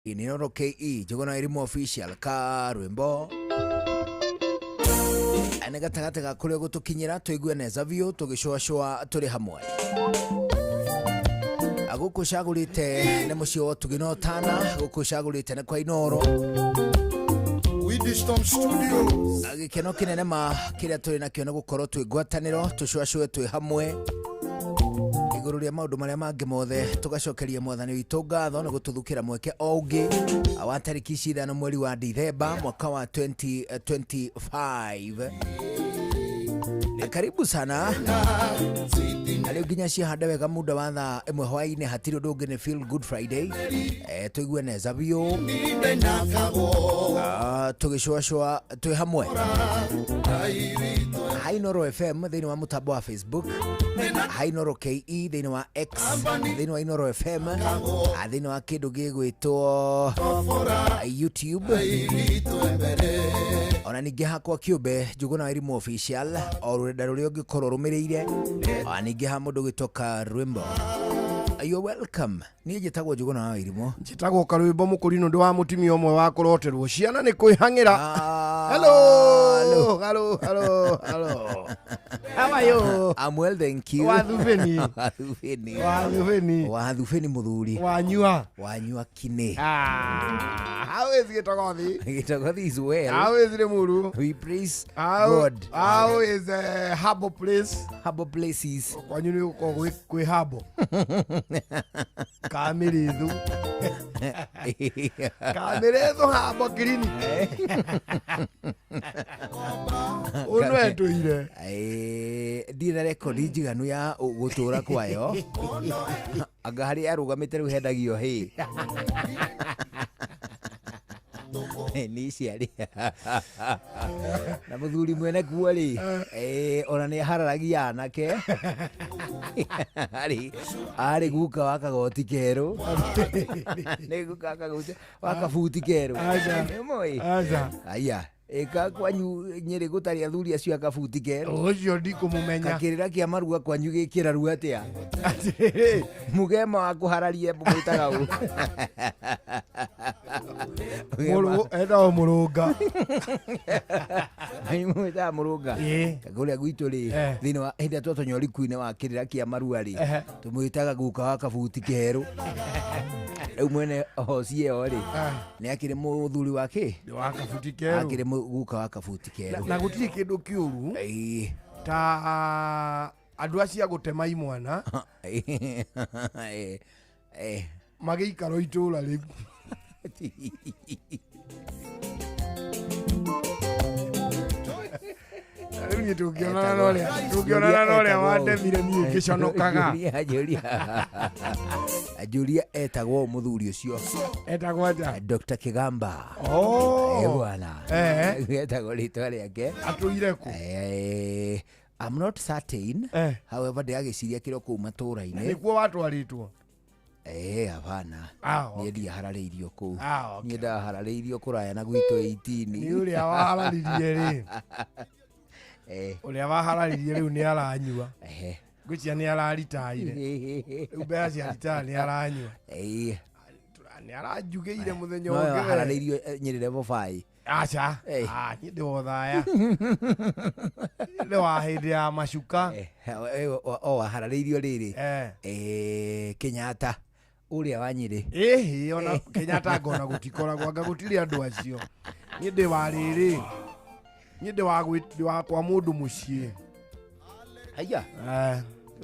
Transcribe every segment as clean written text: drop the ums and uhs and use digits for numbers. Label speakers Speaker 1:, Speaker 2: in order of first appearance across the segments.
Speaker 1: Inooro KE Njũgũna Elimu Official ka rwĩmbo nĩ gatagatĩ ga kũrĩa gũtũkinyĩra tũigue neza biũ tũgĩcũacũa tũrĩ hamwe. Gũkũ cagũrĩte nĩ mũciĩ wa ũtugi na ũtana, gũkũ cagũrĩte nĩ kwa Inooro.
Speaker 2: Wisdom Studios.
Speaker 1: Gĩkeno kĩnene ma kĩrĩa tũrĩ nakĩo nĩ gũkorwo twĩ ngwatanĩro, tũcũacũe twĩ hamwe igũrũ rĩa maũndũ marĩa mangĩ mothe, tũgacokeria Mwathani witũ ngatho nĩ gũtũthukĩra mweke o ũngĩ wa tarĩki ici 5 mweri wa Dithemba mwaka wa 2025. Karibu sana na rĩu nginya ciahande wega muda wa thaa 1 hwaĩ-inĩ, hatirĩ ũndũ ũngĩ, nĩ Feel Good Friday. Tũigue neza biũ, tũgĩcũacũa twĩ hamwe Hainoro FM thĩinĩ wa mũtambo wa Facebook, Hainoro KE thĩinĩ wa X, thĩinĩ wa Inoro FM, thĩinĩ wa kĩndũ gĩgwĩtwo YouTube, ona ningĩ hakwa kĩũmbe Njũgũna wa Irimũ Official, o rũrenda rũrĩa ũngĩkorwo rũmĩrĩire, ona ningĩ ha mũndũ ũgwĩtwo Karwĩmbo. You're welcome. Niĩ njĩtagwo Njũgũna wa Irimũ.
Speaker 2: Njĩtagwo Karwĩmbo Mũkũrinũ, ndĩ wa mũtumia ũmwe wa kũroterwo ciana nĩ kwĩhang'ĩra. Hello.
Speaker 1: Hello.
Speaker 2: Hello, hello, hello. How are you?
Speaker 1: I'm well, thank you.
Speaker 2: Wathubĩni.
Speaker 1: Wathubĩni.
Speaker 2: Wathubĩni.
Speaker 1: Wathubĩni mũthuri.
Speaker 2: Wanyua.
Speaker 1: Wanyua kinĩ.
Speaker 2: Ah, how is Gĩtogothi?
Speaker 1: Gĩtogothi is well.
Speaker 2: How is Limuru?
Speaker 1: We praise
Speaker 2: How,
Speaker 1: God.
Speaker 2: How is Habo place?
Speaker 1: Habo places.
Speaker 2: Kwanyu nĩ gũkorwo kwĩ Habo. Kamĩrĩthũ. Kamĩrĩthũ Habo clinic. Ũndũ etũire.
Speaker 1: Ndirĩ na rekondi njiganu ya gũtũra kwayo, anga harĩa arũgamĩte rĩu hendagio hĩ nĩ ciarĩ na mũthuri mwene kuo rĩ, ona nĩ ahararagia anake, arĩ guka wa kagoti kerũ, nĩ guka wa kagoti wa kabuti kerũ.
Speaker 2: Aca.
Speaker 1: Nĩũmũĩ?
Speaker 2: Aca.
Speaker 1: Aya, ĩka kwanyu Nyĩrĩ gũtarĩ athuri acio a kabuti kerũ?
Speaker 2: Ũcio ndikũmũmenya.
Speaker 1: Kakĩrĩra kĩa marua kwanyu gĩkĩra ru atĩa?
Speaker 2: Atĩrĩrĩ.
Speaker 1: Mũgema wa kũhararia mwĩtaga ũ?
Speaker 2: Etagwo Mũrũnga.
Speaker 1: Mwĩtaga Mũrũnga?
Speaker 2: Ĩĩ.
Speaker 1: Kũrĩa gwitũ rĩ, thĩinĩ wa hĩndĩ ĩrĩa twatonya ũriku-inĩ wa kĩrĩra kĩa marua rĩ, tũmwĩtaga guka wa kabuti kerũ. Rĩu mwene hoci ĩyo rĩ, nĩ akĩrĩ mũthuri wa kĩ?
Speaker 2: Nĩ wa kabuti kerũ.
Speaker 1: Akĩrĩ guka wa kabuti kerũ.
Speaker 2: Na gũtirĩ kĩndũ kĩũru ta andũ acio a gũtema imwana magĩikaro itũra rĩu. Rĩu niĩ tũngĩonana na ũrĩa tũngĩonana na ũrĩa wandemire niĩ ngĩconokaga.
Speaker 1: Julia etagwo mũthuri ũcio.
Speaker 2: Etagwo atĩa?
Speaker 1: Dr. Kigamba.
Speaker 2: Oh.
Speaker 1: Bwana. Etagwo rĩtwa rĩake.
Speaker 2: Atũire kũ?
Speaker 1: I'm not certain. However, ndĩragĩciria kĩro kũu matũra-inĩ.
Speaker 2: Nĩkuo watwarĩtwo?
Speaker 1: Hapana.
Speaker 2: Ah, okay.
Speaker 1: Niĩ ndiahararĩirio kũu.
Speaker 2: Ah, okay.
Speaker 1: Niĩ ndahararĩirio kũraya na gwitũ 18.
Speaker 2: Nĩ ũrĩa wahararirie rĩ. Ũrĩa wahararirie rĩu nĩ aranyua. Ngwĩciria nĩ araritaire. Rĩu mbeca cia ritaya nĩ aranyua. Nĩ aranjugĩire mũthenya
Speaker 1: No
Speaker 2: ũngĩ we.
Speaker 1: wahararĩirio Nyĩrĩ level 5.
Speaker 2: Aca. Ah, niĩ ndĩ wa ũthaya. Ndĩ wa hĩndĩ ya macuka.
Speaker 1: O wahararĩirio rĩrĩ. Kenyatta ũrĩa wa Nyĩrĩ.
Speaker 2: Ĩhĩ, ona Kenyatta ngona gũtikoragwo, anga gũtirĩ andũ acio. Niĩ ndĩ wa rĩrĩ. Niĩ ndĩ wa ndĩ wa kwa mũndũ mũciĩ.
Speaker 1: Haiya.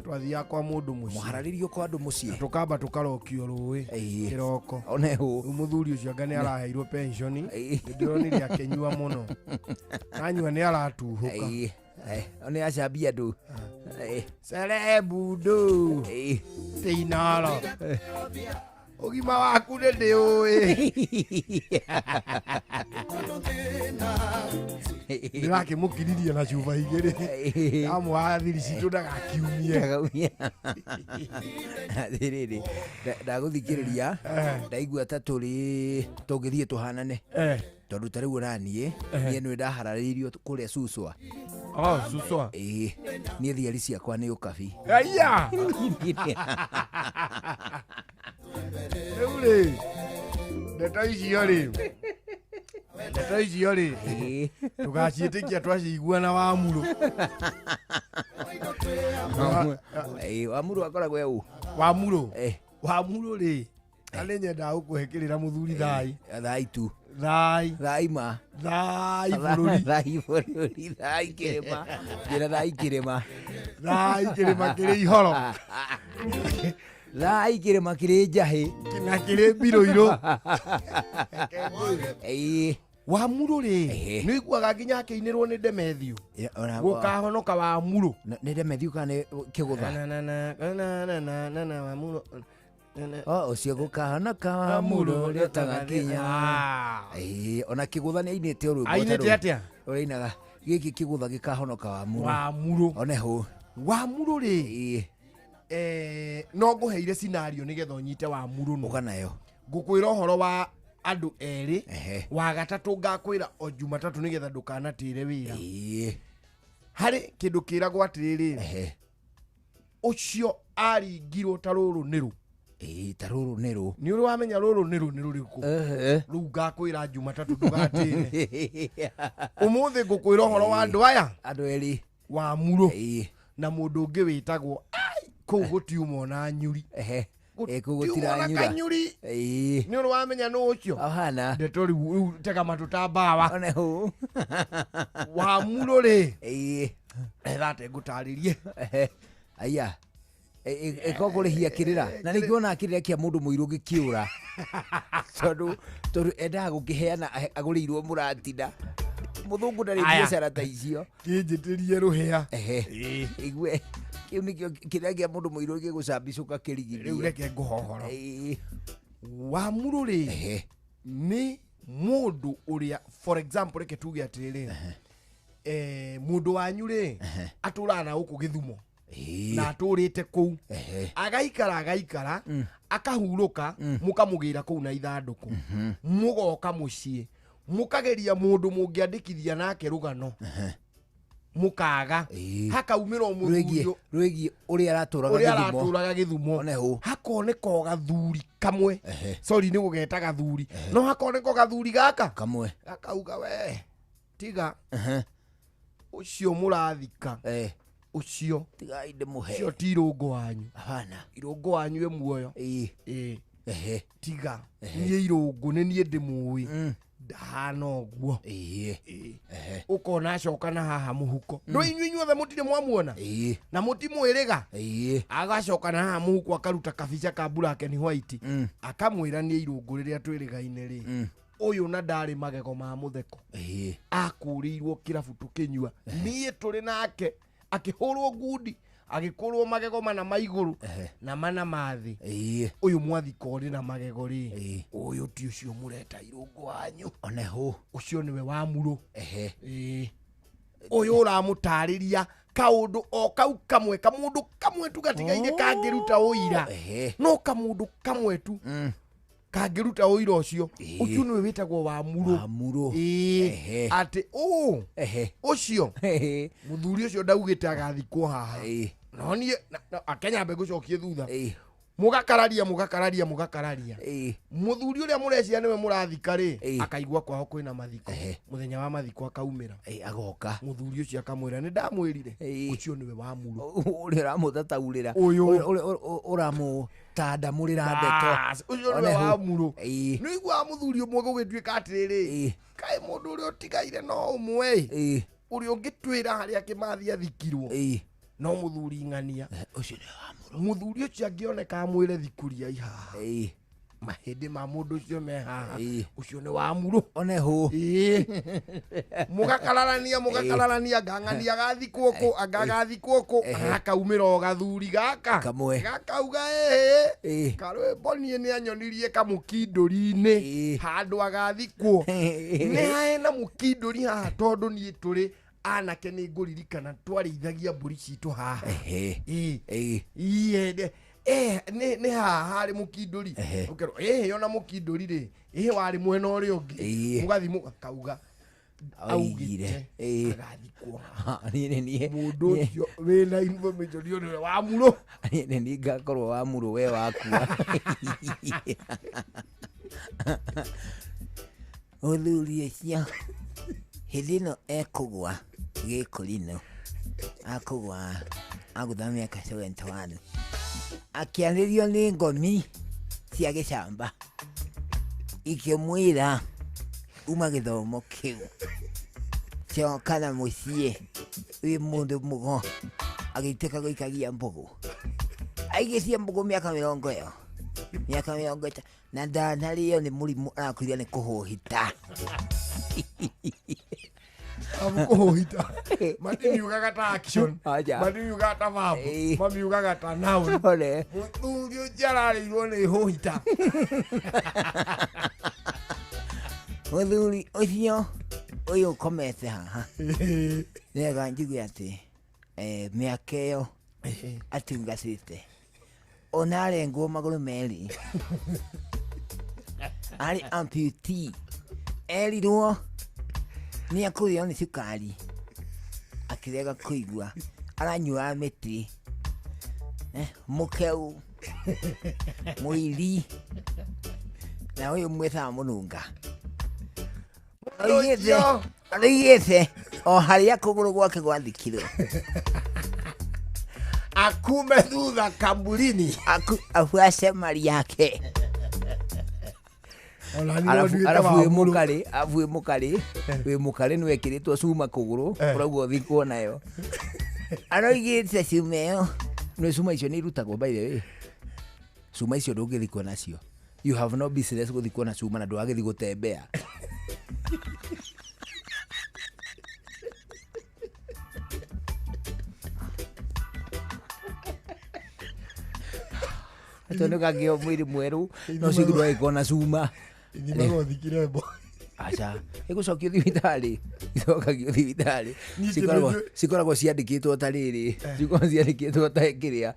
Speaker 2: Twathiaga kwa mũndũ mũciĩ.
Speaker 1: Mũhararĩrio kwa andũ mũciĩ.
Speaker 2: Na tũkamba tũkarokio rũĩ kĩroko.
Speaker 1: One hũ.
Speaker 2: Rĩu mũthuri ũcio anga nĩ araheirwo pension. Nĩ ndĩronire akĩnyua mũno. Anyua nĩ aratuhũka.
Speaker 1: Nĩ acambia andũ.
Speaker 2: Cerebundu. Tinoro. Ũgima waku nĩ ndĩũĩ. Ndĩrakĩmũkiririe na cuba igĩrĩ. Ndamũha thiri citũ ndagakiumie.
Speaker 1: Ndagaumia. Atĩrĩrĩ, ndagũthikĩrĩria ndaigua ta tũrĩ tũngĩthiĩ tũhanane. Tondũ ta rĩu ona niĩ, niĩ nĩ ndahararĩirio kũrĩa Suswa.
Speaker 2: Oh, Suswa.
Speaker 1: Ĩĩ, niĩ thiari ciakwa nĩ ũkabi.
Speaker 2: Aya! Rĩu rĩ, Ndeto icio rĩ, ndeto icio rĩ, tũgaciĩtĩkia twaciigua na Wamuro.
Speaker 1: Wamuro akoragwo e ũ?
Speaker 2: Wamuro. Wamuro rĩ, na nĩ nyendaga gũkũhe kĩrĩra mũthuri thai.
Speaker 1: Thai tu.
Speaker 2: Thai.
Speaker 1: Thai ma.
Speaker 2: Thai bũrũri.
Speaker 1: Thai bũrũri, thai kĩrĩma. Njĩra thai kĩrĩma.
Speaker 2: Thai kĩrĩma kĩrĩ ihoro.
Speaker 1: Thai kĩrĩma kĩrĩ njahĩ.
Speaker 2: Na kĩrĩ mbirũirũ.
Speaker 1: Ĩĩ.
Speaker 2: Wamuro rĩ,
Speaker 1: Ehe.
Speaker 2: nĩ ũiguaga nginya akĩinĩrwo nĩ Demethiũ.
Speaker 1: Ya, ona-
Speaker 2: Gũkahonoka Wamuro.
Speaker 1: Nĩ Demethiũ kana nĩ kĩgũtha?
Speaker 2: Na, na, na, na, na, na, na, na, Wamuro. Na, na.
Speaker 1: O, ũcio gũkahonoka Wamuro ũrĩa ũtagakinya.
Speaker 2: Ah.
Speaker 1: Ĩĩ, ona kĩgũtha nĩ ainĩte rwĩmbo ta
Speaker 2: Ainĩte
Speaker 1: rũu.
Speaker 2: atĩa?
Speaker 1: Ũrainaga gĩkĩ kĩgũtha gĩkahonoka Wamuro.
Speaker 2: Wamuro.
Speaker 1: One hũ.
Speaker 2: Wamuro rĩ,
Speaker 1: Ĩĩ,
Speaker 2: no ngũheire scenario nĩgetha ũnyite Wamuro nũ.
Speaker 1: ũka nayo.
Speaker 2: Ngũkwĩra ũhoro wa andũ erĩ.
Speaker 1: Ehe.
Speaker 2: Wa gatatũ ngakwĩra o Jumatatũ nĩgetha ndũkanatĩre wĩra.
Speaker 1: Ĩĩ.
Speaker 2: Harĩ kĩndũ kĩragwo atĩrĩrĩ,
Speaker 1: Ehe.
Speaker 2: ũcio aringirwo ta rũrũ nĩ rũ.
Speaker 1: Ĩĩ, ta rũrũ nĩ rũ.
Speaker 2: Nĩ ũrĩ wamenya rũrũ nĩ rũ nĩ rũrĩkũ?
Speaker 1: Ehe.
Speaker 2: Rĩu ngakwĩra Jumatatũ ndũgatĩre. Ũmũthĩ ngũkwĩra ũhoro wa andũ aya.
Speaker 1: Andũ erĩ.
Speaker 2: Wamuro.
Speaker 1: Ĩĩ.
Speaker 2: Na mũndũ ũngĩ wĩtagwo, ai, kũu gũtiuma ona nyuri.
Speaker 1: Ehe. Ĩ, kũu
Speaker 2: Gũtiuma ona
Speaker 1: gũtiranyura.
Speaker 2: kanyuri.
Speaker 1: Ĩĩ.
Speaker 2: Nĩ ũrĩ wamenya nũ ũcio?
Speaker 1: Ahana.
Speaker 2: Ndeto rĩu, rĩu tega matũ ta mbawa.
Speaker 1: One hũ.
Speaker 2: Wamuro rĩ.
Speaker 1: Ĩĩ.
Speaker 2: Ethate ngũtarĩrie.
Speaker 1: Ehe. Aya. Ĩko kũrĩhia kĩrĩra. Na ningĩ ona kĩrĩra kĩa mũndũ mũirũ gĩkĩũra. Tondũ endaga gũkĩheana agũrĩirwo mũratina. Mũthũngũ ndarĩ
Speaker 2: Aya.
Speaker 1: biacara ta icio.
Speaker 2: Kĩnjĩtĩrie rũhĩa.
Speaker 1: Ehe.
Speaker 2: Ĩĩ.
Speaker 1: Igue. Kĩu nĩkĩo kĩrĩa kĩa mũndũ mũirũ gĩgũcambicũka kĩrigithie.
Speaker 2: Rĩu reke ngũhohoro.
Speaker 1: Ĩĩ.
Speaker 2: Wamuro rĩ,
Speaker 1: Ehe.
Speaker 2: nĩ mũndũ ũrĩa, for example, reke tuge atĩrĩrĩ, mũndũ wanyu rĩ, atũraga na gũkũ Gĩthumo.
Speaker 1: Ĩĩ.
Speaker 2: Na atũrĩte kũu.
Speaker 1: Ehe.
Speaker 2: Agaikara, agaikara, akahurũka, mũkamũgĩra kũu na ithandũkũ. Mũgoka mũciĩ, mũkageria mũndũ mũngĩandĩkithia nake rũgano. Mũkaga.
Speaker 1: Ĩĩ.
Speaker 2: Hakaumĩra o mũthuri
Speaker 1: Rwĩgiĩ ũrĩa aratũraga
Speaker 2: ũrĩa
Speaker 1: Gĩthumo.
Speaker 2: aratũraga Gĩthumo.
Speaker 1: One hũ.
Speaker 2: Hakoneka o gathuri kamwe.
Speaker 1: Ehe.
Speaker 2: Sorry, nĩ gũgeta gathuri. No hakoneka o gathuri gaka.
Speaker 1: Kamwe.
Speaker 2: Gakauga we. Tiga.
Speaker 1: Ehe.
Speaker 2: Ũcio mũrathika. Ũcio.
Speaker 1: Tigai ndĩmũhe.
Speaker 2: Ũcio ti irũngũ wanyu.
Speaker 1: Hapana.
Speaker 2: Irũngũ wanyu e muoyo.
Speaker 1: Ĩĩ.
Speaker 2: Ĩĩ.
Speaker 1: Ehe.
Speaker 2: Tiga. Niĩ irũngũ nĩ niĩ ndĩmũĩ. Ndahana ũguo.
Speaker 1: Ĩĩ.
Speaker 2: Ĩĩ.
Speaker 1: Ehe.
Speaker 2: Ũkona acoka na haha mũhuko. Ndũ inyuĩ inyuothe mũtirĩ mwamuona?
Speaker 1: Ĩĩ.
Speaker 2: Na mũtimwĩrĩga?
Speaker 1: Ĩĩ.
Speaker 2: Agacoka na haha mũhuko akaruta kabica ka black and white. Akamwĩra niĩ irũngũ rĩrĩa twĩrĩgaine rĩ. Ũyũ na ndarĩ magego ma mũtheko.
Speaker 1: Ĩĩ.
Speaker 2: Akũrĩirwo kĩrabu tũkĩnyua. Niĩ tũrĩ nake. Akĩhũrwo ngundi, agĩkũrwo magego mana ma igũrũ na mana ma thĩ.
Speaker 1: Ĩĩ.
Speaker 2: Ũyũ mwathika ũrĩ na magego rĩ.
Speaker 1: Ĩĩ.
Speaker 2: Ũyũ ti ũcio mũreta irũngũ wanyu.
Speaker 1: One hũ.
Speaker 2: Ũcio nĩwe Wamuro.
Speaker 1: Ehe.
Speaker 2: Ĩĩ. Ũyũ ũramũtarĩria kaũndũ o kau kamwe, kamũndũ kamwe tu gatigaire kangĩruta ũira.
Speaker 1: Ehe.
Speaker 2: No kamũndũ kamwe tu kangĩruta ũira ũcio.
Speaker 1: Ĩĩ.
Speaker 2: Ũcio nĩwe wĩtagwo Wamuro.
Speaker 1: Wamuro.
Speaker 2: Ĩĩ.
Speaker 1: Ehe.
Speaker 2: Atĩ ũ.
Speaker 1: Ehe.
Speaker 2: Ũcio.
Speaker 1: Ehe.
Speaker 2: Mũthuri ũcio ndaugĩte agathikwo haha.
Speaker 1: Ĩĩ.
Speaker 2: No niĩ, na, akenya ambe ngũcokie thutha.
Speaker 1: Ĩĩ.
Speaker 2: Mũgakararia, mũgakararia, mũgakararia.
Speaker 1: Ĩĩ.
Speaker 2: Mũthuri ũrĩa mũrecia nĩwe mũrathika rĩ,
Speaker 1: Ĩĩ.
Speaker 2: akaigua kwao kwĩna mathiko.
Speaker 1: Ehe.
Speaker 2: Mũthenya wa mathiko akaumĩra.
Speaker 1: Ĩĩ, agoka.
Speaker 2: Mũthuri ũcio akamwĩra nĩ ndamwĩrire.
Speaker 1: Ĩĩ.
Speaker 2: Ũcio nĩwe Wamuro.
Speaker 1: Ũrĩa ũramũtataurĩra.
Speaker 2: Ũyũ.
Speaker 1: Ũrĩa ũramũtandamũrĩra ndeto.
Speaker 2: Bas, ũcio nĩwe
Speaker 1: One hũ.
Speaker 2: Wamuro.
Speaker 1: Ĩĩ.
Speaker 2: Nĩ ũiguaga mũthuri ũmwe gũgĩtuĩka atĩrĩrĩ,
Speaker 1: Ĩĩ.
Speaker 2: kaĩ mũndũ ũrĩa ũtigaire no ũmwe ĩ?
Speaker 1: Ĩĩ.
Speaker 2: Ũrĩa ũngĩtwĩra harĩa Kĩmathi athikirwo.
Speaker 1: Ĩĩ.
Speaker 2: No mũthuri ng'ania.
Speaker 1: Ũcio nĩwe Wamuro.
Speaker 2: Mũthuri ũcio angĩoneka amwĩre thikũria ihaha.
Speaker 1: Ĩĩ.
Speaker 2: Mahĩndĩ ma mũndũ ũcio me haha.
Speaker 1: Ĩĩ.
Speaker 2: Ũcio nĩ Wamuro.
Speaker 1: One hũ.
Speaker 2: Ĩĩ. Mũgakararania, mũgakararania, ngang'ania agathikwo kũ, anga agathikwo kũ, hakaumĩra o gathuri gaka.
Speaker 1: Kamwe.
Speaker 2: Gakauga ĩĩ.
Speaker 1: Ĩĩ.
Speaker 2: Karwĩmbo niĩ nĩ anyonirie kamũkindũri-inĩ.
Speaker 1: Ĩĩ.
Speaker 2: Handũ agathikwo. Nĩ hae na mũkindũri haha tondũ niĩ tũrĩ anake nĩ ngũririkana twarĩithagia mbũri citũ haha.
Speaker 1: Ehe.
Speaker 2: Ĩĩ.
Speaker 1: Ĩĩ.
Speaker 2: Iye, nĩ haha harĩ mũkindũri.
Speaker 1: Ehe.
Speaker 2: Ũkerwo, ĩhĩ ona mũkindũri rĩ, ĩhĩ warĩ mwena ũrĩa ũngĩ.
Speaker 1: Ĩĩ.
Speaker 2: Mũgathiĩ mũgakauga.
Speaker 1: Oigire.
Speaker 2: Augĩte
Speaker 1: Ĩĩ.
Speaker 2: agathikwo haha.
Speaker 1: Niĩ nĩ niĩ.
Speaker 2: Mũndũ ũcio wĩna information ũyũ nĩwe Wamuro.
Speaker 1: Niĩ nĩ niĩ ngakorwo Wamuro we wakua. Mũthuri ũcio hĩndĩ ĩno ekũgwa gĩkũrinũ akũgwa agũtha mĩaka 71 akĩarĩrio nĩ ngomi cia gĩcamba ikĩmwĩra uma gĩthomo kĩu coka na mũciĩ wĩ mũndũ mũgo agĩtuĩka gũikagia mbũgũ aigĩtie mbũgũ mĩaka mĩrongo ĩyo mĩaka mĩrongo ĩta na ndanarĩo nĩ mũrimũ arakuire nĩ kũhũhita.
Speaker 2: Kũhũhita matimiugaga ta action, matimiugaga ta verb, mamiugaga ta noun. Mũthuri ũcio ararĩirwo nĩ hũhita.
Speaker 1: Mũthuri ũcio ũyũ ũkomete haha nĩwega njuge atĩ mĩaka ĩyo atungatĩte ona arengwo magũrũ merĩ arĩ amputee erirwo nĩ akũrĩo nĩ cukari akĩrega kũigua aranyuaga mĩtĩ mũkeu mũiri na ũyũ mwĩtaga mũnunga aroigĩte o harĩa kũgũrũ gwake gwathikirwo
Speaker 2: akume thutha kamburini
Speaker 1: afuace mari yake. Arabu wĩ mũkarĩ arabu wĩ mũkarĩ wĩ mũkarĩ nĩ wekĩrĩtwo cuma kũgũrũ ũrauga ũthikwo nayo aroigĩte cuma ĩyo nĩ cuma icio nĩ irutagwo by the way cuma icio ndũngĩthikwo nacio you have no business gũthikwo na cuma na ndwagĩthiĩ gũtembea. Tondũ kagĩo mwĩrĩ mwerũ no cio ndwagĩkorwo na cuma
Speaker 2: ithimagwo mbo
Speaker 1: aca ĩgũcokio thibitarĩ icokagio thibitarĩ cikoragwo ciandĩkĩtwo ta rĩrĩ cikoragwo ciandĩkĩtwo ta kĩrĩa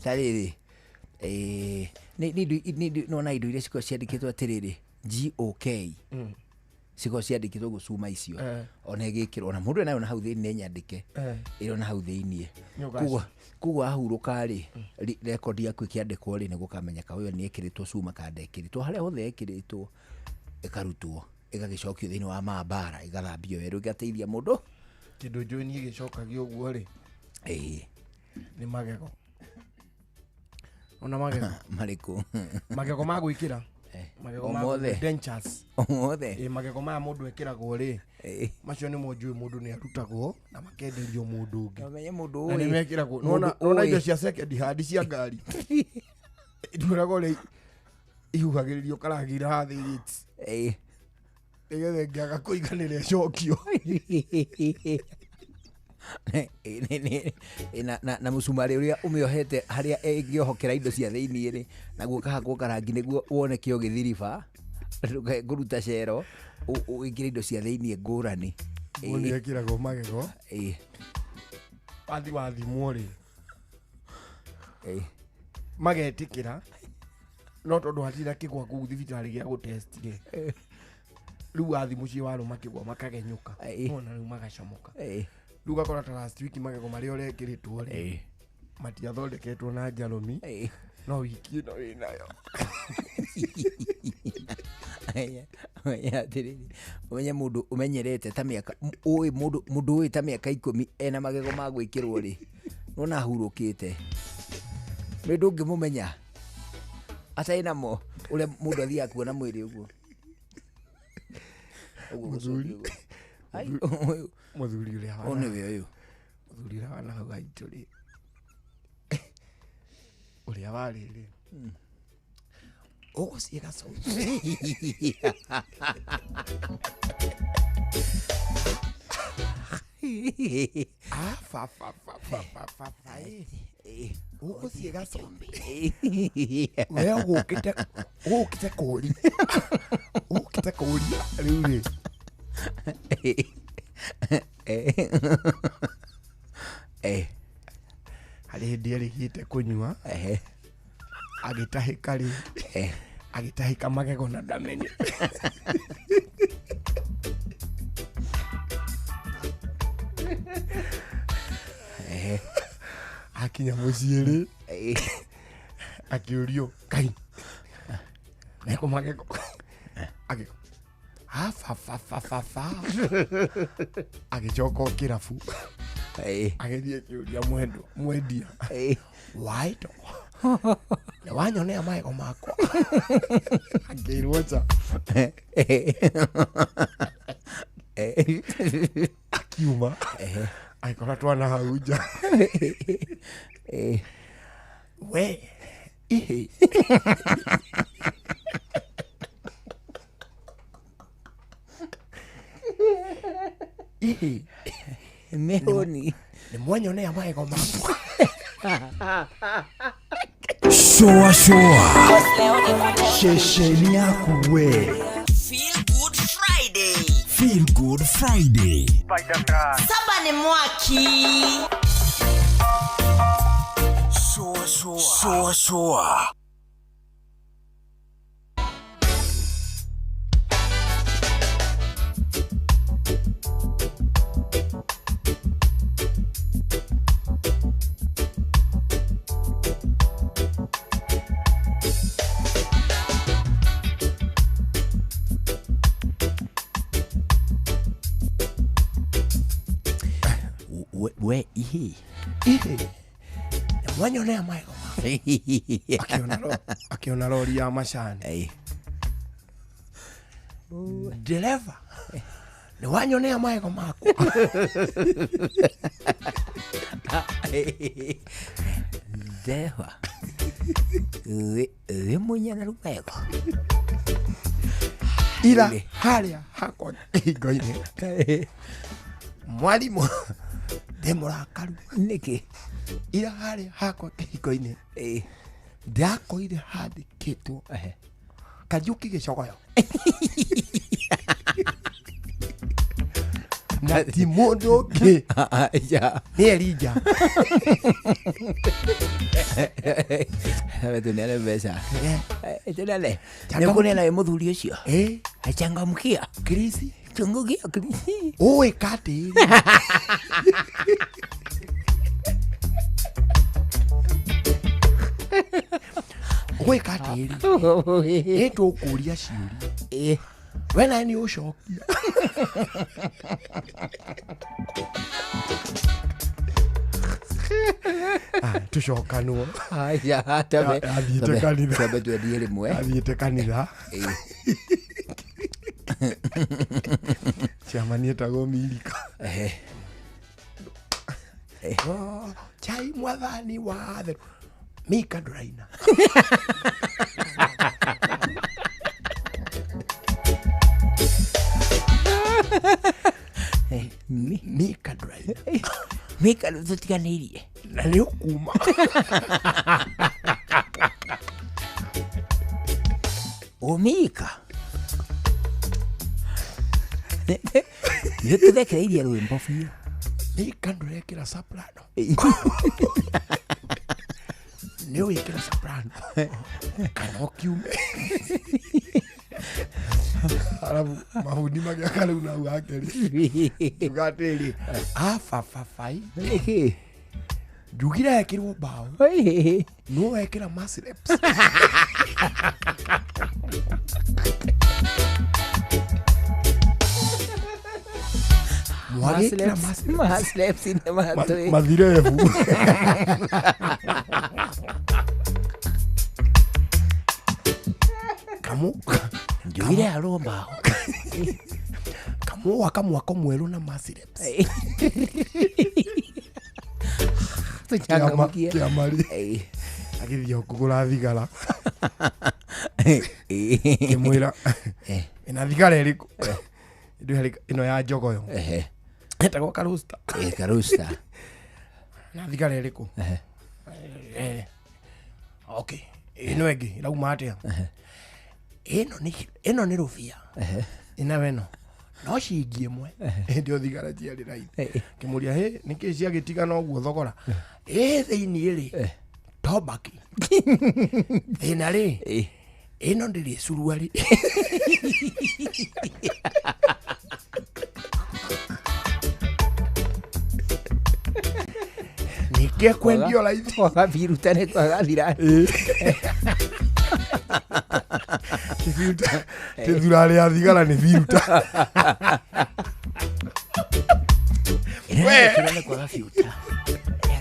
Speaker 1: ta rĩrĩ nĩwona indo iria cikoragwo ciandĩkĩtwo atĩrĩrĩ GOK cikoragwo ciandĩkĩtwo ũguo cuma icio ona ĩgĩkĩrwo ona mũndũ enayo na hau thĩinĩ nĩ nyandĩke ĩrĩ na hau thĩinĩ koguo ahurũka rĩ rekondi yaku ĩkĩandĩkwo rĩ nĩ gũkamenyeka ũyũ nĩ ekĩrĩtwo cuma kana ndekĩrĩtwo harĩa hothe ĩkĩrĩtwo ĩkarutwo ĩgagĩcokio thĩinĩ wa maabara ĩgathambio werũ ĩgateithia mũndũ.
Speaker 2: Kĩndũ njũĩ niĩ gĩcokagio ũguo rĩ nĩ magego ona magego
Speaker 1: marĩkũ
Speaker 2: magego ma gwĩkĩra magego ma dentures
Speaker 1: omothe
Speaker 2: magego maya mũndũ ekĩragwo rĩ macio nĩmo njũĩ mũndũ nĩ arutagwo na makenderio mũndũ ũngĩ
Speaker 1: ũmenye mũndũ
Speaker 2: ũyũ nĩ mekĩragwo nona indo cia second hand cia ngari itwĩragwo rĩ ihuhagĩrĩrio karangi haha thĩinĩ nĩgetha ĩngĩaga kũiganĩra ĩcokio
Speaker 1: na mũcumarĩ ũrĩa ũmĩohete harĩa ĩngĩohokera indo cia thĩinĩ rĩ naguo kahakwo karangi nĩguo woneke ũgĩthiriba ndũkae kũruta cero wĩkĩre indo cia thĩinĩ ngũrani.
Speaker 2: Mũndũ nĩ ekĩragwo magego wathi wathimwo rĩ magetĩkĩra no tondũ hatirĩ na kĩgwa kũu thibitarĩ gĩa gũtest rĩ rĩu wathi mũciĩ warũma kĩgwa makagenyũka nona rĩu magacomoka rĩu ũgakora ta last week magego marĩa ũrekĩrĩtwo rĩ matiathondeketwo na njarũmi no wiki ĩno wĩnayo.
Speaker 1: Atĩrĩrĩ ũmenye mũndũ ũmenyerete ta mĩaka ũĩ mũndũ ũĩ ta mĩaka 10 ena magego ma gwĩkĩrwo rĩ nona ahurũkĩte nĩ ndũngĩmũmenya atarĩ namo ũrĩa mũndũ athiaga kuona mwĩrĩ ũguo ũguo gũcokia ũguo
Speaker 2: mũthuri ũrĩa
Speaker 1: ũyũ nĩwe ũyũ
Speaker 2: mũthuri ũrĩa wana hau haitũ rĩ ũrĩa warĩ rĩ ũgũciĩ gacũmbĩ ũgũciĩ gacũmbĩ we ũgũkĩte kũũria ũgũkĩte kũũria rĩu rĩ harĩ hĩndĩ erĩgĩte kũnyua agĩtahĩka rĩ agĩtahĩka magego na ndamenye. Akinya mũciĩ rĩ akĩũrio kai Niko magego agĩko fa agĩcoka o kĩrabu agĩthiĩ akĩũria mwendia waito nĩ wanyonea magego makwa akĩirwo nja akiuma agĩkora twana hau nja we ihe ihe
Speaker 1: mehoni
Speaker 2: nĩ mwanyonea magego makwa.
Speaker 3: Shoa shoa shesheni yaku we.
Speaker 4: Feel Good Friday.
Speaker 3: Feel Good Friday.
Speaker 4: Saba ni mwaki.
Speaker 3: Shoa shoa shoa shoa.
Speaker 1: We ihe
Speaker 2: ihe nĩ mwanyonea magego makwa akiona rori ya macani ndereva nĩ wanyonea magego makwa
Speaker 1: ndereva wĩ mũnyana magego
Speaker 2: ira harĩa hakwa kĩhingo-inĩ mwarimũ ndĩ mũrakaru
Speaker 1: nĩkĩ
Speaker 2: ira harĩa hakwa kĩhingo-inĩ ndĩrakorire handĩkĩtwo Kariuki gĩcogoyo na ti mũndũ ũngĩ nĩ Elija
Speaker 1: tuneane mbeca tuneane nĩũkũneana wĩ mũthuri ũcio achangamkia
Speaker 2: Krisi
Speaker 1: changamkia Krisi
Speaker 2: ũĩka atĩrĩ ũgwĩka atĩrĩ ĩ tũkũria ciũria we nawe nĩ ũcokia tũcokanwo athiĩte kanitha
Speaker 1: twambe twendie rĩmwe
Speaker 2: athiĩte kanitha ciamani etagwo Milika chai mwathani wa theru Mika ndũraina Mika ndũraina
Speaker 1: Mika tũtiganĩirie
Speaker 2: na nĩ ũkuma
Speaker 1: Mika nĩ tũthekereirie rwĩmbo biũ
Speaker 2: Mika ndũrekĩra soprano nĩ ũgĩkĩra soprano kana ũkiume arabu mabundi magĩaka rĩu nau hake rĩ ngiuga atĩrĩ abababai
Speaker 1: nĩkĩ
Speaker 2: njugire ekĩrwo mbaũ no wekĩra masleps mwagĩkĩra
Speaker 1: masleps nĩ matũ
Speaker 2: mathirebu kamu
Speaker 1: njugire arwo mbaũ
Speaker 2: kamũwaka mwako mwerũ na masleps
Speaker 1: tũchangamkie
Speaker 2: kĩamari agĩthiĩ kũgũra thigara kĩmwĩra ĩna thigara ĩrĩkũ ĩno ya njogoyo ĩtagwo karusta
Speaker 1: karusta
Speaker 2: na thigara ĩrĩkũ okay ĩno ĩngĩ ĩrauma atĩa ĩno nĩ rũbia ĩna weno no ciringi ĩmwe hĩndĩ ĩyo thigara ciarĩ raithi kĩmũria hĩ nĩkĩ ciagĩtigana ũguo thogora ĩ thĩiniĩ rĩ tobaki thĩna rĩ ĩno ndĩrĩ curuarĩ nĩkĩ kwendio raithi
Speaker 1: kwaga biruta nĩ kwagathira
Speaker 2: Filter tithura rĩa thigara nĩ filter. We.
Speaker 1: Ĩno kwaga filter.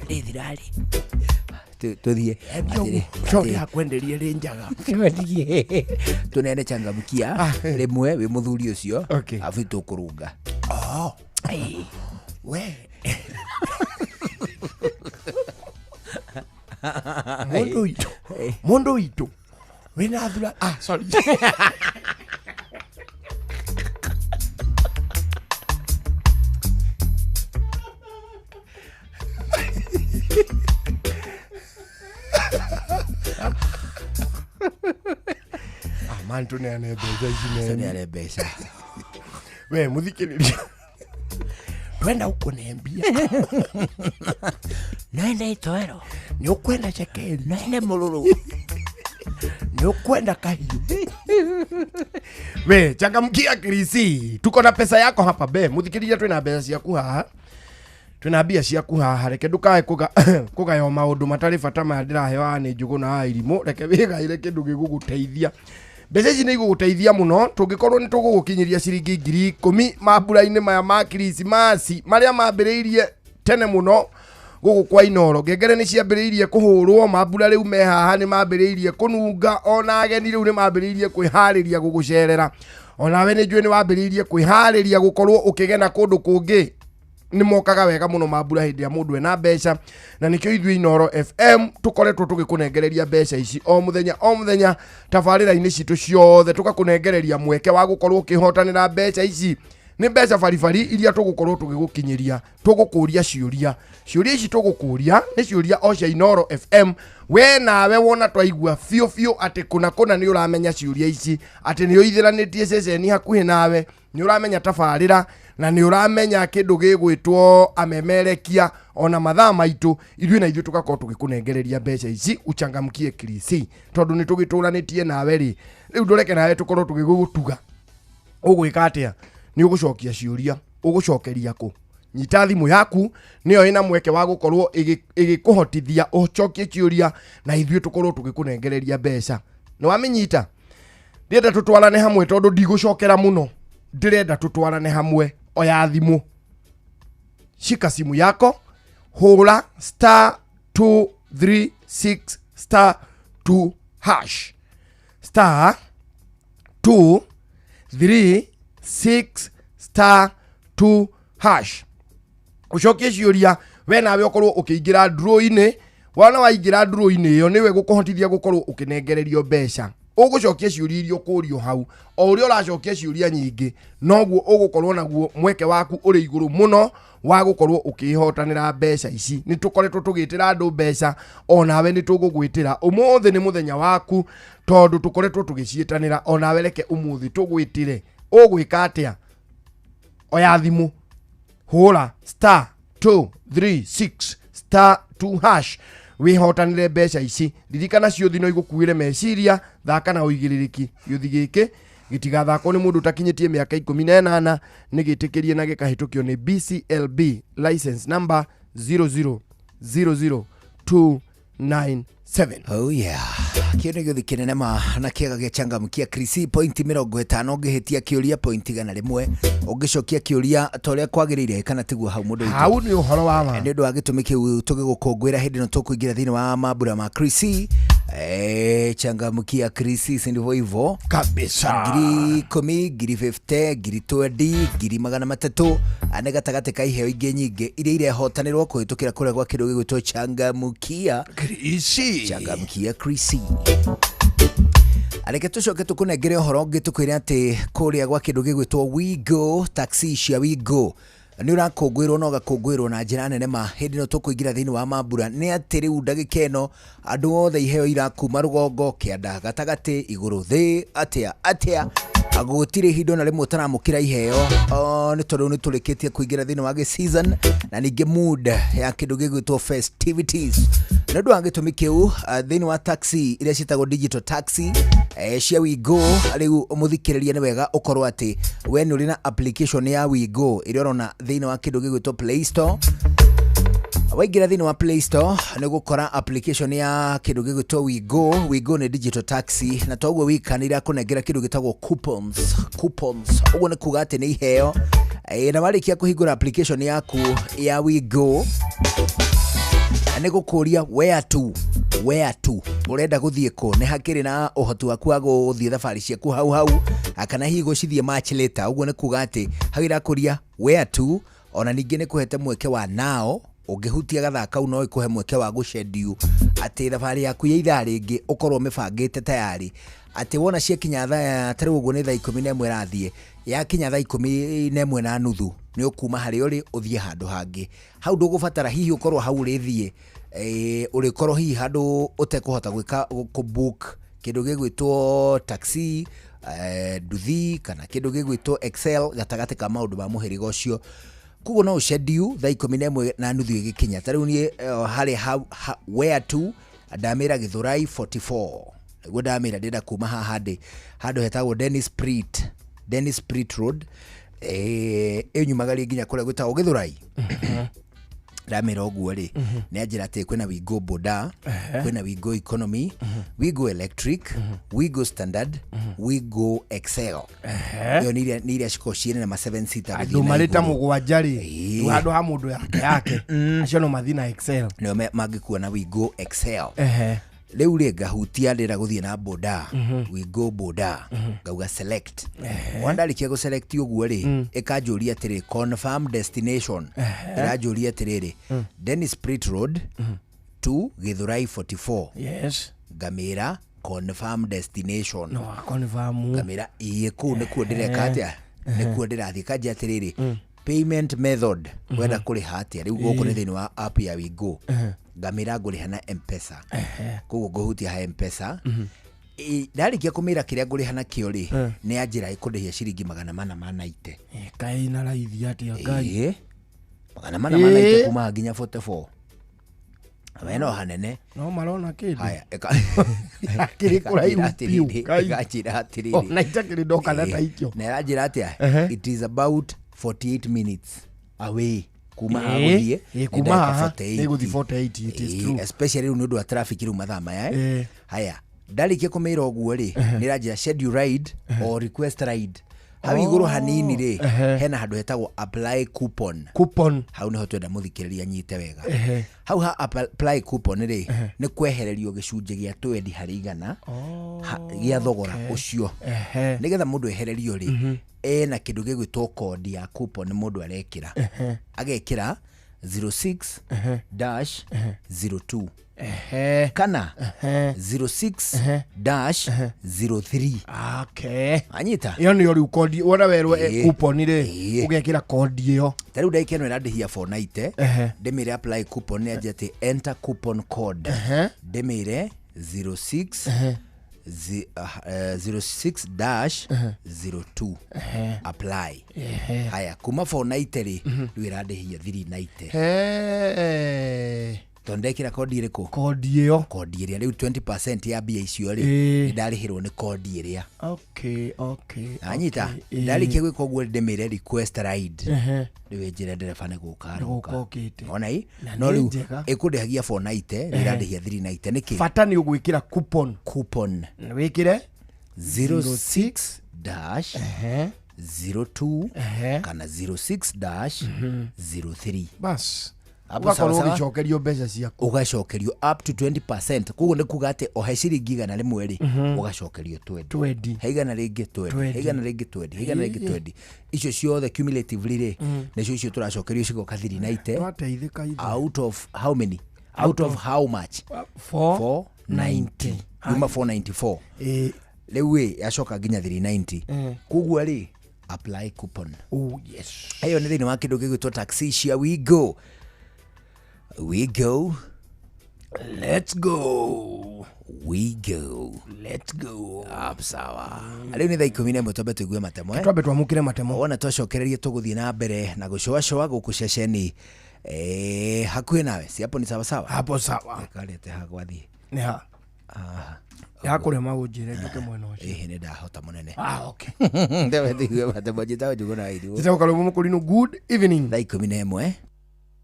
Speaker 1: Nĩ thirarĩ. Tuthiĩ.
Speaker 2: Coke yakwenderia rĩ njaga.
Speaker 1: Tunene changamkia
Speaker 2: Ah, eh.
Speaker 1: rĩmwe wĩ mũthuri ũcio
Speaker 2: Okay.
Speaker 1: abu tũkũrunga.
Speaker 2: Oh. We. Mundu witũ. Mundu witũ. Wĩna thura. Ah, sorry. Ah, man tũneane mbeca ici
Speaker 1: Acio nĩ
Speaker 2: meni.
Speaker 1: are mbeca.
Speaker 2: We mũthikĩrĩria. Twenda ũkũne mbia.
Speaker 1: Noende itoero.
Speaker 2: Nĩ ũkwenda cekeri.
Speaker 1: Noende mũrũrũ.
Speaker 2: Nĩ ũkwenda kahiũ. We changamkia Kirisi, tuko na pesa yako hapa be muthikiriria, twina mbeca ciaku haha, twina mbia ciaku haha. Reke ndukae kugaywo maundu matari bata maya ndĩraheo haha nĩ njũgũ na irimũ. Reke wĩgaĩre kĩndũ gĩgũgũteithia. Mbeca ici nĩ igũgũteithia mũno tũngĩkorwo nĩ tũgũgũkinyĩria ciringi 10,000 mambura-inĩ maya ma Krismasi marĩa mambĩrĩirie tene mũno gũkũ kwa Inoro. Ngengere nĩ ciambĩrĩirie kũhũrwo, mambura rĩu me haha nĩ mambĩrĩirie kũnunga, ona ageni rĩu nĩ mambĩrĩirie kwĩharĩria gũgũcerera. Onawe nĩ njũĩ nĩ wambĩrĩirie kwĩharĩria gũkorwo ũkĩgena kũndũ kũngĩ. Nĩ mokaga wega mũno mambura hĩndĩ ya mũndũ ena mbeca, na nĩkĩo ithuĩ Inoro FM tũkoretwo tũgĩkũnengereria mbeca ici o mũthenya o mũthenya tabarĩra-inĩ citũ ciothe, tũgakũnengereria mweke wa gũkorwo ũkĩhotanĩra mbeca ici. Nĩ mbeca baribari iria tũgũkorwo tũgĩgũkinyĩria. Tũgũkũria ciũria, ciũria ici tũgũkũria nĩ ciũria o cia Inoro FM. We nawe wona twaigua biũ biũ atĩ kũna kũna nĩ ũramenya ciũria ici, atĩ nĩ ũithĩranĩtie ceceni hakuhĩ nawe, nĩ ũramenya tabarĩra na nĩ ũramenya kĩndũ gĩgwĩtwo amemerekia ona mathaa maitũ, ithuĩ na ithuĩ tũgakorwo tũgĩkũnengereria mbeca ici uchangamkie Kirisi, tondũ nĩ tũgĩtũranĩtie nawe rĩ. Rĩu ndũreke nawe tũkorwo tũgĩgũtuga. Ũgwĩka atĩa? Nĩ ũgũcokia ciũria, ũgũcokeria kũ? Nyita thimũ yaku, nĩyo ĩna mweke wa gũkorwo ĩgĩkũhotithia ũcokie ciũria na ithuĩ tũkorwo tũgĩkũnengereria mbeca. Nĩ wamĩnyita? Ndĩrenda tũtwarane hamwe tondũ ndigũcokera mũno, ndĩrenda tũtwarane hamwe. Oya thimũ, shika simu yako, hũra star 236 star 2 hash, star 2 3 6 star 2 hash, ucokie ciũria. We nawe ũkorwo ũkĩingĩra draw-inĩ. Wona waingĩra draw-inĩ ĩyo nĩwe gũkũhotithia gũkorwo ũkĩnengererio mbeca. Ũgũcokia ciũria iria ũkũrio hau, o ũrĩa ũracokia ciũria nyingĩ noguo ũgũkorwo naguo mweke waku ũrĩ igũrũ mũno wa gũkorwo ũkĩhotanĩra mbeca ici. Nĩ tũkoretwo tũgĩtĩra andũ mbeca, onawe nĩ tũgũgwĩtĩra ũmũthĩ. Nĩ mũthenya waku tondũ tũkoretwo tũgĩciĩtanĩra, onawe reke ũmũthĩ tũgwĩtĩre. Ũgwĩka atĩa? Oya thimũ, hũra star 236 star 2 hash, wĩhotanĩre mbeca ici. Ririkana ciũthi no igũkuĩre meciria, thaka na ũigĩrĩrĩki. Gĩũthi gĩkĩ gĩtigathakwo nĩ mũndũ ũtakinyĩtie mĩaka 18, nĩ gĩtĩkĩrie na gĩkahĩtũkio nĩ BCLB license number 0000297.
Speaker 1: Oh yeah. Kĩo nĩ gĩũthi kĩnene ma na kĩega gĩa changamkia Krisi. Pointi 50 ũngĩhĩtia kĩũria, pointi 100 ũngĩcokia kĩũria ta ũrĩa kwagĩrĩire, kana tiguo hau mũndũ witũ?
Speaker 2: Hau nĩ ũhoro wa ma.
Speaker 1: Nĩ ũndũ wa gĩtũmi kĩu tũgĩgũkũngũĩra hĩndĩ ĩno tũkũingĩra thĩinĩ wa mambura ma Krisi. Changamkia Krisi, si ndivyo hivyo?
Speaker 2: Kabisa.
Speaker 1: 10,000, 50,000, 20,000, 300,000 nĩ gatagatĩ ka iheo ingĩ nyingĩ iria irehotanĩrwo kũhĩtũkĩra kũrĩa gwa kĩndũ gĩgwĩtwo changamkia
Speaker 2: Krisi.
Speaker 1: Changamkia Krisi. Reke tũcoke tũkũnengere ũhoro ũngĩ, tũkwĩre atĩ kũrĩa gwa kĩndũ gĩgwĩtwo Wigo taxi cia Wigo nĩ ũrakũngũĩrwo na ũgakũngũĩrwo na njĩra nene ma hĩndĩ ĩno tũkũingĩra thĩinĩ wa mambura. Nĩ atĩ rĩu ndagĩka ĩno andũ othe iheo irakuma rũgongo, kĩanda, gatagatĩ, igũrũ, thĩ, atĩa atĩa, gũtirĩ ihinda ona rĩmwe ũtaramũkĩra iheo. Nĩ tondũ nĩ tũrĩkĩtie kũingĩra thĩinĩ wa gĩ season na ningĩ mood ya kĩndũ gĩgwĩtwo festivities. Nĩ ũndũ wa gĩtũmi kĩu, thĩinĩ wa taxi iria ciĩtagwo digital taxi cia Wigo, rĩu mũthikĩrĩria nĩ wega ũkorwo atĩ we nĩ ũrĩ na application ya Wigo ĩrĩa ũrona thĩinĩ wa kĩndũ gĩgwĩtwo Play Store. Waingĩra thĩinĩ wa Play Store nĩ gũkora application ya kĩndũ gĩgwĩtwo WeGo. WeGo nĩ digital taxi, na toguo wika nĩ irakũnengera kĩndũ gĩtagwo coupons. Coupons ũguo nĩ kuga atĩ nĩ iheo. Na warĩkia kũhingũra application yaku ya WeGo nĩ gũkũria where to ũrenda gũthiĩ kũ, nĩ hakĩrĩ na ũhoti waku wa gũthiĩ thabarĩ ciaku hau hau kana hihi gũcithiĩ much later. Ũguo nĩ kuga atĩ hau irakũria where to, ona ningĩ nĩ kũhete mweke wa now ũngĩhutia gathaa kau no ĩkũhe mweke wa gũschedule atĩ thabarĩ yaku ya ithaa rĩngĩ ũkorwo mĩbangĩte tayari, atĩ wona ciakinya thaa ta rĩu ũguo nĩ thaa 11 ĩrathiĩ, yakinya thaa 11:30 nĩ ũkuma harĩa ũrĩ ũthiĩ handũ hangĩ. Hau ndũgũbatara hihi ũkorwo hau ũrĩthiĩ, ũrĩkorwo hihi handũ ũtekũhota gwĩka kũbook kĩndũ gĩgwĩtwo taxi, nduthi kana kĩndũ gĩgwĩtwo Excel gatagatĩ ka maũndũ ma mũhĩrĩga ũcio. Koguo no ũschedule thaa 11:30 ĩgĩkinya. Ta rĩu niĩ harĩa where to ndamĩra Githurai 44 nĩguo ndamĩra ndĩrenda kuma haha ndĩ handũ hetagwo Dennis Pritt Road, ĩnyumagarie nginya kũrĩa gwĩtagwo Githurai. Ndamĩra ũguo rĩ, nĩ anjĩra atĩ kwĩna WeGo Boda, kwĩna WeGo Economy, WeGo Electric, WeGo Standard, WeGo Excel. Ĩyo nĩ iria cikoragwo ciĩna na ma 7 seater
Speaker 2: gũthiĩ andũ marĩ ta mũgwanja rĩ, handũ ha mũndũ yake acio no mathiĩ na Excel,
Speaker 1: nĩo mangĩkua na WeGo Excel. Rĩu rĩ ngahutia ndĩrenda gũthiĩ na boda, WeGo Boda, ngauga select. Wona ndarĩkia gũ select ũguo rĩ, ĩkanjũria atĩrĩ confirm destination. Ĩranjũria atĩrĩrĩ Dennis Pritt Road to Githurai 44.
Speaker 2: Yes.
Speaker 1: Ngamĩra confirm destination.
Speaker 2: No confirm.
Speaker 1: Ngamĩra ĩĩ kũu nĩkuo ndĩreka atĩa, nĩkuo ndĩrathiĩ. Kanjia atĩrĩrĩ payment method, wenda kũrĩha atĩa. Rĩu gũkũ nĩ thĩinĩ wa app ya WeGo. Ngamĩra ngũrĩha na M-Pesa. Koguo ngũhutia ha M-Pesa. Ndarĩkia kũmĩra kĩrĩa ngũrĩha nakĩo rĩ, nĩ anjĩra ĩkũndĩhia ciringi 490.
Speaker 2: Kaĩ na raithi atĩa Ngai.
Speaker 1: 490 kuma nginya 44. We no hanene.
Speaker 2: No marona kĩndũ.
Speaker 1: Haya,
Speaker 2: Kĩrĩ kũraihu biũ, Ngai.
Speaker 1: ĩkanjĩra atĩrĩrĩ.
Speaker 2: Ona itakĩrĩ ndoka na ta icio.
Speaker 1: Na ĩranjĩra atĩa, it is about 48 minutes away kuma haha gũthiĩ.
Speaker 2: Kuma haha nĩ gũthiĩ 48, it is true.
Speaker 1: Especially rĩu nĩ ũndũ wa traffic rĩu mathaa maya. Haya, ndarĩkia kũmĩra ũguo rĩ, nĩ ĩranjĩra schedule ride or request ride. Hau igũrũ hanini rĩ, hena handũ hetagwo apply coupon.
Speaker 2: Coupon.
Speaker 1: Hau nĩho twenda mũthikĩrĩria anyite wega. Hau ha apply coupon rĩ, nĩ kwehererio gĩcunjĩ gĩa 20 harĩ igana gĩa thogora ũcio. Nĩgetha mũndũ ehererio rĩ, ena kĩndũ gĩgwĩtwo kodi ya coupon mũndũ arekĩra. Agekĩra 06-02 kana 06-03.
Speaker 2: Okay.
Speaker 1: Anyita?
Speaker 2: Ĩyo nĩyo rĩu kodi, wona werwo coupon rĩ, ũgekĩra kodi ĩyo.
Speaker 1: Ta rĩu ndagĩka ĩno ĩrandĩhia 490, ndĩmĩre apply coupon nĩ anjia atĩ enter coupon code. Ndĩmĩre 06-02 apply. Haya, kuma 490 rĩ, rĩu ĩrandĩhia 390. Tondũ ndekĩra kodi ĩrĩkũ?
Speaker 2: Kodi ĩyo.
Speaker 1: Kodi ĩrĩa rĩu 20% ya mbia icio rĩ, nĩ ndarĩhĩrwo nĩ kodi ĩrĩa.
Speaker 2: Okay, okay.
Speaker 1: Anyita, ndarĩkia gwĩka ũguo ndĩmĩre request ride. Rĩu ĩnjĩre ndereba nĩ gũka aroka. Ona ĩ, no rĩu ĩkũndĩhagia 490, nĩ ĩrandĩhia 390 nĩkĩ?
Speaker 2: Bata nĩ ũgwĩkĩra coupon.
Speaker 1: Coupon.
Speaker 2: Wĩkĩre
Speaker 1: 06-02 kana 06-03.
Speaker 2: Bas. Ũgakorwo ũgĩcokerio mbeca ciaku.
Speaker 1: Ũgacokerio up to 20%. Koguo nĩ kuga atĩ ohe ciringi 100 rĩ, ũgacokerio 20. He igana rĩngĩ 20. He igana rĩngĩ 20. He igana rĩngĩ 20. Icio ciothe cumulatively rĩ, nĩcio icio tũracokerio cigoka 390.
Speaker 2: Twateithĩka ithuĩ.
Speaker 1: Out of how many? Out of how much? 490. Yuma 494. Rĩu ĩ, yacoka nginya 390. Koguo rĩ, apply coupon.
Speaker 2: Oh yes.
Speaker 1: Ĩyo nĩ thĩinĩ wa kĩndũ gĩgwĩtwo taxi cia WeGo. We go.
Speaker 2: Let's go.
Speaker 1: We go.
Speaker 2: Let's go.
Speaker 1: Sawa. Rĩu nĩ thaa 11 twambe tũigue matemo.
Speaker 2: Twambe twamũkĩre matemo.
Speaker 1: Wona twacokereria tũgũthiĩ na mbere na gũcoacoa gũkũ ceceni. Hakuhĩ nawe. Si hapo ni sawa sawa?
Speaker 2: Hapo sawa.
Speaker 1: Karete ha gwathiĩ.
Speaker 2: Nĩ ha? Yakũrema gũnjĩra njũke mwena ũcio.
Speaker 1: Ĩhĩ nĩ ndahota mũnene.
Speaker 2: Okay.
Speaker 1: Twambe tũigue matemo. Njĩtagwo Njũgũna wa Irimũ.
Speaker 2: Njĩtagwo Karũgũ Mũkũrinũ. Good evening.
Speaker 1: Thaa 11.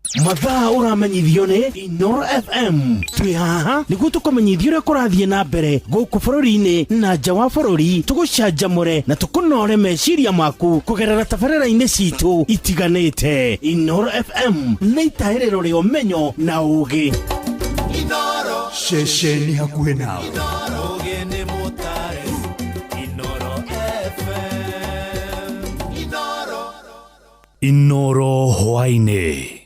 Speaker 3: Mathaa ũramenyithio nĩ Inoro FM. Twĩ haha nĩguo tũkũmenyithia ũrĩa kũrathiĩ na mbere gũkũ bũrũri-inĩ na nja wa bũrũri, tũgũcanjamũre na tũkũnore meciria maku kũgerera tabarĩra-inĩ citũ itiganĩte. Inoro FM nĩ itahĩrĩro rĩa ũmenyo na ũũgĩ.
Speaker 5: Ceceni hakuhĩ nawe. Inoro hwaĩ-inĩ.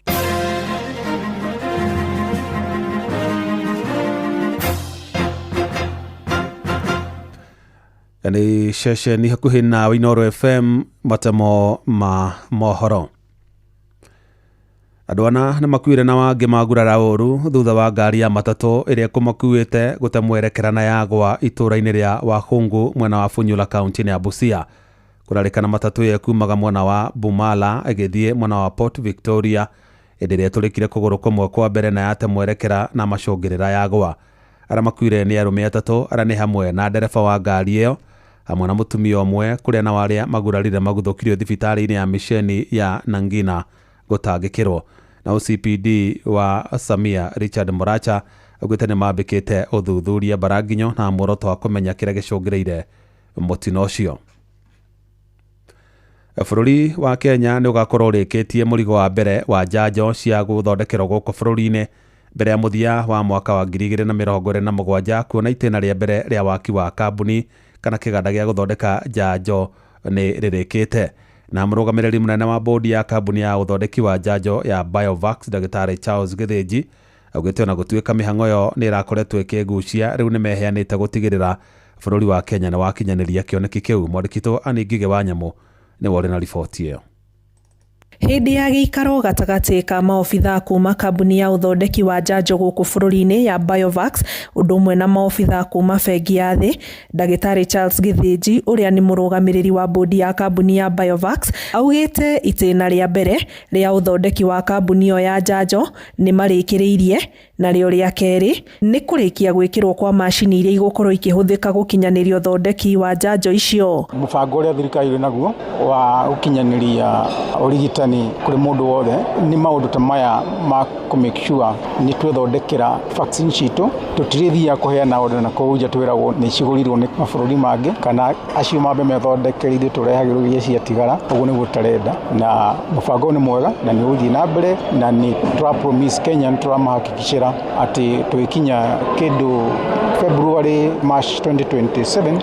Speaker 6: Nĩ ceceni hakuhĩ nawe Inoro FM, matemo ma mohoro. Andũ ana nĩ makuire na wangĩ magurara ũru thutha wa ngari ya matatũ ĩrĩa ĩkũmakuĩte gũte mwerekera na yagwa itũũra-inĩ rĩa Wakhungu mwena wa Funyula kaunti-inĩ ya Busia. Kũrarĩkana matatũ ĩyo ĩkumaga mwena wa Bumala ĩgĩthiĩ mwena wa Port Victoria ĩndĩ ĩrĩa ĩtũrĩkire kũgũrũ kũmwe kwa mbere na yate mwerekera na macũngĩrĩra yagwa. Arĩa makuire nĩ arũme atatũ arĩa nĩ hamwe na ndereba wa ngari ĩyo hamwe na mũtumia ũmwe, kũrĩa na arĩa magurarire maguthũkirio thibitarĩ-inĩ ya misheni ya Nangina gũtangĩkĩrwo. Na OCPD wa Samia Richard Moracha augĩte nĩ mambĩkĩte ũthuthuria mbaranginyo na muoroto wa kũmenya kĩrĩa gĩcũngĩrĩire mũtino ũcio. Bũrũri wa Kenya nĩ ũgakorwo ũrĩkĩtie mũrigo wa mbere wa njanjo cia gũthondekerwo gũkũ bũrũri-inĩ mbere ya mũthia wa mwaka wa 2027, kuona itĩna rĩa mbere rĩa waki wa kambuni kana kĩganda gĩa gũthondeka njanjo nĩ rĩrĩkĩte. Na mũrũgamĩrĩri mũnene wa bodi ya kambuni ya ũthondeki wa njanjo ya Biovax Ndagĩtarĩ Charles Gĩthĩnji augĩte ona gũtuĩka mĩhang'o ĩyo nĩ ĩrakoretwo ĩkĩgucia, rĩu nĩ meheanĩte gũtigĩrĩra bũrũri wa Kenya nĩ wakinyanĩria kĩoneki kĩu. Mwandĩki Annie Ngigĩ wa Nyamũ nĩwe ũrĩ na riboti ĩyo.
Speaker 7: Hĩndĩ ya gĩikaro gatagatĩ ka maobithaa kuma kambuni ya ũthondeki wa njanjo gũkũ bũrũri-inĩ ya Biovax ũndũ ũmwe na maobithaa kuma bengi ya thĩ, Ndagĩtarĩ Charles Gĩthĩnji ũrĩa nĩ mũrũgamĩrĩri wa bodi ya kambuni ya Biovax augĩte itĩna rĩa mbere rĩa ũthondeki wa kambuni ĩyo ya njanjo nĩ marĩkĩrĩirie, narĩo rĩa kerĩ nĩ kũrĩkia gwĩkĩrwo kwa macini iria igũkorwo ikĩhũthĩka gũkinyanĩria ũthondeki wa njanjo icio.
Speaker 8: Mũbango ũrĩa thirikari ĩrĩ naguo wa gũkinyanĩria ũrigitani kũrĩ mũndũ wothe nĩ maũndũ ta maya ma kũ make sure nĩ twethondekera vaccine citũ, tũtirĩthiaga kũheana order na kũu nja twĩragwo nĩ cigũrirwo nĩ mabũrũri mangĩ kana acio mambe methondekere ithuĩ tũrehagĩrwo iria ciatigara. Ũguo nĩguo tũtarenda, na mũbango nĩ mwega na nĩ ũgũthiĩ na mbere, na nĩ tũra promise Kenya, nĩ tũramahakikicĩra atĩ tũgĩkinya kĩndũ February March 2027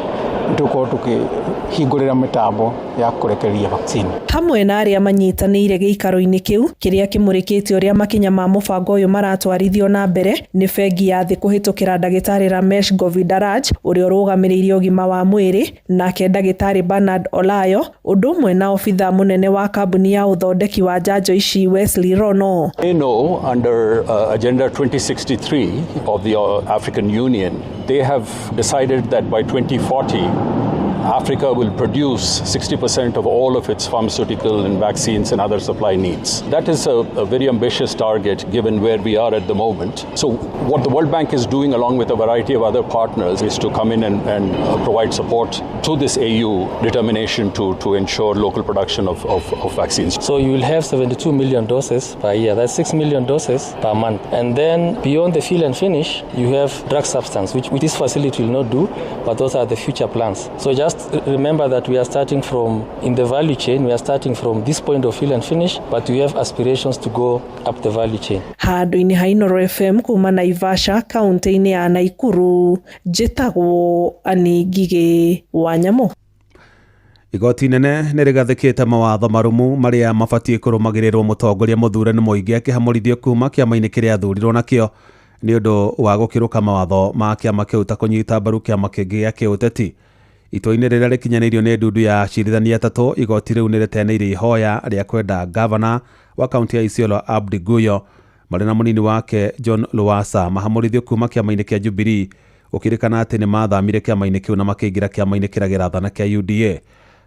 Speaker 8: nĩtũgũkorwo tũkĩhingũrĩra mĩtambo ya kũrekereria vaccine.
Speaker 7: Hamwe na arĩa manyitanĩire gĩikaro-inĩ kĩu kĩrĩa kĩmũrĩkĩte ũrĩa makinya ma mũbango ũyũ maratwarithio na mbere nĩ bengi ya thĩ kũhĩtũkĩra ndagĩtarĩ Ramesh Govindaraj ũrĩa ũrũgamĩrĩire ũgima wa mwĩrĩ, nake ndagĩtarĩ Bernard Olayo ũndũ ũmwe na obithaa mũnene wa kambuni ya ũthondeki wa njanjo ici Wesley Rono.
Speaker 9: They know under Agenda 2063 of the African Union, they have decided that by 2040 Africa will produce 60% of all of its pharmaceutical and vaccines and other supply needs. That is a very ambitious target given where we are at the moment. So what the World Bank is doing along with a variety of other partners is to come in and provide support to this AU determination to ensure local production of vaccines.
Speaker 10: So you will have 72 million doses per year. That's 6 million doses per month. And then beyond the fill and finish, you have drug substance, which this facility will not do, but those are the future plans. So just remember that we are starting from, in the value chain, we are starting from this point of fill and finish, but we have aspirations to go up the value chain.
Speaker 7: Handũ-inĩ ha Inoro FM kuma Naivasha kaunti-inĩ ya Nakuru, njĩtagwo Annie Ngigĩ wa Nyamũ.
Speaker 6: Igoti inene nĩ rĩgathĩkĩte mawatho marumu marĩa mabatiĩ kũrũmagĩrĩrwo mũtongoria mũthure nĩ mũingĩ akĩhamũrithio kuma kĩama-inĩ kĩrĩa athurirwo nakĩo nĩ ũndũ wa gũkĩrũka mawatho ma kĩama kĩu ta kũnyita mbaru kĩama kĩngĩ gĩa kĩũteti. Itua-inĩ rĩrĩa rĩkinyanĩirio nĩ ndundu ya acirithania atatũ, igoti rĩu nĩ rĩteanĩirie ihoya rĩa kwenda gavana wa kaunti ya Isiolo Abdi Guyo marĩ na mũnini wake John Lowassa mahamũrithio kuma kĩama-inĩ kĩa Jubilee, gũkĩrĩkana atĩ nĩ mathamire kĩama-inĩ kĩu na makĩingĩra kĩama-inĩ kĩrĩa gĩrathana kĩa UDA.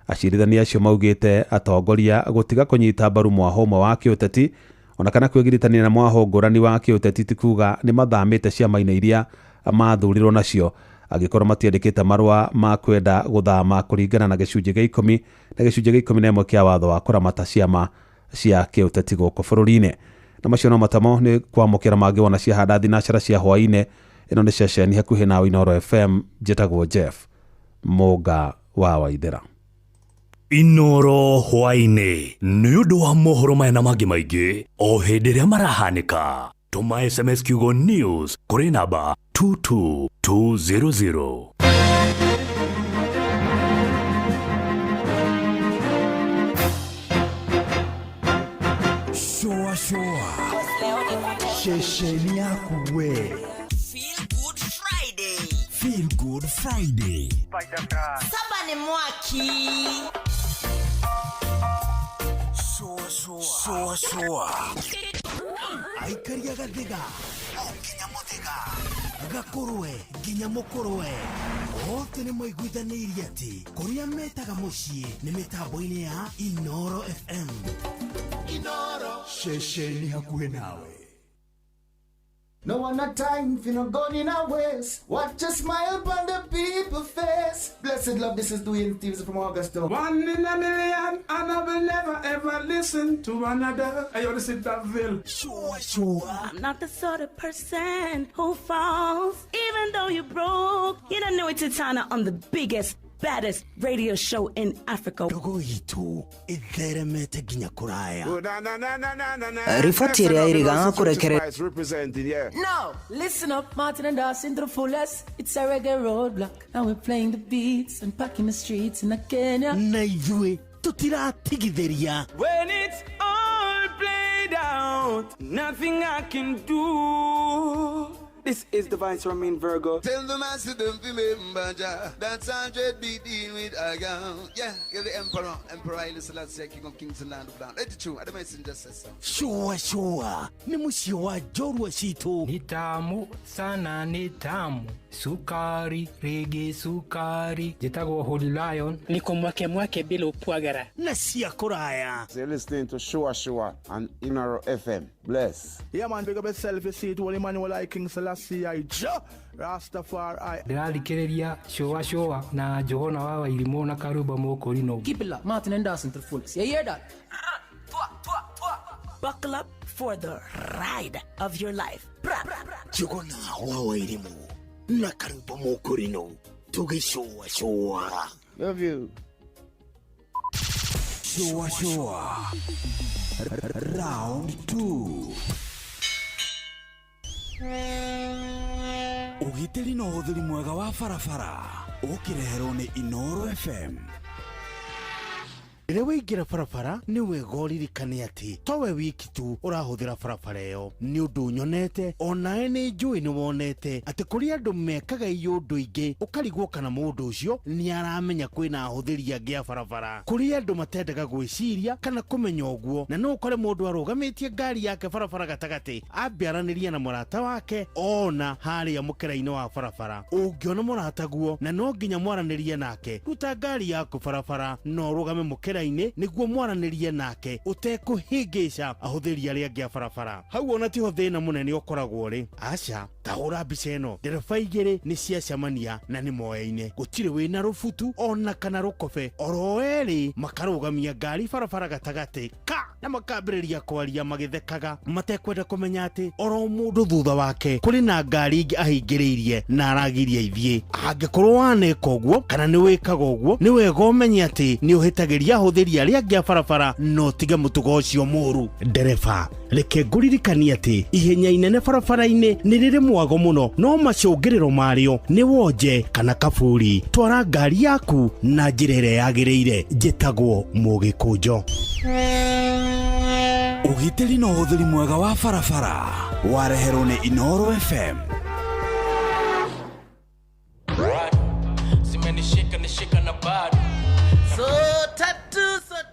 Speaker 6: Acirithania acio maugĩte atongoria gũtiga kũnyita mbaru mwaho ũmwe wa kĩũteti ona kana kwĩgiritania na mwaho ngũrani wa kĩũteti ti kuga nĩ mathamĩte ciama-inĩ iria mathurirwo nacio angĩkorwo matiandĩkĩte marũa ma kwenda gũthama kũringana na gĩcunjĩ gĩa 10 na gĩcunjĩ gĩa 11 kĩa watho wa kũramata ciama cia kĩũteti gũkũ bũrũri-inĩ. Na macio no matamo nĩ kwamũkĩra mangĩ wona ciahanda thinacara cia hwaĩ-inĩ. Ĩno nĩ ceceni hakuhĩ nawe Inooro FM. Njĩtagwo Jeff Mũnga wa Waithera.
Speaker 5: Inooro hwaĩ-inĩ nĩ ũndũ wa mohoro maya na mangĩ maingĩ o hĩndĩ ĩrĩa marahanĩka. Tũma SMS kiugo news kũrĩ namba 22200. Shoa shoa ceceni yaku we.
Speaker 4: Feel Good Friday.
Speaker 5: Feel Good Friday.
Speaker 4: Saba ni mwaki.
Speaker 5: Shoa shoa shoa aikaria gathiga o nginya muthiga gakurwe nginya mukurwe othe nĩ maiguithanĩirie atĩ kũrĩa metaga mũciĩ nĩ mĩtambo-inĩ ya Inooro FM. Inooro ceceni hakuhĩ nawe.
Speaker 11: No one a time for no gun in a waste. Watch a smile upon the people face. Blessed love, this is Dwayne Stevens from Augusta.
Speaker 12: One in a million, and I will never ever listen to another. I want to sit that bill.
Speaker 5: Sure, sure.
Speaker 13: I'm not the sort of person who falls, even though you broke. You don't know it's Titana on the biggest, baddest radio show in Africa.
Speaker 5: Ndogo itu itheremete nginya kuraya.
Speaker 14: Riboti ĩrĩa ĩrĩgaga kũrekere.
Speaker 15: No, listen up, Martin and Dawson to the fullest. It's a reggae roadblock. Now we're playing the beats and packing the streets in Kenya.
Speaker 3: Na ithuĩ tutiratigithĩria.
Speaker 12: When it's all played out, nothing I can do. This is the Vice Romain Virgo.
Speaker 11: Tell the master don't remember Jah. That's 100 be dealing with a gun. Yeah, you're the emperor. Emperor Haile Selassie, King of Kings and Land of Land. Let it true. I don't messenger says so.
Speaker 3: Shua shua. Ni muciĩ wa njorua citũ.
Speaker 16: Ni tamu sana, ni tamu. Sukari, rege sukari. Njĩtagwo Holy Lion.
Speaker 17: Niko mwake mwake bila upwagara.
Speaker 3: Na cia kũraya.
Speaker 18: So you're listening to Shua Shua on Inooro FM. Bless.
Speaker 19: Yeah man, big up yourself, you see it. Holy Emmanuel I King Selassie I Jah Rastafari.
Speaker 16: Ndĩrathikĩrĩria Shua Shua na Njũgũna wa Wairimũ na Karumba Mũkũrinũ.
Speaker 15: Keep it locked, Martin and Dawson to the fullest. You hear that?
Speaker 13: Buckle up for the ride of your life.
Speaker 3: Njũgũna wa Wairimũ na Karumba Mũkũrinũ tũgĩcũa cũa.
Speaker 18: Love you.
Speaker 5: Shua Shua Round 2. Ũgitĩri na ũhũthĩri mwega wa barabara ũkĩreherwo nĩ Inooro FM.
Speaker 3: Rĩrĩa waingĩra barabara nĩ wega ũririkane atĩ towe wiki tu ũrahũthĩra barabara ĩyo. Nĩ ũndũ nyonete onawe nĩ njũĩ nĩ wonete atĩ kũrĩ andũ mekaga iũndũ ingĩ ũkarigwo kana mũndũ ũcio nĩ aramenya kwĩna ahũthĩri angĩ a barabara. Kũrĩ andũ matendaga gwĩciria kana kũmenya ũguo, na no ũkore mũndũ arũgamĩtie ngari yake barabara gatagatĩ ambe aranĩria na mũrata wake ona harĩa mũkĩra-inĩ wa barabara. Ũngĩona mũrataguo na no nginya mwaranĩrie nake, ruta ngari yaku barabara na ũrũgame mũkĩra nĩguo mwaranĩrie nake ũtekũhĩngĩca ahũthĩri arĩa angĩ a barabara. Hau ona tiho thĩna mũnene ũkoragwo rĩ. Aca, ta hũra mbica ĩno, ndereba igĩrĩ nĩ ciacemania na nĩ moyaine, gũtirĩ wĩna rũbutu ona kana rũkobe, oro erĩ makarũgamia ngari barabara gatagatĩ ka na makambĩrĩria kwaria magĩthekaga matekwenda kũmenya atĩ oro mũndũ thutha wake kũrĩ na ngari ingĩ ahingĩrĩirie na aragiria ithiĩ. Angĩkorwo waneka ũguo kana nĩ wĩkaga ũguo, nĩ wega ũmenye atĩ nĩ ũhĩtagĩria ahũthĩri arĩa angĩ a barabara no tige mũtugo ũcio mũru. Ndereba, reke ngũririkanie atĩ ihenya inene barabara-inĩ nĩ rĩrĩ mwago mũno, no macũngĩrĩro marĩo nĩ wonje kana kaburi. Twara ngari yaku na njĩra ĩrĩa yagĩrĩire. Njĩtagwo Mũgĩkũnjo.
Speaker 5: Ũgitĩri na ũhũthĩri mwega wa barabara wareherwo nĩ Inooro FM.
Speaker 20: So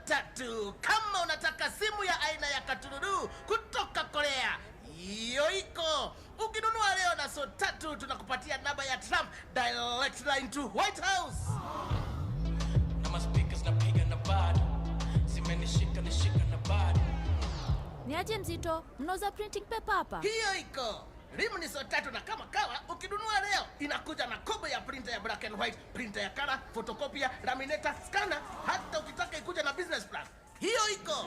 Speaker 20: tatu, kama unataka simu ya aina ya katururu kutoka Korea, hiyo iko. Ukinunua leo na so tatu tunakupatia namba ya Trump direct line to White House.
Speaker 16: Na ma speakers napiga na bado zimenishika nishika na bado.
Speaker 21: Ni aje mzito, mnauza printing paper hapa?
Speaker 20: Hiyo iko. Rimu ni so tatu na kama kawa ukinunua leo inakuja na kobo ya printer ya black and white, printer ya color, photocopier, laminator, scanner, hata ukitaka ikuja na business plan. Hiyo iko.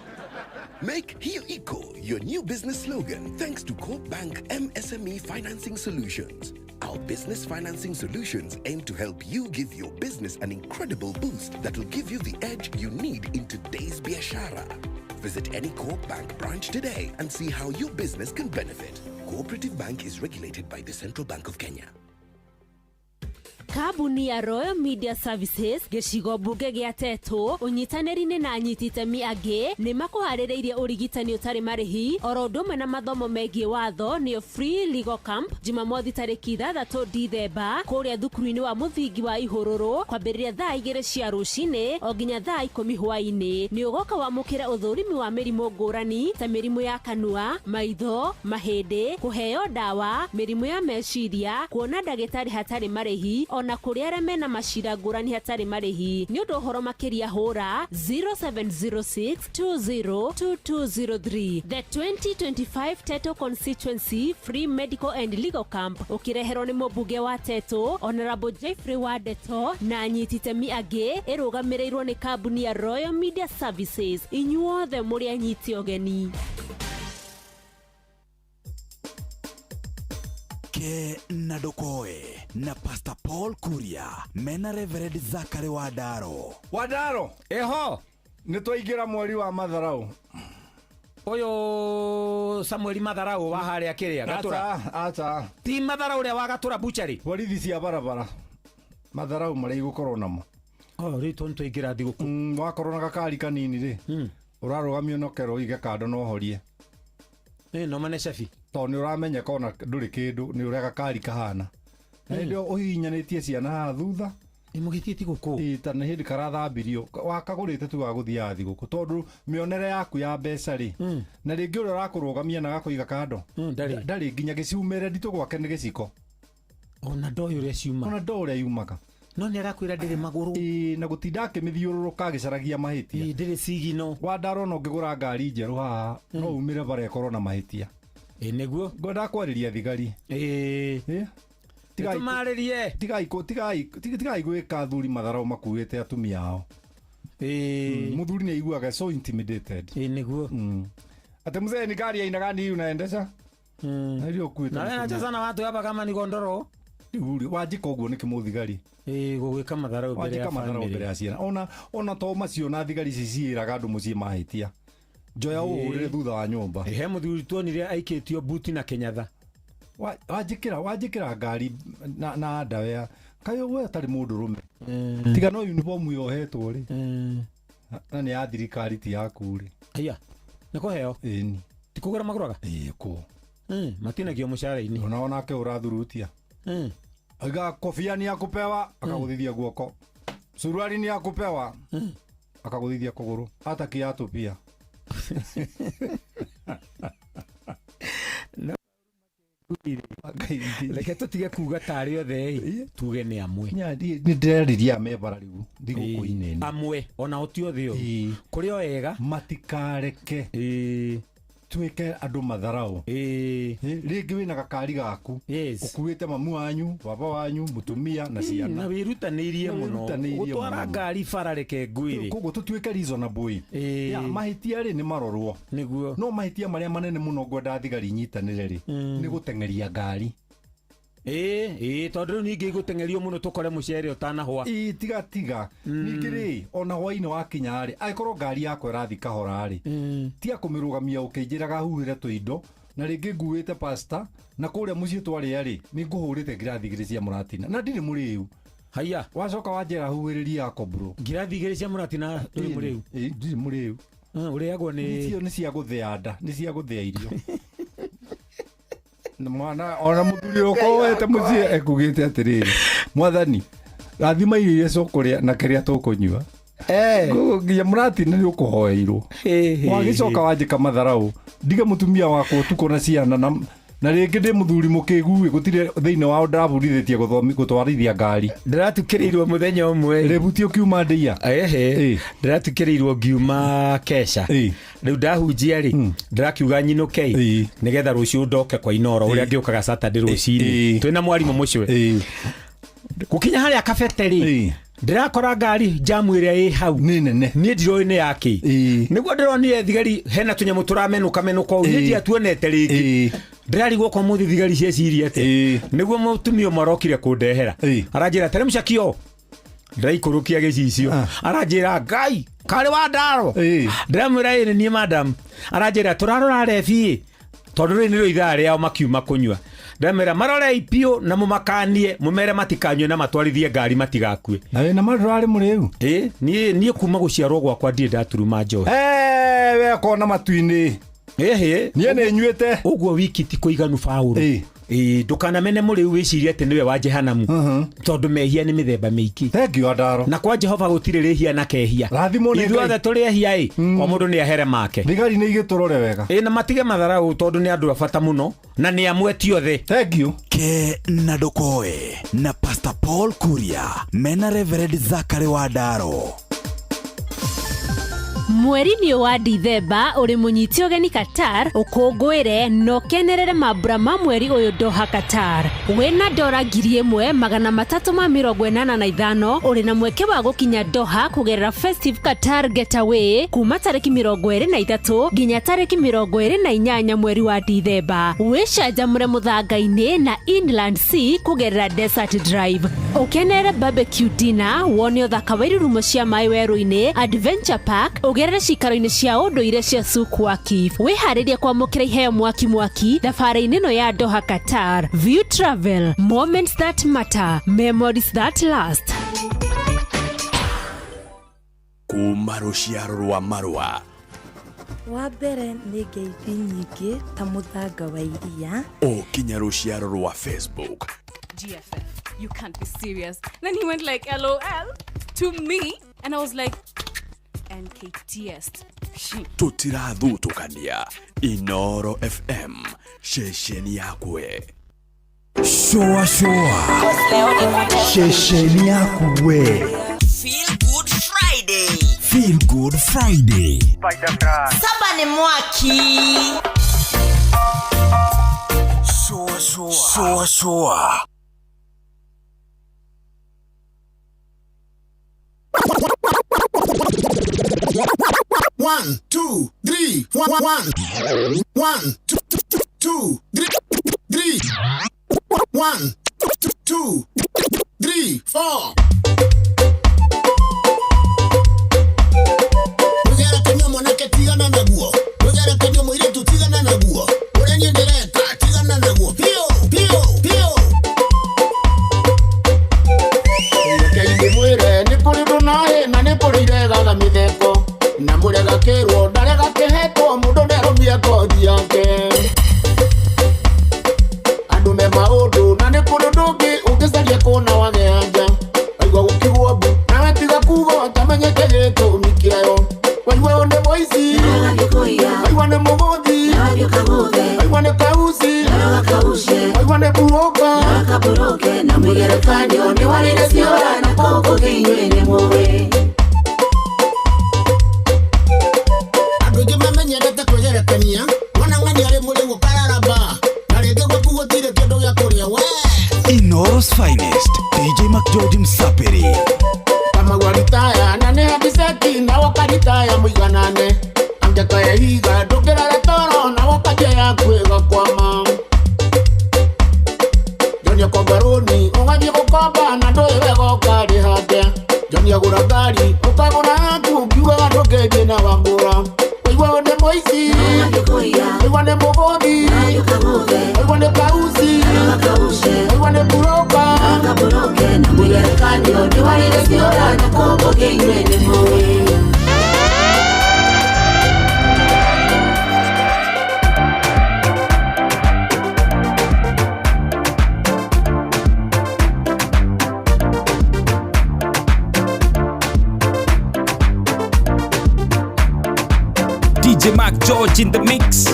Speaker 5: Make Hiyo Iko
Speaker 2: your new business slogan thanks to Corp Bank MSME Financing Solutions. Our business financing solutions aim to help you give your business an incredible boost that will give you the edge you need in today's biashara. Visit any Corp Bank branch today and see how your business can benefit. Cooperative Bank is regulated by the Central Bank of Kenya.
Speaker 22: Kambuni ya Royal Media Services gĩcigo mbunge gĩa Tetũ ũnyitanĩri-inĩ na anyiti itemi angĩ nĩ makũharĩrĩirie ũrigitani ũtarĩ marĩhi oro ũndũ ũmwe na mathomo megiĩ watho nĩyo Free Legal Camp Jumamothi tarĩki 6 Dithemba kũrĩa thukuru-inĩ wa mũthingi wa Ihũrũrũ kwambĩrĩria thaa 2 cia rũcinĩ o nginya thaa 10 hwaĩ-inĩ. Nĩ ũgoka wamũkĩre ũthũrimi wa mĩrimũ ngũrani ta mĩrimũ ya kanua, maitho, mahĩndĩ, kũheo ndawa, mĩrimũ ya meciria, kuona ndagĩtarĩ hatarĩ marĩhi ona kũrĩ arĩa mena macira ngũrani hatarĩ marĩhi. Nĩ ũndũ ũhoro makĩria hũra 0706 202203. The 2025 Teto Constituency Free Medical and Legal Camp ũkĩreherwo nĩ mũmbunge wa Teto Honorable Jeffrey Wandeto na anyiti itemi angĩ, ĩrũgamĩrĩirwo nĩ kambuni ya Royal Media Services. Inyuothe mũrĩ anyiti ũgeni.
Speaker 5: Ke na Ndokoe na Pastor Paul Kuria mena Reverend Zachary Wandaro.
Speaker 19: Wandaro
Speaker 23: eho
Speaker 19: nĩ twaingĩra mweri wa matharau.
Speaker 23: Ũyũ Samuel Matharau wa harĩa kĩrĩa Gatura.
Speaker 19: Acha
Speaker 23: ti Matharau ũrĩa wa Gatura butchery.
Speaker 19: Borithi cia barabara matharau marĩa igũkorwo namo.
Speaker 23: Oh, rĩu tũ nĩtwaingĩra thigũkũ.
Speaker 19: Wakorwo na gakari kanini rĩ, ũrarũgamio na ũkerwo ũige kando na ũhorie.
Speaker 23: No mane cabi
Speaker 19: tondũ nĩ ũramenyeka ona ndũrĩ kĩndũ nĩ ũrĩa gakari kahana. Na hĩndĩ ĩyo ũhihinyanĩtie ciana haha thutha.
Speaker 23: Mũgĩthiĩ thigũkũ.
Speaker 19: Ĩ ta nĩ hĩndĩ karathambirio wakagũrĩte tu wa gũthiaga thigũkũ tondũ mĩonere yaku ya mbeca rĩ, na rĩngĩ ũrĩa ũrakũrũgamia na agakũiga kando ndarĩ nginya gĩciumĩre nditũ gwake nĩ gĩciko.
Speaker 23: Ona ndoĩ ũrĩa ciumaga.
Speaker 19: Ona ndoĩ ũrĩa yumaga.
Speaker 23: No nĩ arakwĩra ndĩrĩ magũrũ.
Speaker 19: Ĩ na gũtinda akĩmĩthiũrũrũka agĩcaragia mahĩtia.
Speaker 23: Ĩ ndĩrĩ cigino.
Speaker 19: Wandaro no ũngĩgũra ngari njerũ haha no umĩre bara ĩkorwo na mahĩtia.
Speaker 23: Ĩ nĩguo
Speaker 19: ngwendaga kwarĩria thigari.
Speaker 23: Ĩ tũmarĩrie.
Speaker 19: Tigai gwĩka athuri matharau makuĩte atumia ao. Mũthuri nĩ aiguaga so intimidated.
Speaker 23: Ĩ nĩguo.
Speaker 19: Ate mzee ni gari aina gani hii unaendesha? Na ndio kuita.
Speaker 23: Na nacheza na watu hapa kama ni gondoro.
Speaker 19: Wanjĩka ũguo nĩkĩ mũthigari?
Speaker 23: Ĩ gũgwĩka matharau mbere ya
Speaker 19: Wanjĩka matharau mbere ya ciana. Ona to macio na thigari ici ciĩraga andũ mũciĩ mahĩtia. Njoya ũhũrĩre thutha wa nyũmba.
Speaker 23: He mũthuri tuonire aikĩtio buti na kĩnyatha.
Speaker 19: Wanjĩkĩra ngari na ndawea kaĩ we ũtarĩ mũndũrũme. Tiga no uniform yohetwo rĩ. Na nĩ ya thirikari ti yaku rĩ.
Speaker 23: Aya nĩ kũheo?
Speaker 19: Ĩni.
Speaker 23: Ti kũgũra magũraga?
Speaker 19: Ĩ kũ.
Speaker 23: Matinagio mũcara-inĩ.
Speaker 19: Ona onake ũrathurutia. Aiga kofia ni ya kupewa akagũthithia guoko. Suruali ni ya kupewa akagũthithia kũgũrũ. Hata kiatu pia.
Speaker 23: Reke tũtige kuga tarĩ othe ĩ tuge nĩ amwe.
Speaker 19: Nĩ ndĩrarĩria mebara rĩu thigũkũ-inĩ ĩno.
Speaker 23: Amwe ona ti othe ũru. Kũrĩ o ega
Speaker 19: matikareke tuĩke andũ matharau. Rĩngĩ wĩna gakari gaku ũkuĩte mamu wanyu, baba wanyu, mũtumia na ciana.
Speaker 23: Na wĩrutanĩirie mũno gũtwara ngari bara reke ngwĩre.
Speaker 19: Koguo tũtuĩke reasonable. Ya mahĩtia rĩ nĩ marorwo.
Speaker 23: Nĩguo.
Speaker 19: No mahĩtia marĩa manene mũno ngwenda thigari inyitanĩre rĩ nĩ gũteng'eria ngari.
Speaker 23: Ĩ tondũ rĩu ningĩ igũteng'erio mũno tũkore mũcere ũtanahwa.
Speaker 19: Ĩ tiga. Ningĩ rĩ ona hwainĩ wakinya rĩ angĩkorwo ngari yakwa ĩrathiĩ kahora rĩ tiga kũmĩrũgamia ũkĩnjĩraga huhĩre tũindo na rĩngĩ nguĩte pasta na kũrĩa mũciĩ twarĩa rĩ nĩ ngũhũrĩte ngirathi igĩrĩ cia mũratina na ndirĩ mũrĩu.
Speaker 23: Haiya.
Speaker 19: Wacoka wanjĩra huhĩrĩria yako bro.
Speaker 23: Ngirathi igĩrĩ cia mũratina ndũrĩ mũrĩu?
Speaker 19: Ĩ ndirĩ mũrĩu.
Speaker 23: Ũrĩagwo nĩ
Speaker 19: icio nĩ cia gũthĩa nda, nĩ cia gũthĩa irio. Mwana ona mũthuri ũkwa wete mũciĩ ekugĩte atĩrĩrĩ mwathani rathima irio iria tũkũrĩa na kĩrĩa tũkũnyua. Nginya mũratina nĩ ũkũhoeirwo. Wagĩcoka wanjĩka matharau ndige mũtumia wakwa ũtukũ na ciana na rĩngĩ ndĩ mũthuri mũkĩgu gũtirĩ thĩinĩ wao ndĩrabundithĩtie gũtwarithia ngari.
Speaker 23: Ndĩratukĩrĩirwo mũthenya ũmwe.
Speaker 19: Rĩbuti ũkiuma ndĩia.
Speaker 23: Ehe. Ndĩratukĩrĩirwo ngiuma kesha. Rĩu ndahunjia rĩ ndĩrakiuga nyinũke nĩgetha rũciũ ndoke kwa Inoro ũrĩa ngĩũkaga Saturday rũcinĩ. Twĩna mwarimũ mũcwe. Gũkinya harĩa kabete rĩ Ndĩrakora ngari jamu ĩrĩa ĩ hau
Speaker 19: nĩ nene,
Speaker 23: niĩ ndiroĩ nĩ yakĩ. Nĩguo ndĩronire thigari hena tũnyamũ tũramenũka menũka ũũ, niĩ ndiatuonete rĩngĩ. Ndĩrarigwo kwa mũthĩ thigari cieciria atĩa. Nĩguo mũtumia ũmwe arokire kũndehera, aranjĩra teremsha kio. Ndĩraikũrũkia gĩcicio, aranjĩra ngai karĩ wa ndaro. Ndĩramwĩra ĩ nĩ niĩ madam. Aranjĩra tũrarora rebi tondũ rĩrĩ nĩrĩo ithaa rĩao makiuma kũnyua. Ndĩramwĩra marorei biũ na mũmakanie, mũmere matikanyue na matwarithie ngari matigakue.
Speaker 19: Na wĩna mandũrarĩ mũrĩu?
Speaker 23: Ĩ niĩ kuma gũciarwo gwakwa ndirĩ ndaturuma njohi.
Speaker 19: We kona matu-inĩ.
Speaker 23: Ĩhĩ,
Speaker 19: niĩ nĩ nyuĩte.
Speaker 23: Ũguo wiki ti kũiganu baũrũ. Ĩ ndũkanamene mũrĩu wĩcirie atĩ nĩwe wa jehanamu, tondũ mehia nĩ mĩthemba mĩingĩ.
Speaker 19: Thank you Adaro.
Speaker 23: Na kwa Jehova gũtirĩ rĩhia na kehia.
Speaker 19: Rathimwo nĩ Ngai.
Speaker 23: Ithuothe tũrĩ ehia ĩ, o mũndũ nĩ ahere make.
Speaker 19: Thigari nĩ igĩtũrore wega.
Speaker 23: Ĩ na matige matharau tondũ nĩ andũ a bata mũno na nĩ amwe ti othe.
Speaker 19: Thank you.
Speaker 5: Ke na Ndokoe na Pastor Paul Kuria mena Reverend Zachary Wandaro.
Speaker 22: Mweri-inĩ wa Dithemba ũrĩ mũnyiti ũgeni Qatar, ũkũngũĩre na ũkenerere mambura ma mweri ũyũ Doha Qatar. Wĩna dora 1385 ũrĩ na mweke wa gũkinya Doha kũgerera Festive Qatar Getaway kuma tarĩki 23 nginya tarĩki 28 mweri wa Dithemba. Wĩcanjamũre mũthanga-inĩ na Inland Sea kũgerera Desert Drive. Ũkenerere barbecue dinner, wone ũthaka wa irurumo cia maĩ werũ-inĩ, Adventure Park, ũgerere cikaro-inĩ cia ũndũire cia Souk Waqif. Wĩharĩrie kwamũkĩra iheo mwaki mwaki thabarĩ-inĩ ĩno ya Doha Qatar. View Travel, moments that matter, memories that last.
Speaker 2: Kuma rũciaro rwa marũa.
Speaker 1: Wa mbere nĩ ngeithi nyingĩ ta mũthanga wa iria.
Speaker 2: O kinya rũciaro rwa Facebook.
Speaker 8: GFF, you can't be serious. Then he went like LOL to me and I was like NKTS.
Speaker 2: Tutirathutũkania. Inoro FM, ceceni yakwe.
Speaker 5: Shoa shoa. Ceceni yakwe.
Speaker 4: Feel Good Friday.
Speaker 5: Feel Good Friday.
Speaker 4: Saba ni mwaki.
Speaker 5: Shoa shoa. Shoa shoa.
Speaker 9: One, two, three, one, one, one, two, two, three, three, 1, 2, 3, 4. Mwĩgerekanio mwanake tigana naguo, mwĩgerekanio mũirĩtu tigana naguo, ũrĩa niĩ ndĩreka tigana naguo, piũ piũ piũ. Reke ndĩmwĩre nĩ kũrĩ ũndũ naĩ na nĩ kũrĩ iregaga mĩtheko, na mũrega kĩrwo ndarega kĩhetwo mũndũ nderũmia kothi yake. Andũ me maũndũ na nĩ kũrĩ ũndũ ũngĩ ũngĩcaria kuona wage anja, waigua gũkigwo mbu nawe tiga kuga ũtamenyete gĩtũmi kĩayo. Waigua ũyũ nĩ mũici, waigua nĩ mũgũthi, waigua nĩ kauci, waigua nĩ buroka,
Speaker 24: na mwĩgerekanio nĩ warĩre ciora na kũngĩ inyuĩ nĩ mũĩ.
Speaker 9: Andũ aingĩ mamenyerete kwĩgerekania, wona ng'ania arĩ mũrĩu ũkararamba, na rĩngĩ gwaku gũtirĩ kĩndũ gĩa kũrĩa we.
Speaker 5: Inoro's finest, DJ McGeorge Msapiri.
Speaker 9: Kama waritaya na nĩ handiceki na wakaritaya mũiganane, angĩkaya ihiga ndũngĩrara toro na wakajia yaku ĩgakwama. Johnny akomba rũni ũgathiĩ gũkomba na ndũĩ wega ũkarĩha atĩa. Johnny agũra ngari ũkagũra yaku ũkiugaga ndũngĩthiĩ na wagũra. Waigua ũyũ nĩ mũici, waigua nĩ mũgũthi, waigua nĩ kauci, waigua nĩ buroka,
Speaker 24: na mwĩgerekanio nĩ warĩre ciora na kũngĩ inyuĩ nĩ mũĩ.
Speaker 25: DJ Mark George in the mix.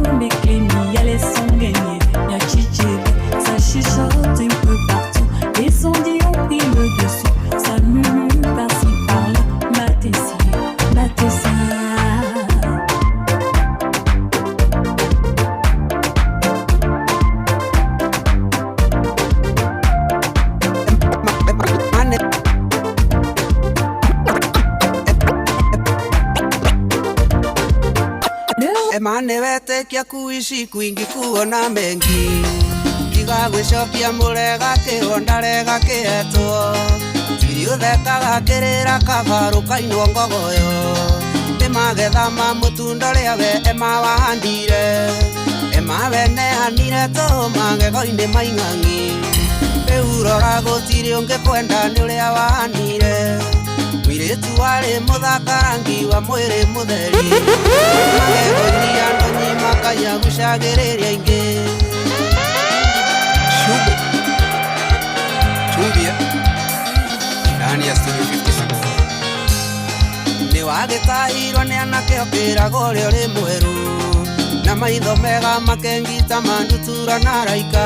Speaker 24: Amen.
Speaker 6: Ema nĩwetĩkia kuishi kwingi kuona mengi Tiga gwĩcokia mũrega kĩho ndarega kĩhetwo Tiri ũthekaga kĩrĩra kabarũ kainwo ngogoyo Nĩ magetha ma mũtunda ũrĩa we ema wahandire Ema we neanire tũhũ magego-inĩ maing'ang'i Rĩu rora gũtirĩ ũngĩ kwenda nĩ ũrĩa wahanire Mũirĩtu warĩ mũthaka rangi wa mwĩrĩ mũtheri Magego-inĩ andũ nyima kayagucagĩrĩria ingĩ
Speaker 11: Shubo Chumbia ndani ya studio 56
Speaker 6: Nĩ wagĩtahirwo nĩ anake ũkĩragwo ũrĩa ũrĩ mwerũ Na maitho mega makengita mandutura na araika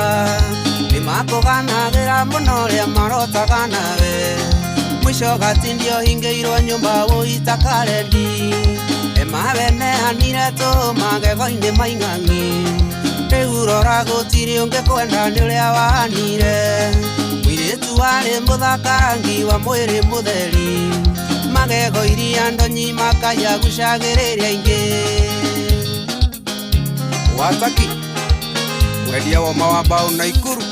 Speaker 6: Nĩ makũganagĩra mũno ũrĩa marotaga nawe Mwisho gatindio hingĩirwo nyũmba wũita karendi Ema we neanire tũhũ magego-inĩ maing'ang'i Rĩu rora gũtirĩ ũngĩ kwenda nĩ ũrĩa wahanire Mũirĩtu warĩ mũthaka rangi wa mwĩrĩ mũtheri Magego iria ndonyi makayagucagĩrĩria ingĩ
Speaker 11: Wataki wendia woma wa mbao Naikuru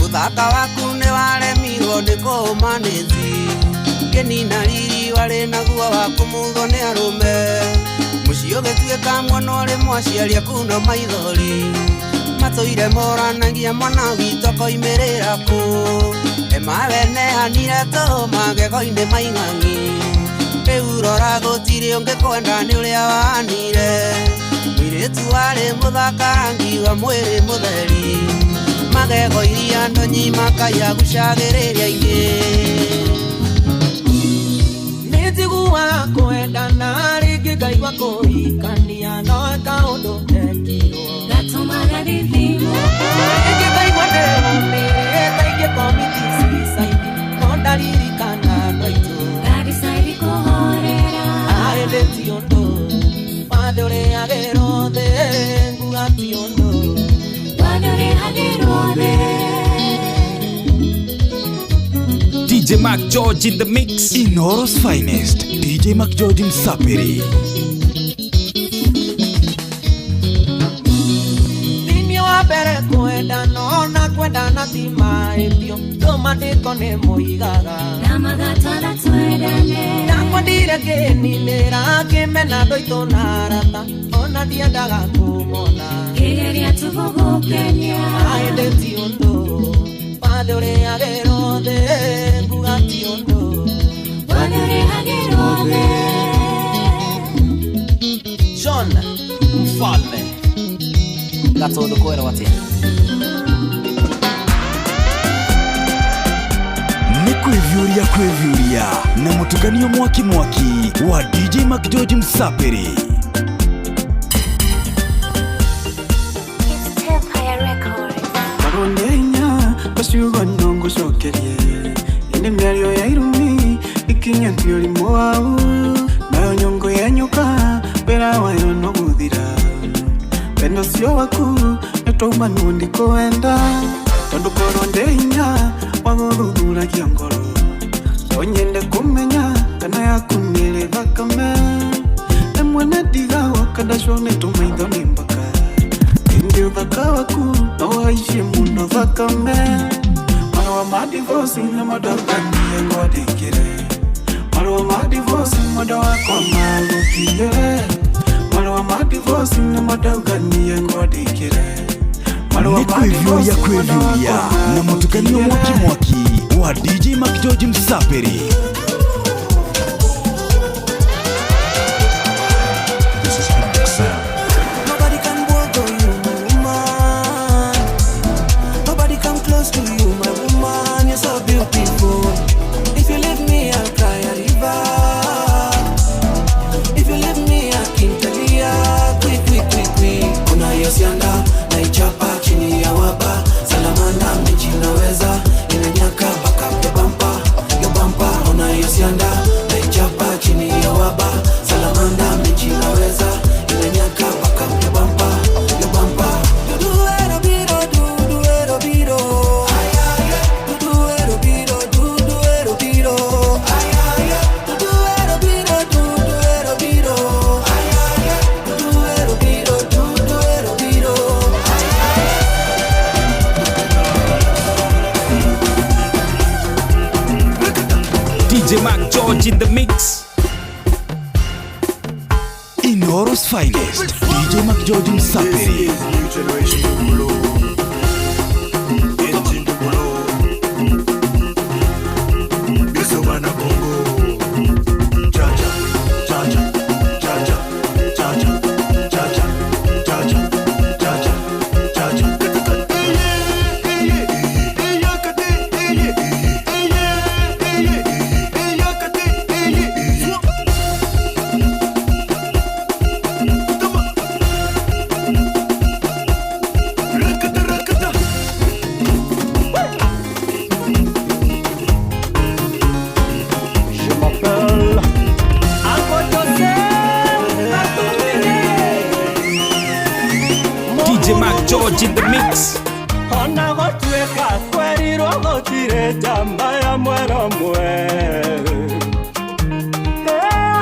Speaker 6: Ũthaka waku nĩ waremirwo nĩ kũũma nĩ thi Kĩnina riri warĩ naguo wa kũmuthwo nĩ arũme Mũciĩ ũgĩtuĩka mwana ũrĩ mwaciari aku no maithori Matũire moranagia mwana witũ akoimĩrĩra kũ Ema we neanire tũhũ magego-inĩ maing'ang'i Rĩu rora gũtirĩ ũngĩ kwenda nĩ ũrĩa wahanire Mũirĩtu warĩ mũthaka rangi wa mwĩrĩ mũtheri Magego iria ndonyi makayagucagĩrĩria ingĩ
Speaker 15: Nĩnjiguaga kwendana rĩngĩ ngaigua kũhikania no kaũndũ gekirwo
Speaker 24: Gatũmaga thithino
Speaker 15: Rĩngĩ ngaigua ndĩrũmĩrĩte ingĩ commit suicide no ndaririkana andũ aitũ
Speaker 24: Ngadecide kũhorera
Speaker 15: Ĩndĩ ti ũndũ wathe ũrĩagĩrwo thĩ nguga ti ũndũ
Speaker 24: Wathe ũrĩhagĩrwo thĩ
Speaker 25: DJ Mark George in the mix.
Speaker 5: Inoro's finest, DJ Mark George Msapiri.
Speaker 15: Thĩinĩ wa mbere kwendana ona kwendana ti mahĩtio Tũmandĩko nĩ moigaga
Speaker 24: Na magatwatha twendane
Speaker 15: Ndakwendire kĩninĩra kĩmena andũ aitũ na arata Ona ndiendaga kũmona
Speaker 24: Kĩgeria tu gũgũkenia
Speaker 15: Ĩndĩ ti ũndũ wathe ũrĩagĩrwo thĩ nguga ti ũndũ
Speaker 24: Wathe ũrĩhagĩrwo thĩ
Speaker 15: John Mfalme Gatũndũ kwerwo atĩa
Speaker 5: Nĩ kwĩviũria kwĩviũria na mũtukanio mwaki mwaki wa DJ Mark George Msapiri.
Speaker 7: Marondenya aciugo no ngũcokerie Ĩndĩ mĩario ya irumi ikinyatio ũrimũ wau Nayo nyongo ya nyoka wĩra wayo no gũthira Wendo ũcio waku nĩtwaumanwo ndikũwenda Tondũ korwo ndĩ hinya wa gũthuthuragia ngoro No nyende kũmenya kana yaku nĩrĩ thakame Rĩmwe nĩndigagwo kandaconetwo maitho nĩ mbaka Ĩndĩ ũthaka waku no ũhaicie mũno thakame Marũa ma divorce nĩmo ndakanie ngwandĩkĩre Marũa ma divorce mwendwa wakwa magũkinyĩre Marũa ma divorce nĩmo ndauganie ngwandĩkĩre
Speaker 5: Nĩ kwĩviũria kwĩviũria na mũtukanio mwaki mwaki wa DJ Mark George Msapiri.
Speaker 10: This is Public Sound.
Speaker 12: Nobody can walk on you, my woman. Nobody come close to you, my woman. You're so beautiful. If you leave me, I'll cry a river. If you leave me, I can't tell ya. Quick, quick, quick, quick. Kuna yosianda na ichapa chini ya waba. Salamanda mechi naweza inanyaka baka yo bampa, yo bampa. Una yosianda na ichapa chini ya waba. Salamanda mechi naweza inanyaka baka yo bampa, yo bampa. Duduero biro, duduero biro. Ay ay ay. Duduero biro, duduero biro. Ay ay ay. Duduero biro, duduero biro.
Speaker 25: George in the mix.
Speaker 5: Inoro's finest, DJ McGeorge Msaperi.
Speaker 3: Je m'appelle
Speaker 25: DJ Mac George in the mix.
Speaker 3: Ona gũtuĩka twerirwo gũtirĩ njamba ya mwero mwe.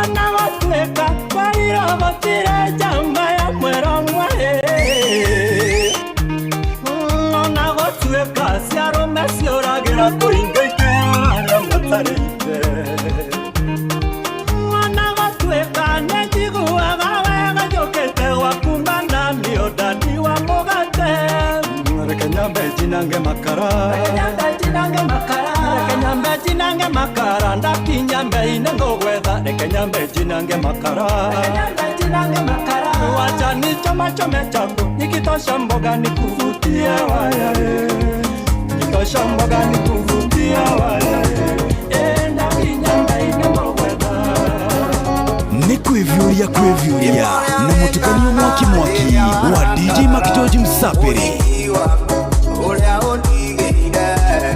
Speaker 3: Ona gũtuĩka twerirwo gũtirĩ njamba ya mwero mwe. Ona gũtuĩka ciarũme ciũragĩra kũringa itara matarĩte. Ona gũtuĩka nĩ njiguaga wega njũkĩte gwaku mana nĩ ũndani wa mũgate. Reke nyambe njinange makara. Reke nyambe njinange makara. Reke nyambe njinange makara ndakinya mbei-inĩ ngũgwetha. Reke nyambe njinange makara. Reke nyambe njinange makara. Wacha nichoma chome changu nikitosha mboga nikuvutie waya eh. Nikitosha mboga nikuvutie waya eh. Ndakinya mbei-inĩ ngũgwetha.
Speaker 5: Nĩ kwĩviũria kwĩviũria na mũtukanio mwaki mwaki wa DJ McGeorge Msaperi.
Speaker 6: Ũrĩa ũndigĩire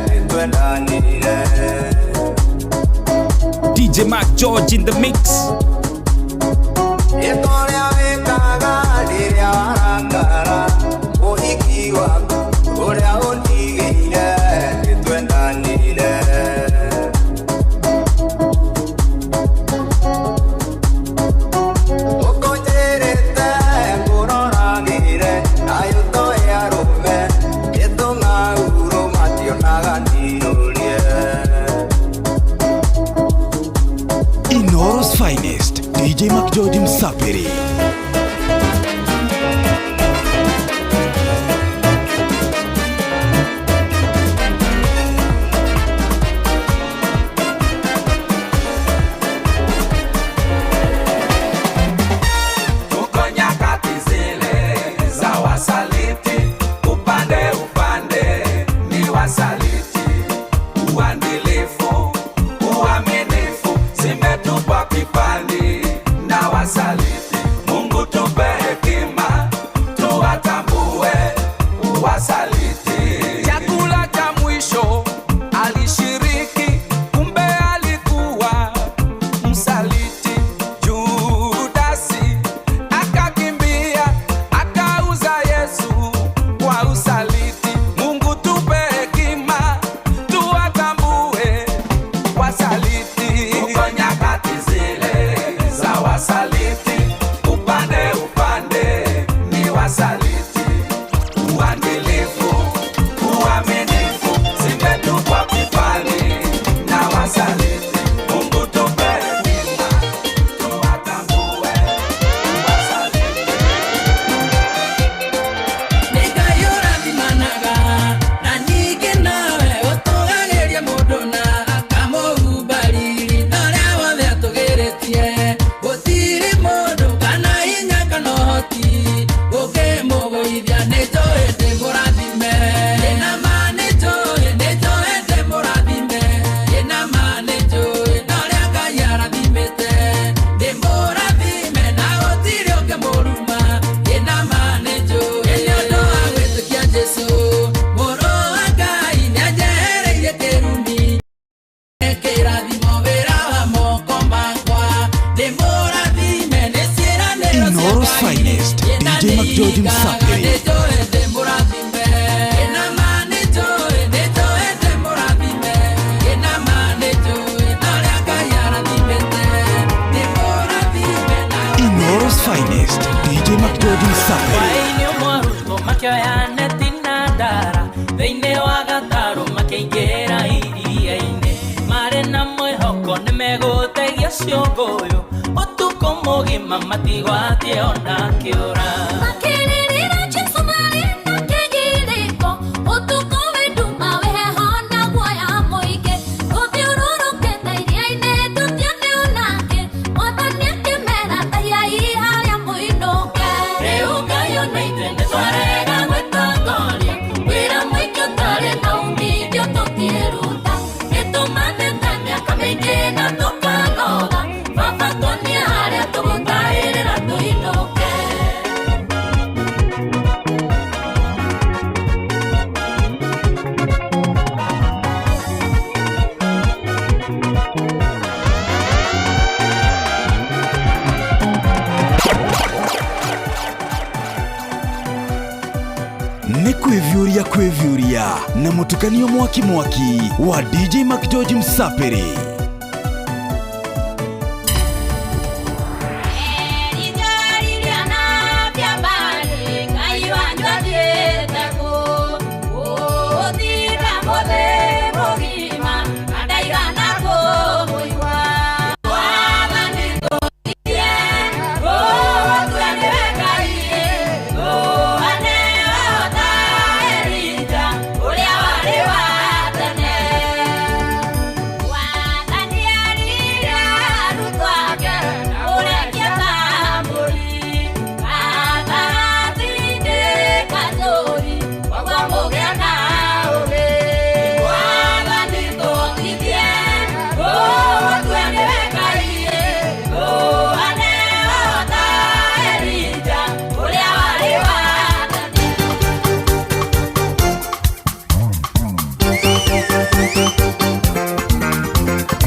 Speaker 6: nĩtwendanire.
Speaker 25: DJ Mac George in the mix.
Speaker 6: Ĩka ũrĩa wĩkaga rĩrĩa warakara, ũhiki waku ũrĩa ũndigĩire nĩtwendanire. Ũkũnjĩrĩte ngũroragĩre, nayo toĩ arũme, gĩtũng'aurũ mationaga ndirũrie.
Speaker 5: Inoro's finest, DJ McGeorge Msaperi.
Speaker 25: Tuko nyakati zile za wasaliti, upande upande ni wasaliti, uadilifu, uaminifu zimetupwa pipani na wasaliti. Mungu tupe hekima tuwatambue wasaliti. Chakula cha mwisho alishiriki, kumbe alikuwa msaliti. Judasi akakimbia akauza Yesu kwa usaliti. Mungu tupe hekima tuwatambue wasaliti. Tuko nyakati zile za wasaliti, upande upande ni wasaliti, uadilifu, uaminifu zimetupwa pipani na wasaliti. Mungu tupe hekima tuwatambue wasaliti.
Speaker 13: Ngai ũrathimanaga na ningĩ nowe ũtũgagĩria mũndũ na akamũhumba riri na ũrĩa wothe atũgĩrĩtie gũtirĩ mũndũ kana hinya kana ũhoti ũkĩmũgũithia nĩ njũĩ ndĩ mũrathime ndĩna ma nĩ njũĩ nĩ njũĩ ndĩ mũrathime ndĩna ma nĩ njũĩ na ũrĩa Ngai arathimĩte ndĩ mũrathime na gũtirĩ ũngĩmũruma ndĩna ma nĩ njũĩ nĩ ũndũ wa gwĩtĩkia Jesũ mũrũ wa Ngai nĩanjehereirie kĩrumi kĩrathimo wĩra wa moko makwa ndĩ mũrathime nĩ ciĩranĩro cia
Speaker 5: Inoro's
Speaker 13: Ngai
Speaker 5: finest, DJ McGeorge Msaperi.
Speaker 13: nĩ njũĩ ndĩ mũrathime ndĩna ma nĩ njũĩ nĩ njũĩ ndĩ mũrathime ndĩna ma nĩ njũĩ na ũrĩa Ngai arathimĩte ndĩ mũrathime na
Speaker 5: Inoro's finest, DJ McGeorge Msaperi.
Speaker 13: Hwaĩ-inĩ ũmwe arutwo makĩoya neti na ndara thĩinĩ wa gatarũ makĩingĩra iria-inĩ marĩ na mwĩhoko nĩ megũtega. Mamatigwatie ona kĩũra.
Speaker 14: Makĩrĩrĩra Jesũ marĩ na kĩgirĩko, ũtukũ wĩ nduma wĩ heho na guoya mũingĩ. Tũthiũrũrũkĩte iria-inĩ tũtione ona kĩ, Mwathani akĩmera tahiai harĩa mũinũke.
Speaker 13: Rĩu Ngai ona ithuĩ nĩtwarega gwĩtongoria, wĩra mũingĩ ũtarĩ na umithio tũkĩruta. Nĩtũmanĩte mĩaka mĩingĩ na tũkanoga, Baba tuonie harĩa tũgũtahĩrĩra tũinũke.
Speaker 5: Nĩ kwĩviũria kwĩviũria na mũtukanio mwaki mwaki wa DJ McGeorge Msapiri.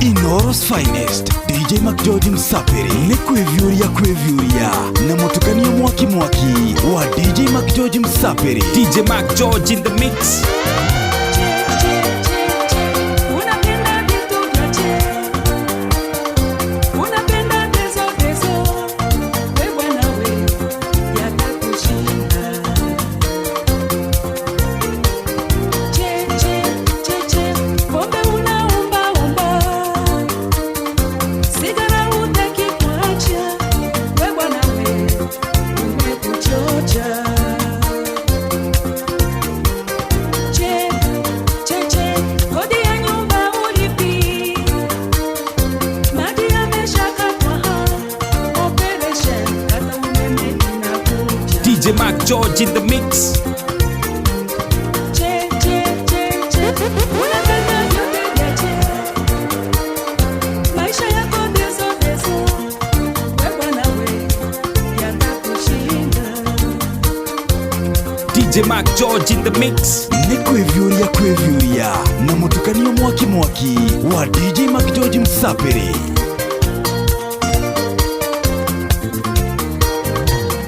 Speaker 5: Inooro's finest DJ McGeorge Msapiri nĩ kwĩviũria kwĩviũria na mũtukanio mwaki mwaki wa DJ McGeorge Msapiri.
Speaker 25: DJ McGeorge in the mix.
Speaker 16: Unapenda vitu vya che, unapenda dezo dezo, we bwana we yatakushinda. Che che che che, pombe unaomba omba, sigara hutaki kuacha, we bwana we umekuchocha. Che che che, kodi ya nyumba ulipi, maji yameshakatwa, operation hata umeme inakuja.
Speaker 25: DJ McGeorge in the mix.
Speaker 16: Che che che che, unapenda vyote vya che, maisha yako dezo dezo, we bwana we yatakushinda.
Speaker 25: DJ McGeorge in the mix.
Speaker 5: Nĩ kwĩviũria kwĩviũria na mũtukanio mwaki mwaki wa DJ McGeorge Msapiri.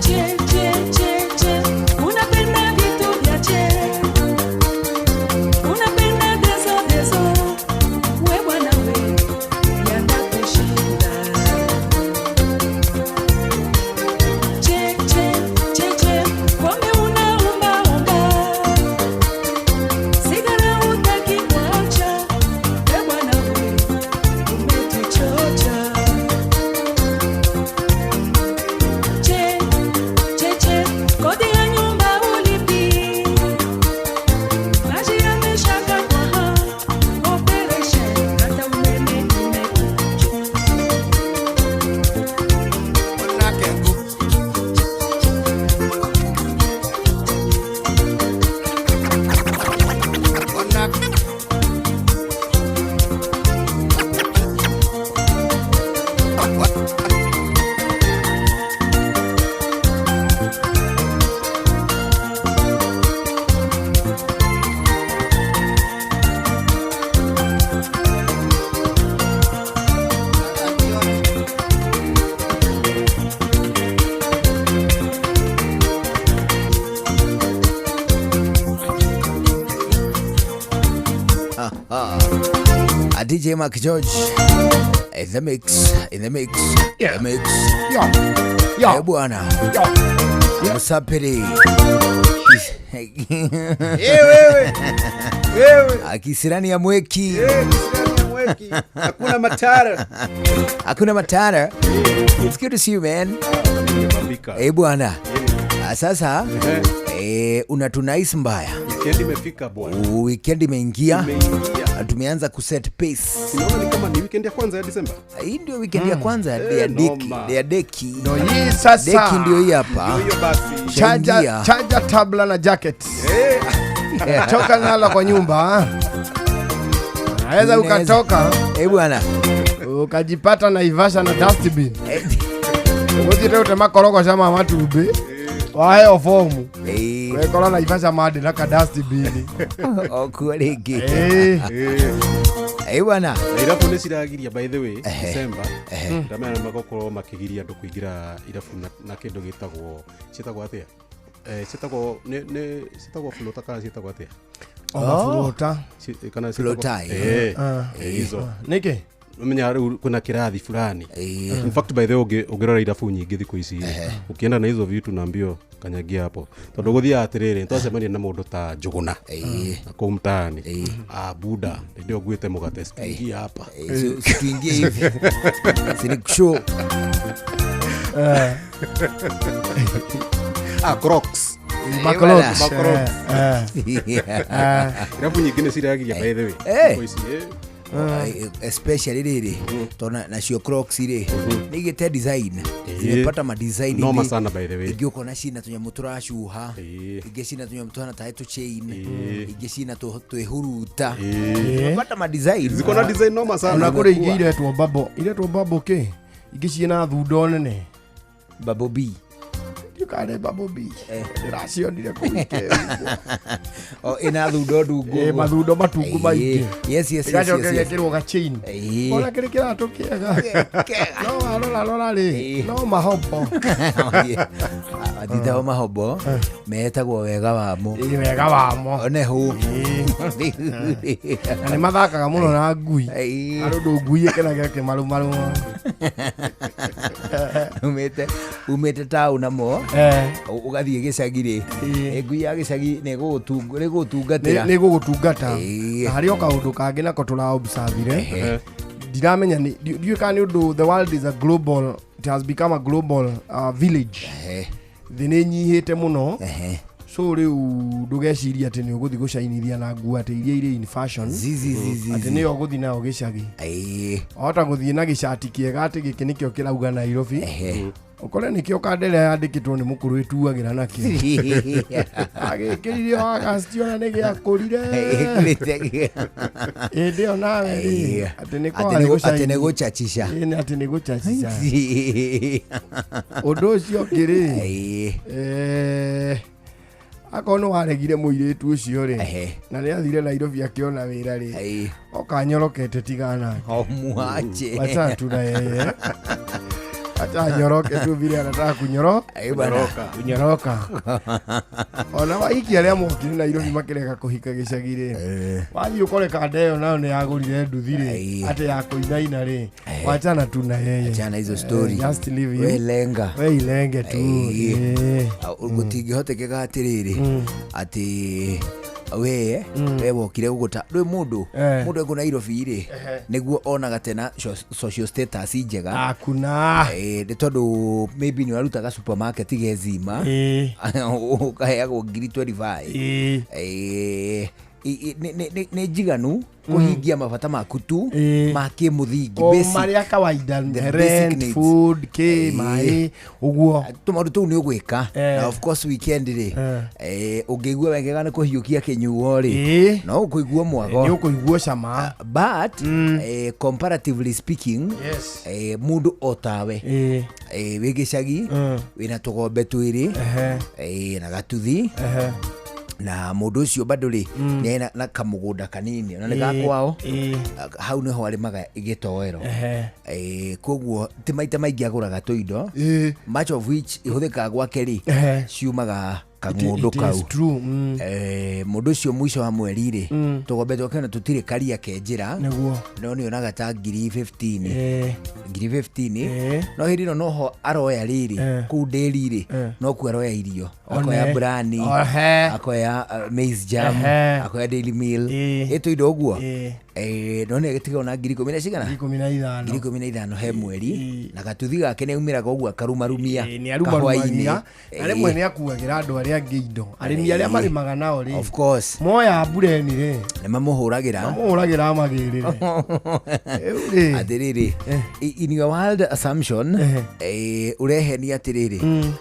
Speaker 16: Che che che che, unapenda vitu vya che, unapenda dezo dezo, we bwana we yatakushinda. Che che che che, pombe unaomba omba, sigara hutaki kuacha, we bwana we umetuchocha. Che che che, kodi ya nyumba ulipi, maji yameshakatwa, operation hata umeme imekuja.
Speaker 17: A DJ Mark George in the mix, in the mix, yeah. The mix.
Speaker 9: Yeah. Yeah.
Speaker 17: Eh, bwana.
Speaker 9: Yeah.
Speaker 17: Msapiri.
Speaker 9: Eh, wewe. Wewe.
Speaker 17: Akisirani ya mweki.
Speaker 9: Eh, kisirani ya
Speaker 18: Hatuboeki. Hakuna matara.
Speaker 17: Hakuna matara. It's good to see you, man.
Speaker 18: Nimebambika.
Speaker 17: Eh, bwana. Sasa unatunais mbaya.
Speaker 18: Weekend imefika bwana.
Speaker 17: Weekend imeingia.
Speaker 18: Imeingia.
Speaker 17: Tumeanza kuset pace.
Speaker 18: Sinaona ni kama ni weekend ya kwanza ya December.
Speaker 17: Hii ndio weekend ya kwanza ya deki,
Speaker 18: noma.
Speaker 17: ya deki.
Speaker 19: Ndio hii sasa.
Speaker 17: Deki ndio hii hapa.
Speaker 18: Ndio hiyo basi.
Speaker 19: Chaja,
Speaker 17: Changia.
Speaker 19: chaja tabla na jacket. Toka nalo kwa nyumba. Naweza ukatoka
Speaker 17: Eh bwana.
Speaker 19: ukajipata Naivasha na dustbin. Uthire utemakorogoca ma matumbĩ waheo fomu wekora Naivasha mandĩ na ka dustbin.
Speaker 17: Okuo rĩngĩ.
Speaker 19: Eh.
Speaker 17: Eh bwana.
Speaker 18: Na irabu nĩ ciragiria by the way December. Ndamenya nĩ magũkorwo makĩgiria andũ kũingĩra irabu na kĩndũ gĩtagwo ciĩtagwo atĩa? Ciĩtagwo nĩ ciĩtagwo floater kana ciĩtagwo atĩa?
Speaker 19: O mafurota.
Speaker 18: Kana ciĩtagwo-
Speaker 17: Floater, eh.
Speaker 18: Hizo.
Speaker 19: Nĩkĩ?
Speaker 18: Umenya rĩu kuna kĩrathi fulani. In fact by the way ũngĩrora irabu nyingĩ thikũ ici ukienda na hizo vitu naambio kanyagia hapo tondũ gũthiaga atĩrĩrĩ twacemania na mũndũ ta Njũgũna na kũu mtaani ah buda ndio nguĩte mũgate situingie hapa.
Speaker 17: Situingie hivi. Sinikushow.
Speaker 18: Ah, Crocs.
Speaker 19: Macrocs.
Speaker 18: Macrocs. Irabu nyingĩ nĩ ciragiria by the way thikũ ici.
Speaker 17: Especially rĩrĩ tondũ nacio Crocs rĩ nĩ igĩte design zimepata ma design
Speaker 18: Noma
Speaker 17: ingĩ-
Speaker 18: sana by the way.
Speaker 17: ingĩ ũkona cina tũnyamũ tũracuha ingĩ cina tũnyamũ tũhana tarĩ tũ chain ingĩ cina twĩhuruta zimepata ma design
Speaker 18: Ziko na design noma sana.
Speaker 19: Ona kũrĩ ingĩ iretwo bubble. Iretwo bubble kĩ? Ingĩ ciĩna thundo nene.
Speaker 17: Bubble B.
Speaker 19: Ndiũkane bubble B. Ndĩracionire kũu Ikea.
Speaker 17: O ĩna thundo ndungu
Speaker 19: Eh, mathundo matungu maingĩ.
Speaker 17: Yes, yes, yes,
Speaker 19: Ĩgacoka
Speaker 17: yes, yes.
Speaker 19: ĩgekĩrwo ga chain. Ona kĩrĩ kĩratũ kĩega. No warora rora rĩ, no mahobo.
Speaker 17: Mathitao mahobo metagwo wega wamo.
Speaker 19: Wega wamo.
Speaker 17: One hũ.
Speaker 19: Na nĩ mathakaga mũno na ngui. Harĩ ũndũ ngui ĩkenaga ĩkĩmarũmarũma.
Speaker 17: Umĩte taũ namo ũgathiĩ gĩcagi rĩ, ngui ya gĩcagi nĩ ĩgũgũtungatĩra.
Speaker 19: Nĩ ĩgũgũtungata. Na harĩ o kaũndũ kangĩ nako tũra observe-ire. Ndiramenya ndiũĩ kana nĩ ũndũ the world is a global, it has become a global village. Thĩ nĩ ĩnyihĩte mũno. So rĩu ndũgeciria atĩ nĩ ũgũthiĩ gũcainithia na nguo atĩ iria irĩ in fashion. Atĩ nĩyo ũgũthiĩ nayo gĩcagi. Wahota gũthiĩ na gĩcati kĩega atĩ gĩkĩ nĩkĩo kĩrauga Nairobi. Ũkore nĩkĩo kandere yandĩkĩtwo nĩ mũkũrũ ĩtuagĩra nakĩo. Agĩkĩrire August ona nĩ gĩakũrire. Hĩndĩ ĩyo nawe rĩ, atĩ nĩ kwa
Speaker 17: Atĩ nĩ gũchachica.
Speaker 19: Ĩĩ, atĩ nĩ gũchachica. Ũndũ ũcio ũngĩ rĩ, akorwo nĩ waregire mũirĩtu ũcio rĩ, na nĩ athire Nairobi akĩona wĩra rĩ, oka nyorokete tigana.
Speaker 17: Mwache.
Speaker 19: Wacha tu na yeye. Acha nyoroke tu vile anataka kunyoroka. Ona waiki arĩa mokire Nairobi makĩrega kũhika gĩcagi rĩ, wathiĩ ũkore kanda ĩyo nayo nĩ yagũrire nduthi rĩ, atĩ ya kũinaina rĩ, wachana tu na yeye.
Speaker 17: Achana hizo story.
Speaker 19: Just leave him.
Speaker 17: We lenga.
Speaker 19: We ilenge tu.
Speaker 17: Gũtingĩhotekeka atĩrĩrĩ atĩ we wokire gũgũta rĩu mũndũ ekũ Nairobi rĩ nĩguo onaga tena social status njega.
Speaker 19: Hakuna.
Speaker 17: Nĩ tondũ maybe nĩ ũrarutaga supermarket gezima ũkaheagwo ngiri 25. Nĩ njiganu kũhingia mabata maku tu ma kĩmũthingi,
Speaker 19: O
Speaker 17: basic.
Speaker 19: marĩa kawaida,
Speaker 17: The basic
Speaker 19: rent,
Speaker 17: needs.
Speaker 19: food, kĩ, maĩ, ũguo.
Speaker 17: Tũmaũndũ tũu nĩ ũgwĩka. Na of course weekend rĩ, ũngĩigua wegega nĩ kũhiũkia kĩnyuo rĩ, no ũkũigua mwago.
Speaker 19: Nĩ ũkũigua cama.
Speaker 17: But comparatively speaking, mũndũ o tawe wĩ gĩcagi wĩna tũgombe twĩrĩ na gatuthi na mũndũ ũcio bado rĩ nĩ na kamũgũnda kanini ona nĩ ga kwao, hau nĩho arĩmaga gĩtoero. Koguo ti maita maingĩ agũraga tũindo, much of which ihũthĩkaga gwake rĩ ciumaga kang'ũndũ
Speaker 19: It is
Speaker 17: kau.
Speaker 19: true.
Speaker 17: Mũndũ ũcio mũico wa mweri rĩ, tũgombe twake ona tũtirĩ karia ke njĩra,
Speaker 19: Nĩguo.
Speaker 17: no nĩ onaga ta ngiri 15 ngiri 15 no hĩndĩ ĩno noho aroya rĩrĩ kũu ndĩri rĩ, nokuo aroya irio, akoya
Speaker 19: One.
Speaker 17: brani,
Speaker 19: Ohe.
Speaker 17: akoya maize jam, akoya daily meal, ĩtũ indo ũguo. No nĩ agĩtigwo na 15,000 cigana?
Speaker 19: 15.
Speaker 17: 15,000 he mweri na gatuthi gake nĩ aumĩraga ũguo akarumarumia
Speaker 19: nĩ arumarumia na rĩmwe nĩ akuagĩra andũ arĩa angĩ indo arĩmi arĩa marĩmaga nao rĩ
Speaker 17: of course
Speaker 19: moya mbureni rĩ
Speaker 17: nĩ mamũhũragĩra
Speaker 19: mamũhũragĩra magĩrĩre. Rĩu rĩ
Speaker 17: atĩrĩrĩ, in your wild assumption, ũrehenia atĩrĩrĩ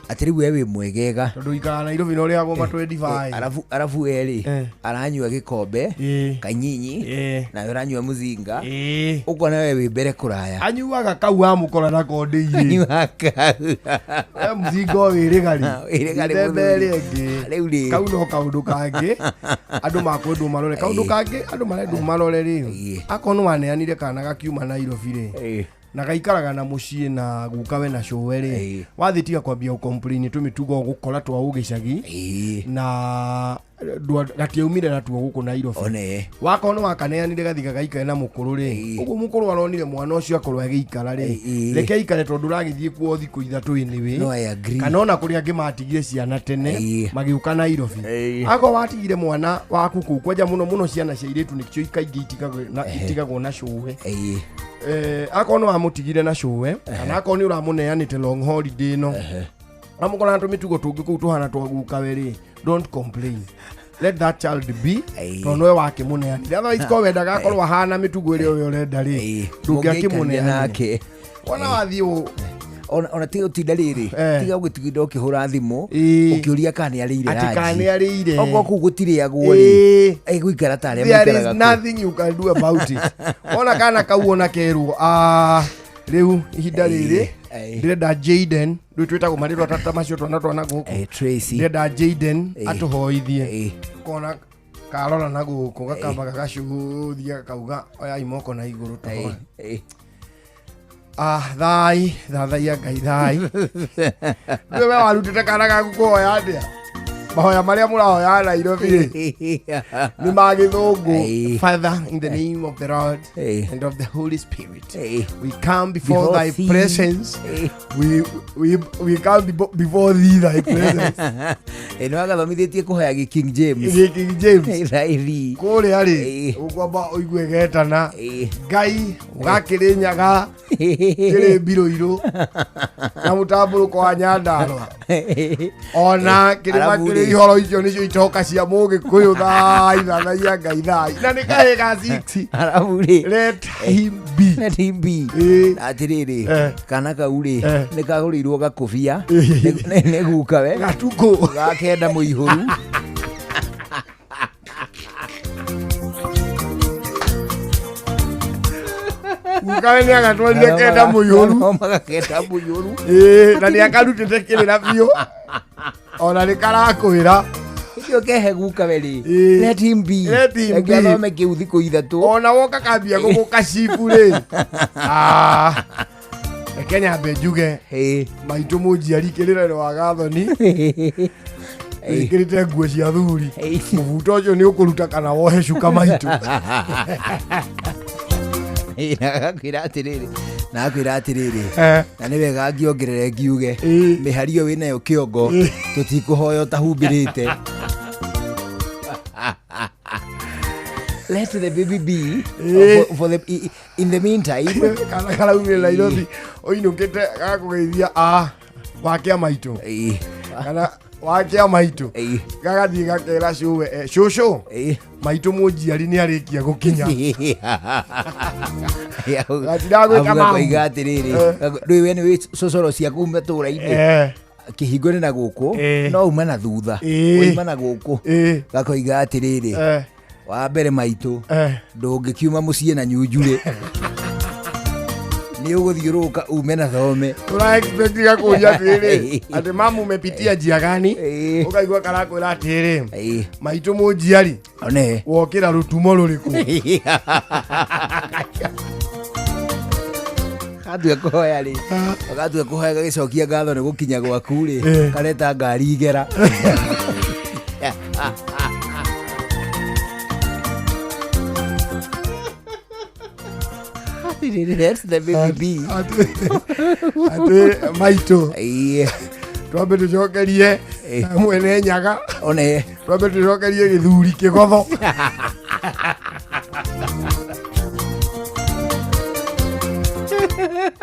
Speaker 17: atĩ rĩu we wĩ mwegega
Speaker 19: tondũ ikara Nairobi na ũrĩhagwo ma 25
Speaker 17: arabu erĩ aranyua gĩkombe kanyinyi nawe ũranyua mũzinga ũkona we wĩ mbere kũraya
Speaker 19: anyuaga kau amũkora na konde-inĩ
Speaker 17: anyuaga kau
Speaker 19: we mũzinga o wĩrĩgari
Speaker 17: Wĩrĩgarĩ
Speaker 19: mĩthemba
Speaker 17: mũthuri.
Speaker 19: ĩrĩa ĩngĩ
Speaker 17: Rĩu rĩ.
Speaker 19: Kau no kaũndũ kangĩ andũ makwendwo marore kaũndũ kangĩ andũ marendwo marore rĩ akorwo nĩ waneanire kana gakiuma Nairobi rĩ na gaikaraga na mũciĩ na gukawe na cũwe rĩ wathiĩ tiga kwambia gũcomplain tũmĩtugo ũgũkora twa ũgĩcagi na gatiaumire natuo gũkũ Nairobi
Speaker 17: one
Speaker 19: wakorwo nĩ wakaneanire gathiga gaikare na mũkũrũ rĩ ũguo mũkũrũ aronire mwana ũcio akorwo agĩikara rĩ reke aikare tondũ ũragĩthiĩ kuo thikũ 3 anyway
Speaker 17: No, I agree.
Speaker 19: kana ona kũrĩa angĩ matigire ciana tene magĩũka Nairobi akorwo watigire mwana waku kũu kwanja mũno mũno ciana cia airĩtu nĩkĩo kaingĩ itigagwo na cũwe akorwo nĩ wamũtigire na cũwe kana akorwo nĩ ũramũneanĩte long holiday ĩno amũkora na tũmĩtugo tũngĩ kũu tũhana twa gukawe rĩ don't complain let that child be tondũ nĩwe wakĩmũneanire otherwise korwo wendaga akorwo ahana mĩtugo ĩrĩa we ũrenda rĩ ndũngĩakĩmũneanire
Speaker 17: nake
Speaker 19: wona wathiĩ
Speaker 17: ona tiga ũtinda rĩrĩ tiga ũgĩtinda ũkĩhũra thimũ ũkĩũria kana nĩ arĩire
Speaker 19: Atĩ kana nĩ arĩire.
Speaker 17: okorwo kũu gũtirĩagwo rĩ egũikara ta arĩa
Speaker 19: there is
Speaker 17: maikaraga kũu.
Speaker 19: nothing you can do about it wona kana kau ona kerwo rĩu ihinda rĩrĩ ndĩrenda Jaden rĩu twĩtagwo marĩtwa ta macio twana twana gũkũ
Speaker 17: Tracy
Speaker 19: ndĩrenda Jaden atũhoithie kona karora na gũkũ gakamba gagacũthia gakauga oyai moko na igũrũ tũhoe thai thathaia Ngai thai nĩwe we warutĩte kana gaku kũhoya atĩa mahoya marĩa mũrahoya Nairobi rĩ nĩ ma gĩthũngũ Father in the name of the Lord and of the Holy Spirit we come before thy
Speaker 17: thee.
Speaker 19: presence we come before thee thy presence
Speaker 17: Nĩ wagathomithĩtie kũhoya gĩ King James
Speaker 19: Gĩ King James
Speaker 17: Thy
Speaker 19: kũrĩa rĩ ũkwamba ũigue getana Ngai ũgakĩrĩnyaga kĩrĩ mbirũ na mũtambũrũko wa Nyandarũa ona kĩrĩma
Speaker 17: Arabu
Speaker 19: kĩrĩ
Speaker 17: rĩ.
Speaker 19: ihoro icio nĩcio itoka cia mũgĩkũyũ thai thathaia Ngai thai na nĩ kahĩ ga 6
Speaker 17: arabu rĩ
Speaker 19: let him be
Speaker 17: let him be atĩrĩrĩ kana kau rĩ nĩ kagũrĩirwo gakũbia nĩ gukawe
Speaker 19: gatukũ
Speaker 17: gakenda mũihũru
Speaker 19: gukawe nĩ agatwarire kenda mũihũru
Speaker 17: magakenda mũihũru
Speaker 19: na nĩ akarutĩte kĩrĩra biũ ona nĩ karakwĩra
Speaker 17: ĩcio kehe gukawe rĩ let him be
Speaker 19: Let him
Speaker 17: Reke
Speaker 19: be.
Speaker 17: athome kĩu thikũ 3
Speaker 19: ona woka kambia gũgũkacibu rĩ reke nyambe njuge maitũ mũnjiari kĩrĩra wa gathoni wĩkĩrĩte nguo cia thuri mũbuto ũcio nĩ ũkũruta kana wohe cuka maitũ
Speaker 17: Na agakwĩra atĩrĩrĩ na akwĩra atĩrĩrĩ na nĩ wega ngĩongerere ngiuge mĩhari ĩyo wĩnayo kĩongo tũtikũhoya ũtahumbĩrĩte let the baby be for the, in the meantime
Speaker 19: kana karaumire Nairobi ũinũkĩte gagakũgeithia wakĩa maitũ kana wakĩa maitũ gagathiĩ gakera cũwe cũcũ maitũ mũnjiari nĩ arĩkia gũkinya Gatiragwĩta mamu.
Speaker 17: Koiga atĩrĩrĩ ndũĩ we nĩ wĩ cocoro ciaku matũra-inĩ kĩhingo nĩ na gũkũ no uma na thutha ũima na gũkũ gakoiga atĩrĩrĩ wa mbere maitũ ndũngĩkiuma mũciĩ na nyunjurĩ nĩ ũgũthiũrũrũka ume na thome
Speaker 19: Ũra expect gakũria atĩrĩrĩ atĩ mamu umepitia njia gani ũkaigua karakwĩra atĩrĩrĩ maitũ mũnjiari
Speaker 17: one
Speaker 19: wokĩra rũtumo rũrĩkũ
Speaker 17: gatua kũhoya rĩ gatua kũhoya gagĩcokia ngatho nĩ gũkinya gwaku rĩ kareta ngari igera Let the baby be.
Speaker 19: Atĩ maitũ twambe tũcokerie mwene nyaga
Speaker 17: one
Speaker 19: twambe tũcokerie gĩthuri kĩgotho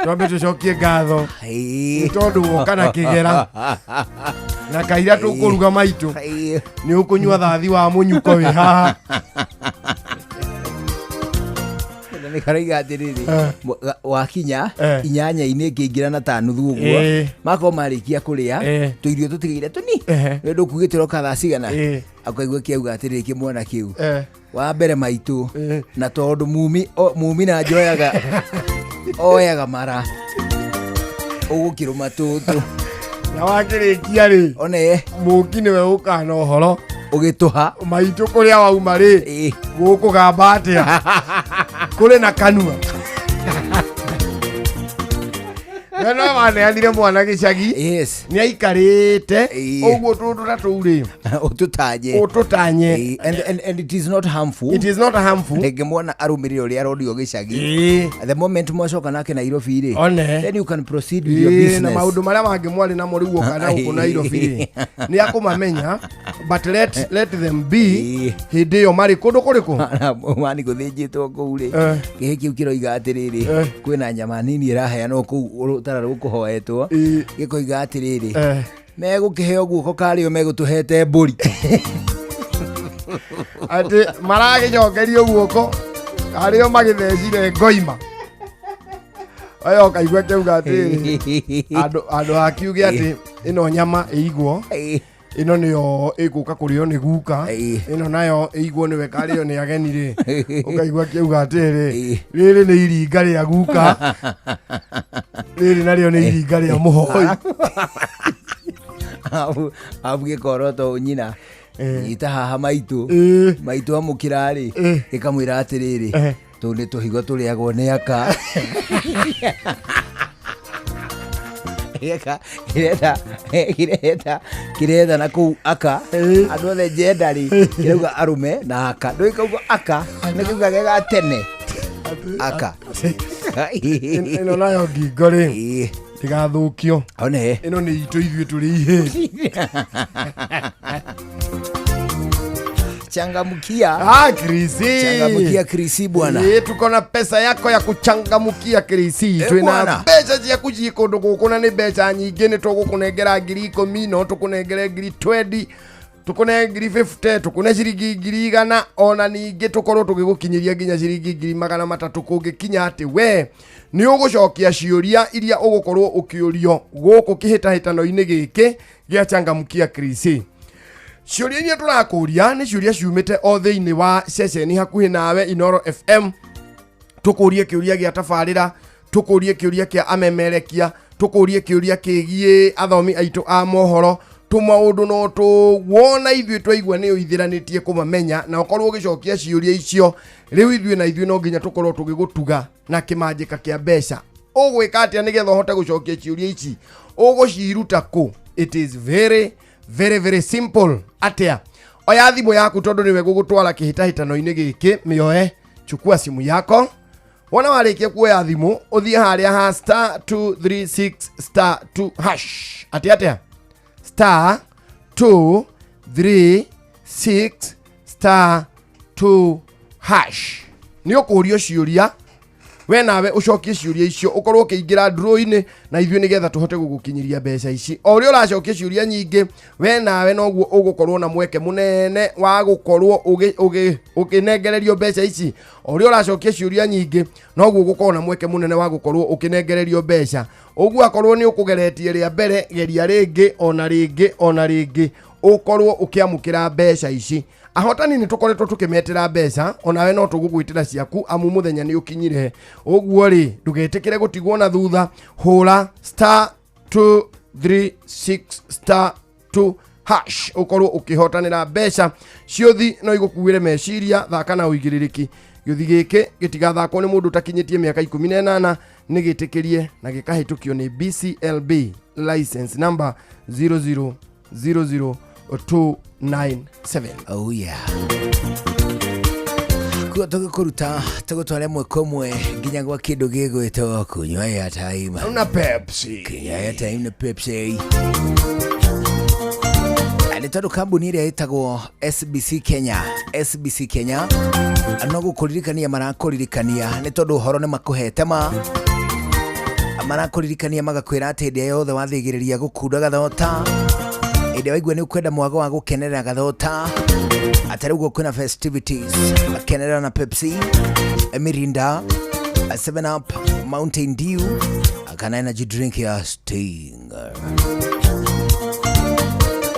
Speaker 19: Twambe tũcokie ngatho nĩ tondũ woka na kĩgera na kaira tũkũruga maitũ nĩ ũkũnyua thathi wa mũnyuko wĩ haha.
Speaker 17: Nĩ karaiga atĩrĩrĩ, wakinya inyanya-inĩ ngĩingĩra na ta nuthu ũguo, makorwo marĩkia kũrĩa tũirio tũtigĩire tũni nĩ ũndũ ũkugĩte ũroka thaa cigana, akaigua kĩauga atĩrĩrĩ kĩmwana kĩu wa mbere maitũ, na tondũ mumi na njoyaga oyaga mara ũgũkĩrũma tũtũ
Speaker 19: na wakĩrĩkia rĩ
Speaker 17: one
Speaker 19: mũki nĩwe ũkaga na ũhoro
Speaker 17: ũgĩtũha
Speaker 19: maitũ kũrĩa wauma rĩ gũkũgamba atĩa kũrĩ na kanua. We no waneanire mwana gĩcagi nĩ aikarĩte ũguo tũndũ ta tũu rĩ
Speaker 17: ũtũtanye
Speaker 19: ũtũtanye.
Speaker 17: And it is not harmful.
Speaker 19: It is not harmful.
Speaker 17: Rĩngĩ mwana arũmĩrĩre ũrĩa aronio gĩcagi, the moment mwacoka nake Nairobi rĩ,
Speaker 19: One.
Speaker 17: then you can proceed with your
Speaker 19: na
Speaker 17: business.
Speaker 19: Maũndũ marĩa mangĩ mwarĩ namo rĩu woka na gũkũ Nairobi rĩ nĩ akũmamenya, but let them be hĩndĩ ĩyo marĩ kũndũ kũrĩkũ.
Speaker 17: Wani gũthĩnjĩtwo kũu rĩ, kĩhĩ kĩu kĩroiga atĩrĩrĩ, kwĩna nyama nini ĩraheanwo kũu rũtara rũkũhoetwo, gĩkoiga atĩrĩrĩ, megũkĩheo guoko karĩo megũtũhete mbũri.
Speaker 19: Atĩ maragĩcokerio guoko arĩo magĩthecire ngoima aya ũkaigua kĩauga atĩrĩrĩ, andũ akiuge atĩ ĩno nyama ĩigwo, ĩno nĩyo ĩgũka kũrĩo nĩ guka, ĩno nayo ĩigwo nĩwe karĩo nĩ ageni rĩ, ũkaigua kĩauga atĩrĩrĩ, rĩrĩ nĩ iringa rĩa guka, rĩrĩ narĩo nĩ iringa rĩa mũhoi.
Speaker 17: Abu gĩkoroto nyina nyita haha maitũ maitũ amũkĩra rĩ, gĩkamwĩra atĩrĩrĩ, tũu nĩ tũhigo tũrĩagwo nĩ aka. Kĩretha na kũu aka andũ othe njenda rĩ, kĩrauga arũme na aka, ndũĩ kauga aka nĩ kiuga gega tene aka.
Speaker 19: Ĩno nayo ngingo rĩ ndĩgathũkio.
Speaker 17: One.
Speaker 19: Ĩno nĩ itũ ithuĩ tũrĩ ihĩ.
Speaker 17: Changamkia.
Speaker 19: Krisi.
Speaker 17: Changamkia Krisi bwana.
Speaker 19: Tuko na pesa yako ya kuchangamkia Krisi. Twina
Speaker 17: bwana.
Speaker 19: Mbeca cia kũthiĩ kũndũ gũkũ na nĩ mbeca nyingĩ, nĩ tũgũkũnengera 10,000, no tũkũnengere 20,000, tũkũne 50,000, tũkũne ciringi 100,000, ona ningĩ tũkorwo tũgĩgũkinyĩria nginya ciringi 300,000 kũngĩkinya atĩ we nĩ ũgũcokia ciũria iria ũgũkorwo ũkĩũrio gũkũ kĩhĩtahĩtano-inĩ gĩkĩ gĩa Changamkia Krisi. Ciũria iria tũrakũria nĩ ciũria ciumĩte o thĩinĩ wa ceceni hakuhĩ nawe Inoro FM. Tũkũrie kĩũria gĩa tabarĩra, tũkũrie kĩũria kĩa amemerekia, tũkũrie kĩũria kĩgiĩ athomi aitũ a mohoro, tũmaũndũ no tũwona ithuĩ twaigua nĩ ũithĩranĩtie kũmamenya, na ũkorwo ũgĩcokia ciũria icio rĩu ithuĩ na ithuĩ no nginya tũkorwo tũgĩgũtuga na kĩmanjĩka kĩa mbeca. Ũgwĩka atĩa nĩgetha ũhote gũcokia ciũria ici? Ũgũciruta kũ? It is very very very simple. Atia oya thimũ yaku tondũ nĩwe gũgũtwara kĩhĩtahĩtano-inĩ gĩkĩ, mĩoe, chukua simu yako. Wona warĩkia kuoya thimũ ũthiĩ harĩa ha star 236 star 2 hash. Atia atia star 236 star 2 hash. Nĩ ũkũrio ciũria we nawe ũcokie ciũria icio, ũkorwo ũkĩingĩra draw-inĩ na ithuĩ nĩgetha tũhote gũgũkinyĩria mbeca ici. O ũrĩa ũracokia ciũria nyingĩ we nawe noguo ũgũkorwo na mweke mũnene wa gũkorwo ũkĩnengererio mbeca ici. O ũrĩa ũracokia ciũria nyingĩ noguo ũgũkorwo na mweke mũnene wa gũkorwo ũkĩnengererio mbeca. Ũguo akorwo nĩ ũkũgeretie rĩa mbere, geria rĩngĩ ona rĩngĩ ona rĩngĩ ũkorwo ũkĩamũkĩra mbeca ici. Ahotani nĩ tũkoretwo tũkĩmetĩra mbeca, onawe no tũgũgwĩtĩra ciaku amu mũthenya nĩ ũkinyire. Ũguo rĩ ndũgetĩkĩre gũtigwo na thutha, hũra star 236 star 2 hash ũkorwo ũkĩhotanĩra mbeca. Ciũthi no igũkuĩre meciria, thaka na ũigĩrĩrĩki. Gĩũthi gĩkĩ gĩtigathakwo nĩ mũndũ ũtakinyĩtie mĩaka 18, nĩ gĩtĩkĩrie na gĩkahĩtũkio nĩ BCLB license number 0000297.
Speaker 17: Oh yeah. Kuo tũgĩkũruta tũgũtware ĩmwe kwa ĩmwe nginya gwa kĩndũ gĩgwĩtwo kunywa airtime
Speaker 19: na Pepsi.
Speaker 17: Kunywa airtime na Pepsi. Nĩ tondũ kambuni ĩrĩa ĩtagwo SBC Kenya, SBC Kenya no gũkũririkania marakũririkania nĩ tondũ ũhoro nĩ makũhete ma Marakũririkania magakwĩra atĩ hĩndĩ ĩrĩa yothe wathĩgĩrĩria gũkunda gathota, hĩndĩ waigua nĩ ũkwenda mwago wa gũkenerera gathota, atĩ rĩu kwĩna festivities, kenera na Pepsi, Mirinda, 7 Up, Mountain Dew kana energy drink ya Sting.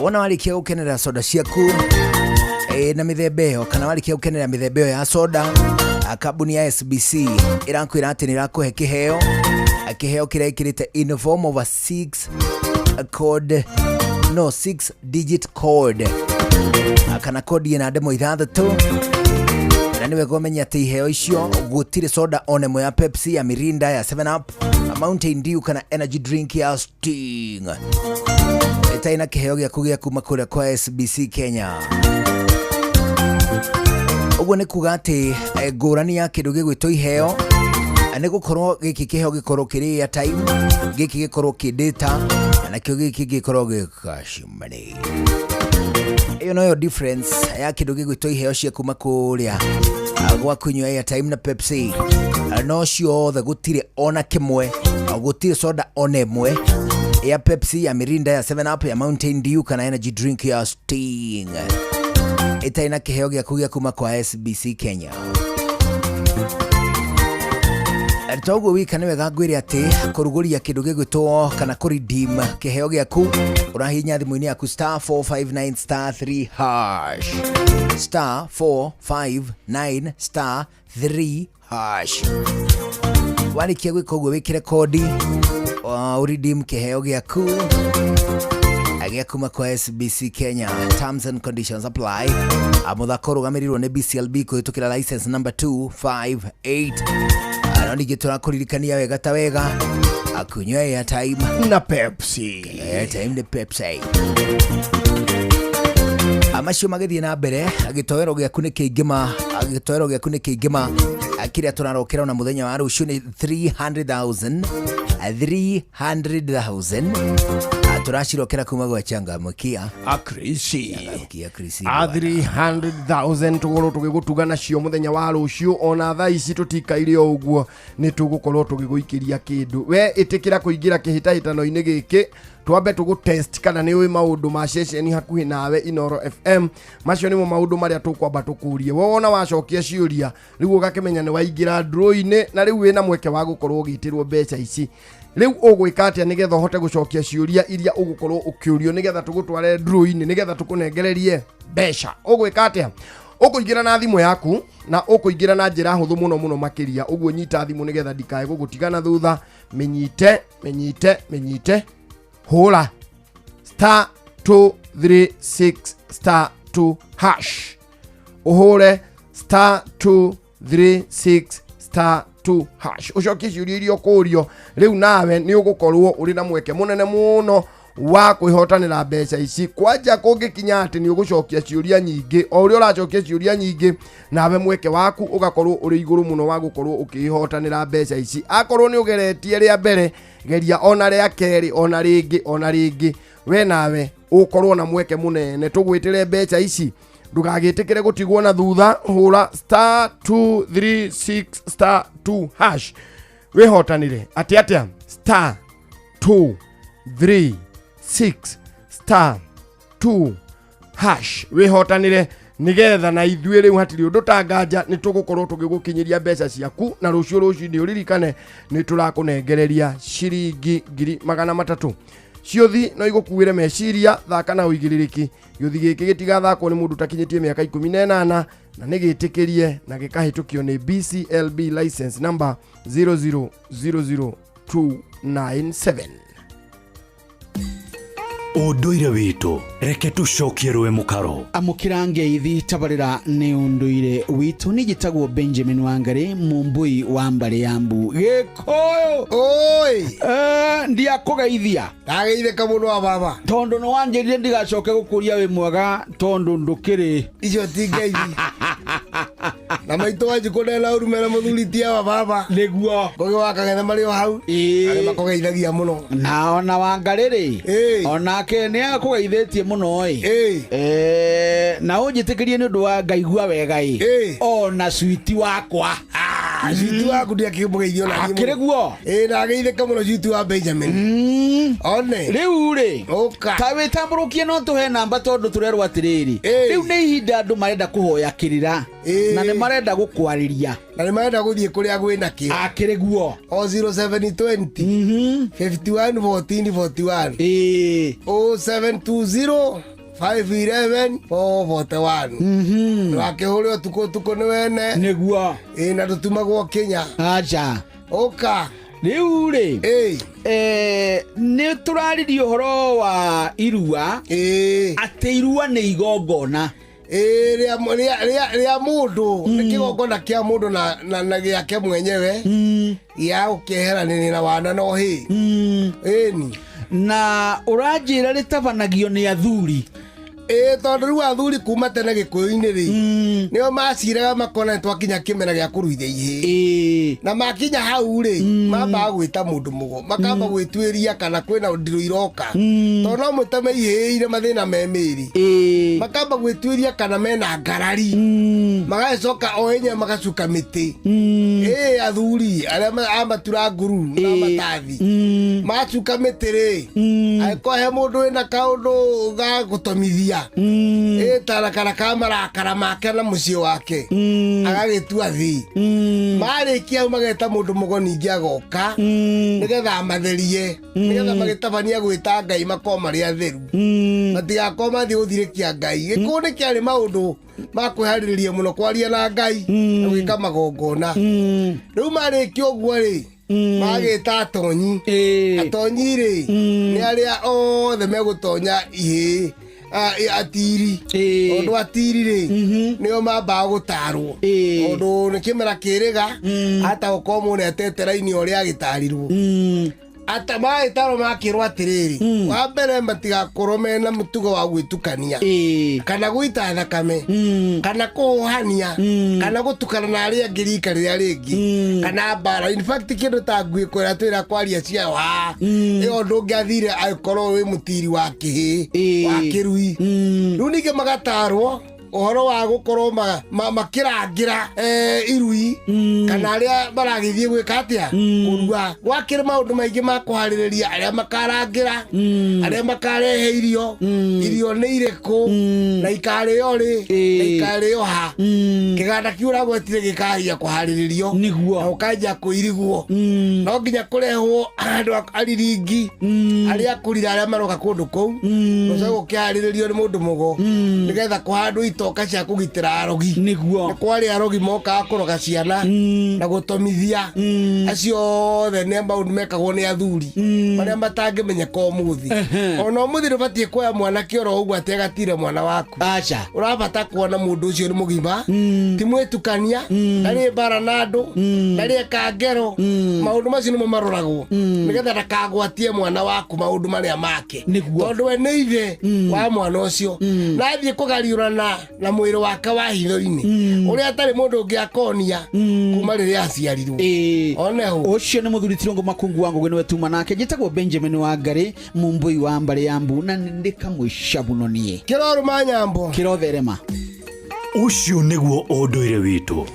Speaker 17: Wona warĩkia gũkenera soda ciaku na mĩthemba ĩyo, kana warĩkia gũkenera mĩthemba ĩyo ya soda, kambuni ya SBC ĩrakwĩra atĩ nĩ ĩrakũhe kĩheo, kĩheo kĩrĩa ĩkĩrĩte in form of a 6 code, no 6 digit code, kana kodi ĩna ndemwa ithathatũ. Na nĩ wega ũmenye atĩ iheo icio gũtirĩ soda ona ĩmwe ya Pepsi, ya Mirinda, ya 7 Up, Mountain Dew kana energy drink ya Sting ĩtarĩ na kĩheo gĩaku gĩa kuma kũrĩa kwa SBC Kenya. Ũguo nĩ kuga atĩ ngũrani ya kĩndũ gĩgwĩtwo iheo nĩ gũkorwo gĩkĩ kĩheo gĩkorwo kĩrĩ airtime, gĩkĩ gĩkorwo kĩ data, na nakĩo gĩkĩ gĩkorwo gĩ cash money. Ĩyo noyo difference ya kĩndũ gĩgwĩtwo iheo cia kuma kũrĩa gwa kũnyua airtime na Pepsi. No ciothe gũtirĩ ona kĩmwe, gũtirĩ soda ona ĩmwe ya Pepsi, ya Mirinda, ya 7 Up, ya Mountain Dew kana energy drink ya Sting ĩtarĩ na kĩheo gĩaku gĩa kuma kwa SBC Kenya. Toguo wika nĩ wega ngwĩre atĩ kũrugũria kĩndũ gĩgwĩtwo kana kũredeem kĩheo gĩaku ũrahihinya thimũ-inĩ yaku star 459 star 3 hash, star 459 star 3 hash. Warĩkia gwĩka ũguo wĩkĩre kodi ũredeem kĩheo gĩaku gĩa kuma kwa SBC Kenya. Terms and conditions apply. Mũthako ũrũgamĩrĩirwo nĩ BCLB kũhĩtũkĩra license number 258. No ningĩ tũrakũririkania wega ta wega akunywa airtime
Speaker 19: na Pepsi.
Speaker 17: Airtime nĩ Pepsi. Macio magĩthiĩ na mbere, gĩtoero gĩaku nĩ kĩingĩ ma, gĩtoero gĩaku nĩ kĩingĩ ma, kĩrĩa tũrarokera ona mũthenya wa rũciũ nĩ 300,000, 300,000 tũracirokera kuma gwa Changamkia
Speaker 19: Akrisi.
Speaker 17: Changamkia Krisi.
Speaker 19: A 300,000 tũgũkorwo tũgĩgũtuga nacio mũthenya wa rũciũ. Ona thaa ici tũtikaire o ũguo, nĩ tũgũkorwo tũgĩgũikĩria kĩndũ. We ĩtĩkĩra kũingĩra kĩhĩtahĩtano-inĩ gĩkĩ, twambe tũgũ test kana nĩ ũĩ maũndũ ma ceceni hakuhĩ nawe Inoro FM. Macio nĩmo maũndũ marĩa tũkwamba tũkũrie. We wona wacokia ciũria rĩu ũgakĩmenya nĩ waingĩra draw-inĩ, na rĩu wĩna mweke wa gũkorwo ũgĩtĩrwo mbeca ici. Rĩu ũgwĩka atĩa nĩgetha ũhote gũcokia ciũria iria ũgũkorwo ũkĩũrio, nĩgetha tũgũtware draw-inĩ, nĩgetha tũkũnengererie mbeca? Ũgwĩka atĩa? Ũkũingĩra na thimũ yaku, na ũkũingĩra na njĩra hũthũ mũno mũno makĩria. Ũguo nyita thimũ nĩgetha ndikae gũgũtigana thutha. Mĩnyite, mĩnyite, mĩnyite. Hũra star 236 star 2 hash. Ũhũre star 236 star 2 hash. Ũcokie ciũria iria ũkũrio. Rĩu nawe nĩ ũgũkorwo ũrĩ na mweke mũnene mũno wa kwĩhotanĩra mbeca ici. Kwanja kũngĩkinya atĩ nĩ ũgũcokia ciũria nyingĩ, o ũrĩa ũracokia ciũria nyingĩ, nawe mweke waku ũgakorwo ũrĩ igũrũ mũno wa gũkorwo ũkĩhotanĩra mbeca ici. Akorwo nĩ ũgeretie rĩa mbere, geria ona rĩa kerĩ, ona rĩngĩ, ona rĩngĩ, we nawe ũkorwo na mweke mũnene. Tũgwĩtĩre mbeca ici, ndũgagĩtĩkĩre gũtigwo na thutha. Hũra star 236 star 2 hash wĩhotanĩre. Atĩ atĩa? Star 236 star 2 hash wĩhotanĩre, nĩgetha na ithuĩ rĩu hatirĩ ũndũ tanganja, nĩ tũgũkorwo tũgĩgũkinyĩria mbeca ciaku. Na rũciũ rũcinĩ ũririkane nĩ tũrakũnengereria ciringi 300,000. Ciũthi no igũkuĩre meciria, thaka na ũigĩrĩrĩki. Gĩũthi gĩkĩ gĩtigathakwo nĩ mũndũ ũtakinyĩtie mĩaka 18, na nĩ gĩtĩkĩrie na gĩkahĩtũkio nĩ BCLB license number 0000297.
Speaker 1: Ũndũire witũ reke tũcokie rũĩ mũkaro.
Speaker 20: Amũkĩra ngeithi tabarĩra nĩ ũndũire witũ. Nĩ njĩtagwo Benjamin Wangari, mũmbui wa mbarĩ ya mbu Gĩkũyũ.
Speaker 21: Oi.
Speaker 20: Ndiakũgeithia.
Speaker 21: Ndageithĩka mũno wa baba,
Speaker 20: tondũ nĩ wanjĩrire ndigacoke gũkũria wĩ mwega, tondũ ndũkĩrĩ.
Speaker 21: Icio ti ngeithi. Na maitũ wa njikũ ndena ũrume na mũthuri ti wa baba.
Speaker 20: Nĩguo.
Speaker 21: Ngũgĩ wa Kang'ethe marĩ o hau. Arĩa makũgeithagia mũno.
Speaker 20: Na ona Wangari rĩ, onake nĩ akũgeithĩtie mũno ĩ. Na ũnjĩtĩkĩrie nĩ ũndũ wa ngaigua wega ĩ. Ona switi wakwa.
Speaker 21: Cuiti waku ndiakĩmũgeithio na
Speaker 20: Akĩrĩ guo?
Speaker 21: Ĩ, na ageithĩka mũno cuiti wa Benjamin. One.
Speaker 20: Rĩu rĩ,
Speaker 21: Ũka.
Speaker 20: Ta wĩtambũrũkie no tũhe namba tondũ tũrerwo atĩrĩrĩ. Rĩu nĩ ihinda andũ marenda kũhoya kĩrĩra na nĩ marenda gũkwarĩria
Speaker 21: na nĩ marenda gũthiĩ kũrĩa gwĩna kĩo.
Speaker 20: Akĩrĩ guo.
Speaker 21: O 0720 51 14 41. 0720 511 441. Ndũgakĩhũre ũtukũ ũtukũ nĩ wene.
Speaker 20: Nĩguo.
Speaker 21: Ĩ, na tũtumagwo Kenya.
Speaker 20: Aca.
Speaker 21: Ũka.
Speaker 20: Rĩu rĩ, nĩ tũraririe ũhoro wa irua, atĩ irua nĩ igongona.
Speaker 21: Ĩ, rĩa mũndũ nĩ kĩgongona kĩa mũndũ na gĩake mwenyewe gĩa gũkĩeheranĩria na wana na ũhĩ. Ĩni.
Speaker 20: Na ũranjĩra rĩtabanagio nĩ athuri.
Speaker 21: Ĩ, tondũ rĩu athuri kuma tene gĩkũyũ-inĩ rĩ, nĩo maciraga makona nĩ twakinya kĩmera gĩa kũruithia ihĩĩ. Na makinya hau rĩ, mambaga gwĩta mũndũ mũgo, makamba gwĩtuĩria kana kwĩna ndirũ iroka. Tondũ no mũteme ihĩĩ irĩ mathĩna me mĩĩrĩ. Makamba gwĩtuĩria kana mena ngarari. Magacoka o enyewe magacuka mĩtĩ. Ĩ, athuri arĩa a matura nguru na matathi. Macuka mĩtĩ rĩ, angĩkorwo he mũndũ wĩna kaũndũ ga gũtomithia, ĩ, tarakara ka marakara make na mũciĩ wake, agagĩtua thĩ. Marĩkia hau mageta mũndũ mũgo ningĩ agoka, nĩgetha amatherie, nĩgetha magĩtabania gwĩta Ngai makorwo marĩ atheru. Matigakorwo mathiĩ gũthirĩkia Ngai. Gĩkũyũ nĩ kĩarĩ maũndũ ma kwĩharĩrĩria mũno kwaria na Ngai na gwĩka magongona. Rĩu marĩkia ũguo rĩ, magĩta atonyi. Atonyi rĩ, nĩ arĩa othe megũtonya ihĩĩ, atiri. Tondũ atiri rĩ, nĩo mambaga gũtarwo. Tondũ nĩ kĩmera kĩrĩga, ata gũkorwo mũndũ etete raini ũrĩa agĩtarirwo. Ata magĩtarwo makĩrwo atĩrĩrĩ, wa mbere matigakorwo mena mũtugo wa gwĩtukania, kana gũita thakame, kana kũhũhania, kana gũtukana na arĩa angĩ rika rĩrĩa rĩngĩ, kana mbara. In fact kĩndũ ta ngui kũrĩa twĩra kwaria ciayo haha, ĩyo ndũngĩathire angĩkorwo wĩ mũtiri wa kĩhĩĩ, wa kĩrui. Rĩu ningĩ magatarwo ũhoro wa gũkorwo makĩrangĩra irui, kana arĩa maragĩthiĩ gwĩka atĩa, kũrua. Gwakĩrĩ maũndũ maingĩ ma kũharĩrĩria, arĩa makarangĩra, arĩa makarehe irio, irio nĩ irĩkũ, na ikarĩo rĩ, na ikarĩo ha. Kĩganda kĩu ũragwetire gĩkahia kũharĩrĩrio, na ũkanjia kũirigwo. No nginya kũrehwo andũ ariringi, arĩa akũrira arĩa maroka kũndũ kũu, gũcoke gũkĩharĩrĩrio nĩ mũndũ mũgo, nĩgetha kũhandwo itoka cia kũgitĩra arogi.
Speaker 20: Nĩguo.
Speaker 21: Nĩ kwarĩ arogi mokaga kũroga ciana na gũtomithia. Acio othe nĩ maũndũ mekagwo nĩ athuri marĩa matangĩmenyeka ũmũthĩ. Ona ũmũthĩ ndũbatiĩ kuoya mwanake oro ũguo atĩ agatire mwana waku.
Speaker 20: Aca.
Speaker 21: Ũrabata kuona mũndũ ũcio nĩ mũgima, ti mwĩtukania, ndarĩ mbara na andũ, ndarĩ eka ngero. Maũndũ macio nĩmo maroragwo nĩgetha ndakagwatie mwana waku maũndũ marĩa make. Tondũ we nĩ ithe wa mwana ũcio. Na athiĩ kũgariũrana na mwĩrĩ wake wa hitho-inĩ, ũrĩa atarĩ mũndũ ũngĩ akonia kuma rĩrĩa aciarirwo. Oneho.
Speaker 20: Ũcio nĩ mũthuri Tirũngũ Makungu wa Ngũgĩ nĩwe tuma nake. Njĩtagwo Benjamin wa Ngarĩ, mũmbũi wa mbarĩ ya mbu, na nĩ kamũica mũno niĩ.
Speaker 21: Kĩrorũma nyambo.
Speaker 20: Kĩrotherema.
Speaker 1: Ũcio nĩguo ũndũire witũ.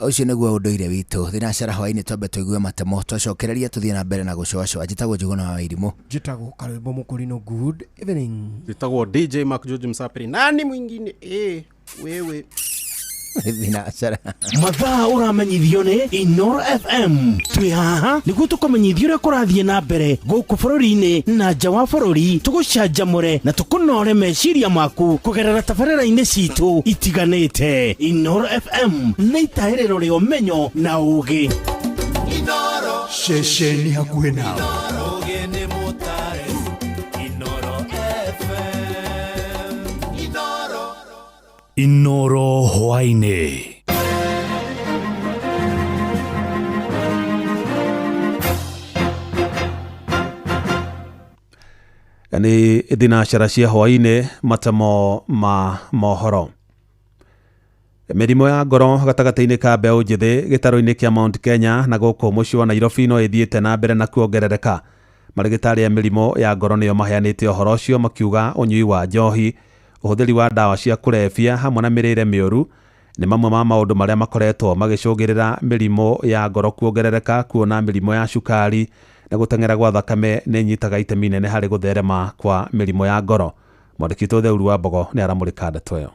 Speaker 17: Ũcio nĩguo ũndũire witũ. Thinacara hwaĩ-inĩ twambe tũigue matemo, twacokereria tũthiĩ na mbere na gũcoacoa. Njĩtagwo Njũgũna wa Irimũ.
Speaker 19: Njĩtagwo Karwĩmbo Mũkũrinũ. Good evening.
Speaker 18: Njĩtagwo DJ Mark George Msapiri. Nani mwingine? Wewe.
Speaker 17: Thinacara.
Speaker 5: Mathaa ũramenyithio nĩ Inoro FM. Twĩ haha nĩguo tũkũmenyithia ũrĩa kũrathiĩ na mbere gũkũ bũrũri-inĩ na nja wa bũrũri, tũgũcanjamũre na tũkũnore meciria maku kũgerera tabarĩra-inĩ citũ itiganĩte. Inoro FM nĩ itahĩrĩro rĩa ũmenyo na ũũgĩ.
Speaker 12: Inoro.
Speaker 1: Ceceni hakuhĩ nawe.
Speaker 12: Ũũgĩ nĩ mũtare. Inoro FM. Inoro.
Speaker 1: Inoro hwaĩ-inĩ.
Speaker 2: Nĩ thinacara cia hwaĩ-inĩ, matemo ma mohoro. Mĩrimũ ya ngoro gatagatĩ-inĩ ka mbeũ njĩthĩ gĩtarũ-inĩ kĩa Mount Kenya na gũkũ mũciĩ wa Nairobi no ĩthiĩte na mbere na kuongerereka. Marĩgĩtarĩ a mĩrimũ ya ngoro nĩo maheanĩte ũhoro ũcio makiuga ũnyui wa njohi, ũhũthĩri wa ndawa cia kũrebia hamwe na mĩrĩre mĩũru Nĩ mamwe ma maũndũ marĩa makoretwo magĩcũngĩrĩra mĩrimũ ya ngoro kuongerereka, kuona mĩrimũ ya cukari na gũteng'era gwa thakame nĩ inyitaga itemi inene harĩ gũtherema kwa mĩrimũ ya ngoro. Mwandĩki witũ Theuru wa Mbogo nĩ aramũrĩka ndeto ĩyo.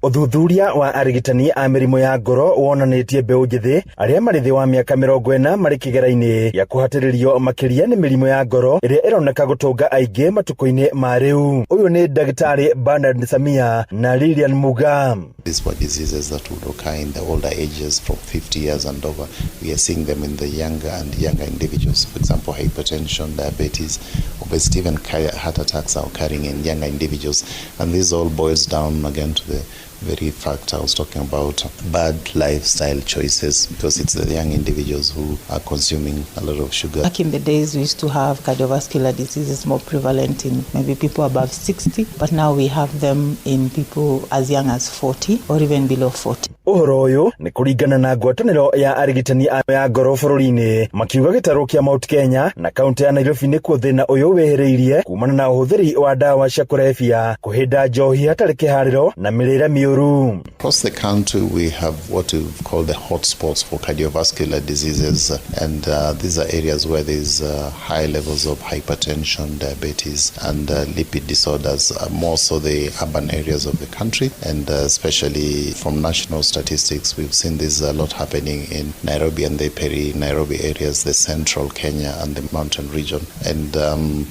Speaker 4: Ũthuthuria wa arigitani a mĩrimũ ya ngoro wonanĩtie mbeũ njĩthĩ arĩa marĩ thĩ wa mĩaka 40 marĩ kĩgera-inĩ gĩa kũhatĩrĩrio makĩria nĩ mĩrimũ ya ngoro ĩrĩa ĩroneka gũtũnga aingĩ matukũ-inĩ ma rĩu. Ũyũ nĩ Ndagĩtarĩ Bernard Samia na Lilian Muga.
Speaker 8: These were diseases that would occur in the older ages from 50 years and over. We are seeing them in the younger and younger individuals. For example, hypertension, diabetes, obesity, even heart attacks are occurring in younger individuals. And this all boils down again to the very fact I was talking about, bad lifestyle choices, because it's the young individuals who are consuming a lot of sugar.
Speaker 11: Back in the days, we used to have cardiovascular diseases more prevalent in maybe people above 60, but now we have them in people as young as 40 or even below 40.
Speaker 4: Ũhoro ũyũ nĩ kũringana na ngwatanĩro ya arigitani a ya ngoro bũrũri-inĩ, makiuga gĩtarũ kĩa Mount Kenya na kaunti ya Nairobi nĩkuo thĩna ũyũ wĩhĩrĩirie kumana na ũhũthĩri wa ndawa cia kũrebia, kũhĩnda njohi hatarĩ kĩharĩro na mĩrĩre mĩũru.
Speaker 8: Across the country, we have what we call the hotspots for cardiovascular diseases, and these are areas where there's high levels of hypertension, diabetes, and lipid disorders, more so the urban areas of the country, and especially from national statistics, we've seen this a lot happening in Nairobi and the peri-Nairobi areas, the central Kenya and the mountain region. And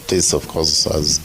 Speaker 8: this, of course, has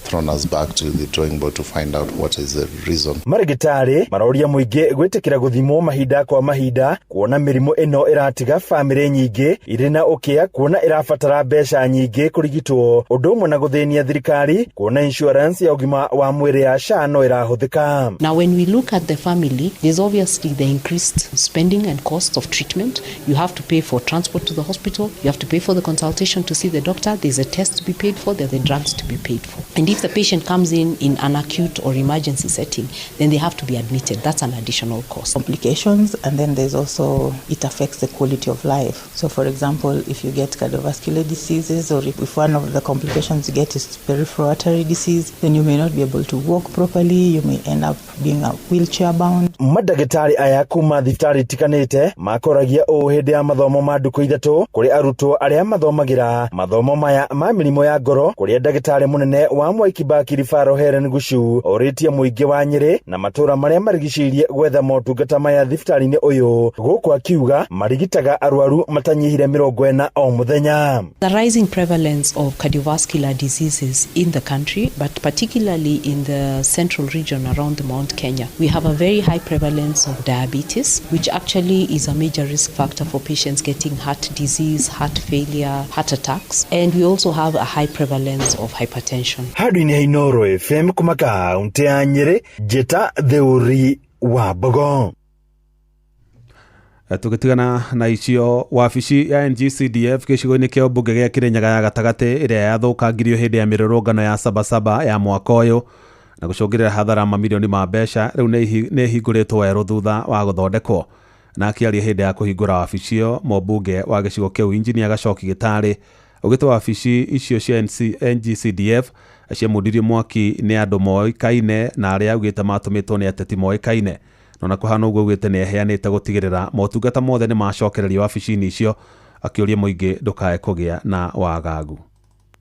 Speaker 8: thrown us back to the drawing board to find out what is the reason.
Speaker 4: Marigitari maroria mũingĩ gwĩtĩkĩra gũthimwo mahinda kwa mahinda kuona mĩrimũ ĩno ĩratiga bamĩrĩ nyingĩ irĩ na ũkĩa, kuona ĩrabatara mbeca nyingĩ kũrigitwo, ũndũ ũmwe na gũthĩnia thirikari kuona insurance ya ũgima wa mwĩrĩ ya SHA no ĩrahũthĩka.
Speaker 22: Now, when we look at the family, there's obviously the increased spending and cost of treatment. You have to pay for transport to the hospital, you have to pay for the consultation to see the doctor, there's a test to be paid for, there's the drugs to be paid for. And if the patient comes in an acute or emergency setting, then they have to be admitted. That's an additional cost.
Speaker 11: Complications, and then there's also, it affects the quality of life. So for example, if you get cardiovascular diseases, or if one of the complications you get is peripheral artery disease, then you may not be able to walk properly, you may end up being a wheelchair bound.
Speaker 4: Mandagĩtarĩ aya kuma thibitarĩ itiganĩte makoragia ũũ hĩndĩ ya mathomo ma ndukũ ithatũ kũrĩ arutwo arĩa mathomagĩra mathomo maya ma mĩrimũ ya ngoro, kũrĩa ndagĩtarĩ mũnene wa Mwai Kibaki Referral Helen Guchu orĩtie mũingĩ wa Nyĩrĩ na matũũra marĩa marigicĩirie gwetha motungata maya thibitarĩ-inĩ ũyũ, gũkũ akiuga marigitaga arwaru matanyihire 40 o mũthenya.
Speaker 22: The rising prevalence of cardiovascular diseases in the country, but particularly in the central region around the Mount Kenya, we have a very high prevalence of diabetes, which actually is a major risk factor for patients getting heart disease, heart failure, heart attacks, and we also have a high prevalence of hypertension.
Speaker 4: Handũ-inĩ ha Inooro FM kuma kaunti ya Nyĩrĩ, Njĩta Theuri wa Mbogo.
Speaker 2: Tũgĩtigana na icio, wabici ya NGCDF gĩcigo-inĩ kĩa ũmbunge gĩa Kĩrĩnyaga ya gatagatĩ ĩrĩa yathũkangirio hĩndĩ ya mĩrũrũngano ya Sabasaba ya mwaka ũyũ na gũcũngĩrĩra hathara mamirioni ma mbeca, rĩu nĩ ĩhingũrĩtwo werũ thutha wa gũthondekwo. Na akĩaria hĩndĩ ya kũhingũra wabici ĩyo, mũmbunge wa gĩcigo kĩu Injinia Gacoki Gĩtarĩ augĩte wabici icio cia NGCDF ciamundirio mwaki nĩ andũ moĩkaine na arĩa augĩte matũmĩtwo nĩ ateti moĩkaine. No na kũhana ũguo augĩte nĩ eheanĩte gũtigĩrĩra motungata mothe nĩ macokererio wabici-inĩ icio, akĩũria mũingĩ ndũkae kũgĩa na wagagu.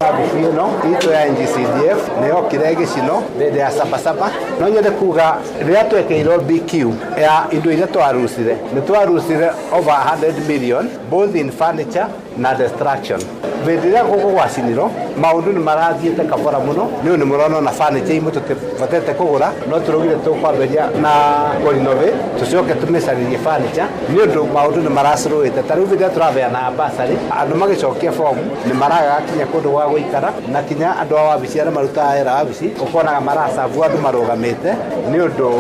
Speaker 23: Wabici ĩno itũ ya NGCDF nĩ yokire gĩcino hĩndĩ ya Sabasaba. No nyende kuga rĩrĩa twekĩirwo BQ ya indo iria twarucire, nĩ twarucire over 100 million both in furniture na destruction. Hĩndĩ ĩrĩa gũkũ gwacinirwo maũndũ nĩ marathiĩte kabora mũno, nĩ ũndũ mũrona ona furniture imwe tũtibotete kũgũra, no tũraugire tũkwambĩrĩria na kũrenovate tũcoke tũmĩcarĩrie furniture nĩ ũndũ maũndũ nĩ maracũrũĩte. Ta rĩu hĩndĩ ĩrĩa tũrabeana bursary, andũ magĩcokia fomu nĩ maragaga kinya kũndũ gwa gũikara, na kinya andũ a wabici arĩa marutaga wĩra wabici ũkonaga maracabu andũ marũgamĩte nĩ ũndũ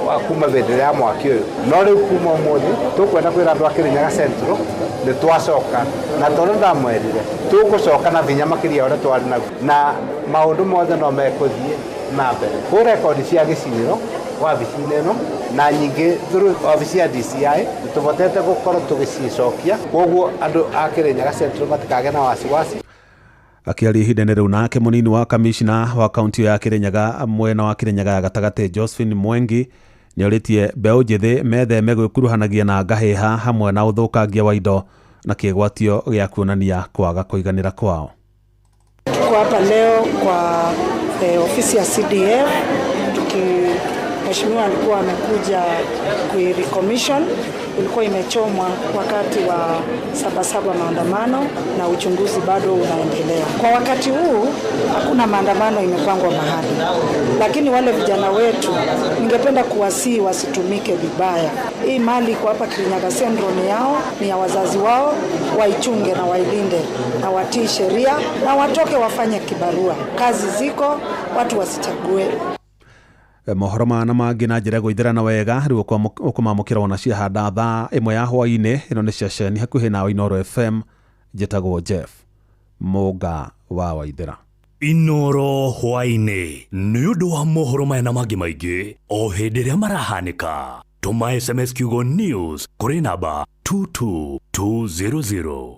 Speaker 23: wa kuma hĩndĩ ĩrĩa ya mwaki ũyũ. No rĩu kuma ũmũthĩ tũkwenda kwĩra andũ a Kĩrĩnyaga Central nĩ twacoka, na tondũ ndamwerire tũgũcoka na hinya makĩria ũrĩa twarĩ naguo, na maũndũ mothe no mekũthiĩ na mbere. Kwĩ rekondi cia gĩcinĩro wabici-inĩ ĩno, na nyingĩ through wabici ya DCI nĩ tũbotete gũkorwo tũgĩcicokia, koguo andũ a Kĩrĩnyaga Central matikagĩe na wasiwasi.
Speaker 2: Akĩaria ihinda-inĩ rĩu nake mũnini wa kamishna wa kaunti ya Kĩrĩnyaga mwena wa Kĩrĩnyaga ya gatagatĩ Josephine Mwengi Nĩorĩtie mbeũ njĩthĩ metheme gwĩkuruhanagia na ngahĩha hamwe na ũthũkangia wa indo na kĩgwatio gĩa kuonania kwaga kũiganĩra kwao.
Speaker 3: Tuko hapa leo kwa ofisi ya CDF tuki mheshimiwa alikuwa amekuja kui-recommission, ilikuwa imechomwa wakati wa Sabasaba maandamano na uchunguzi bado unaendelea. Kwa wakati huu hakuna maandamano imepangwa mahali, lakini wale vijana wetu ningependa kuwasihi wasitumike vibaya. Hii mali iko hapa Kirinyaga Central ni yao, ni ya wazazi wao, waichunge na wailinde na watii sheria na watoke wafanye kibarua. Kazi ziko, watu wasichague.
Speaker 2: Mohoro ma na mangĩ na njĩra gũithĩrana wega rĩu ũkũmamũkĩra ona ciahanda thaa ĩmwe ya hwaĩ-inĩ. Ĩno nĩ ceceni hakuhĩ nawe Inooro FM. Njĩtagwo Jeff Mũnga wa Waithĩra.
Speaker 1: Inooro hwaĩ-inĩ nĩ ũndũ wa mohoro maya na mangĩ maingĩ o hĩndĩ ĩrĩa marahanĩka. Tũma SMS kiugo news kũrĩ namba 22200.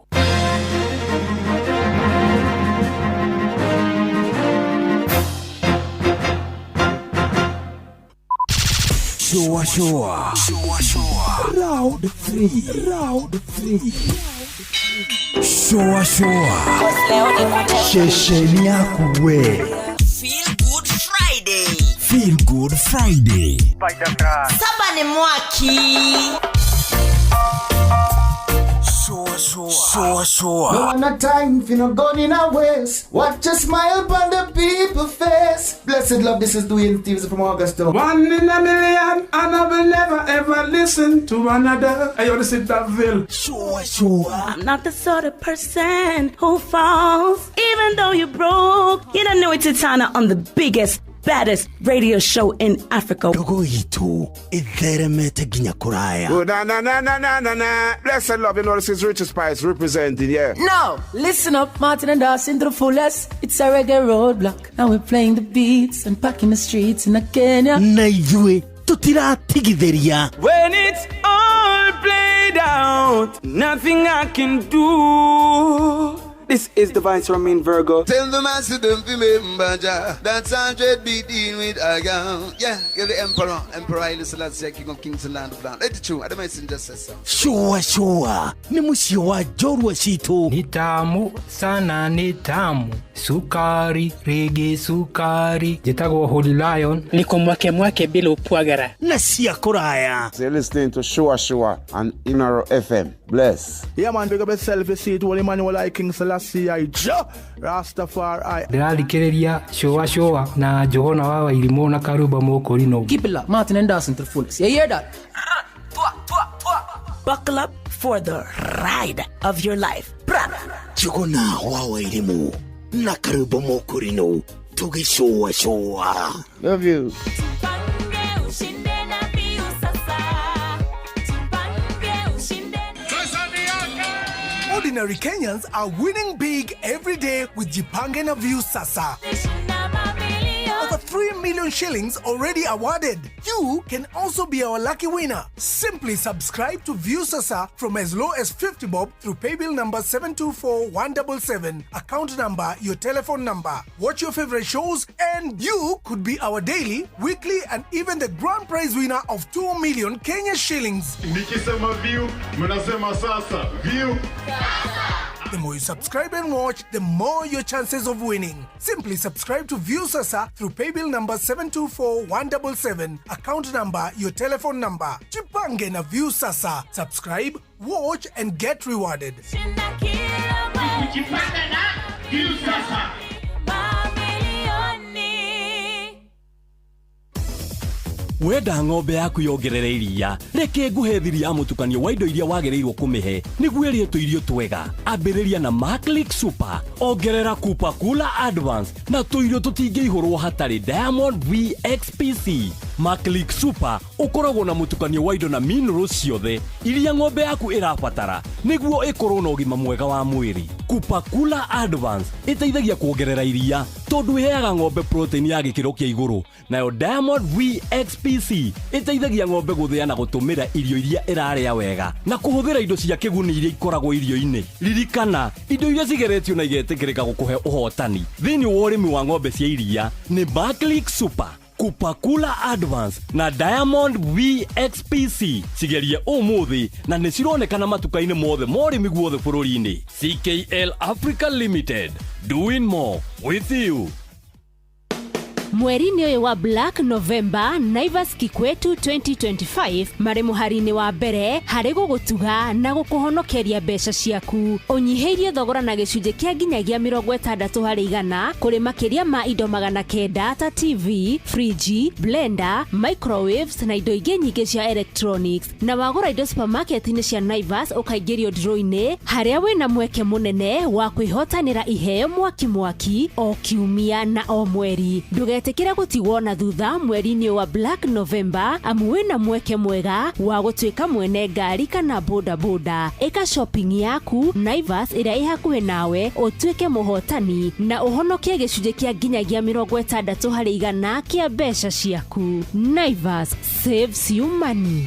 Speaker 5: Shua shua. Shua shua. Round 3. Round 3. Shua shua. Shesheni yaku we.
Speaker 7: Feel Good Friday.
Speaker 5: Feel Good Friday.
Speaker 7: Saba ni mwaki.
Speaker 5: Shua shua. Shua shua.
Speaker 10: No one a time for no gun in a waste. Watch a smile upon the people face. Blessed love, this is Dwayne Stevens from Augusta.
Speaker 15: One in a million, and I will never ever listen to another. I want to sit that veil.
Speaker 5: Sure, sure.
Speaker 16: I'm not the sort of person who falls, even though you're broke. You don't know it's Titana on the biggest, baddest radio show in Africa.
Speaker 5: Dogo itu itheremete ginya kuraya.
Speaker 9: Oh, na na na na na na na. Blessed love, you know this is Richard Spice representing, yeah.
Speaker 24: No, listen up, Martin and Dawson to the fullest. It's a reggae roadblock, and we're playing the beats and packing the streets in Kenya.
Speaker 5: Na ithuĩ tutiratigithĩria.
Speaker 15: When it's all played out, nothing I can do. This is the Vice Ramin Virgo.
Speaker 10: Tell the master don't remember Jah. That's 100 beat in with a gun. Yeah, you're the emperor. Emperor Haile Selassie, King of Kings and Land of Land. Let it true. I don't just say so.
Speaker 5: Shua shua. Ni mũciĩ wa njorua citũ.
Speaker 26: Ni tamu sana, ni tamu. Sukari, rege sukari. Njĩtagwo Holy Lion.
Speaker 27: Niko mwake mwake bila upwagara.
Speaker 5: Na cia kũraya.
Speaker 9: So you're listening to Shua Shua on Inooro FM. Bless.
Speaker 15: Yeah man, big up yourself. You see it, Holy Emmanuel I King Selassie I Jah Rastafari.
Speaker 26: Ndĩrathikĩrĩria Shua Shua na Njũgũna wa Wairimũ na Karuba Mũkũrinũ.
Speaker 24: Keep it locked, Martin and Dawson to the fullest. You hear that?
Speaker 16: Buckle up for the ride of your life.
Speaker 5: Njũgũna wa Wairimũ na Karuba Mũkũrinũ tũgĩcũa cũa.
Speaker 9: Love you.
Speaker 21: Ordinary Kenyans are winning big every day with Jipange na Viusasa. Over 3 million shillings already awarded. You can also be our lucky winner. Simply subscribe to Viusasa from as low as 50 bob through paybill number 724177, account number, your telephone number. Watch your favorite shows and you could be our daily, weekly and even the grand prize winner of 2 million Kenya shillings.
Speaker 28: Nikisema view, mnasema sasa. View.
Speaker 21: The more you subscribe and watch, the more your chances of winning. Simply subscribe to Viusasa through paybill number 724177, account number, your telephone number. Jipange na Viusasa. Subscribe, watch and get rewarded.
Speaker 28: Jipange na Viusasa.
Speaker 1: Wenda ng'ombe yaku yongerere iria, reke nguhe thiri ya mũtukanio wa indo iria wagĩrĩirwo kũmĩhe nĩguo ĩrĩe tũirio twega. Ambĩrĩria na Maclick Super, ongerera Kupa Kula Advance na tũirio tũtingĩihũrwo hatarĩ Diamond VXPC. Maclick Super ũkoragwo na mũtukanio wa indo na minerals ciothe iria ng'ombe yaku ĩrabatara nĩguo ĩkorwo na ũgima mwega wa mwĩrĩ. Kupa Kula Advance ĩteithagia kuongerera iria tondũ ĩheaga ng'ombe protein ya gĩkĩro kĩa igũrũ, nayo Diamond VXPC ĩteithagia ng'ombe gũthĩa na gũtũmĩra irio iria ĩrarĩa wega na kũhũthĩra indo cia kĩguni iria ikoragwo irio-inĩ. Ririkana, indo iria cigeretio na igetĩkĩrĩka gũkũhe ũhotani thĩinĩ wa ũrĩmi wa ng'ombe cia iria nĩ Maclick Super. Kupakula Advance na Diamond VXPC. Cigerie ũmũthĩ na nĩ cironekana matuka-inĩ mothe ma ũrĩmi guothe bũrũri-inĩ. CKL Africa Limited, doing more with you.
Speaker 6: Mweri-inĩ ũyũ wa Black November, Naivas Kikwetu 2025 marĩ mũhari-inĩ wa mbere harĩ gũgũtuga na gũkũhonokeria mbeca ciaku. Ũnyihĩirio thogora na gĩcunjĩ kĩa nginyagia 60% kũrĩ makĩria ma indo 900 ta TV, friji, blender, microwaves na indo ingĩ nyingĩ cia electronics. Na wagũra indo supermarket-inĩ cia Naivas ũkaingĩrio draw-inĩ harĩa wĩna mweke mũnene wa kwĩhotanĩra iheo mwaki mwaki o kiumia na o mweri. Ndũgetĩkĩre gũtigwo na thutha mweri-inĩ wa Black November amu wĩna mweke mwega wa gũtuĩka mwene ngari kana bodaboda. Ĩka shopping yaku Naivas ĩrĩa ĩ hakuhĩ nawe ũtuĩke mũhotani na ũhonokie gĩcunjĩ kĩa nginyagia 60% kĩa mbeca ciaku. Naivas saves you money.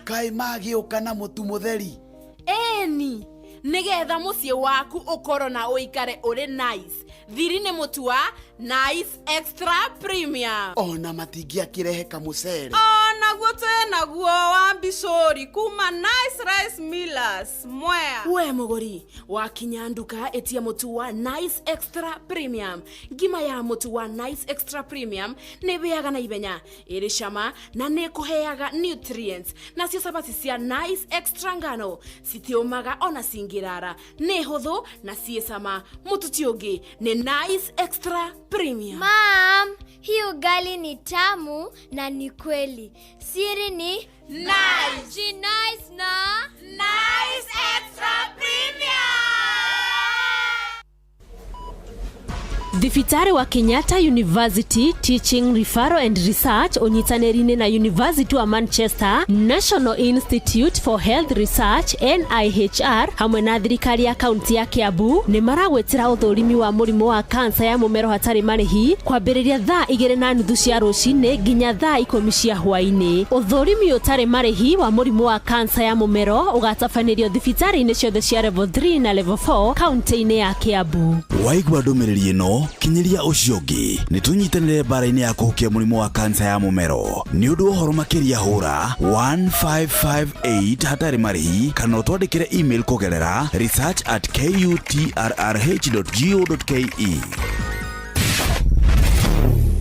Speaker 5: Kaĩ magĩũka na mũtu mũtheri?
Speaker 13: Ĩni, nĩgetha mũciĩ waku ũkorwo na ũikare ũrĩ nice. Thiri nĩ mũtu wa Nice Extra Premium.
Speaker 5: Ona matingĩakĩrehe kamũcere.
Speaker 14: Onaguo twĩnaguo wa mbicũri kuma Nice Rice Millers Mwea.
Speaker 13: We mũgũri, wakinya nduka ĩtia mũtu wa Nice Extra Premium. Ngima ya mũtu wa Nice Extra Premium nĩ ĩhĩaga na ihenya, ĩrĩ cama na nĩ ĩkũheaga nutrients. Nacio cabaci cia Nice Extra ngano citiũmaga ona cingĩrara, nĩ hũthũ na ciĩ cama. Mũtu ti ũngĩ nĩ Nice Extra Premium.
Speaker 17: Mom, hii ugali ni tamu na ni kweli. Siri ni
Speaker 14: Nice.
Speaker 17: Nice na
Speaker 14: Nice Extra Premium.
Speaker 6: Thibitarĩ wa Kenyatta University Teaching Referral and Research ũnyitanĩri-inĩ na University wa Manchester, National Institute for Health Research NIHR hamwe na thirikari ya kaunti ya Kiambu nĩ maragwĩtĩra ũthũrimi wa mũrimũ wa kansa ya mũmero hatarĩ marĩhi kwambĩrĩria thaa 2:30 cia rũcinĩ nginya thaa 10 cia hwaĩ-inĩ. Ũthũrimi ũtarĩ marĩhi wa mũrimũ wa kansa ya mũmero ũgatabanĩrio thibitarĩ-inĩ ciothe cia level 3 na level 4 kaunti-inĩ ya Kiambu.
Speaker 5: Waigua ndũmĩrĩri ĩno, kinyĩria ũcio ũngĩ. Nĩ tũnyitanĩre mbara-inĩ ya kũhukia mũrimũ wa kansa ya mũmero. Nĩ ũndũ wa ũhoro makĩria hũra 1558 hatarĩ marĩhi kana ũtwandĩkĩre email kũgerera research@kutrrh.go.ke.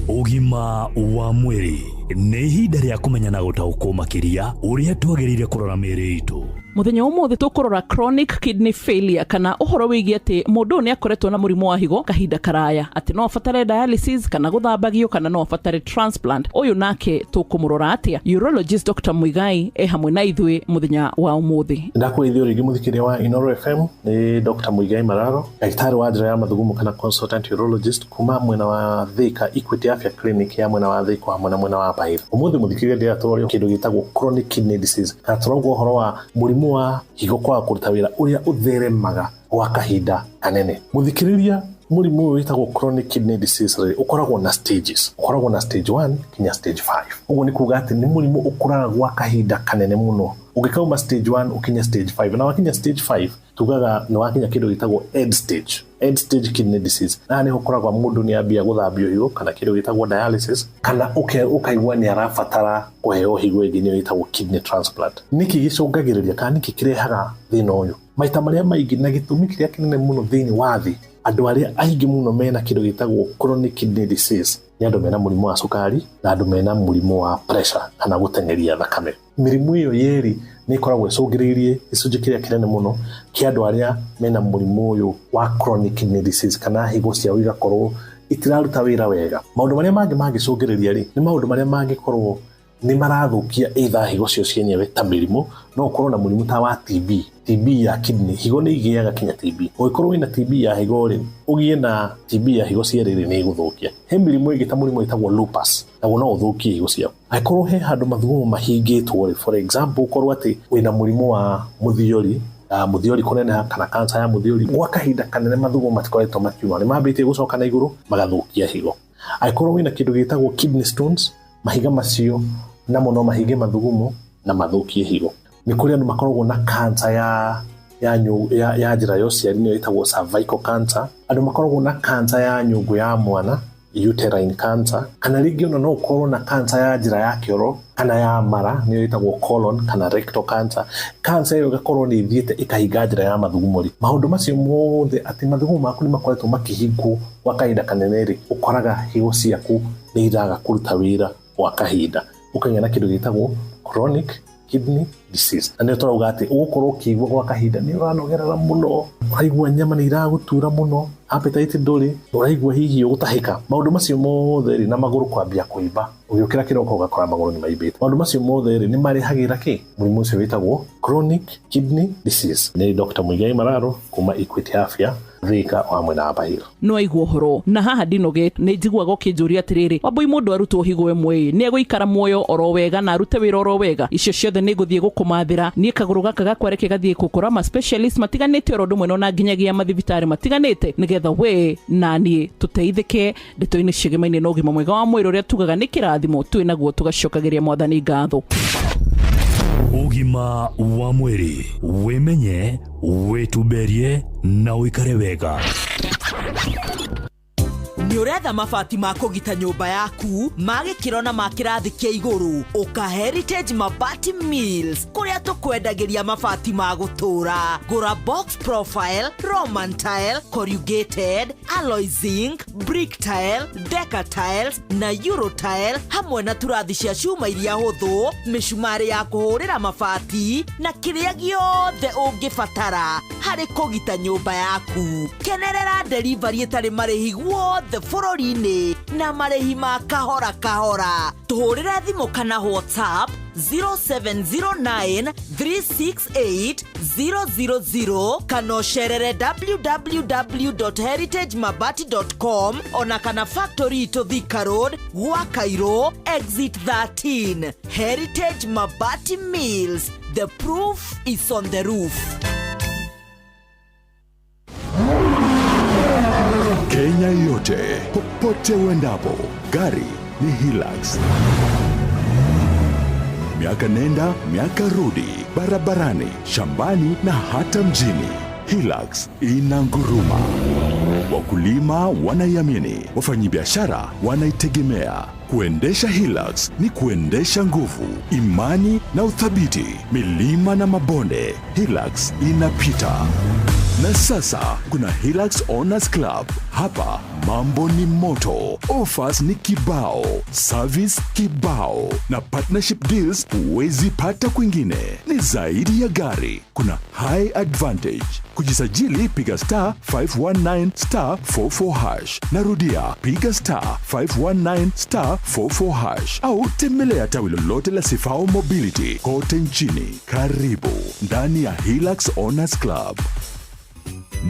Speaker 1: Ũgima wa mwĩrĩ nĩ ihinda rĩa kũmenya na gũtaũkwo makĩria ũrĩa twagĩrĩire kũrora mĩĩrĩ itũ.
Speaker 18: Muthenya umuthi tukurora chronic kidney failure kana uhoro wigie ati mundu ni akoretwo na murimu wa higo kahinda karaya ati no abatare dialysis kana guthambagio kana no abatare transplant. Uyu nake tukumurora atia? Urologist Dr. Muigai e hamwe na ithui muthenya wa umuthi.
Speaker 19: Ndakwithio ringi muthikiria wa Inoro FM ni Dr. Muigai Mararo, daktari wa njira ya mathugumo kana consultant urologist kuma mwena wa Thika Equity Afya Clinic ya mwena wa Thika hamwe na mwena wa Bahira. Umuthi muthikiria ndira turorio kindu gitagwo chronic kidney disease kana turauga uhoro wa murimu wa higo kwaga kũruta wĩra ũrĩa ũtheremaga gwa kahinda kanene. Mũthikĩrĩria, mũrimũ ũyũ wĩtagwo chronic kidney disease rĩ, ũkoragwo na stages. Ũkoragwo na stage 1 kinya stage 5. Ũguo nĩ kuga atĩ nĩ mũrimũ ũkũraga gwa kahinda kanene mũno. Ũngĩkauma stage 1 ũkinye stage 5, na wakinya stage 5 tugaga nĩ wakinya kĩndũ gĩtagwo end stage. End stage kidney disease. Na nĩho ũkoragwo mũndũ nĩ ambia gũthambio higo kana kĩndũ gĩtagwo dialysis kana ũkaigua nĩ arabatara kũheo higo ĩngĩ nĩyo ĩtagwo kidney transplant. Nĩkĩ gĩcũngagĩrĩria kana nĩkĩ kĩrehaga thĩna ũyũ? Maita marĩa maingĩ na gĩtũmi kĩrĩa kĩnene mũno thĩinĩ wa thĩ, andũ arĩa aingĩ mũno mena kĩndũ gĩtagwo chronic kidney disease nĩ andũ mena mũrimũ wa cukari na andũ mena mũrimũ wa pressure kana gũteng'eria thakame. Mĩrimũ ĩyo yerĩ nĩ ĩkoragwo ĩcũngĩrĩirie gĩcunjĩ kĩrĩa kĩnene mũno kĩa andũ arĩa mena mũrimũ ũyũ wa chronic kidney disease kana higo ciao igakorwo itiraruta wĩra wega. Maũndũ marĩa mangĩ mangĩcũngĩrĩria rĩ, nĩ maũndũ marĩa mangĩkorwo nĩ marathũkia either higo cio cienyewe ta mĩrimũ. No ũkorwo na mũrimũ ta wa TB, TB ya kidney. Higo nĩ igĩaga kinya TB. Ũngĩkorwo wĩna TB ya higo rĩ, ũgĩe na TB ya higo cierĩ rĩ, nĩ ĩgũthũkia. He mĩrimũ ĩngĩ ta mũrimũ wĩtagwo lupus, naguo no ũthũkie higo ciaku. Angĩkorwo he handũ mathugumo mahingĩtwo rĩ, for example ũkorwo atĩ wĩna mũrimũ wa mũthiori, mũthiori kũneneha kana kansa ya mũthiori, gwa kahinda kanene mathugumo matikoretwo makiuma, nĩ mambĩtie gũcoka na igũrũ magathũkia higo. Angĩkorwo wĩna kĩndũ gĩtagwo kidney stones, mahiga macio namo no mahinge mathugumo na mathũkie higo. Nĩ kũrĩ andũ makoragwo na cancer ya njĩra ya ũciari, nĩyo ĩtagwo cervical cancer. Andũ makoragwo na cancer ya nyũngũ ya mwana, uterine cancer, kana rĩngĩ ona no ũkorwo na cancer ya njĩra ya kĩoro kana ya mara, nĩyo ĩtagwo colon kana rectal cancer. Cancer ĩyo ĩgakorwo nĩ ĩthiĩte ĩkahinga njĩra ya mathugumo rĩ, maũndũ macio mothe atĩ mathugumo maku nĩ makoretwo makĩhingwo gwa kahinda kanene rĩ, ũkoraga higo ciaku nĩ iraga kũruta wĩra gwa kahinda, ũkagĩa na kĩndũ gĩtagwo chronic kidney disease. Na nĩyo tũrauga atĩ ũgũkorwo ũkĩigua gwa kahinda nĩ ũranogerera mũno, ũraigua nyama nĩ iragũtura mũno, appetite ndũrĩ, ũraigua hihi ũgũtahĩka, maũndũ macio mothe rĩ, na magũrũ kwambia kũimba, ũgĩũkĩra kĩroko ũgakora magũrũ nĩ maimbĩte. Maũndũ macio mothe rĩ, nĩ marehagĩra kĩ mũrimũ ũcio wĩtagwo chronic kidney disease. Nĩ Dr. Muigai Mararo kuma Equity Afya Thika wa mwena wa Bahira.
Speaker 18: No aigua ũhoro na haha ndinoge nĩ njiguaga ũkĩnjũria atĩrĩrĩ, Wambui, mũndũ arutwo higo ĩmwe nĩ egũikara muoyo oro wega na arute wĩra oro wega? Icio ciothe nĩ ngũthiĩ gũkũmathĩra niĩ kagũrũ gaka gakwa reke gathiĩ gũkora ma specialist matiganĩte oro ũndũ ũmwe na nginyagia mathibitarĩ matiganĩte, nĩgetha we na niĩ tũteithĩke ndeto-inĩ ciĩgemaine na ũgima mwega wa mwĩrĩ ũrĩa tugaga nĩ kĩrathimo twĩ naguo, tũgacokagĩria mwathani ngatho.
Speaker 1: Ũgima wa mwĩrĩ, wĩmenye, wĩtumberie na ũikare wega.
Speaker 7: Nĩ ũretha mabati ma kũgita nyũmba yaku ma gĩkĩro na ma kĩrathi kĩa igũrũ? Ũka Heritage Mabati Mills kũrĩa tũkwendagĩria mabati ma gũtũũra. Gũra box profile, Roman tile, corrugated, alloy zinc, brick tile, deca tiles na euro tile, hamwe na turathi cia cuma iria hũthũ, mĩcumarĩ ya kũhũrĩra mabati na kĩrĩa gĩothe ũngĩbatara harĩ kũgita nyũmba yaku. Kenerera delivery ĩtarĩ marĩhi guothe bũrũri-inĩ na marĩhi ma kahora kahora. Tũhũrĩre thimũ kana WhatsApp 0709 368 000 kana ũcerere www.heritagemabati.com ona kana factory itũ Thika Road, gwa Cairo exit 13. Heritage Mabati Mills, the proof is on the roof.
Speaker 4: Kenya yote, popote uendapo, gari ni Hilux. Miaka nenda, miaka rudi, barabarani, shambani na hata mjini. Hilux inanguruma. Wakulima wanaiamini, wafanyibiashara wanaitegemea. Kuendesha Hilux ni kuendesha nguvu, imani na uthabiti. Milima na mabonde, Hilux inapita. Na sasa kuna Hilux Owners Club. Hapa mambo ni moto, offers ni kibao, service kibao, na partnership deals huwezi pata kwingine. Ni zaidi ya gari, kuna high advantage. Kujisajili piga star 519 star 44 hash. Narudia, piga star 519 star 44 hash au tembelea tawi lolote la Sifao Mobility kote nchini. Karibu ndani ya Hilux Owners Club.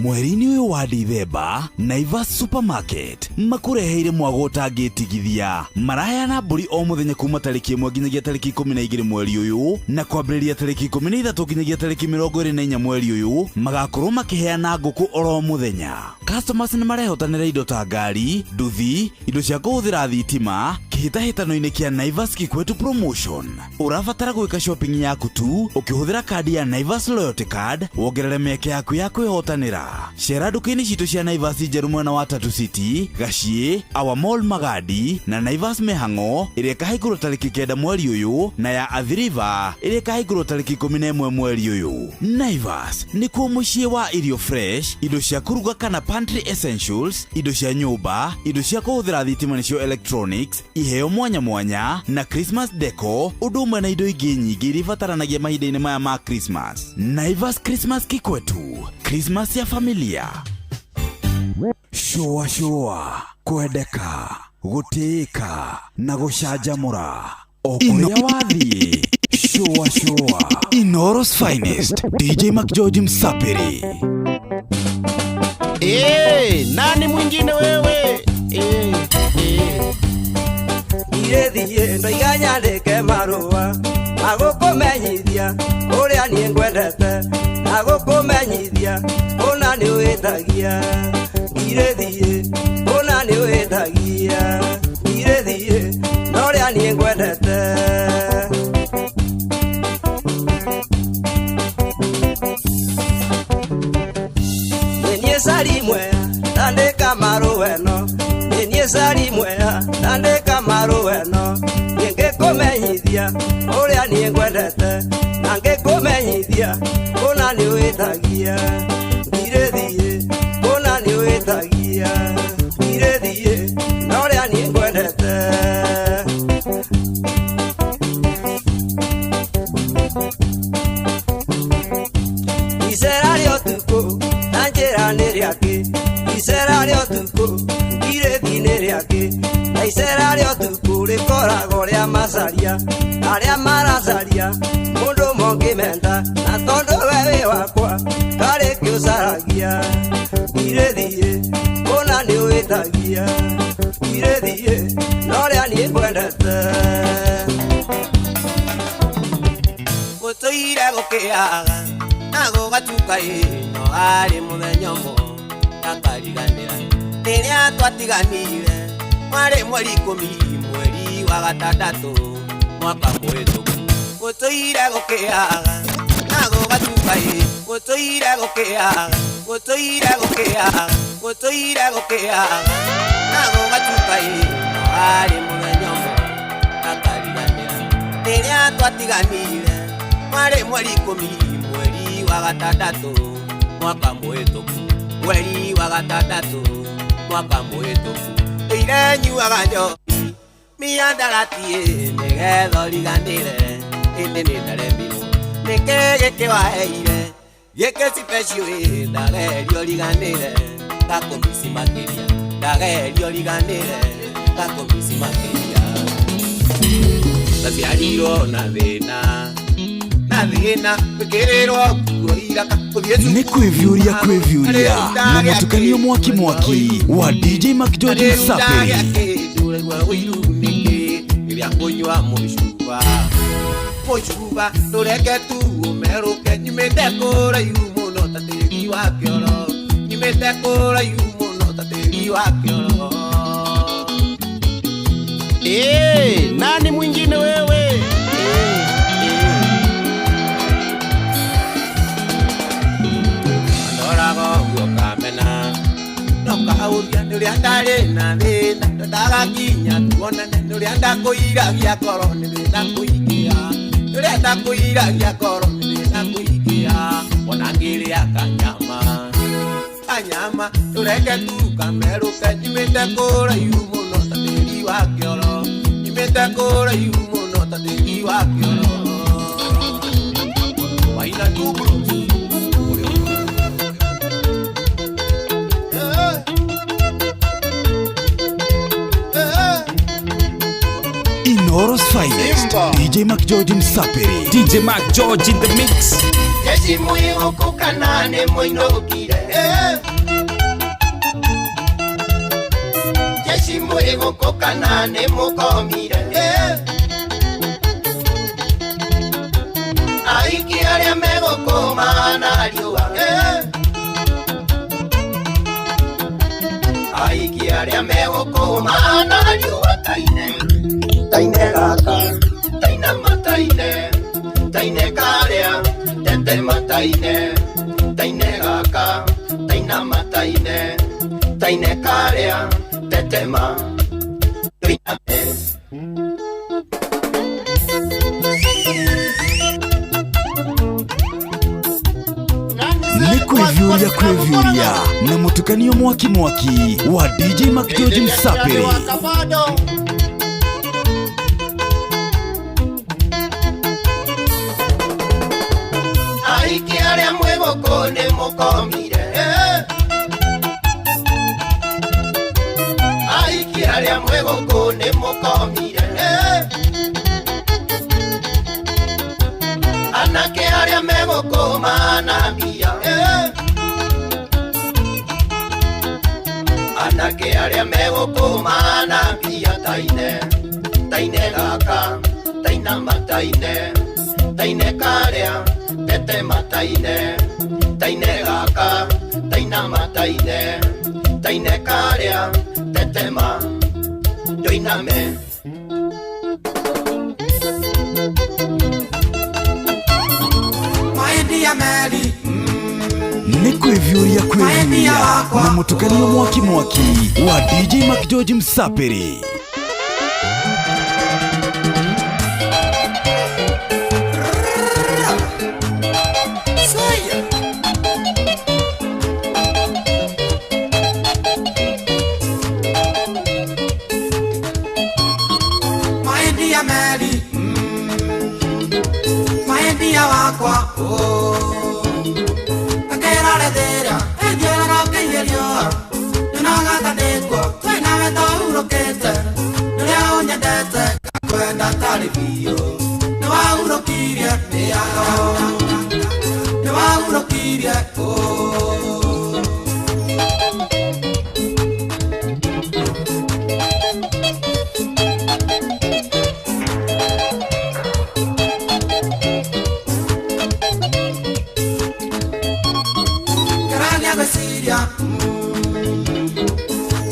Speaker 5: Mweri-inĩ ũyũ wa Dithemba, Naivas Supermarket makũreheire mwago ũtangĩtigithia. Maraheana mbũri o mũthenya kuma tarĩki 1 nginyagia tarĩki 12 mweri ũyũ, na kwambĩrĩria tarĩki 13 nginyagia tarĩki 24 mweri ũyũ magakorwo makĩheana ngũkũ oro mũthenya. Customers nĩ marehotanĩra indo ta ngari, nduthi, indo cia kũhũthĩra thitima kĩhĩtahĩtano-inĩ kĩa Naivas Kikwetu Promotion. Ũrabatara gwĩka shopping yaku tu ũkĩhũthĩra kandi ya Naivas Loyalty Card, wongerere mĩeke yaku ya kwĩhotanĩra. Cera nduka-inĩ citũ cia Naivas njerũ mwena wa Tatu City, Gaciĩ, Our Mall Magadi na Naivas Mĩhang'o ĩrĩa ĩkahingũrwo tarĩki 9 mweri ũyũ, na ya Athi River ĩrĩa ĩkahingũrwo tarĩki 11 mweri ũyũ. Naivas nĩkuo mũciĩ wa irio fresh, indo cia kũruga kana pantry essentials, indo cia nyũmba, indo cia kũhũthĩra thitima nĩcio electronics, iheo mwanya mwanya na Christmas deco, ũndũ ũmwe na indo ingĩ nyingĩ iria ibataranagia mahinda-inĩ maya ma Christmas. Naivas Christmas Kikwetu, Christmas ya familia. Shua shua, kwendeka, gũtĩĩka na gũcanjamũra o kũrĩa wathiĩ. Shua shua, Inooro's finest, DJ McGeorge Msapiri.
Speaker 8: Nani mwingine wewe?
Speaker 11: Thiĩ ndoiga nyandĩke marũa magũkũmenyithia ũrĩa niĩ ngwendete, agũkũmenyithia ũna nĩ wĩtagia. Ngirĩthiĩ ũna nĩ wĩtagia, ngirĩthiĩ na ũrĩa niĩ ngwendete. Sari mwea tandĩka marũeno nĩ niĩ Sari mwea tandĩka marũeno niĩ ngĩkũmenyithia ũrĩa niĩ ngwendete na ngĩkũmenyithia kũna nĩ wĩtagia ngirĩthiĩ kũna nĩ wĩtagia ngirĩthiĩ na ũrĩa niĩ ngwendete. Icera rĩa ũtukũ na njĩra nĩ rĩakĩ icera rĩa ũtukũ ngirĩthi nĩ rĩakĩ na icera rĩa ũtukũ rĩkoragwo rĩa macaria arĩa maracaria mũndũ mongĩmenda na tondũ we wĩ wakwa karĩ kĩũcaragia ngirĩthiĩ kũna nĩ wĩtagia ngirĩthiĩ na ũrĩa niĩ ngwendete.
Speaker 2: Gũtũire gũkĩaga na gũgatuka ĩno arĩ mũthenya ũmwe ndakariganĩra rĩrĩa twatiganire warĩ mweri 10 mweri wa gatandatũ mwaka mũhĩtũku. Gũtũire gũkĩaga na gũgatuka ĩ gũtũire gũkĩaga gũtũire gũkĩaga gũtũire gũkĩaga na gũgatuka ĩno arĩ mũthenya ũmwe ndakariganĩra rĩrĩa twatiganire warĩ mweri 10 mweri wa gatandatũ mwaka mũhĩtũku mweri wa gatandatũ mwaka mũhĩtũku. Ire nyuaga njohi mĩandarati nĩgetha ũriganĩre ĩndĩ nĩ ndaremirwo nĩkĩ gĩkĩ waheire gĩkĩ special ĩ ndageria ũriganĩre ngakũmici makĩria ndageria ũriganĩre ngakũmici makĩria. Ndaciarirwo na thĩna na thĩna gwĩkĩrĩrwo nguo iraka
Speaker 5: nĩ kwĩviũria kwĩviũria na mũtukanio mwaki mwaki wa DJ McGeorge Msafiri.
Speaker 2: Kũnyua mũcuba mũcuba ndũreke tu ũmerũke nyumĩte kũraihu mũno ta tĩri wa kĩoro nyumĩte kũraihu mũno ta tĩri wa kĩoro.
Speaker 8: Nani mwingine wewe?
Speaker 2: Ndorago guo kamena ndokaũria nĩũrĩa ndarĩ na thĩna ndagakinya tuonane nĩũrĩa ndakũiragia ngoro nĩ thĩna kũingĩha nĩũrĩa ndakũiragia ngoro nĩ thĩna kũingĩha ona ngĩrĩa kanyama kanyama ndũreke tu kamerũke nyumĩte kũraihu mũno ta tĩri wa kĩoro nyumĩte kũraihu mũno ta tĩri wa kĩoro. Waina tubro.
Speaker 5: Inooro's finest DJ McGeorge Msafiri.
Speaker 15: DJ McGeorge in the mix.
Speaker 3: Jeshi muihuku kana nĩ mũinũkire Jeshi muihuku kana nĩ mũkomire Aiki arĩa megũkũma na riũa Aiki arĩa megũkũma na riũa taine taine gaka taina mataine taine karia tete mataine taine gaka taina mataine taine karia tete ma taina.
Speaker 5: Nĩ kwĩviũria kwĩviũria na mũtukanio mwaki mwaki wa DJ McGeorge Msafiri.
Speaker 3: Aiki arĩa mwĩgũkũ nĩ mũkomire Aiki arĩa mwĩgũkũ nĩ mũkomire Anake arĩa megũkũma na mbia Anake arĩa megũkũma na mbia taine taine gaka taina mataine taine karia tete mataine taine gaka taina mataine taine karia tete ma ndoiname.
Speaker 15: My dear Mary.
Speaker 5: Nĩ kwĩviũria kwĩviũria na mũtukanio mwaki mwaki wa DJ McGeorge Msapiri.
Speaker 2: Maendia Mary, maendia wakwa, oh. Akerarethera, enjera keigerio, nyonaga ta ndĩkuo, twĩnawe tũhurũkĩte, nĩũrĩa ũnyendete, ngakwenda tarĩ biũ, nĩwahurũkirie mĩago, nĩwahurũkirie, oh. Ngeragia gwĩciria,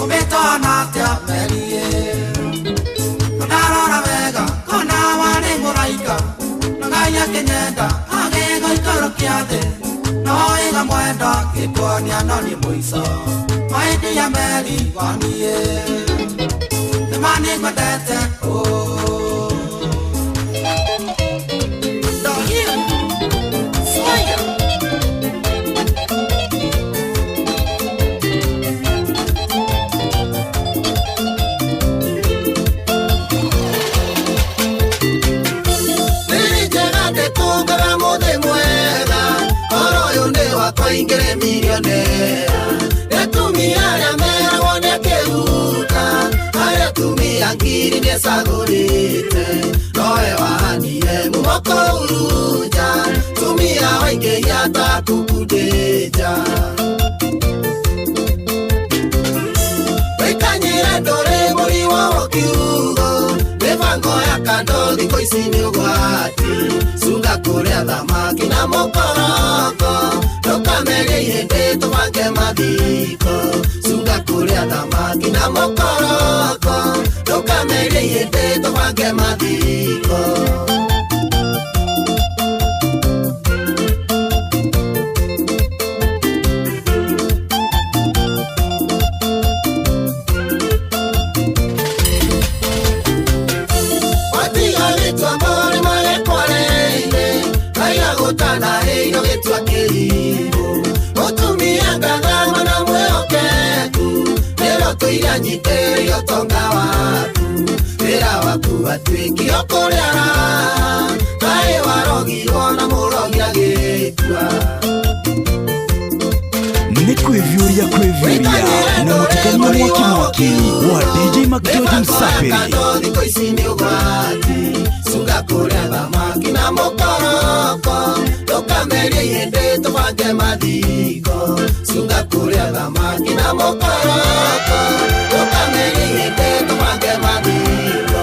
Speaker 2: ũmĩtona atĩa Merie? No ndarora wega, ngona warĩ mũraika, no Ngai akĩnyenda, agĩgũikũrũkia thĩ, no ĩgamwenda, ngĩkuonia no niĩ mũico. Maendia Meri waniĩ, nĩma nĩngwendete, oh. Ndohire, Swaya.
Speaker 3: Thiri njega ndĩtungaga mũthĩ mwega, ũhoro ũyũ nĩ wakwa ingĩrĩ milionea. Nĩ atumia arĩa meragwo nĩakĩhuka, harĩ atumia ngiri nĩcagũrĩte. Nowe wahanire mumo kũhurunja, tumia waingĩhia ta kukundĩnja. Wĩkanyĩre ndũrĩ mũrigo kiugo, mĩbango ya kando thikũ ici nĩ ũgwati. Cunga kũrĩa thamaki na mũkoroko, ndũkamerie ihĩndĩ tũbange mathiko. Cunga kũrĩa thamaki na mũkoroko, ndũkamerie ihĩndĩ tũbange mathiko. Watiga gĩtua mbũri magĩkwareire, kaiga gũtanahĩirwo gĩtua kĩrimũ. Mũtumia ngathama na mwĩhokeku, nĩrĩo tũiria nyitĩrĩire ũtonga waku. Wĩra waku watuĩkire o kũrĩa raha, kaĩ warogirwo na mũrogi agĩkua.
Speaker 5: Nĩ kwĩviũria kwĩviũria na mũtukanio mwaki mwaki wa DJ McGeorge Msapiri.
Speaker 3: Kando thikũ ici nĩ ũgwati, cunga kũrĩa thamaki na mũkoroko, ndũkamerie ihĩndĩ tũbange mathiko. Cunga kũrĩa thamaki na mũkoroko, ndũkamerie ihĩndĩ tũbange mathiko.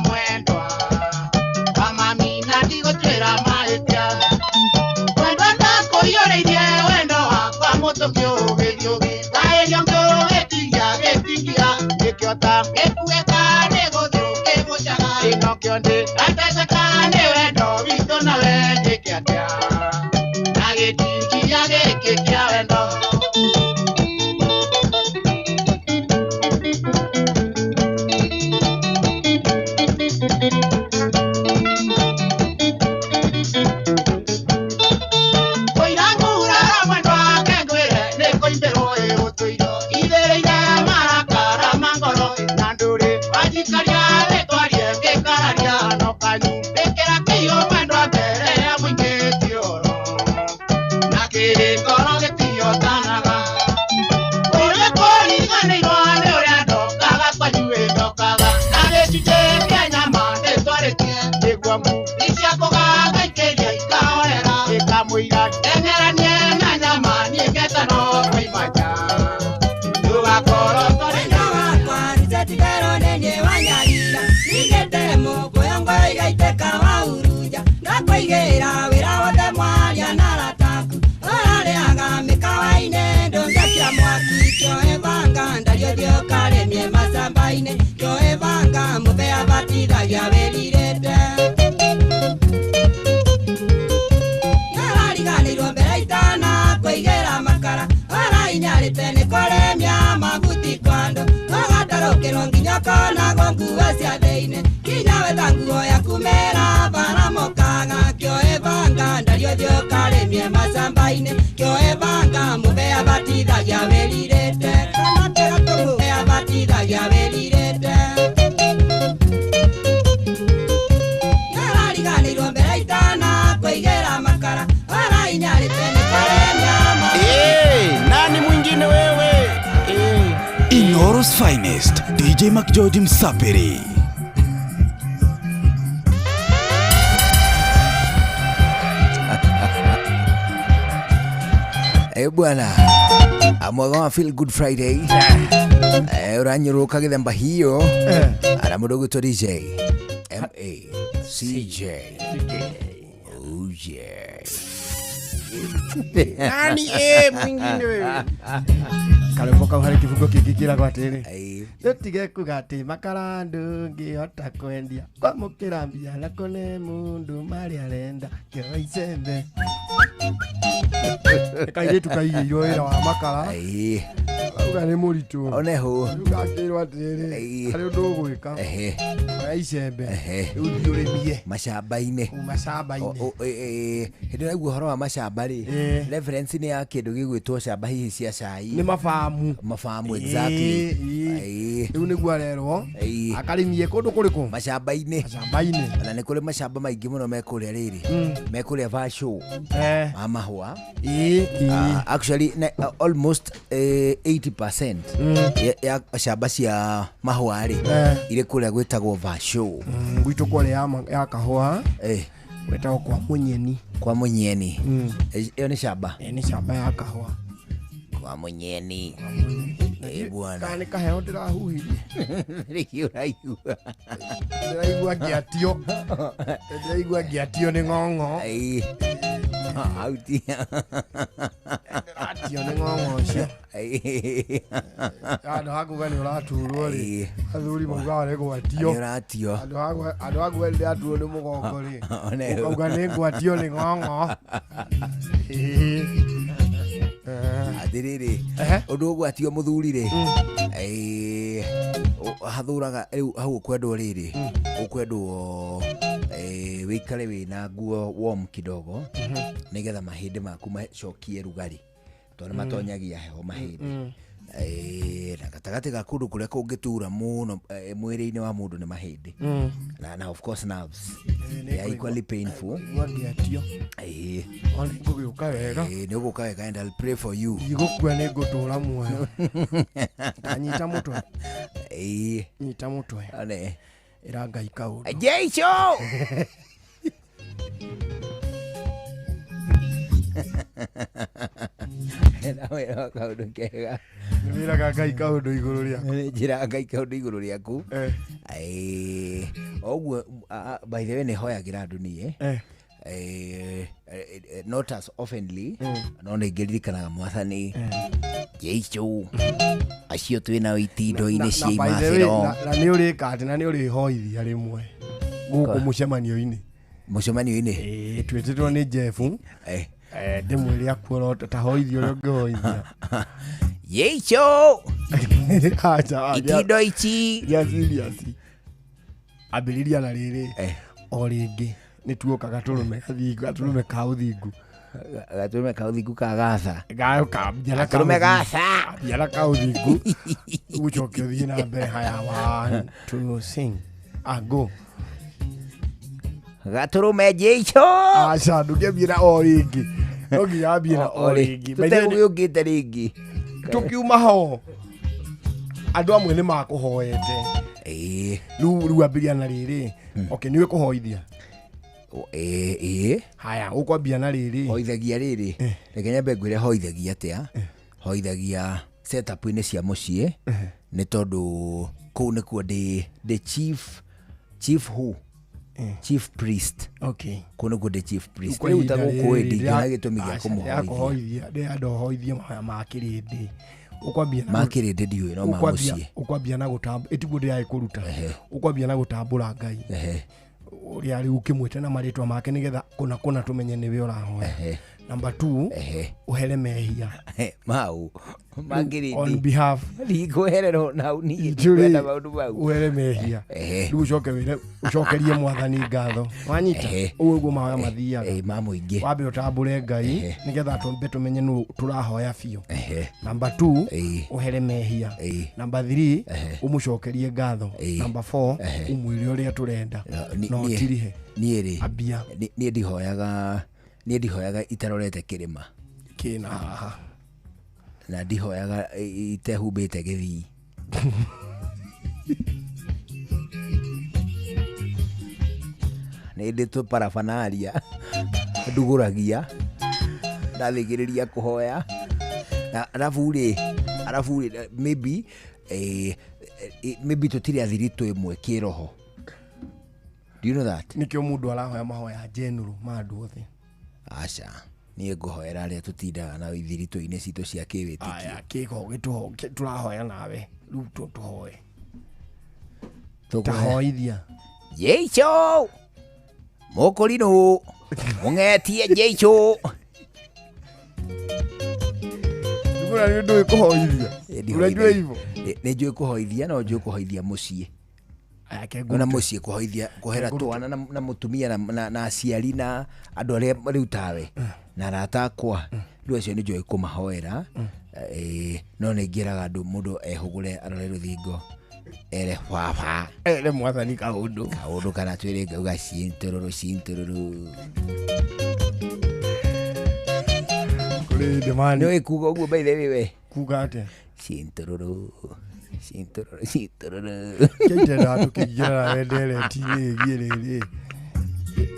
Speaker 10: Mwendwa, mama mina ndigũtuĩra mahĩtia.
Speaker 11: macamba-inĩ kĩoe banga mũthea batithagia wĩrirĩte Nĩarariganĩirwo mbere itana kũigĩra makara arainyarĩte nĩ kũremia mabuti kwando ũgatarũkĩrwo nginya ũkonagwo nguo cia thĩinĩ kinya wetha nguo yaku mera bara mokaga kĩoe banga ndario thiĩ ũkarĩmie macamba-inĩ kĩoe banga mũthea batithagia wĩrirĩte kana tega tũmũthea batithagia wĩrirĩte Nĩarariganĩirwo mbere itana kũigĩra makara arainyarĩte nĩ kũremia
Speaker 8: Eh, nani mwingine wewe?
Speaker 5: Inoro's finest, DJ McGeorge Msapiri.
Speaker 10: Eh bwana, amwaga wa Feel Good Friday uranyuruka githemba hiyo ara mundu gwitwo DJ M A C J. Oh yeah.
Speaker 21: Nani mwingine wewe? Karwĩmbo kau harĩ kĩbungo kĩngĩ kĩragwo atĩrĩ tũtige kuga atĩ makara ndũngĩhota kwendia kwamũkĩra mbia na kũne mũndũ marĩa arenda kĩoa icembe. Kairĩtu kaigĩirwo wĩra wa makara auga nĩ mũritũ
Speaker 10: oneho
Speaker 21: rĩu gakĩrwo atĩrĩrĩ harĩ ũndũ ũgwĩka oya icembe rĩu thiĩ ũrĩmie
Speaker 10: macamba-inĩ
Speaker 21: macamba-inĩ
Speaker 10: hĩndĩ ĩrĩa ũhoro wa macamba rĩ reference nĩ ya kĩndũ gĩgwĩtwo camba hihi cia cai
Speaker 21: nĩ mabamu
Speaker 10: mabamu exactly
Speaker 21: rĩu nĩguo arerwo akarĩmie kũndũ kũrĩkũ
Speaker 10: macamba-inĩ
Speaker 21: macamba-inĩ
Speaker 10: na nĩ kũrĩ macamba maingĩ mũno me kũrĩa rĩrĩ me kũrĩa Vasho ma mahũa. Actually almost 80% ya camba cia mahũa rĩ irĩ kũrĩa gwĩtagwo Vasho.
Speaker 21: Gwitũ kwarĩ ya kahũa gwĩtagwo kwa Mũnyeni.
Speaker 10: Kwa Mũnyeni ĩyo nĩ camba?
Speaker 21: Nĩ camba ya kahũa
Speaker 10: kwa Mũnyeni. Bwana
Speaker 21: kana nĩ kaheo ndĩrahuhirie
Speaker 10: rĩngĩ ũraigua
Speaker 21: ndĩraigua ngĩatio ndĩraigua ngĩatio nĩ ng'ong'o
Speaker 10: autia
Speaker 21: ndĩratio nĩ ng'ong'o ũcio handũ ha kuga nĩ ũraturwo rĩ athuri maugaga nĩ gwatio
Speaker 10: nĩ ũratio
Speaker 21: handũ ha kuga ndĩraturwo nĩ mũgongo rĩ ũkauga nĩ ngwatio nĩ ng'ong'o.
Speaker 10: Atĩrĩrĩ ũndũ ũgwatio mũthuri rĩ hathuraga rĩu hau ũkwendwo rĩrĩ ũkwendwo wĩikare wĩna nguo warm kidogo nĩgetha mahĩndĩ maku macokie rugarĩ tondũ nĩ matonyagia heho mahĩndĩ na gatagatĩ ga kũndũ kũrĩa kũngĩtura mũno mwĩrĩ-inĩ wa mũndũ nĩ mahĩndĩ na of course nerves they are equally painful.
Speaker 21: Ngĩatio ona ngũgĩũka wega
Speaker 10: nĩ ũgũka wega and I'll pray for you.
Speaker 21: Ndigũkua nĩ ngũtũra muoyo. Nyita mũtwe nyita mũtwe ĩra Ngai kaũndũ
Speaker 10: Jesu. Na wĩra kaũndũ kega
Speaker 21: nĩ wĩraga Ngai kaũndũ igũrũ rĩaku
Speaker 10: nĩ njĩraga Ngai kaũndũ igũrũ rĩaku ũguo by the way nĩ hoyagĩra andũ niĩ not as oftenly no nĩ ngĩririkanaga mwathani Jesu acio twĩnao itindo-inĩ cia imacĩro
Speaker 21: na nĩ ũrĩka atĩ na nĩ ũrĩhoithia rĩmwe gũkũ mũcemanio-inĩ
Speaker 10: mũcemanio-inĩ
Speaker 21: twĩtĩtwo nĩ Jeff ndĩmwĩre akuorota ta hoithia ũrĩa ũngĩhoithia
Speaker 10: Yecho itindo ici
Speaker 21: ya serious ambĩrĩria na rĩrĩ o rĩngĩ nĩ tuoka gatũrũme gathingu gatũrũme ka ũthingu
Speaker 10: gatũrũme ka ũthingu ka gatha
Speaker 21: gatũrũme gatha biara ka ũthingu ũcoke ũthiĩ na mbere haya 1 2 sing go
Speaker 10: gatũrũme Jesu
Speaker 21: aca ndũngĩambie na o rĩngĩ no nginya ambie na o rĩngĩ
Speaker 10: tũtegũgĩũkĩte rĩngĩ
Speaker 21: tũkiuma ho andũ amwe nĩ makũhoete rĩu ambĩrĩria na rĩrĩ okay nĩwe kũhoithia haya ũkwambia na rĩrĩ
Speaker 10: hoithagia rĩrĩ reke nyambe ngwĩre hoithagia atĩa hoithagia setup-inĩ cia mũciĩ nĩ tondũ kũu nĩkuo ndĩ chief who chief priest
Speaker 21: okay
Speaker 10: kũu nĩkuo ndĩ chief priest rĩu ta gũkũ ĩ ndingĩona gĩtũmi gĩa kũmũhoithia
Speaker 21: ndĩ andũ hoithie mahoya ma kĩrĩndĩ Ũkwambia na-
Speaker 10: Ma kĩrĩndĩ ndiũĩ no ma
Speaker 21: ũkwambia-
Speaker 10: mũciĩ.
Speaker 21: Ũkwambia na gũtambũra, ĩtiguo ndĩragĩkũruta. Ũkwambia na gũtambũra Ngai. Ũrĩa rĩu ũkĩmwĩte na marĩtwa make nĩgetha kũna kũna tũmenye nĩwe ũrahoya. Number 2, ũhere mehia.
Speaker 10: Mau ma
Speaker 21: On
Speaker 10: kĩrĩndĩ
Speaker 21: behalf
Speaker 10: ndikũhererwo nau niĩ
Speaker 21: Njũrĩ,
Speaker 10: ndikwenda maũndũ mau.
Speaker 21: Ũhere mehia. Rĩu ũcoke wĩre ũcokerie mwathani ngatho. Wanyita? Ũguo ũguo mahoya mathiaga.
Speaker 10: Ma mũingĩ.
Speaker 21: Wambe ũtambũre Ngai nĩgetha twambe tũmenye nũ tũrahoya biũ. Number 2, ũhere mehia. Number 3, ũmũcokerie ngatho. Number 4, ũmwĩre ũrĩa tũrenda. Na ũtirihe.
Speaker 10: Niĩ rĩ,
Speaker 21: Ambia.
Speaker 10: Niĩ ndihoyaga, niĩ ndihoyaga itarorete kĩrĩma.
Speaker 21: Kĩna haha.
Speaker 10: Na ndihoyaga itehumbĩte gĩthii. Nĩ ndĩ tũparabanaria ndugũragia ndathĩgĩrĩria kũhoya. Na arabu rĩ, arabu rĩ, maybe, maybe tũtirĩ athiritũ ĩmwe kĩroho. Do you know that?
Speaker 21: Nĩkĩo mũndũ arahoya mahoya general ma andũ othe.
Speaker 10: Aca, niĩ ngũhoera arĩa tũtindaga na ithiritũ-inĩ citũ cia kĩwĩtĩkio.
Speaker 21: Aya, kĩko gĩtũho tũrahoya nawe. Rĩu tũhoe.
Speaker 10: Tũkũhoya.
Speaker 21: Tahoithia.
Speaker 10: Jesu! Mũkũrinũ! Mũng'etie Jesu!
Speaker 21: Ndũgũra nĩ ndũĩ kũhoithia. Ũrajua hivyo?
Speaker 10: Nĩ njũĩ kũhoithia, no njũĩ kũhoithia mũciĩ.
Speaker 21: Aya, ke
Speaker 10: Ona
Speaker 21: ngũrute.
Speaker 10: mũciĩ kũhoithia, kũhera
Speaker 21: Ke ngũrute.
Speaker 10: twana na mũtumia na aciari na andũ arĩa rĩu tawe na arata akwa. Rĩu acio nĩ njũĩ kũmahoera. No nĩ ngĩraga andũ mũndũ ehũgũre arore rũthingo ere baba.
Speaker 21: Ere mwathani kaũndũ.
Speaker 10: Kaũndũ kana twĩre ngauga cintũrũrũ cintũrũrũ.
Speaker 21: Kũrĩ hĩndĩ mani.
Speaker 10: Nĩũĩ kuga ũguo by the way we?
Speaker 21: Kuga atĩa?
Speaker 10: Cintũrũrũ, cintũrũrũ, cintũrũrũ.
Speaker 21: Kĩaitendaga tũkĩingĩra nawe ndereti-inĩ ĩgiĩ rĩrĩ.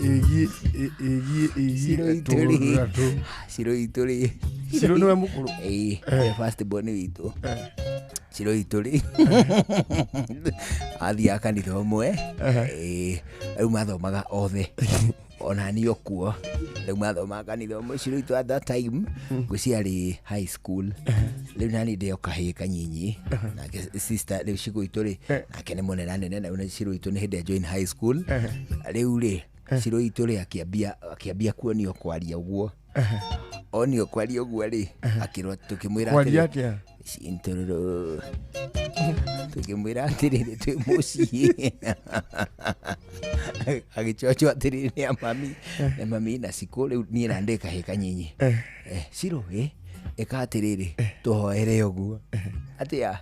Speaker 21: Ĩgiĩ, ĩgiĩ, ĩgiĩ
Speaker 10: Ciro itũ rĩ.
Speaker 21: tũũndũ na tũu.
Speaker 10: Ciro itũ rĩ.
Speaker 21: Ciro nĩwe mũkũrũ?
Speaker 10: Ĩĩ, nĩwe first born witũ. Ciro itũ rĩ. Athiaga kanitha ũmwe. Ĩĩ, rĩu mathomaga othe. Ona niĩ okuo. Rĩu mathomaga kanitha ũmwe. Ciro itũ at that time, ngwĩciria arĩ high school. Rĩu nani ndĩ o kahĩĩ kanyinyi. Nake sister rĩu Ciro itũ rĩ, nake nĩ mũnenanene, na rĩu Ciro itũ nĩ hĩndĩ join high school. Rĩu rĩ, Ciro itũ rĩ, akĩambia kuonio kwaria ũguo. Onio kwaria ũguo rĩ, akĩrwo tũkĩmwĩra
Speaker 21: Kwaria
Speaker 10: atĩrĩ,
Speaker 21: atĩa?
Speaker 10: Cintũrũrũ. Tũkĩmwĩra atĩrĩrĩ twĩ mũciĩ. Agĩcocho atĩrĩrĩ nĩ a mami. Nĩ mami na Cikũ rĩu niĩ na ndĩ kahĩĩ kanyinyi. Ciro, ĩka atĩrĩrĩ, tũhoere ũguo. Atĩa?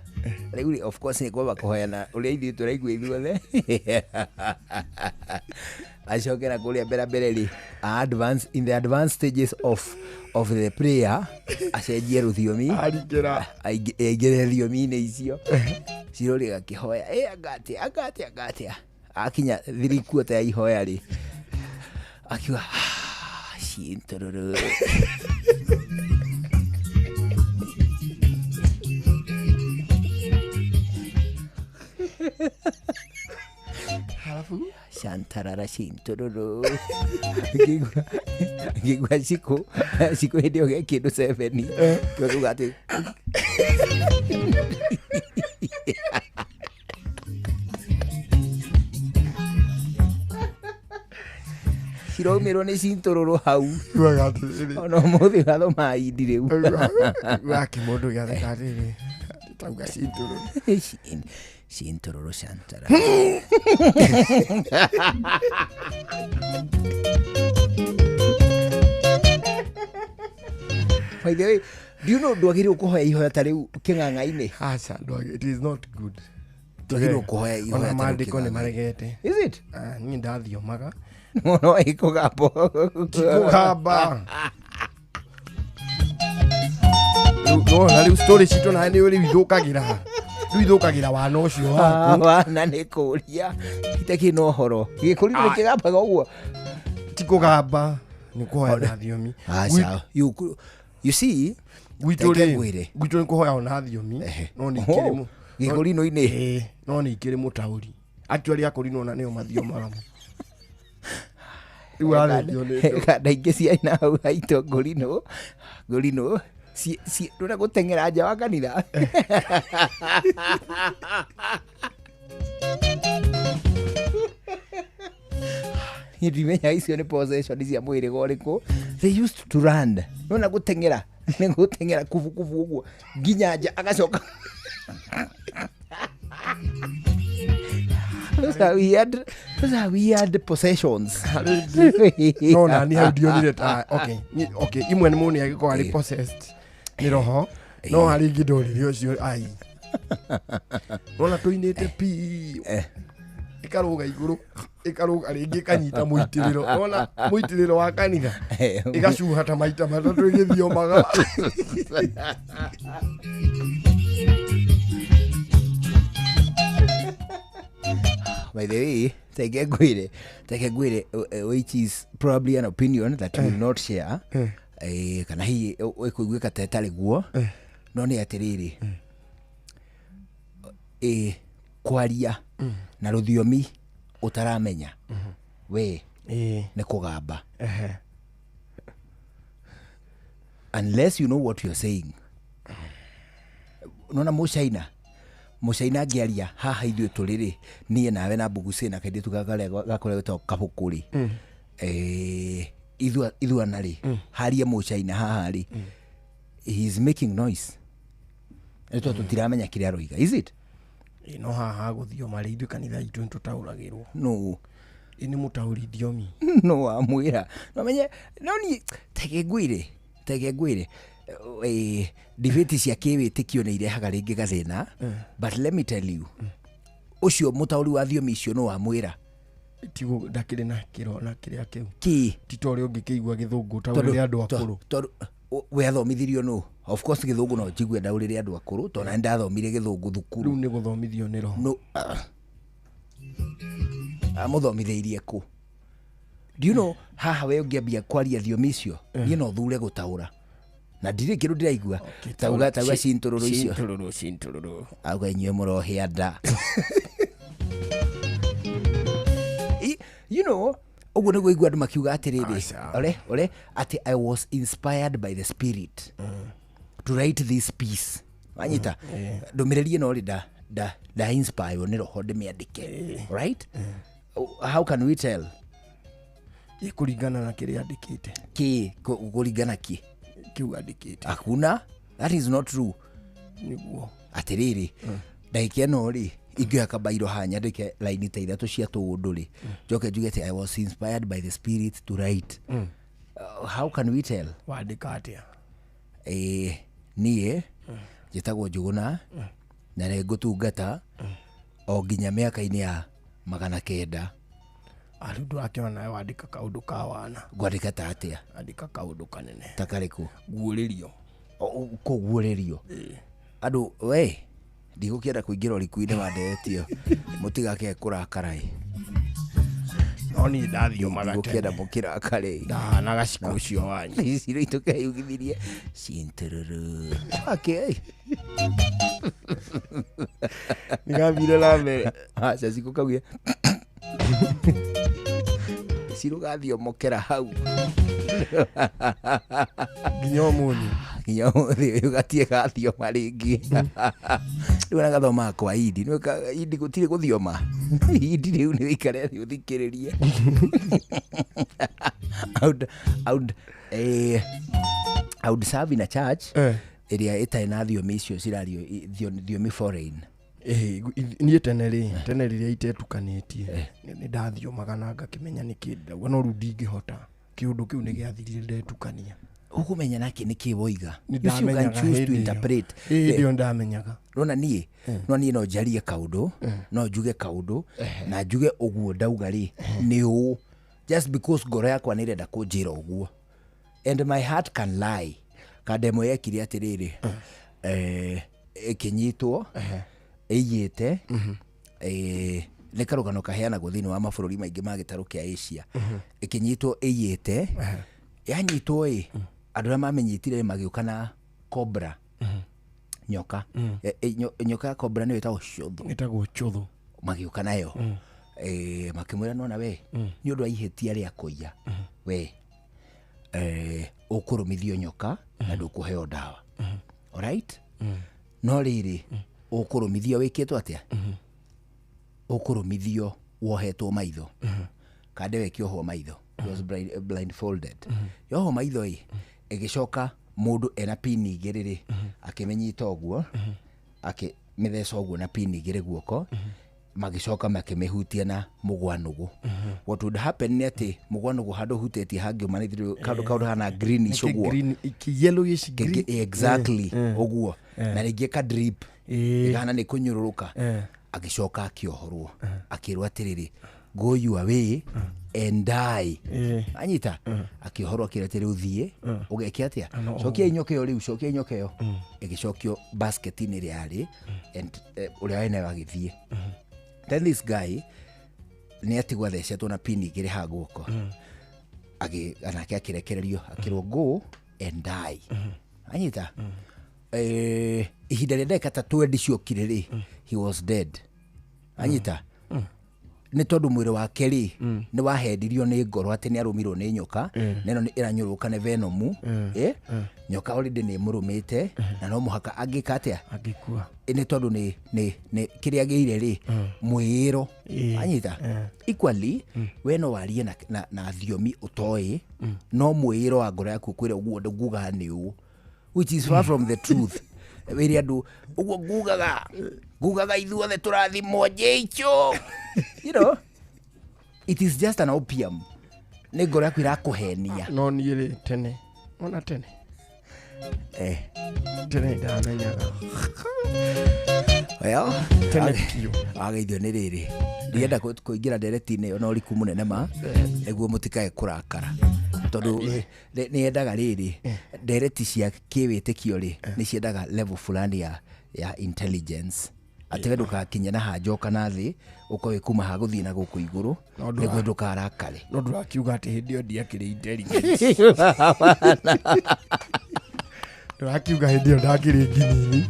Speaker 10: Rĩu rĩ, of course nĩ kwamba kũhoya na ũrĩa ithuĩ tũraigua ithuothe. Acoke na kũrĩa mbere mbere rĩ, advance, in the advanced stages of the prayer, acenjie rũthiomi.
Speaker 21: Arikĩra.
Speaker 10: Aingĩre thiomi-inĩ icio. Ciro rĩ akĩhoya, anga atĩa, anga atĩa, anga atĩa. Akinya thirikuota ya ihoya rĩ, akiuga, cintũrũrũ.
Speaker 21: Halafu?
Speaker 10: Shantarara cintũrũrũ. Ngĩigua Cikũ hĩndĩ ĩyo ge kĩndũ 7. Kĩo kuga atĩ Ciraumĩrwo nĩ cintũrũrũ hau.
Speaker 21: Kugaga atĩrĩrĩ.
Speaker 10: Ona ũmũthĩ ũrathoma indi rĩu.
Speaker 21: Kugaga kĩmũndũ gĩatheka atĩrĩrĩ. Tauga cintũrũrũ.
Speaker 10: Cintũrũrũ shantara. By the way, do you know ndwagĩrĩirwo kũhoya ihoya ta rĩu kĩng'ang'a-inĩ?
Speaker 21: Aca, it is not good.
Speaker 10: Ndwagĩrĩirwo kũhoya ihoya
Speaker 21: Ona
Speaker 10: ta rĩu
Speaker 21: maandĩko nĩ
Speaker 10: kĩng'ang'a-inĩ.
Speaker 21: maregete.
Speaker 10: Is it?
Speaker 21: Niĩ ndathiomaga.
Speaker 10: Mũno ĩkũgamba.
Speaker 21: Ti kũgamba. Nona rĩu story citũ nawe nĩ rĩu ithũkagĩra. Rĩu ithũkagĩra wana ũcio waku.
Speaker 10: Wana nĩ kũria. Itakĩ na ũhoro. Gĩkũrinũ nĩ kĩgambaga ũguo.
Speaker 21: Ti kũgamba. Nĩ kũhoya na thiomi.
Speaker 10: Aca, you see,
Speaker 21: Gwitũ
Speaker 10: reke
Speaker 21: rĩ,
Speaker 10: ngwĩre.
Speaker 21: gwitũ nĩ kũhoya ona thiomi. No nĩ ikĩrĩ
Speaker 10: Oho, gĩkũrinũ-inĩ.
Speaker 21: Ĩĩ, no nĩ ikĩrĩ mũtaũri. Actually akũrinũ ona nĩo mathiomaga mũno. Rĩu wathĩnjwo nĩ ndũ.
Speaker 10: Kanda ingĩ ciarĩ na hau haitũ ngũrinũ, ngũrinũ. Ndũrenda gũteng'era nja wa kanitha. Niĩ ndimenya icio nĩ possession cia mũhĩrĩga ũrĩkũ. They used to run. Nona gũteng'era, nĩ gũteng'era kubukubu ũguo nginya nja agacoka. Those are weird possessions.
Speaker 21: No na ni hau ndionire ta okay okay imwe nĩ mũndũ agĩkorwo arĩ possessed nĩ roho no harĩ ingĩ ndorire ũcio ai nona tũinĩte pi ĩkarũga igũrũ ĩkarũga rĩngĩ ĩkanyita mũitĩrĩro nona mũitĩrĩro wa kanitha ĩgacuha ta maita matatũ ĩgĩthiomaga.
Speaker 10: By the way, take ngwire which is probably an opinion that we will not share. Kana hihi ĩkũiguĩka ta ĩtarĩ guo, no nĩ atĩrĩrĩ, kwaria na rũthiomi ũtaramenya we nĩ kũgamba. Unless you know what you're saying. Nona mũcaina angĩaria haha ithuĩ tũrĩ rĩ, niĩ nawe na Mbugucĩ na kairĩtu karĩa gakoretwo kabũkũ rĩ, ithuana rĩ, harie mũcaina haha rĩ, he is making noise. Nĩ tondũ tũtiramenya kĩrĩa aroiga, is it?
Speaker 21: No haha gũthioma rĩ, ithuĩ kanitha itũ nĩtũtaũragĩrwo.
Speaker 10: No
Speaker 21: nĩ mũtaũri thiomi.
Speaker 10: No wamwĩra no menye no niĩ teke ngwĩre debate cia kĩwĩtĩkio nĩ irehaga rĩngĩ gathĩna, but let me tell you, ũcio mũtaũri wa thiomi icio no wamwĩra
Speaker 21: tiguo ndakĩrĩ na kĩro na kĩrĩa kĩu
Speaker 10: kĩ
Speaker 21: ti ta ũrĩa ũngĩkĩigua gĩthũngũ taũrĩre andũ akũrũ.
Speaker 10: Tondũ we athomithirio nũ? Of course gĩthũngũ no njigue ndaũrĩre andũ akũrũ tondũ nĩ ndathomire gĩthũngũ thukuru.
Speaker 21: Rĩu nĩ gũthomithio nĩ roho.
Speaker 10: No amũthomithĩirie kũ? Do you know haha we ũngĩambia kwaria thiomi icio niĩ no thure gũtaũra na ndirĩ kĩndũ ndĩraigua. Tauga cintũrũrũ icio.
Speaker 21: Cintũrũrũ.
Speaker 10: Auga inyuĩ mũrohĩa nda. You know, ũguo nĩguo igua andũ makiuga atĩrĩrĩ, ore atĩ I was inspired by the spirit to write this piece. Wanyita? Ndũmĩrĩri ĩno rĩ nda inspire nĩ roho ndĩmĩandĩke. Right? How can we tell?
Speaker 21: Kũringana na kĩrĩa andĩkĩte.
Speaker 10: Kĩ kũringana kĩ?
Speaker 21: Kĩu andĩkĩte.
Speaker 10: Hakuna. That is not true.
Speaker 21: Nĩguo.
Speaker 10: Atĩrĩrĩ, ndagĩka ĩno rĩ, ingĩoya kabairo haha nyandĩke laini ta ithatũ cia tũũndũ rĩ, njoke njuge atĩ I was inspired by the spirit to write. How can we tell?
Speaker 21: Wandĩka atĩa?
Speaker 10: Niĩ njĩtagwo Njũgũna na nĩ ngũtungata o nginya mĩaka-inĩ ya 900.
Speaker 21: Rĩu ndũrakĩona nawe wandĩka kaũndũ ka wana.
Speaker 10: Ngwandĩka ta atĩa?
Speaker 21: Andĩka kaũndũ kanene.
Speaker 10: Ta karĩkũ?
Speaker 21: Guũrĩrio.
Speaker 10: Kũguũrĩrio. Andũ we ndigũkĩenda kũingĩra ũriku-inĩ wa nderetio mũtigake kũrakara ĩ.
Speaker 21: No niĩ ndathiomaga tene.
Speaker 10: Ndigũkĩenda mũkĩrakare ĩ.
Speaker 21: Ndahanaga cikũ ũcio wanyu.
Speaker 10: Ici rĩu tũkeyugithirie cintũrũrũ. Okay.
Speaker 21: Nĩgathire na mbere.
Speaker 10: Aca cikũ kaugire cirugathiomokera hau
Speaker 21: nginya ũmũthĩ.
Speaker 10: Nginya ũmũthĩ ũyũ gatirĩ gathioma rĩngĩ. Rĩu ona gathomaga kwa Idi. Idi gũtirĩ gũthioma. Idi rĩu nĩ ũikare thĩ ũthikĩrĩrie. I would serve in a church ĩrĩa ĩtarĩ na thiomi icio cirario thiomi foreign.
Speaker 21: Niĩ tene rĩ, tene rĩrĩa itetukanĩtie nĩ ndathiomaga na ngakĩmenya nĩkĩ ndĩrauga, no rĩu ndingĩhota. Kĩũndũ kĩu nĩ gĩathirire ndetukania.
Speaker 10: Ũkũmenya nake nĩkĩ woiga.
Speaker 21: Nĩ ndamenyaga hĩndĩ ĩyo. Hĩndĩ ĩyo ndamenyaga.
Speaker 10: Rona niĩ, no niĩ no njarie kaũndũ, no njuge kaũndũ, na njuge ũguo ndauga rĩ, nĩ ũũ. Just because ngoro yakwa nĩ ĩrenda kũnjĩra ũguo. And my heart can lie. Kanda ĩmwe yekire atĩrĩrĩ, ĩkĩnyitwo, ĩiyĩte, nĩ karũgano kaheanagwo thĩinĩ wa mabũrũri maingĩ ma gĩtarũ kĩa Asia. Ĩkĩnyitwo ĩiyĩte, yanyitwo ĩ, andũ arĩa mamenyitire magĩũka na cobra, nyoka. Nyoka ya cobra nĩyo ĩtagwo cũthũ.
Speaker 21: Ĩtagwo cũthũ.
Speaker 10: Magĩũka nayo. Makĩmwĩra nona we, nĩ ũndũ wa ihĩtia rĩa kũiya, we, ũkũrũmithio nyoka na ndũkũheo ndawa. Alright? No rĩrĩ, ũkũrũmithio wĩkĩtwo atĩa? Ũkũrũmithio wohetwo maitho. Kande wekĩohwo maitho. He was blindfolded. Yohwo maitho ĩ, ĩgĩcoka mũndũ ena pini igĩrĩ rĩ, akĩmĩnyita ũguo, akĩmĩtheca ũguo na pini igĩrĩ guoko, magĩcoka makĩmĩhutia na mũgwanũgũ. What would happen nĩ atĩ mũgwanũgũ handũ hutĩtie hangĩũma nĩ kaũndũ hana greenish
Speaker 21: Nĩkĩ
Speaker 10: ũguo.
Speaker 21: green, yellowish green.
Speaker 10: Exactly, ũguo.
Speaker 21: Eh.
Speaker 10: Na rĩngĩ ka drip ĩkahana nĩ kũnyũrũrũka.
Speaker 21: Eh.
Speaker 10: Agĩcoka akĩohorwo, akĩrwo atĩrĩrĩ, go your way and die.
Speaker 21: Eh.
Speaker 10: Anyita, akĩohorwo akĩrwo atĩrĩ, ũthiĩ ũgeke atĩa,
Speaker 21: No,
Speaker 10: cokia inyoka ĩyo rĩu, cokia inyoka ĩyo. Ĩgĩcokio basket-inĩ ĩrĩa yarĩ, and ũrĩa warĩ nayo agĩthiĩ. Then this guy nĩ atigwo athecetwo na pini igĩrĩ ha guoko. Anake akĩrekererio, akĩrwo go and die. Anyita, ihinda rĩa ndagĩka ta 20 ciokire rĩ, he was dead. Anyita, nĩ tondũ mwĩrĩ wake rĩ, nĩ wahendirio nĩ ngoro atĩ nĩ arũmirwo nĩ nyoka, na ĩno nĩ ĩranyũrũrũka nĩ venomu. Nyoka already nĩ ĩmũrũmĩte, na no mũhaka angĩka atĩa?
Speaker 21: Angĩkua.
Speaker 10: Nĩ tondũ nĩ kĩrĩa agĩire rĩ, mwĩĩro. Anyita, equally we no warie na thiomi ũtoĩ, no mwĩĩro wa ngoro yaku ũkwĩre ũguo ngugaga nĩ ũũ, which is far from the truth. Wĩre andũ ũguo ngugaga ithuothe tũrathimwo njĩicho. You know, it is just an opium, nĩ ngoro yaku ĩrakũhenia.
Speaker 21: No niĩ rĩ, tene ona tene, tene ndamenyaga.
Speaker 10: Well,
Speaker 21: Tene biũ.
Speaker 10: Wageithio nĩ rĩrĩ, ndienda kũingĩra ndereti-inĩ ĩyo na ũriku mũnene ma, nĩguo mũtikae kũrakara, tondũ nĩ yendaga rĩrĩ, ndereti cia kĩwĩtĩkio rĩ, nĩ ciendaga level fulani ya intelligence, atĩ we ndũgakinye na hanjoka na thĩ, ũkorwo wĩ kuma ha gũthiĩ na gũkũ igũrũ,
Speaker 21: No
Speaker 10: nĩguo ndũkarakare.
Speaker 21: No ndũrakiuga atĩ hĩndĩ ĩyo ndiakĩrĩ intelligence. Ndũrakiuga hĩndĩ ĩyo ndakĩrĩ nginini.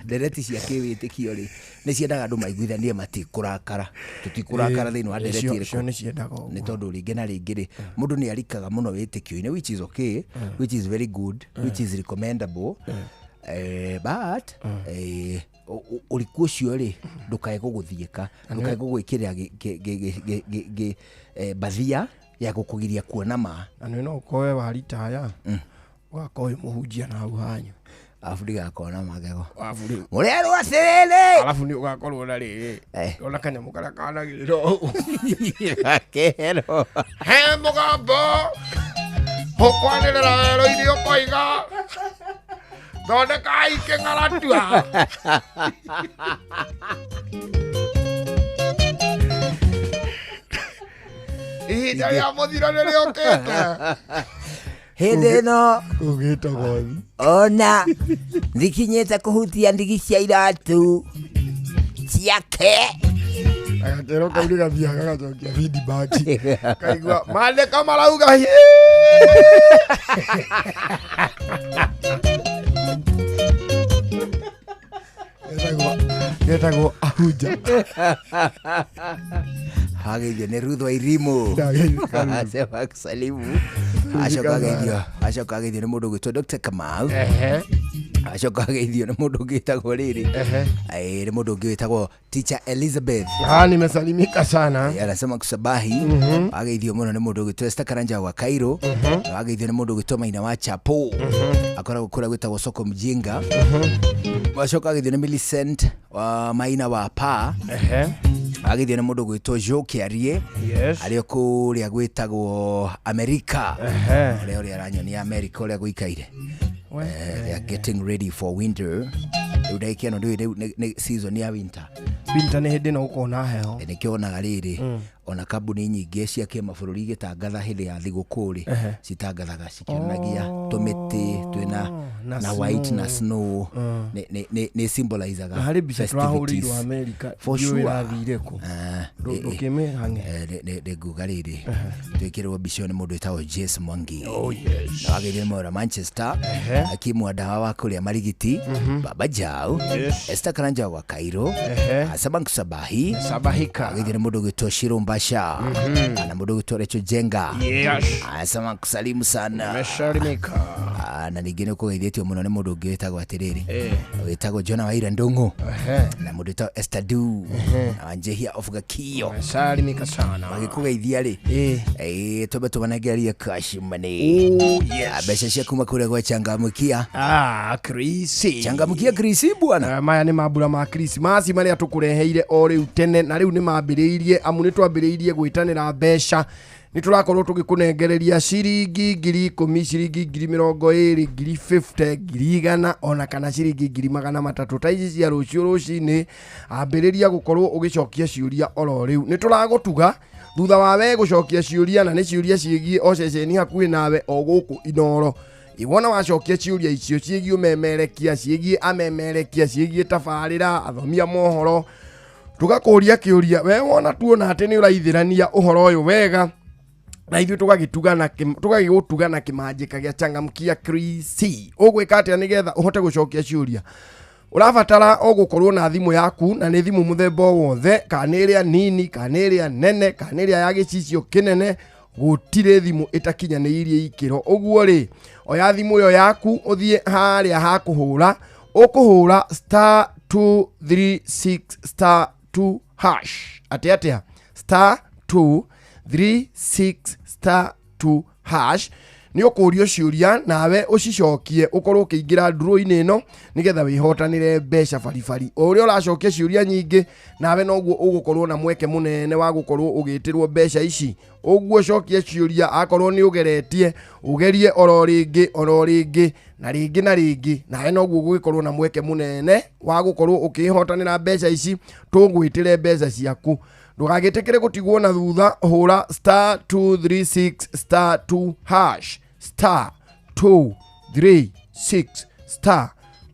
Speaker 10: Ndereti cia kĩwĩtĩkio rĩ, nĩ ciendaga andũ maiguithanie, matikũrakara, tũtikũrakara thĩinĩ wa ndereti ĩrĩkũ.
Speaker 21: Cio nĩ ciendaga ũguo.
Speaker 10: Nĩ tondũ rĩngĩ na rĩngĩ rĩ, mũndũ nĩ arikaga mũno wĩtĩkio-inĩ, which is okay, which is very good, which is recommendable, but ũriku ũcio rĩ, ndũkae gũgũthiĩka, ndũkae gũgwĩkĩrĩra mbathia ya gũkũgiria kuona ma.
Speaker 21: Na nĩ no ũkorwo we waritaya, ũgakorwo wĩ mũhunjia na hau hanyu.
Speaker 10: Arabu ndigakorwo na magego.
Speaker 21: Arabu rĩu.
Speaker 10: Mũrerwo atĩrĩrĩ.
Speaker 21: Arabu nĩ ũgakorwo na rĩrĩ. Ona kanyamũ karĩa kanagĩrĩra ũũ.
Speaker 10: Gakero.
Speaker 21: He mũgambo ũkwanĩrĩra werũ-inĩ ũkoiga, thondekai kĩng'aratua. Ihinda rĩa mũthiro nĩ rĩũkĩte.
Speaker 10: Hĩndĩ ĩno
Speaker 21: ũgĩtagwo
Speaker 10: ona thikinyĩte kũhutia ndigi cia iratu ciake.
Speaker 21: Agakero kau nĩ gathiaga gagacokia feedback. Kaigua maandĩko marauga hi. Getagwo ahunja.
Speaker 10: Hageithio nĩ Ruth Wairimu. Asema kusalimu. Acoka ageithio nĩ mũndũ ũgwĩtwo Dr. Kamau. Acoka ageithio nĩ mũndũ ũngĩ wĩtagwo rĩrĩ. Nĩ mũndũ ũngĩ wĩtagwo Teacher Elizabeth.
Speaker 21: Nimesalimika sana.
Speaker 10: Anasema kusabahi. Ageithio mũno nĩ mũndũ ũgwĩtwo Esther Karanja wa Cairo. Ageithio nĩ mũndũ ũgwĩtwo Maina wa Chapo. Akoragwo kũrĩa gwĩtagwo Soko Mjinga. Acoka ageithio nĩ Millicent wa Maina wa Pa. Ageithio nĩ mũndũ ũgwĩtwo Joe Kĩarie. Arĩ o kũrĩa gwĩtagwo Amerika. Ũrĩa aranyonia Amerika ũrĩa gũikaire. They are getting ready for winter. Rĩu ndagĩka ĩno ndũĩ rĩu nĩ season ya winter.
Speaker 21: Winter nĩ hĩndĩ ĩno gũkorwo na heho.
Speaker 10: Nĩkĩo wonaga rĩrĩ, ona kambuni nyingĩ cia kĩmabũrũri igĩtangatha hĩndĩ ya thigũkũ rĩ, citangathaga cikĩonagia tũmĩtĩ twĩna
Speaker 21: na
Speaker 10: na white na
Speaker 21: snow.
Speaker 10: snow. Nĩ symbolizaga
Speaker 21: Na harĩ mbica tũrahũrĩirwo
Speaker 10: festivities.
Speaker 21: Amerika,
Speaker 10: For
Speaker 21: ndiũĩ
Speaker 10: sure.
Speaker 21: ĩrathire kũ. Ndũkĩmĩhang'e.
Speaker 10: Nĩ nguga rĩrĩ, twĩkĩrwo mbica ĩyo nĩ mũndũ wĩtagwo Jace Mwangi.
Speaker 21: Oh, yes.
Speaker 10: Na wagĩrĩire nĩ Manchester, Hakimu wa ndawa wa kũrĩa Marigiti, Baba Jau, Esther Karanja wa Cairo, Sabanku Sabahi,
Speaker 21: Sabahika.
Speaker 10: Wagĩrĩire nĩ mũndũ ũgwĩtwo Shiro Mbasha, na mũndũ ũgwĩtwo Rachel Jenga.
Speaker 21: Yes.
Speaker 10: Asema kusalimu sana.
Speaker 21: Nimeshalimika.
Speaker 10: Na ningĩ nĩ ũkũgeithĩtio mũno nĩ mũndũ ũngĩ wĩtagwo atĩrĩrĩ, wĩtagwo Jona Waira Ndung'u, na mũndũ wĩtagwo Esther Du, na Wanjihia of Gakio.
Speaker 21: Salimika sana.
Speaker 10: Magĩkũgeithia rĩ, twambe tũmanengererie cash money.
Speaker 21: Oh, yes.
Speaker 10: Mbeca cia kuma kũrĩa gwa Changamkia.
Speaker 21: Chris.
Speaker 10: Changamkia Chris bwana.
Speaker 21: Maya nĩ mambura ma Christmas marĩa tũkũreheire o rĩu tene, na rĩu nĩ mambĩrĩirie, amu nĩ twambĩrĩirie gwĩtanĩra mbeca. Nĩ tũrakorwo tũgĩkũnengereria ciringi 10,000, ciringi 20,000, 50,000, 100,000 ona kana ciringi 300,000. Ta ici cia rũciũ rũcinĩ, ambĩrĩria gũkorwo ũgĩcokia ciũria oro rĩu. Nĩ tũragũtuga thutha wa we gũcokia ciũria, na nĩ ciũria ciĩgiĩ o ceceni hakuhĩ nawe o gũkũ Inoro. Iwona wacokia ciũria icio ciĩgiĩ ũmemerekia, ciĩgiĩ amemerekia, ciĩgiĩ tabarĩra, athomi a mohoro, tũgakũria kĩũria we wona tuona atĩ nĩ ũraithĩrania ũhoro ũyũ wega, na ithuĩ tũgagĩgũtuga na kĩmanjĩka gĩa Changamkia Chris. Ũgwĩka atĩa nĩgetha ũhote gũcokia ciũria? Ũrabatara o gũkorwo na thimũ yaku, na nĩ thimũ mũthemba o wothe, kana nĩ ĩrĩa nini, kana nĩ ĩrĩa nene, kana nĩ ĩrĩa ya gĩcicio kĩnene, gũtirĩ thimũ ĩtakinyanĩirie ikĩro. Ũguo rĩ, oya thimũ ĩyo yaku ũthiĩ harĩa ha kũhũra, ũkũhũra star 236 star 2 hash. Atĩ atĩa? Star 236 star 2 hash. Nĩ ũkũrio ciũria nawe ũcicokie, ũkorwo ũkĩingĩra nduro-inĩ ĩno nĩgetha wĩhotanĩre mbeca baribari. O ũrĩa ũracokia ciũria nyingĩ, nawe noguo ũgũkorwo na mweke mũnene wa gũkorwo ũgĩtĩrwo mbeca ici. Ũguo cokia ciũria, akorwo nĩ ũgeretie, ũgerie oro rĩngĩ, oro rĩngĩ, na rĩngĩ na rĩngĩ, nawe noguo ũgũgĩkorwo na mweke mũnene wa gũkorwo ũkĩhotanĩra mbeca ici. Tũgwĩtĩre mbeca ciaku. Ndũgagĩtĩkĩre gũtigwo na thutha, hũra star 236 star 2 hash, star 236 star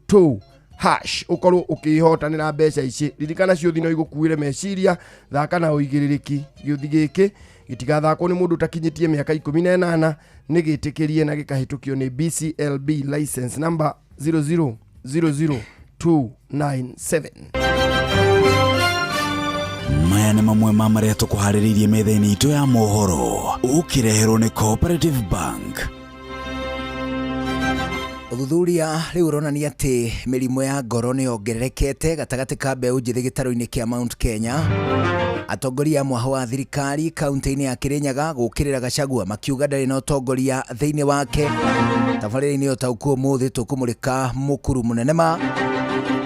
Speaker 21: 2 hash, ũkorwo ũkĩhotanĩra mbeca ici. Ririkana ciũthi no igũkuĩre meciria, thaka na ũigĩrĩrĩki. Gĩũthi gĩkĩ gĩtigathakwo nĩ mũndũ ũtakinyĩtie mĩaka 18, nĩ gĩtĩkĩrie na gĩkahĩtũkio nĩ BCLB license number 0000297.
Speaker 5: Maya nĩ mamwe ma marĩa tũkũharĩrĩirie metha-inĩ itũ ya mohoro, ũkĩreherwo nĩ Cooperative Bank.
Speaker 10: Ũthuthuria rĩu ũronania atĩ mĩrimũ ya ngoro nĩ yongererekete gatagatĩ ka mbeũ njĩthĩ gĩtarũ-inĩ kĩa Mount Kenya. Atongoria a mwaho wa thirikari kaunti-inĩ ya Kirinyaga gũkĩrĩra Gachagua makiuga ndarĩ na ũtongoria thĩinĩ wake. Tabarĩra-inĩ ũtaũku ũmũthĩ tũkũmũrĩka mũkuru mũnene ma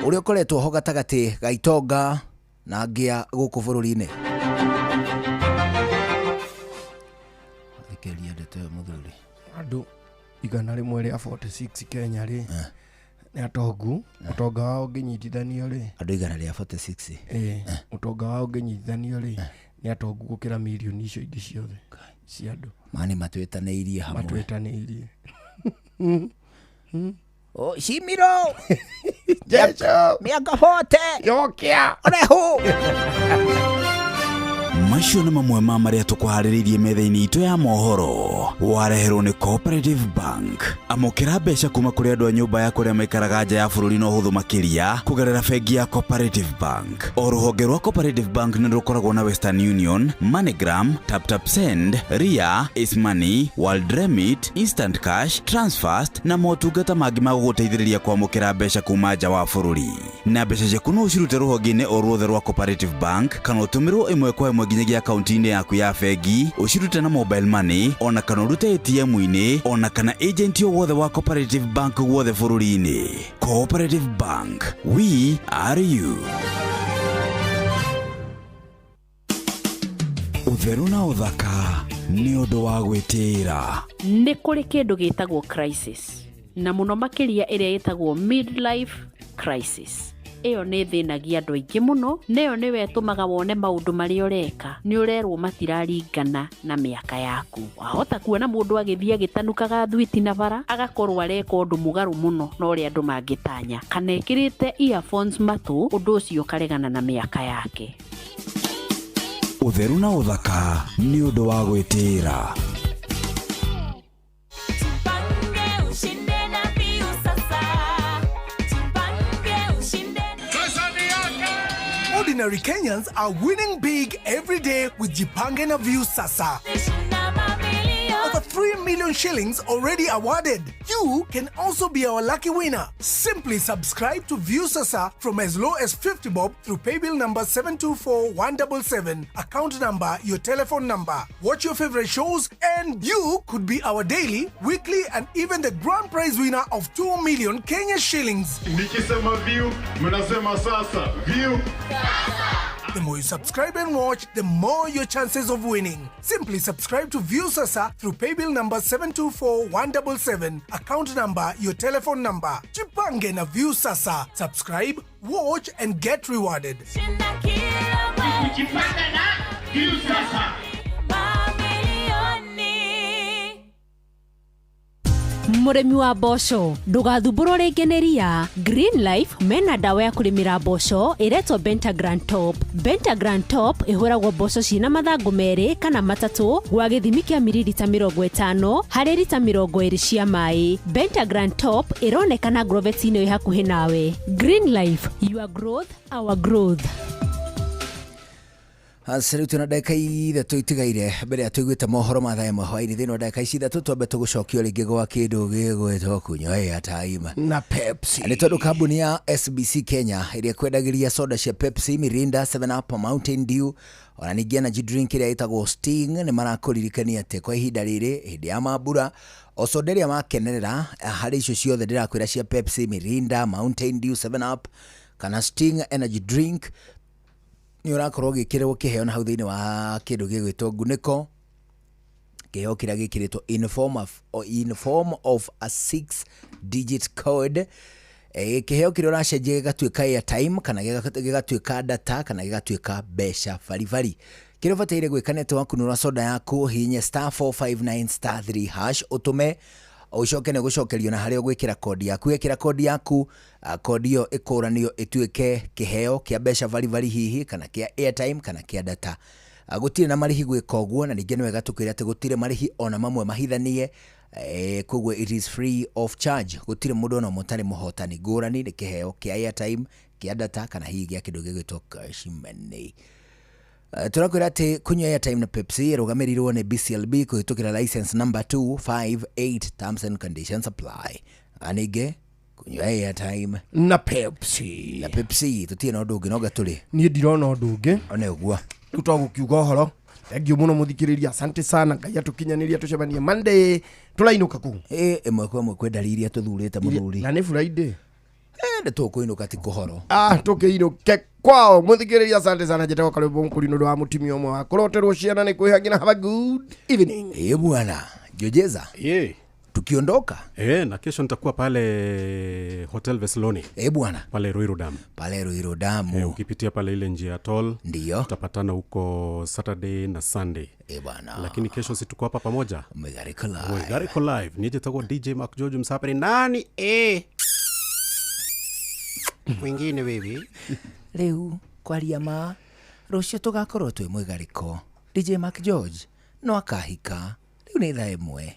Speaker 10: ũrĩa ũkoretwo ho gatagatĩ ga itonga na ngĩa gũkũ bũrũri-inĩ. Thikĩrĩria ndeto ĩyo mũthuri.
Speaker 21: Andũ 146 Kenya rĩ nĩ atongu, ũtonga wao ũngĩnyitithanio rĩ,
Speaker 10: andũ 146,
Speaker 21: ũtonga wao ũngĩnyitithanio rĩ, nĩ atongu gũkĩra mirioni icio ingĩ ciothe cia andũ.
Speaker 10: Mani matwĩtanĩirie hamwe.
Speaker 21: Matwĩtanĩirie.
Speaker 10: Oh, Shimiro!
Speaker 21: Jesu!
Speaker 10: Miaka 40!
Speaker 21: Yokia!
Speaker 10: Orehu!
Speaker 5: Macio nĩ mamwe ma marĩa tũkũharĩrĩirie metha-inĩ itũ ya mohoro. Wareherwo nĩ Cooperative Bank. Amũkĩra mbeca kuma kũrĩ andũ a nyũmba ya kũrĩa maikaraga nja ya bũrũri na ũhũthũ makĩria kũgerera bengi ya Cooperative Bank. O rũhonge rwa Cooperative Bank nĩ rũkoragwo na Western Union, MoneyGram, TapTap Send, Ria, Ace Money, World Remit, Instant Cash, Transfast na motungata mangĩ ma gũgũteithĩrĩria kwamũkĩra mbeca kuma nja wa bũrũri. Na mbeca ciaku no ũcirute rũhonge-inĩ o ruothe rwa Cooperative Bank kana ũtũmĩrwo ĩmwe kwa ĩmwe nginyagia akaunti-inĩ yaku ya bengi, ũcirute na mobile money, ona kana ũrute ATM-inĩ, ona kana agent o wothe wa Cooperative Bank guothe bũrũri-inĩ. Cooperative Bank, we are you. Ũtheru na ũthaka nĩ ũndũ wa gwĩtĩĩra.
Speaker 12: Nĩ kũrĩ kĩndũ gĩtagwo crisis, na mũno makĩria ĩrĩa ĩtagwo midlife crisis. Ĩyo nĩ ĩthĩnagia andũ aingĩ mũno, na ĩyo nĩyo ĩtũmaga wone maũndũ marĩa ũreka nĩ ũrerwo matiraringana na mĩaka yaku. Wahota kuona mũndũ agĩthiĩ agĩtanukaga thwiti na bara, agakorwo areka ũndũ mũgarũ mũno na ũrĩa andũ mangĩtanya, kana ekĩrĩte earphones matũ, ũndũ ũcio ũkaregana na mĩaka yake.
Speaker 16: Ũtheru na ũthaka nĩ ũndũ wa gwĩtĩĩra.
Speaker 20: Ordinary Kenyans are winning big every day with Jipange na View Sasa. Over 3 million shillings already awarded. You can also be our lucky winner. Simply subscribe to View Sasa from as low as 50 bob through paybill number 724177, account number, your telephone number. Watch your favorite shows and you could be our daily, weekly and even the grand prize winner of 2 million Kenya shillings.
Speaker 28: Nikisema view, mnasema sasa. View.
Speaker 20: The more you subscribe and watch, the more your chances of winning. Simply subscribe to View Sasa through paybill number 724177, account number, your telephone number. Jipange na View Sasa. Subscribe, watch and get rewarded.
Speaker 6: Mũrĩmi wa mboco ndũgathumbũrwo rĩngĩ nĩ ria. Green Life mena ndawa ya kũrĩmĩra mboco ĩretwo Bentagram Top. Bentagram Top ĩhũragwo mboco ciĩna mathangũ merĩ kana matatũ gwa gĩthimi kĩa miririta 50 harĩ rita 20 cia maĩ. Bentagram Top ĩronekana Grovet-inĩ ĩ hakuhĩ nawe. Green Life, your growth, our growth.
Speaker 10: Rĩu na ndagĩka ithatũ itigaire mbere ya tũiguĩte mohoro ma thaa ĩmwe hwainĩ. Thĩinĩ wa ndagĩka ici ithatũ twambe tũgũcokio rĩngĩ gwa kĩndũ gĩgwĩtwo kunywa airtime
Speaker 21: na Pepsi.
Speaker 10: Nĩ tondũ kambuni ya SBC Kenya ĩrĩa ĩkwendagĩria soda cia Pepsi, Mirinda, 7 Up, Mountain Dew ona ningĩ energy drink ĩrĩa ĩtagwo Sting, nĩ marakũririkania atĩ kwa ihinda rĩrĩ hĩndĩ ya mambura o soda ĩrĩa makenerera harĩ icio ciothe ndĩrakwĩra cia Pepsi, Mirinda, Mountain Dew, 7 Up kana Sting energy drink, nĩ ũrakorwo ũgĩkĩrĩrwo kĩheo na hau thĩinĩ wa kĩndũ gĩgwĩtwo ngunĩko, kĩheo kĩrĩa gĩkĩrĩtwo in form of a six digit code. Kĩheo kĩrĩa ũracenjia gĩgatuĩka airtime kana gĩgatuĩka data kana gĩgatuĩka mbeca baribari. Kĩrĩa ũbataire gwĩka nĩ atĩ wakunũra soda yaku, hihinye *459*3# ũtũme, ũcoke nĩ gũcokerio na harĩa ũgwĩkĩra kodi yaku. Wekĩra kodi yaku, kodi ĩyo ĩkũranio ĩtuĩke kĩheo kĩa mbeca baribari hihi kana kĩa airtime kana kĩa data. Gũtirĩ na marĩhi gwĩka ũguo, na ningĩ nĩ wega tũkwĩre atĩ gũtirĩ marĩhi ona mamwe mahithanie, koguo it is free of charge. Gũtirĩ mũndũ ona ũmwe ũtarĩ mũhotani ngũrani nĩ kĩheo kĩa airtime, kĩa data kana hihi gĩa kĩndũ gĩgwĩtwo cash money. Tũrakwĩra atĩ kunywa airtime na Pepsi ĩrũgamĩrĩirwo nĩ BCLB kũhĩtũkĩra license number 258. Terms and conditions apply. Na ningĩ kunywa airtime
Speaker 21: na Pepsi,
Speaker 10: na Pepsi, tũtirĩ na ũndũ ũngĩ noga tũrĩ.
Speaker 21: Niĩ ndirona ũndũ ũngĩ.
Speaker 10: One ũguo.
Speaker 21: Rĩu twagũkiuga ũhoro, thengiũ mũno mũthikĩrĩria, asante sana. Ngai atũkinyanĩria tũcemanie Monday. Tũrainũka kũu.
Speaker 10: Ĩmwe kwa ĩmwe kwĩ ndariri iria tũthurĩte mũthuri.
Speaker 21: Na nĩ Friday.
Speaker 10: Nĩ tũkũinũka ti kũhoro.
Speaker 21: Ah, tũkĩinũke kwao. Mũthikĩrĩria, asante sana. Njĩtagwo Karũmbo Mũkũri nĩ ũndũ wa mũtumia ũmwe wa kũroterwo ciana nĩ kwĩhangi, na have a good evening.
Speaker 10: Ĩ bwana Jojeza. Tukiondoka.
Speaker 22: Na kesho nitakuwa pale Hotel Vesloni.
Speaker 10: Bwana.
Speaker 22: Pale Ruiru Dam.
Speaker 10: Pale Ruiru Dam.
Speaker 22: Ukipitia pale ile njia ya toll.
Speaker 10: Ndio.
Speaker 22: Tutapatana huko Saturday na Sunday.
Speaker 10: Bwana.
Speaker 22: Lakini kesho si tuko hapa pamoja?
Speaker 10: Mwigariko live.
Speaker 22: Mwigariko live. Nije takuwa DJ Mark George Msaperi nani? Mwingine wewe.
Speaker 10: Rĩu kwaria ma rũciũ tũgakorwo twĩ mwigariko. DJ Mark George no akahika. Rĩu nĩ thaa 1.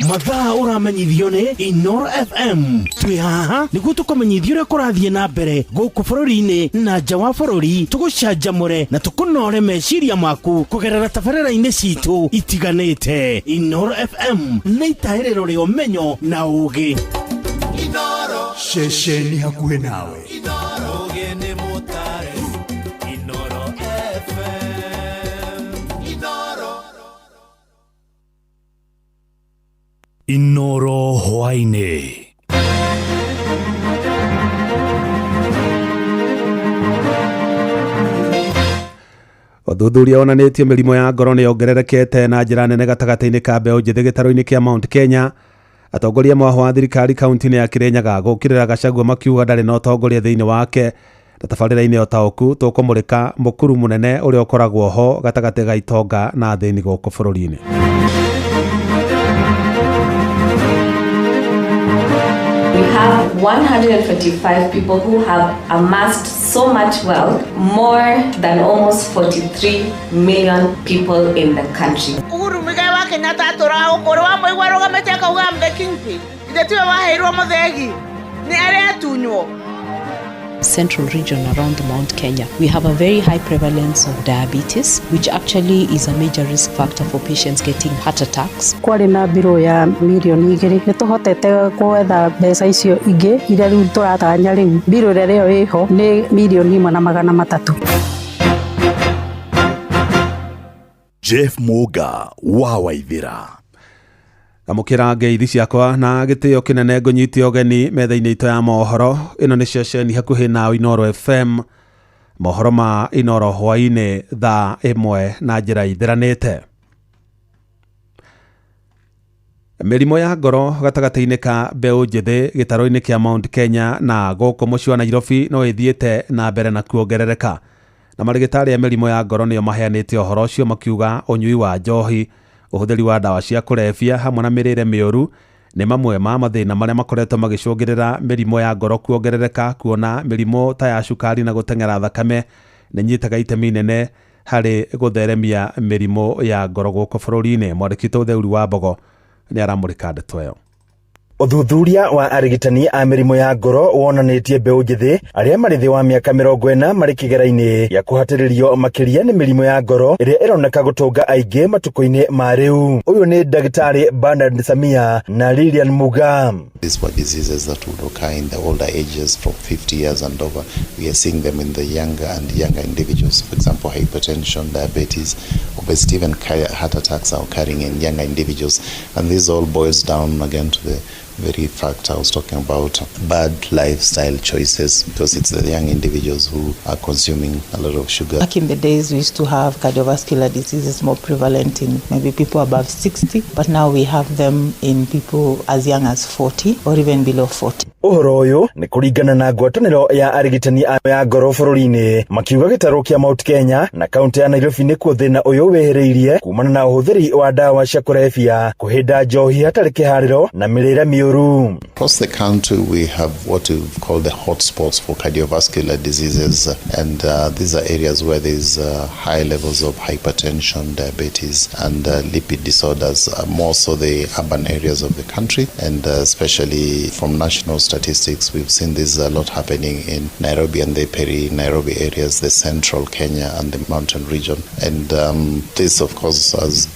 Speaker 5: Mathaa ũramenyithio nĩ Inoro FM. Twĩ haha nĩguo tũkũmenyithia ũrĩa kũrathiĩ na mbere gũkũ bũrũri-inĩ na nja wa bũrũri, tũgũcanjamũre na tũkũnore meciria maku kũgerera tabarĩra-inĩ citũ itiganĩte. Inoro FM nĩ itaĩrĩro rĩa ũmenyo na ũũgĩ.
Speaker 4: Ceceni hakuhĩ nawe.
Speaker 2: Ũgĩ nĩ mũtare Inoro FM Inoro.
Speaker 5: Inoro hwaĩ-inĩ.
Speaker 28: Ũthuthuria wonanĩtie mĩrimũ ya ngoro nĩ yongererekete na njĩra nene gatagatĩ-inĩ ka mbeũ njĩthĩ gĩtarũ-inĩ kĩa Mount Kenya. Atongoria amwe a thirikari kaunti-inĩ ya Kirinyaga gũkĩrĩra Gachagua makiuga ndarĩ na ũtongoria thĩinĩ wake. Na tabarĩra-inĩ ũtaũku tũkũmũrĩka mũkuru mũnene ũrĩa ũkoragwo ho gatagatĩ ga itonga na athĩni gũkũ bũrũri-inĩ.
Speaker 23: We
Speaker 9: have 145 people who have amassed so much wealth, more than almost 43 million people in the country.
Speaker 13: Uhuru Muigai wa Kenyatta atũraga gũkũ ũrĩ wamũigua arũgamĩte akauga I'm the kingpin. Ithe tiwe waheirwo mũthegi nĩ arĩa atunywo.
Speaker 17: Central region around Mount Kenya, we have a very high prevalence of diabetes, which actually is a major risk factor for patients getting heart attacks.
Speaker 23: Kwarĩ na mbirũ ya mirioni 2, nĩ tũhotete gwetha mbeca icio ingĩ iria rĩu tũratanya. Rĩu mbirũ ĩrĩa rĩo ĩho nĩ mirioni 1,300.
Speaker 4: Jeff Muga wa Waithira.
Speaker 28: Amũkĩra ngeithi ciakwa na gĩtĩo kĩnene, ngũnyite ũgeni metha-inĩ itũ ya mohoro. Ĩno nĩ ceceni hakuhĩ na Inooro FM, mohoro ma Inooro hwaĩ-inĩ thaa 1 na njĩra ithiranĩte. Mĩrimũ ya ngoro gatagatĩ-inĩ ka mbeũ njĩthĩ gĩtarũ-inĩ kĩa Mount Kenya na gũkũ mũciĩ wa Nairobi no ĩthiĩte na mbere na kuongerereka, na marĩgĩtarĩ a mĩrimũ ya ngoro nĩo maheanĩte ũhoro ũcio, makiuga ũnyui wa njohi, ũhũthĩri wa ndawa cia kũrebia hamwe na mĩrĩre mĩũru nĩ mamwe ma mathĩna marĩa makoretwo magĩcũngĩrĩra mĩrimũ ya ngoro kuongerereka, kuona mĩrimũ ta ya cukari na gũteng'era thakame nĩ nyitaga itemi inene harĩ gũtheremia mĩrimũ ya ngoro gũkũ bũrũri-inĩ. Mwandĩki witũ Theuri wa Mbogo nĩ aramũrĩka ndeto ĩyo. Ũthuthuria wa arigitani a mĩrimũ ya ngoro wonanĩtie mbeũ njĩthĩ arĩa marĩ thĩ wa mĩaka 40 marĩ kĩgera-inĩ gĩa kũhatĩrĩrio makĩria nĩ mĩrimũ ya ngoro ĩrĩa ĩroneka gũtũnga aingĩ matukũ-inĩ ma rĩu. Ũyũ nĩ Ndagĩtarĩ Bernard Samia na Lilian Muga.
Speaker 24: These were diseases that would occur in the older ages from 50 years and over. We are seeing them in the younger and younger individuals. For example, hypertension, diabetes, obesity, even heart attacks are occurring in younger individuals. And this all boils down again to the very fact I was talking about, bad lifestyle choices, because it's the young individuals who are consuming a lot of sugar.
Speaker 25: Back in the days, we used to have cardiovascular diseases more prevalent in maybe people above 60, but now we have them in people as young as 40 or even below 40.
Speaker 28: Ũhoro ũyũ nĩ kũringana na ngwatanĩro ya arigitani a ya ngoro bũrũri-inĩ, makiuga gĩtarũ kĩa Mount Kenya na kaunti ya Nairobi nĩkuo thĩna ũyũ wĩhĩrĩirie kumana na ũhũthĩri wa ndawa cia kũrebia, kũhĩnda njohi hatarĩ kĩharĩro na mĩrĩre mĩũru.
Speaker 24: Across the country, we have what we call the hotspots for cardiovascular diseases, and these are areas where there's high levels of hypertension, diabetes, and lipid disorders, more so the urban areas of the country, and especially from national statistics, we've seen this a lot happening in Nairobi and the peri-Nairobi areas, the central Kenya and the mountain region. And this, of course, has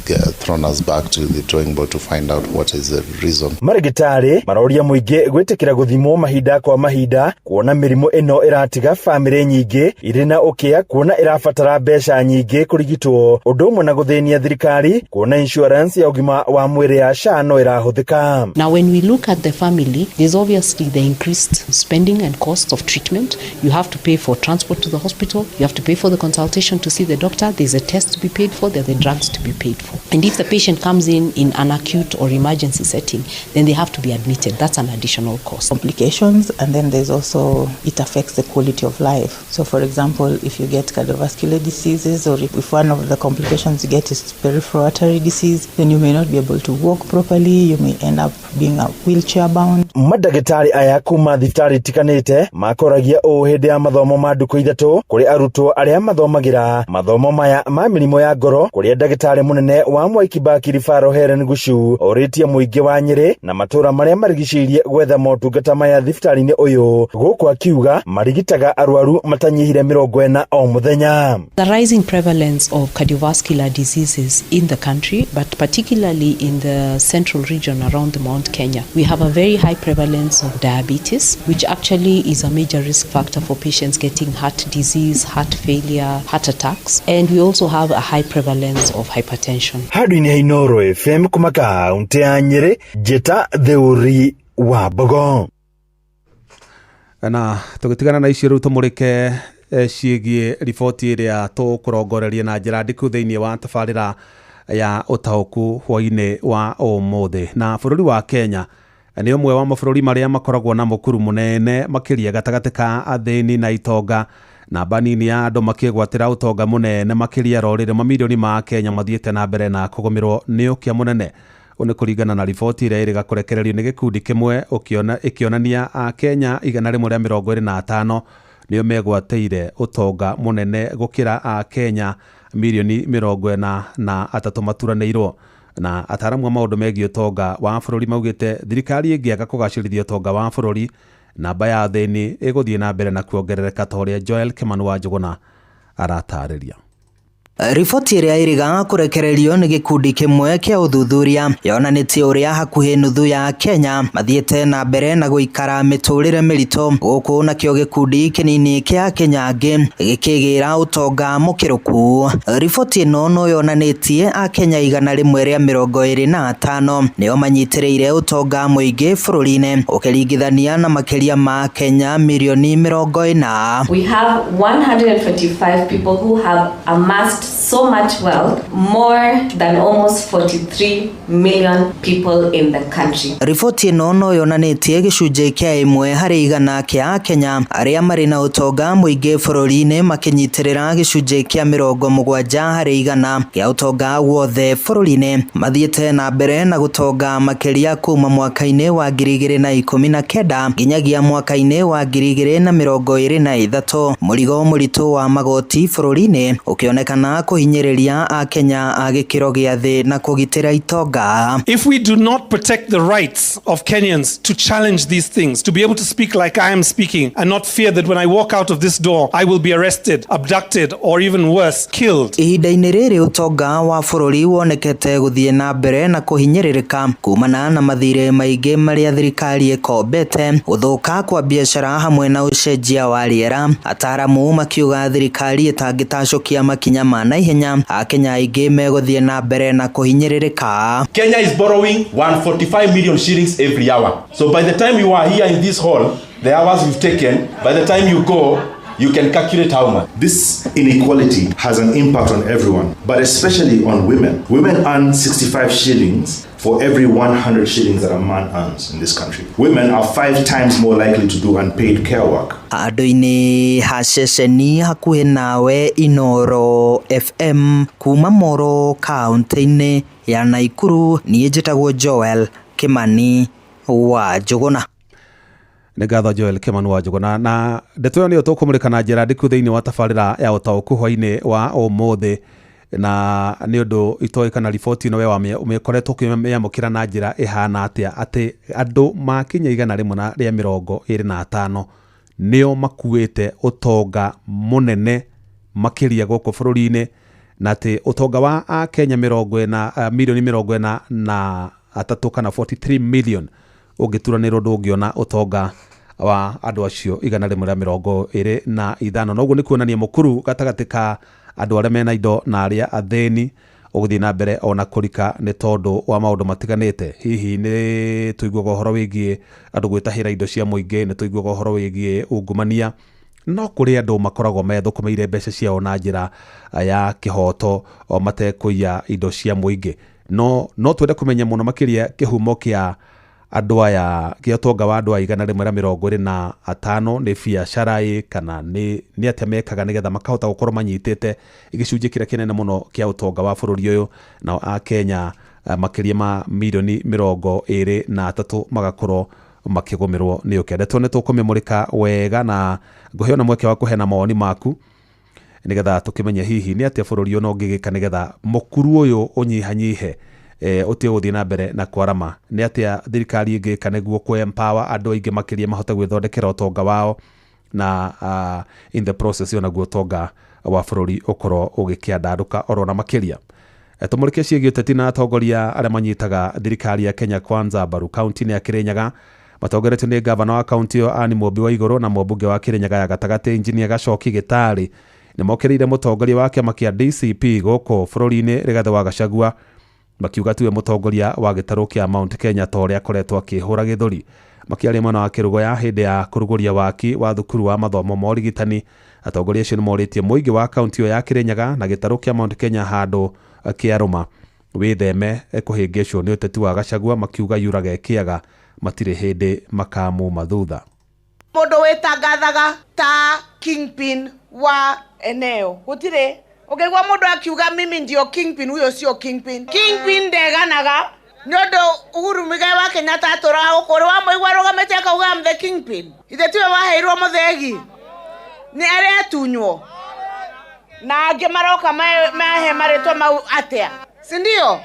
Speaker 24: thrown us back to the drawing board to find out what is the reason.
Speaker 28: Marigitari maroria mũingĩ gwĩtĩkĩra gũthimwo mahinda kwa mahinda, kuona mĩrimũ ĩno ĩratiga bamĩrĩ nyingĩ irĩ na ũkĩa, kuona ĩrabatara mbeca nyingĩ kũrigitwo, ũndũ ũmwe na gũthĩnia thirikari, kuona insurance ya ũgima wa mwĩrĩ ya SHA no ĩrahũthĩka.
Speaker 17: Now, when we look at the family, there's obviously the increased spending and cost of treatment. You have to pay for transport to the hospital, you have to pay for the consultation to see the doctor, there's a test to be paid for, there are the drugs to be paid for. And if the patient comes in an acute or emergency setting, then they have to be admitted. That's an additional cost.
Speaker 25: Complications, and then there's also, it affects the quality of life. So, for example, if you get cardiovascular diseases, or if one of the complications you get is peripheral artery disease, then you may not be able to walk properly, you may end up being a wheelchair bound.
Speaker 28: Mandagĩtarĩ aya kuma thibitarĩ itiganĩte makoragia ũũ hĩndĩ ya mathomo ma ndukũ 3 kũrĩ arutwo arĩa mathomagĩra mathomo maya ma mĩrimũ ya ngoro, kũrĩa ndagĩtarĩ mũnene wa Mwai Kibaki Referral Helen Guchu orĩtie mũingĩ wa Nyĩrĩ na matũũra marĩa marigicĩirie gwetha motungata maya thibitarĩ-inĩ ũyũ, gũkũ akiuga marigitaga arwaru matanyihire 40 o mũthenya.
Speaker 17: The rising prevalence of cardiovascular diseases in the country, but particularly in the central region around the Mount Kenya, we have a very high prevalence of diabetes, which actually is a major risk factor for patients getting heart disease, heart failure, heart attacks, and we also have a high prevalence of hypertension.
Speaker 28: Handũ-inĩ ha Inooro FM kuma kaunti ya Nyĩrĩ, njĩta Theuri wa Mbogo. Na tũgĩtigana na icio, rĩu tũmũrĩke ciĩgiĩ riboti ĩrĩa tũkũrongoreria na njĩra ndiku thĩinĩ wa tabarĩra ya ũtaũku hwainĩ wa ũmũthĩ. Na bũrũri wa Kenya nĩ ũmwe wa mabũrũri marĩa makoragwo na mũkuru mũnene makĩria gatagatĩ ka athĩni na itonga, namba nini ya andũ makĩgwatĩra ũtonga mũnene makĩria. Rũrĩrĩ mamirioni ma Kenya mathiĩte na mbere na kũgũmĩrwo nĩ ũkĩa mũnene. Nĩ kũringana na riboti ĩrĩa ĩrĩga kũrekererio nĩ gĩkundi kĩmwe ĩkĩonania Akenya 125 nĩo megwatĩire ũtonga mũnene gũkĩra Akenya mirioni 43 maturanĩirwo. Na ataaramu a maũndũ megiĩ ũtonga wa bũrũri maugĩte thirikari ĩngĩaga kũgacĩrithia ũtonga wa bũrũri, namba ya athĩni ĩgũthiĩ na mbere na kuongerereka ta ũrĩa Joel Kimani wa Njũgũna aratarĩria.
Speaker 1: Riboti ĩrĩa ĩrĩga kũrekererio nĩ gĩkundi kĩmwe kĩa ũthuthuria yonanĩtie ũrĩa hakuhĩ nuthu ya Kenya mathiĩte na mbere na gũikara mĩtũrĩre mĩritũ, gũkũ nakĩo gĩkundi kĩnini kĩa Kenya angĩ gĩkĩgĩra ũtonga mũkĩrũku. Riboti ĩno no yonanĩtie Akenya 125 nĩo manyitĩrĩire ũtonga mũingĩ bũrũri-inĩ ũkĩringithania na makĩria ma Kenya mirioni 40.
Speaker 9: We have 125 people who have amassed so much wealth, more than almost 43 million people in the country.
Speaker 1: Riboti ĩno no yonanĩtie gĩcunjĩ kĩa 1 harĩ 100 kĩa Akenya arĩa marĩ na ũtonga mũingĩ bũrũri-inĩ makĩnyitĩrĩra gĩcunjĩ kĩa 70 harĩ 100 kĩa ũtonga wothe bũrũri-inĩ mathiĩte na mbere na gũtonga makĩria kuma mwaka-inĩ wa 2019 nginyagia mwaka-inĩ wa 2023. Mũrigo mũritũ wa magoti bũrũri-inĩ ũkĩonekana kũhinyĩrĩria Akenya a gĩkĩro gĩa thĩ na kũgitĩra itonga.
Speaker 7: If we do not protect the rights of Kenyans to challenge these things, to be able to speak like I am speaking and not fear that when I walk out of this door I will be arrested, abducted or even worse, killed.
Speaker 1: Ihinda-inĩ rĩrĩ ũtonga wa bũrũri wonekete gũthiĩ na mbere na kũhinyĩrĩrĩka kumana na mathirĩ maingĩ marĩa thirikari ĩkombete, gũthũka kwa biacara hamwe na ũcenjia wa rĩera. Ataaramu makiuga thirikari ĩtangĩtacũkia makinya ma naihenya, Akenya aingĩ megũthiĩ na mbere na kũhinyĩrĩrĩka.
Speaker 14: Kenya is borrowing 145 million shillings every hour. So by the time you are here in this hall, the hours you've taken, by the time you go, you can calculate how much.
Speaker 15: This inequality has an impact on everyone, but especially on women. Women earn 65 shillings for every 100 shillings that a man earns in this country. Women are 5 times more likely to do unpaid care work.
Speaker 1: Andũ-inĩ ha ceceni hakuhĩ nawe Inoro FM kuma Moro kaunti-inĩ ya Naikuru, niĩ njĩtagwo Joel Kimani wa Njũgũna.
Speaker 28: Nĩ ngatho Joel Kimani wa Njũgũna. Na ndeto ĩyo nĩyo tũkũmũrĩka na njĩra ndiku thĩinĩ wa tabarĩra ya ũtaũku hwainĩ wa ũmũthĩ, na nĩ ũndũ itoĩ kana riboti ĩno we ũmĩkoretwo ũkĩmĩamũkĩra na njĩra ĩhana atĩa, atĩ andũ makinya 125 nĩo makuĩte ũtonga mũnene makĩria gũkũ bũrũri-inĩ, na atĩ ũtonga wa Akenya milioni 43 kana 43 million ũngĩturanĩrwo ndũngĩona ũtonga wa andũ acio 125. Noguo nĩ kuonania mũkuru gatagatĩ ka andũ arĩa mena indo na arĩa athĩni ũgũthiĩ na mbere ona kũrika nĩ tondũ wa maũndũ matiganĩte. Hihi nĩ tũiguaga ũhoro wĩgiĩ andũ gwĩtahĩra indo cia mũingĩ, nĩ tũiguaga ũhoro wĩgiĩ ungumania, no kũrĩ andũ makoragwo methũkũmĩire mbeca ciao na njĩra ya kĩhoto o matekũiya indo cia mũingĩ. No twende kũmenya mũno makĩria kĩhumo kĩa andũ aya, kĩa ũtonga wa andũ aya 125 nĩ biacara ĩ kana nĩ atĩa mekaga nĩgetha makahota gũkorwo manyitĩte gĩcunjĩ kĩrĩa kĩnene mũno kĩa ũtonga wa bũrũri ũyũ, nao Akenya makĩria ma milioni 23 magakorwo makĩgũmĩrwo nĩ ũkĩa. Ndeto nĩ tũkũmĩmũrĩka wega na ngũheo na mweke wa kũheana mawoni maku nĩgetha tũkĩmenye hihi nĩ atĩa bũrũri ũyũ no ũngĩgĩka nĩgetha mũkuru ũyũ ũnyihanyihe ũtige gũthiĩ na mbere na kwarama. Nĩ atĩa thirikari ĩngĩka nĩguo kũ-empower andũ aingĩ makĩria mahote gwĩthondekera ũtonga wao, na in the process onaguo ũtonga wa bũrũri ũkorwo ũgĩkĩandandũka oro na makĩria. Tũmũrĩke ciĩgiĩ ũteti na atongoria arĩa manyitaga thirikari ya Kenya Kwanza mbaru kaunti-inĩ ya Kirinyaga matongoretio nĩ gavana wa kaunti ĩyo Anne Mũmbi wa Igũrũ na mũmbunge wa Kirinyaga ya gatagatĩ Injinia Gacoki Gĩtarĩ nĩ mokĩrĩire mũtongoria wa kĩama kĩa DCP gũkũ bũrũri-inĩ Rigathĩ wa Gachagua makiuga tiwe mũtongoria wa gĩtarũ kĩa Mount Kenya ta ũrĩa akoretwo akĩhũra gĩthũri. Makĩaria mwena wa Kĩrũgũya hĩndĩ ya kũrugũria waki wa thukuru wa mathomo ma ũrigitani, atongoria acio nĩ morĩtie mũingĩ wa kaunti ĩyo ya Kirinyaga na gĩtarũ kĩa Mount Kenya handũ kĩarũma wĩtheme kũhĩngĩcwo nĩ ũteti wa Gachagua, makiuga yuraga ĩkĩaga matirĩ hĩndĩ makamuma thutha.
Speaker 13: Mũndũ wĩtangathaga ta kingpin wa eneo gũtirĩ. Ũngĩigua mũndũ akiuga mimi ndio kingpin, huyo sio kingpin. Kingpin ndeganaga, Nĩ ũndũ Uhuru Muigai wa Kenyatta atũraga gũkũ ũrĩ wamũigua arũgamĩte akauga I'm the kingpin. Ithe tiwe waheirwo mũthegi nĩ arĩa atunywo na angĩ maroka mahe marĩtwa mau atĩa, si ndio?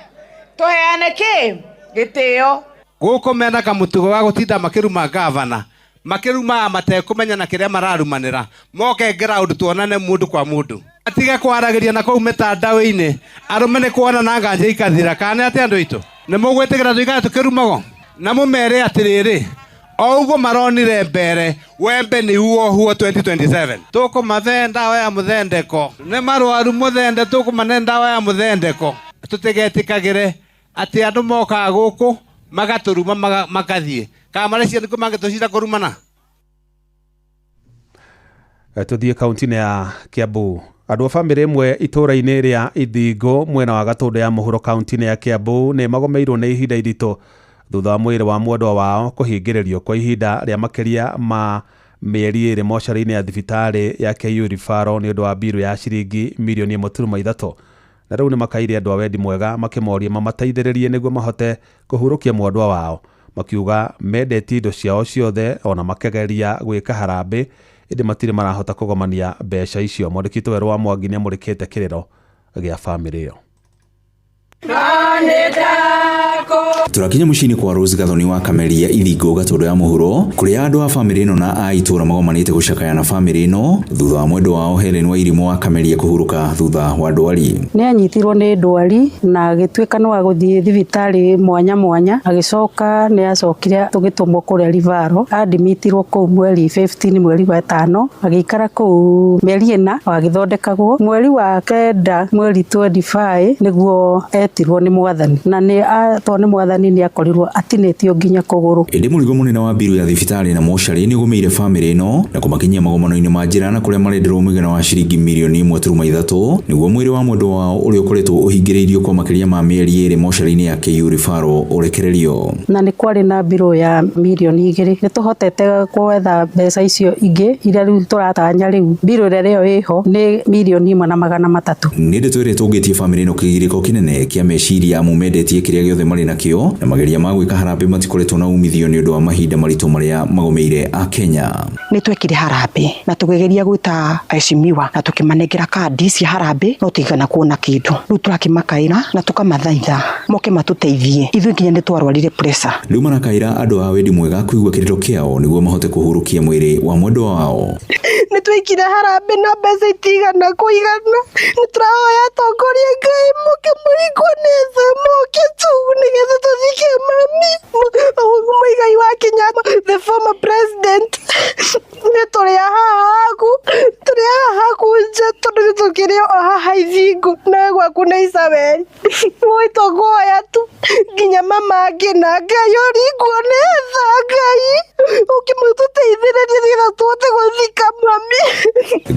Speaker 13: Tũheane kĩ gĩtĩo.
Speaker 3: Gũkũ mena kamũtugo wa gũtinda makĩruma gavana, makĩrumaga matekũmenya na kĩrĩa mararumanĩra, moke ground tuonane mũndũ kwa mũndũ, atige kwaragĩria na kũu mĩtandao-inĩ, arũme nĩ kuona na nganja ikathira. Kana nĩ atĩa andũ aitũ? Nĩ mũgwĩtĩkĩra tũikare tũkĩrumagwo? Na mũmere atĩrĩrĩ, o ũguo maronire mbere wembe nĩ uo huo 2027 tũkũmathe ndawa ya mũthendeko, nĩ marwaru mũthende, tũkũmane ndawa ya mũthendeko. Tũtigetĩkagĩre atĩ andũ mokaga gũkũ magatũruma makathiĩ, kana mareciria nĩkuo mangĩtũcira kũrumana.
Speaker 28: Tuthiĩ kaunti-inĩ ya Kiambu. Andũ a bamĩrĩ ĩmwe itũũra-inĩ rĩa Ithingo mwena wa Gatũndũ ya mũhuro kaunti-inĩ ya Kiambu nĩ magomeirwo nĩ ihinda iritũ thutha wa mwĩrĩ wa mwendwa wao kũhingĩrĩrio kwa ihinda rĩa makĩria ma mĩeri 2 mocarĩ-inĩ ya thibitarĩ ya KU Referral nĩ ũndũ wa mbiru ya ciringi mirioni 1.3. Na rĩu nĩ makaire andũ a wendi mwega makĩmoria mamateithĩrĩrie nĩguo mahote kũhurũkia mwendwa wao, makiuga mendetie indo ciao ciothe ona makegeria gwĩka harambĩ ĩndĩ matirĩ marahota kũgomania mbeca icio. Mwandĩki witũ Werũ wa Mwangi nĩamũrĩkĩte kĩrĩro gĩa bamĩrĩ ĩyo.
Speaker 8: Tũrakinya mũciĩ-inĩ kwa Rose Gathoni wa Kameria Ithingo Gatũndũ ya mũhuro, kũrĩa andũ a bamĩrĩ ĩno na a itũũra magomanĩte gũcakaya na bamĩrĩ ĩno thutha wa mwendwa wao Helen Wairimu wa Kameria kũhurũka thutha wa ndwari.
Speaker 23: Nĩ anyitirwo nĩ ndwari na agĩtuĩka nĩ wa gũthiĩ thibitarĩ mwanya mwanya, agĩcoka nĩ acokire tũgĩtũmwo kũrĩa Rivaro, adimitirwo kũu mweri 15 mweri wa 5, agĩikara kũu mĩeri 4 agĩthondekagwo. Mweri wa 9 mweri 25 nĩguo etirwo nĩ mwathani, na nĩ atwo nĩ mwathani nĩ akorirwo atinĩtio nginya kũgũrũ.
Speaker 8: Ĩndĩ mũrigo mũnene wa mbiru ya thibitarĩ na mocarĩ nĩ ũgũmĩire bamĩrĩ ĩno na kũmakinyia magomano-inĩ ma njĩra na kũrĩa marenderwo mũigana wa ciringi mirioni 1.3 nĩguo mwĩrĩ wa mwendwa wao ũrĩa ũkoretwo ũhingĩrĩirio kwa makĩria ma mĩeri 2 mocarĩ-inĩ ya KU Referral ũrekererio.
Speaker 23: Na nĩ kwarĩ na mbirũ ya mirioni 2. Nĩ tũhotete gwetha mbeca icio ingĩ iria rĩu tũratanya rĩu mbirũ ĩrĩa rĩo ĩho nĩ mirioni 1.3.
Speaker 8: Nĩ ndeto ĩrĩa ĩtũngĩtie bamĩrĩ ĩno kĩgirĩko kĩnene kĩa meciria amu mendetie kĩrĩa gĩothe marĩ nakĩo na mageria ma gwĩka harambĩ matikoretwo na umithio nĩ ũndũ wa mahinda maritũ marĩa magũmĩire a Kenya.
Speaker 11: Nĩ twekire harambĩ na tũkĩgeria gwĩta aheshimiwa na tũkĩmanengera kandi cia harambĩ no tũtigana kuona kĩndũ. Rĩu tũrakĩmakaĩra na tũkamathaitha moke matũteithie. Ithuĩ nginya nĩ twarwarire pressure.
Speaker 8: Rĩu marakaĩra andũ a wendi mwega kũigua kĩrĩro kĩao nĩguo mahote kũhurũkia mwĩrĩ wa mwendwa wao.
Speaker 11: Nĩ twekire harambĩ na mbeca itigana kũigana. Nĩ tũrahoya atongoria Ngai moke mũringwo nĩ tha moke tu nĩgetha tũthike mami Muigai wa Kenyatta, the former president. Nĩ tũrĩ a haha haku, tũrĩ haha haku nja tondũ nĩ tũkĩrĩ o haha Ithingo na gwaku nĩ Isabel. Woi tũkũhoya tu nginya mama angĩna Ngai ũringwo nĩ tha Ngai ũkĩmũtũteithĩrĩrie nĩgetha tũhote gũthika mami.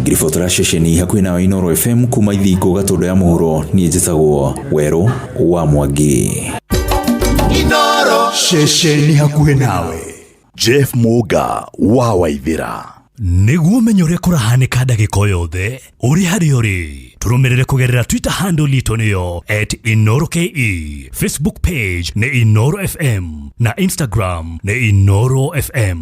Speaker 8: Ngĩribotera ceceni hakuhĩ nawe Inooro FM kuma Ithingo Gatũndũ ya mũhuro, niĩ njĩtagwo Werũ wa Mwangi.
Speaker 2: Inooro
Speaker 4: ceceni hakuhĩ nawe. Jeff Muga wa Waithira.
Speaker 5: Nĩguo ũmenye ũrĩa kũrahanĩka ndagĩka o yothe ũrĩ harĩa ũrĩ, tũrũmĩrĩre kũgerera Twitter handle itũ nĩyo @InooroKE, Facebook page nĩ Inooro FM na Instagram nĩ Inooro FM.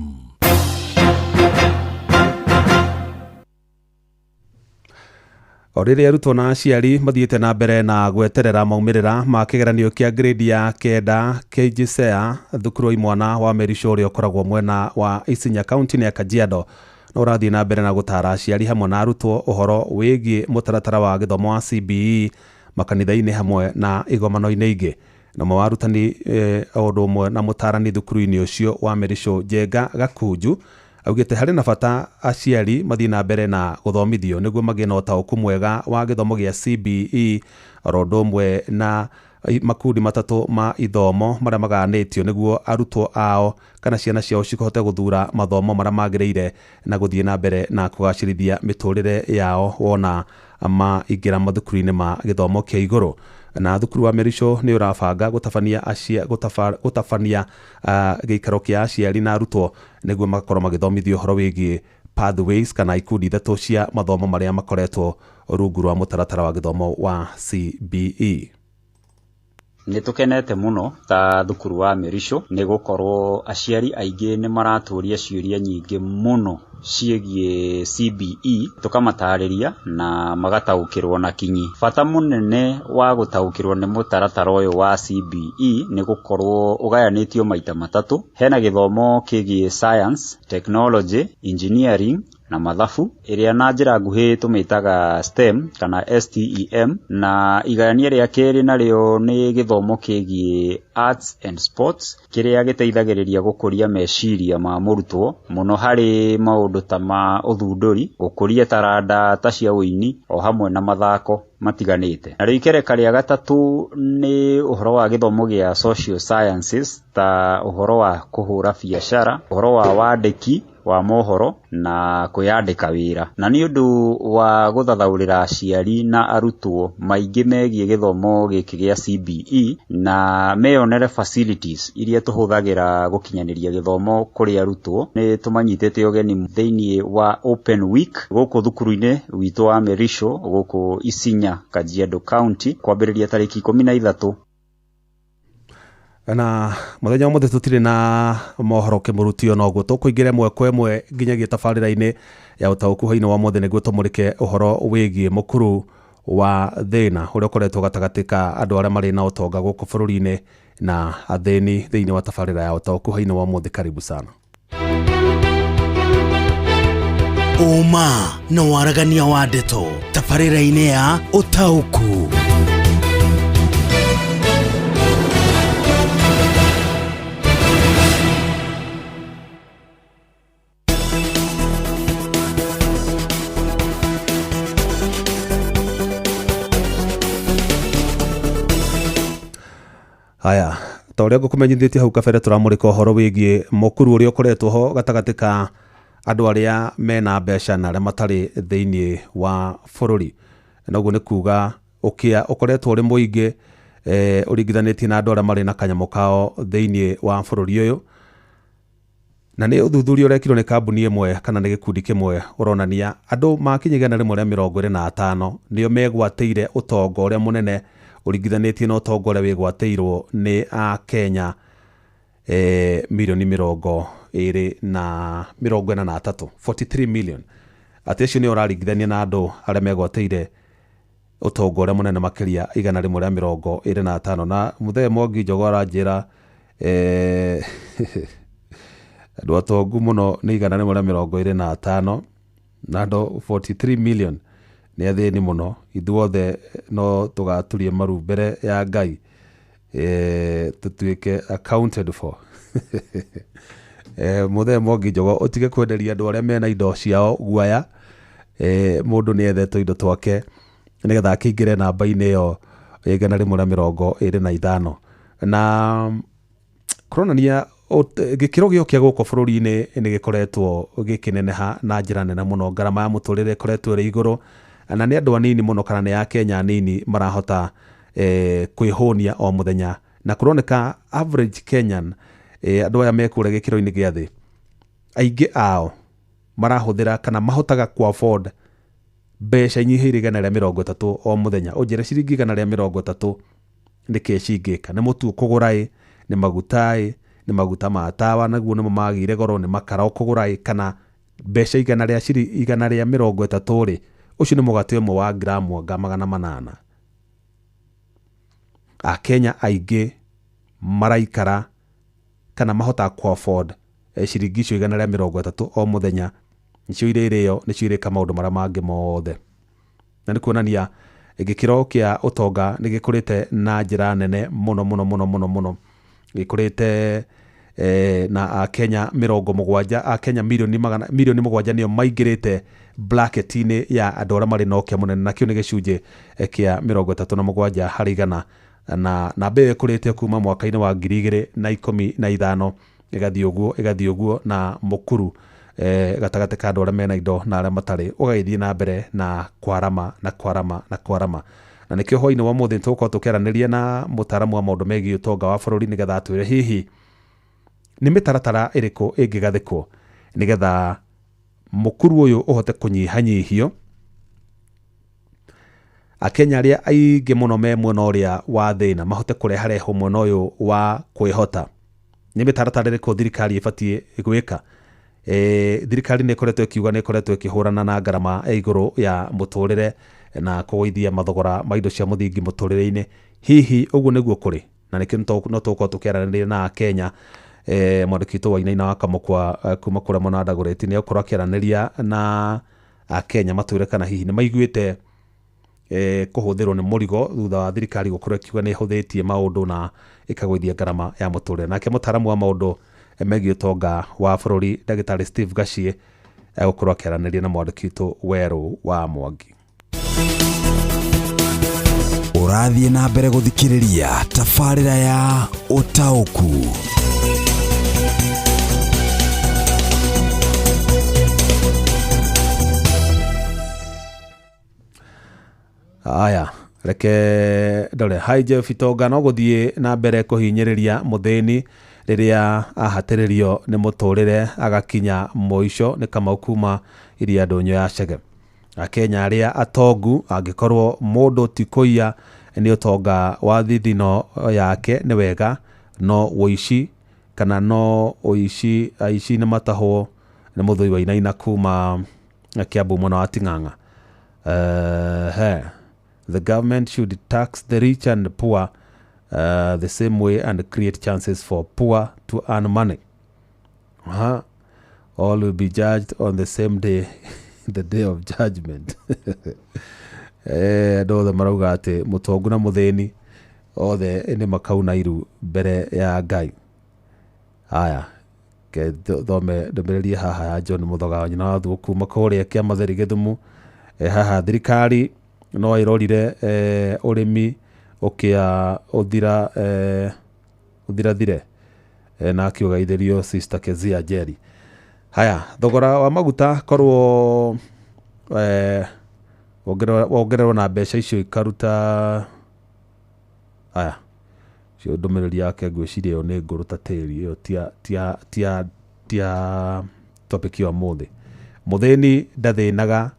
Speaker 28: O rĩrĩa arutwo na aciari mathiĩte na mbere na gweterera maumĩrĩra ma kĩgeranio kĩa grade ya 9 KJSEA thukuru wa imwana wa Merisho ũrĩa ũkoragwo mwena wa Isinya kaunti-inĩ ya Kajiado no ũrathiĩ na mbere na gũtara aciari hamwe na arutwo ũhoro wĩgiĩ mũtaratara wa gĩthomo wa CBE makanitha-inĩ hamwe na igomano-inĩ ingĩ. Na ũmwe wa arutani o ũndũ ũmwe na mũtarani thukuru-inĩ ũcio wa Merisho Njenga Gakunju augĩte harĩ na bata aciari mathiĩ na mbere na gũthomithio nĩguo magĩe na ũtaũku mwega wa gĩthomo gĩa CBE oro ũndũ ũmwe na makundi matatũ ma ithomo marĩa magayanĩtio nĩguo arutwo ao kana ciana ciao cihote gũthura mathomo marĩa magĩrĩire na gũthiĩ na mbere na kũgacĩrithia mĩtũrĩre yao wona maingĩra mathukuru-inĩ ma gĩthomo kĩa igũrũ. Na thukuru wa Merisho nĩ ũrabanga gũtabania gĩikaro kĩa aciari na arutwo nĩguo magakorwo magĩthomithio ũhoro wĩgiĩ pathways kana ikundi ithatũ cia mathomo marĩa makoretwo rungu rwa mũtaratara wa gĩthomo wa CBE.
Speaker 6: Nĩ tũkenete mũno ta thukuru wa Merisho nĩ gũkorwo aciari aingĩ nĩ maratũria ciũria nyingĩ mũno ciĩgiĩ CBE, tũkamatarĩria na magataũkĩrwo na kinyi. Bata mũnene wa gũtaũkĩrwo nĩ mũtaratara ũyũ wa CBE nĩ gũkorwo ũgayanĩtio maita matatũ. Hena gĩthomo kĩgiĩ science, technology, engineering na mathabu, ĩrĩa na njĩra nguhĩ tũmĩtaga STEM kana STEM, na igayania rĩa kerĩ narĩo nĩ gĩthomo kĩgiĩ arts and sports, kĩrĩa gĩteithagĩrĩria gũkũria meciria ma mũrutwo mũno harĩ maũndũ ta ma ũthundũri, gũkũria taranda ta cia ũini o hamwe na mathako matiganĩte. Narĩo ikereka rĩa gatatũ nĩ ũhoro wa gĩthomo gĩa social sciences, ta ũhoro wa kũhũra biacara, ũhoro wa wandĩki wa mohoro na kwĩyandĩka wĩra. Na nĩ ũndũ wa gũthathaũrĩra aciari na arutwo maingĩ megiĩ gĩthomo gĩkĩ gĩa CBE na meyonere facilities iria tũhũthagĩra gũkinyanĩria gĩthomo kũrĩ arutwo, nĩ tũmanyitĩte ũgeni thĩinĩ wa Open Week gũkũ thukuru-inĩ witũ wa Merisho gũkũ Isinya, Kajiado County, kwambĩrĩria tarĩki 13.
Speaker 28: Na mũthenya ũmũthĩ tũtirĩ na mohoro kĩmũrutio, noguo tũkũingĩra ĩmwe kwa ĩmwe nginyagia tabarĩra-inĩ ya ũtaũku hwainĩ wa mũthĩ nĩguo tũmũrĩke ũhoro wĩgiĩ mũkuru wa thĩna ũrĩa ũkoretwo gatagatĩ ka andũ arĩa marĩ na ũtonga gũkũ bũrũri-inĩ na athĩni thĩinĩ wa tabarĩra ya ũtaũku hwainĩ wa mũthĩ. Karibu sana.
Speaker 5: Ũma na waragania wa ndeto tabarĩra-inĩ ya ũtaũku.
Speaker 28: Haya, ta ũrĩa ngũkũmenyithĩtie hau kabere, tũramũrĩka ũhoro wĩgiĩ mũkuru ũrĩa ũkoretwo ho gatagatĩ ka andũ arĩa mena mbeca na arĩa matarĩ thĩinĩ wa bũrũri. Na ũguo nĩ kuga ũkĩa ũkoretwo ũrĩ mũingĩ ũringithanĩtie na andũ arĩa marĩ na kanyamũ kao thĩinĩ wa bũrũri ũyũ. Na nĩ ũthuthuria ũrekirwo nĩ kambuni ĩmwe kana nĩ gĩkundi kĩmwe ũronania andũ makinya 125 nĩo megwatĩire ũtonga ũrĩa mũnene ũringithanĩtie na ũtonga ũrĩa wĩgwatĩirwo nĩ Akenya milioni 243, 43 million. Atĩ acio nĩo ũraringithania na andũ arĩa megwatĩire ũtonga ũrĩa mũnene makĩria 125. Na mũthee Mwangi Njogo aranjĩra andũ atongu mũno nĩ 125 na andũ 43 million nĩ athĩni mũno. Ithuothe no tũgaturie maru mbere ya Ngai tũtuĩke accounted for. Mũthee Mwangi Njogo, ũtige kwenderia andũ arĩa mena indo ciao guaya. Mũndũ nĩ ethetwo indo twake nĩgetha akĩingĩre namba-inĩ ĩyo 125. Na kũronania gĩkĩro gĩokĩa gũkũ bũrũri-inĩ nĩ gĩkoretwo gĩkĩneneha na njĩra nene mũno. Ngarama ya mũtũrĩre ĩkoretwo ĩrĩ igũrũ na nĩ andũ anini mũno kana nĩ Akenya anini marahota kwĩhũnia o mũthenya. Na kũroneka average Kenyan, andũ aya me kũrĩa gĩkĩro-inĩ gĩa thĩ, aingĩ ao marahũthĩra kana mahotaga ku afford mbeca inyihĩire 130 o mũthenya. Ũnjĩre ciringi 130 nĩkĩ cingĩka? Nĩ mũtu ũkũgũra ĩ, nĩ maguta ĩ, nĩ maguta ma tawa naguo nĩmo magĩire goro, nĩ makara ũkũgũra ĩ, kana mbeca 130 rĩ, ũcio nĩ mũgate ũmwe wa gramu anga 800. Akenya aingĩ maraikara kana mahotaga ku afford ciringi icio 130 o mũthenya. Nĩcio irĩrĩo, nĩcio irĩka maũndũ marĩa mangĩ mothe. Na nĩ kuonania gĩkĩro kĩa ũtonga nĩ gĩkũrĩte na njĩra nene mũno mũno mũno mũno mũno. Gĩkũrĩte na Akenya 70, Akenya milioni 7 nĩo maingĩrĩte bracket-inĩ ya andũ arĩa marĩ na ũkĩa mũnene, na kĩu nĩ gĩcunjĩ kĩa 37 harĩ igana. Na namba ĩyo ĩkũrĩte kuma mwaka-inĩ wa 2015 ĩgathiĩ ũguo na mũkuru gatagatĩ ka andũ arĩa mena indo na arĩa matarĩ ũgagĩthiĩ na mbere na kwarama na kwarama na kwarama. Na nĩkĩo hwainĩ wa ũmũthĩ tũgũkorwo tũkĩaranĩria na mũtaaramu wa maũndũ megiĩ ũtonga wa bũrũri nĩgetha atwĩre hihi nĩ mĩtaratara ĩrĩkũ ĩngĩgathĩkwo nĩgetha mũkuru ũyũ ũhote kũnyihanyihio. Akenya arĩa aingĩ mũno me mwena ũrĩa wa thĩna mahote kũreharehwo mwena ũyũ wa kwĩhota? Nĩ mĩtaratara ĩrĩkũ thirikari ĩbatiĩ gwĩka? Thirikari nĩ ĩkoretwo ĩkiuga nĩ ĩkoretwo ĩkĩhũrana na ngarama ya igũrũ ya mũtũrĩre na kũgũithia mathogora ma indo cia mũthingi mũtũrĩre-inĩ. Hihi ũguo nĩguo kũrĩ? Na nĩkĩo no tũgũkorwo tũkĩaranĩria na Akenya. Mwandĩki witũ Wainaina wa Kamũkwa kuma kũrĩa mwena wa Dagoretti nĩ egũkorwo akĩaranĩria na Akenya matwĩre kana hihi nĩ maiguĩte kũhũthĩrwo nĩ mũrigo thutha wa thirikari gũkorwo ĩkiuga nĩ ĩhũthĩtie maũndũ na ĩkagũithia ngarama ya mũtũrĩre. Nake mũtaaramu wa maũndũ megiĩ ũtonga wa bũrũri Ndagĩtarĩ Steve Gachie egũkorwo akĩaranĩria na mwandĩki witũ Werũ wa Mwangi.
Speaker 5: Ũrathiĩ na mbere gũthikĩrĩria tabarĩra ya ũtaũku.
Speaker 28: Aya, reke ndore. Hi Jeff Itonga, no gũthiĩ na mbere kũhinyĩrĩria mũthĩni rĩrĩa ahatĩrĩrio nĩ mũtũrĩre agakinya mũico. Nĩ Kamau kuma iria ndũnyũ ya Chege. Akenya arĩa atongu, angĩkorwo mũndũ ti kũiya nĩ ũtonga wa thithino yake nĩ wega, no ũici kana no ũici aici nĩ matahwo. Nĩ Mũthũi wa Inaina kuma Kiambu mwena wa Ting'ang'a. The government should tax the rich and the poor the same way and create chances for poor to earn money. All will be judged on the same day, the day of judgment. Andũ othe marauga atĩ mũtongu na mũthĩni othe nĩ makauna iru mbere ya Ngai. Aya, ke thome ndũmĩrĩri haha ya John Mũthoga wa nyina wa Thuo kuma kũrĩa Kĩamatheri Gĩthumu. Haha thirikari no ĩrorire ũrĩmi ũkĩa ũthira ũthirathire, na akiugaithĩrio Sister Kezia Njeri. Haya, thogora wa maguta korwo wongererwo na mbeca icio ikaruta. Haya, cio ndũmĩrĩri yake ngwĩciria ĩyo nĩ ngũrũ ta tĩri, ĩyo tia topic ya ũmũthĩ. Mũthĩni ndathĩnaga.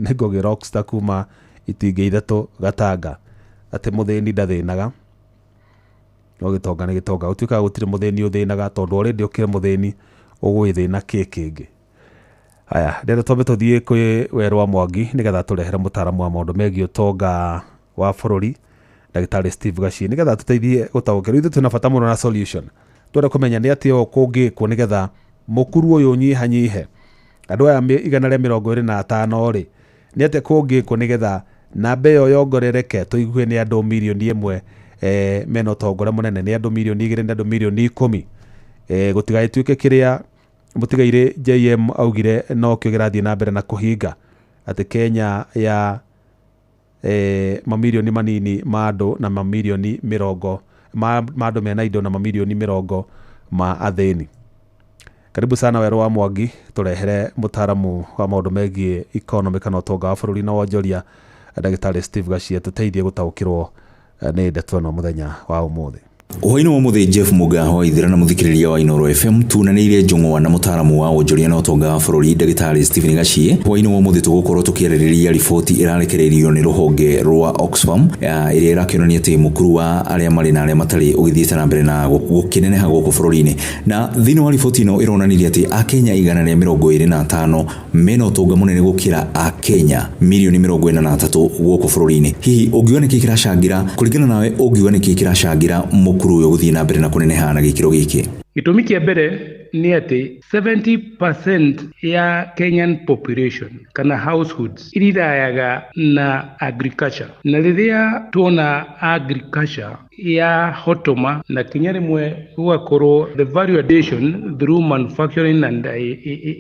Speaker 28: Nĩ Ngũgĩ Rockstar kuma itingĩ ithatũ Gatanga, atĩ mũthĩni ndathĩnaga no gĩtonga nĩ gĩtonga. Gũtuĩkaga gũtirĩ mũthĩni ũthĩnaga tondũ already ũkĩrĩ mũthĩni ũgwĩthĩna kĩ kĩngĩ. Haya, ndĩrenda twambe tũthiĩ kwĩ Werũ wa Mwangi nĩgetha tũrehere mũtaaramu wa maũndũ megiĩ ũtonga wa bũrũri Ndagĩtarĩ Steve Gachie nĩgetha tũteithie gũtaũkĩrwo. Ithuĩ twĩna bata mũno na solution, twenda kũmenya nĩ atĩa ũũ kũngĩkwo nĩgetha mũkuru ũyũ ũnyihanyihe. Andũ aya 125 rĩ, nĩ atĩa kũngĩkwo nĩgetha namba ĩyo yongerereke tũigue nĩ andũ mirioni 1 mena ũtongoria mũnene, nĩ andũ mirioni 2, nĩ andũ mirioni 10. Gũtigagĩtuĩke kĩrĩa mũtigairĩ JM augire no kĩo kĩrathiĩ na mbere na kũhinga atĩ Kenya ya mamirioni manini ma andũ na mamirioni 20 ma andũ mena indo na mamirioni 20 ma athĩni. Karibu sana Werũ wa Mwangi, tũrehere mũtaaramu wa maũndũ megiĩ economy kana ũtonga wa bũrũri na wonjoria Ndagĩtarĩ Steve Gachie tũteithie gũtaũkĩrwo nĩ ndeto ĩno mũthenya wa ũmũthĩ.
Speaker 8: Hwaĩ-inĩ wa mũthĩ Jeff Muga wa Ithira na mũthikĩrĩria wa Inooro FM tunanĩire njũng'wa na mũtaaramu wa wonjoria na ũtonga wa bũrũri Ndagĩtarĩ Stephen Gachie. Hwaĩ-inĩ wa ũmũthĩ tũgũkorwo tũkĩarĩrĩria riboti ĩrarekereirio nĩ rũhonge rwa Oxfam ĩrĩa ĩrakĩonania atĩ mũkuru wa arĩa marĩ na arĩa matarĩ ũgĩthiĩte na mbere na gũkĩneneha gũkũ bũrũri-inĩ. Na thĩinĩ wa riboti ĩno ĩronanirie atĩ Akenya 125 mena ũtonga mũnene gũkĩra Akenya mirioni 43 gũkũ bũrũri-inĩ. Hihi ũngiuga nĩkĩ kĩracangĩra, kũringana nawe ũngiuga nĩkĩ kĩracangĩra mũkuru ũyũ gũthiĩ na mbere na kũneneha na gĩkĩro gĩkĩ?
Speaker 12: Gĩtũmi kĩa mbere nĩ atĩ 70% ya Kenyan population kana households irirayaga na agriculture, na rĩrĩa tuona agriculture ya hotoma na kinya rĩmwe gũgakorwo the value addition through manufacturing and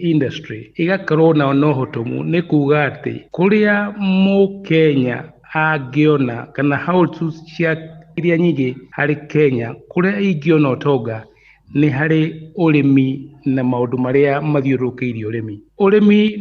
Speaker 12: industry igakorwo nao no hotomu, nĩ kuga atĩ kũrĩa mũkenya angĩona kana households cia iria nyingĩ harĩ Kenya kũrĩa ingĩona ũtonga nĩ harĩ ũrĩmi na maũndũ marĩa mathiũrũrũkĩirie ũrĩmi. Ũrĩmi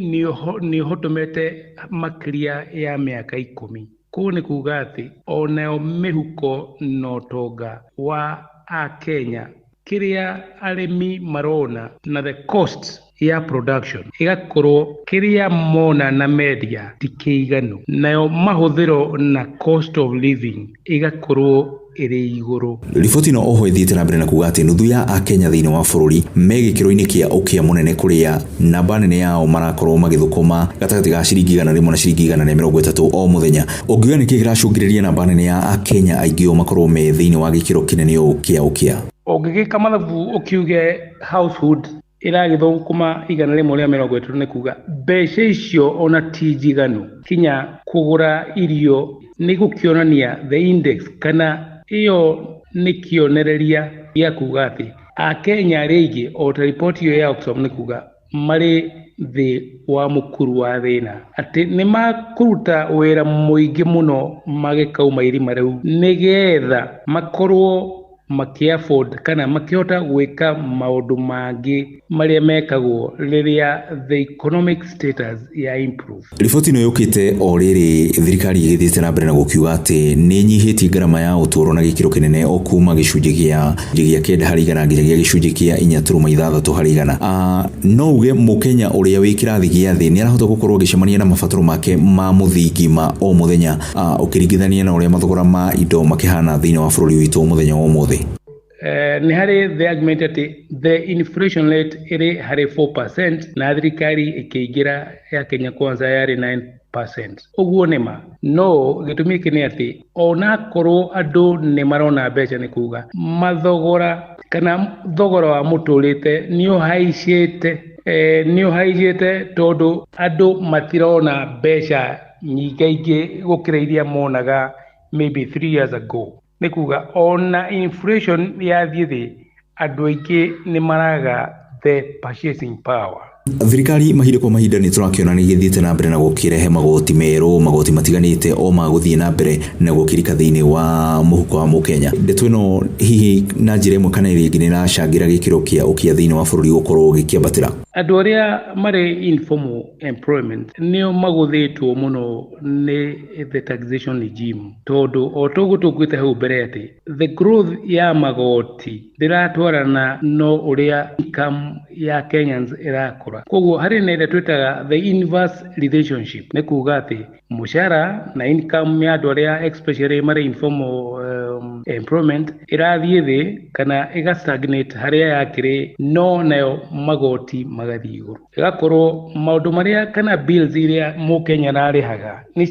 Speaker 12: nĩ ũhotomete makĩria ya mĩaka 10. Kũu nĩ kuga atĩ onayo mĩhuko na ũtonga wa Akenya kĩrĩa arĩmi marona na the cost Ya production ĩgakorwo kĩrĩa mona na mendia ti kĩiganu, nayo mahũthĩro na cost of living ĩgakorwo ĩrĩ igũrũ.
Speaker 8: Riboti ĩno oho ĩthiĩte na mbere na kuga atĩ nuthu ya akenya thĩinĩ wa bũrũri me gĩkĩro-inĩ kĩa ũkĩa mũnene, kũrĩa namba nene yao marakorwo magĩthũkũma gatagatĩ ga ciringi 100 na ciringi 130 o mũthenya. Ũngiuga nĩkĩ kĩracũngĩrĩria namba nene ya akenya aingĩ ũũ makorwo me thĩinĩ wa gĩkĩro kĩnene ũũ kĩa ũkĩa?
Speaker 12: Ũngĩgĩka mathabu ũkiuge household ĩragĩthũkũma 130, nĩ kuga mbeca icio ona ti njiganu kinya kũgũra irio. Nĩ gũkĩonania the index kana ĩyo nĩ kĩonereria gĩa kuga atĩ akenya arĩa aingĩ, o ta riboti ĩyo ya Oxfam, nĩ kuga marĩ thĩ wa mũkuru wa thĩna, atĩ nĩ makũruta wĩra mũingĩ mũno magĩkauma irima rĩu nĩgetha makorwo makĩ afford kana makĩhota gwĩka maũndũ mangĩ marĩa mekagwo rĩrĩa the economic status ya improve.
Speaker 8: Riboti ĩno yũkĩte o rĩrĩ thirikari ĩgĩthiĩte na mbere na gũkiuga atĩ nĩ ĩnyihĩtie ngarama ya ũtũũro na gĩkĩro kĩnene, o kuma gĩcunjĩ gĩa 9% nginyagia gĩcunjĩ kĩa 4.6%. No uge mũkenya ũrĩa wĩ kĩrathi gĩa thĩ nĩ arahota gũkorwo agĩcemania na mabataro make ma mũthingi ma o mũthenya, ũkĩringithania na ũrĩa mathogora ma indo makĩhana thĩinĩ wa bũrũri witũ mũthenya wa ũmũthĩ?
Speaker 12: Nĩ harĩ the argument atĩ the inflation rate ĩrĩ harĩ 4% na thirikari ĩkĩingĩra ya Kenya Kwanza yarĩ 9%. Ũguo nĩ ma, no gĩtũmi gĩkĩ nĩ atĩ onakorwo andũ nĩ marona mbeca, nĩ kuga mathogora kana thogora wa mũtũrĩte nĩ ũhaicĩte tondũ andũ matirona mbeca nyingaingĩ gũkĩra iria monaga maybe 3 years ago. Nĩ kuga ona inflation yathiĩ thĩ, andũ aingĩ nĩ maraga the purchasing power.
Speaker 8: Thirikari mahinda kwa mahinda nĩ tũrakĩona nĩ gĩthiĩte na mbere na gũkĩrehe magoti merũ, magoti matiganĩte o ma gũthiĩ na mbere na gũkĩrika thĩinĩ wa mũhuko wa mũkenya. Ndeto ĩno hihi na njĩra ĩmwe kana ĩrĩa ĩngĩ nĩ ĩracangĩra gĩkĩro kĩa ũkĩa thĩinĩ wa bũrũri gũkorwo gĩkĩambatĩra?
Speaker 12: Andũ arĩa marĩ informal employment nĩo magũthĩtwo mũno nĩ the taxation regime, tondũ o toguo tũkuĩte hau mbere atĩ the growth ya magoti ndĩratwarana no ũrĩa income ya Kenyans ĩrakũra. Koguo harĩ na ĩrĩa twĩtaga the inverse relationship, nĩ kuga atĩ mũcara na income ya andũ arĩa especially marĩ informal employment ĩrathiĩ thĩ kana ĩga stagnate harĩa yakĩrĩ, no nayo magoti magathiĩ igũrũ. Ĩgakorwo maũndũ marĩa kana bills iria mũkenya ararĩhaga nĩ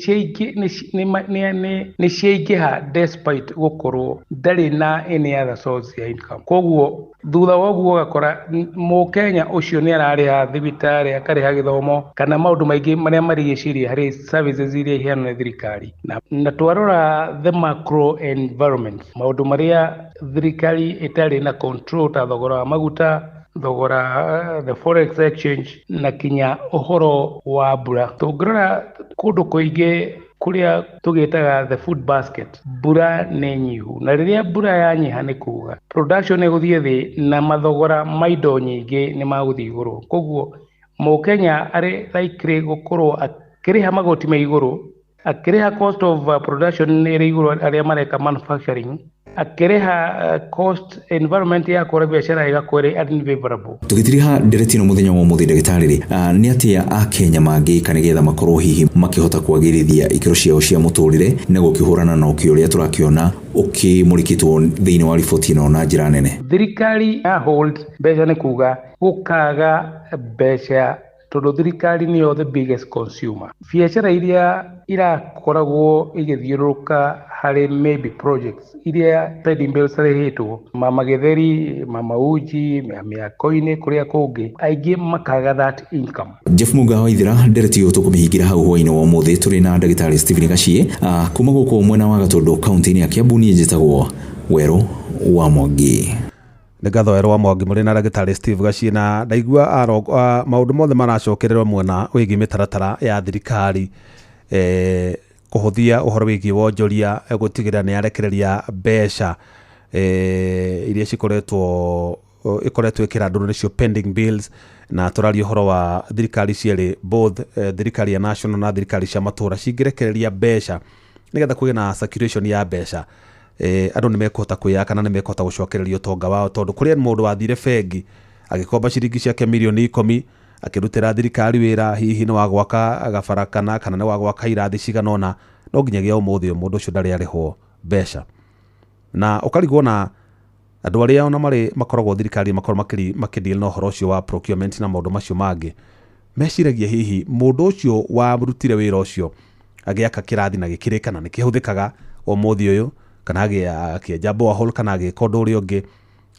Speaker 12: ciaingĩha despite gũkorwo ndarĩ na any other source ya income. Koguo thutha wa ũguo ũgakora mũkenya ũcio nĩ ararĩha thibitarĩ, akarĩha gĩthomo kana maũndũ maingĩ marĩa marigicĩirie harĩ services iria iheanagwo nĩ thirikari. Na twarora the macro environment, maũndũ marĩa thirikari ĩtarĩ na control ta thogora wa maguta, thogora the forex exchange na kinya ũhoro wa mbura. Tũngĩrora kũndũ kũingĩ kũrĩa tũgĩtaga the food basket, mbura nĩ nyihu, na rĩrĩa mbura yanyiha nĩ kuga production ĩgũthiĩ thĩ na mathogora ma indo nyingĩ nĩ magũthiĩ igũrũ. Koguo mũkenya arĩ likely gũkorwo akĩrĩha magoti me igũrũ, akĩrĩha cost of production ĩrĩ igũrũ arĩa mareka manufacturing, akĩrĩha cost environment ya kũhũra biacara ĩgakorwo ĩrĩ unfavorable.
Speaker 8: Tũgĩtiriha ndereti ĩno mũthenya wa ũmũthĩ, ndagĩtarĩ rĩ, nĩ atĩa akenya mangĩka nĩgetha makorwo hihi makĩhota kwagĩrithia ikĩro ciao cia mũtũrĩre na gũkĩhũrana na ũkĩa ũrĩa tũrakĩona ũkĩmũrĩkĩtwo thĩinĩ wa riboti ĩno na njĩra nene?
Speaker 12: Thirikari ya hold mbeca nĩ kuga gũkaga mbeca, tondũ thirikari nĩyo the biggest consumer. Biacara iria irakoragwo igĩthiũrũrũka harĩ maybe projects iria pending bills cirĩhĩtwo, mama gĩtheri, mama uji, mĩako-inĩ kũrĩa kũngĩ, aingĩ makaga that income.
Speaker 8: Jeff Muga Waithera, ndereti ĩyo tũkũmĩhingĩra hau hwainĩ wa ũmũthĩ. Tũrĩ na ndagĩtarĩ Stephen Gachie kuma gũkũ mwena wa Gatũndũ, kaunti-inĩ ya Kiambu. Niĩ njĩtagwo Werũ wa Mwangi.
Speaker 28: Nĩ ngatho, Werũ wa Mwangi, mũrĩ na ndagĩtarĩ Steve Gachie, na ndaigua maũndũ mothe maracokererwo mwena wĩgiĩ mĩtaratara ya thirikari kũhũthia ũhoro wĩgiĩ wonjoria, gũtigĩrĩra nĩ yarekereria mbeca iria cikoretwo ikoretwo ĩkĩrandũrwo, nĩcio pending bills. Na tũraria ũhoro wa thirikari cierĩ, both thirikari ya national na thirikari cia matũra, cingĩrekereria mbeca nĩgetha kũgĩe na circulation ya mbeca, andũ nĩ mekũhota kwĩyaka na nĩ mekũhota gũcokereria ũtonga wao, tondũ kũrĩ mũndũ wathire bengi agĩkomba ciringi ciake mirioni 10. Akĩrutĩra thirikari wĩra, hihi nĩ wa gwaka gabara kana nĩ wa gwaka irathi cigana ũna, no nginyagia ũmũthĩ ũyũ mũndũ ũcio ndarĩ arĩhwo mbeca. Na ũkarigwo na andũ arĩa ona marĩ makoragwo thirikari makorwo makĩdeal na ũhoro ũcio wa procurement na maũndũ macio mangĩ, meciragia hihi mũndũ ũcio warutire wĩra ũcio agĩaka kĩrathi na gĩkĩrĩka na nĩ kĩhũthĩkaga ũmũthĩ ũyũ, kana akĩenja borehole kana agĩka ũndũ ũrĩa ũngĩ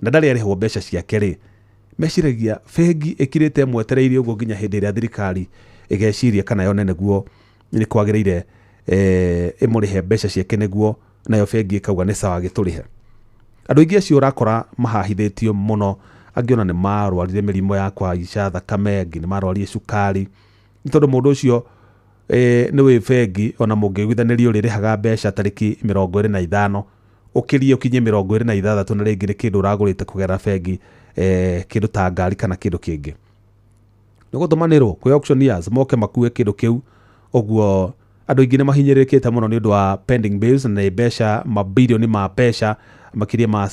Speaker 28: na ndarĩ arĩhwo mbeca ciake rĩ, meciragia bengi ĩkirĩte ĩmwetereire ũguo nginya hĩndĩ ĩrĩa thirikari ĩgeciria kana yone nĩguo nĩ kwagĩrĩire ĩmũrĩhe mbeca ciake nĩguo nayo bengi ĩkauga nĩ sawa gĩtũrĩhe. Andũ aingĩ acio ũrakora mahahithĩtio mũno, angĩ ona nĩ marwarire mĩrimũ ya kũhaica thakame, angĩ nĩ marwarire cukari, nĩ tondũ mũndũ ũcio nĩ wĩ bengi ona mũngĩiguithanĩrio ũrĩrĩhaga mbeca tarĩki 25 ũkĩrie ũkinye 26 na rĩngĩ nĩ kĩndũ ũragũrĩte kũgerera bengi, kĩndũ ta ngari kana kĩndũ kĩngĩ, nĩ gũtũmanĩrwo kwĩ auctioneers moke makue kĩndũ kĩu. Ũguo andũ aingĩ nĩ mahinyĩrĩrĩkĩte mũno nĩ ũndũ wa pending bills na nĩ mbeca mabirioni ma mbeca makĩria ma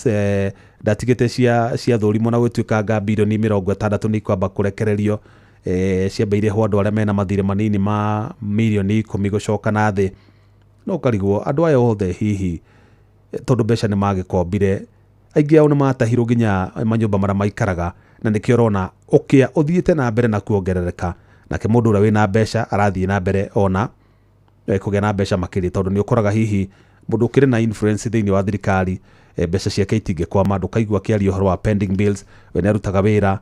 Speaker 28: ndatigĩte cia thũrimũ na gũtuĩkanga birioni 60 nĩ ikwamba kũrekererio, ciambe irĩhwo andũ arĩa mena mathirĩ manini ma mirioni 10 gũcoka na thĩ. No ũkarigwo andũ aya othe hihi tondũ mbeca nĩ magĩkombire, aingĩ ao nĩ matahirwo nginya manyũmba marĩa maikaraga, na nĩkĩo ũrona ũkĩa ũthiĩte na mbere na kuongerereka, nake mũndũ ũrĩa wĩna mbeca arathiĩ na mbere ona kũgĩa na mbeca makĩria, tondũ nĩ ũkoraga hihi mũndũ ũkĩrĩ na influence thĩinĩ wa thirikari mbeca ciake itingĩkwama. Ndũkaigua akĩaria ũhoro wa pending bills, we nĩ arutaga wĩra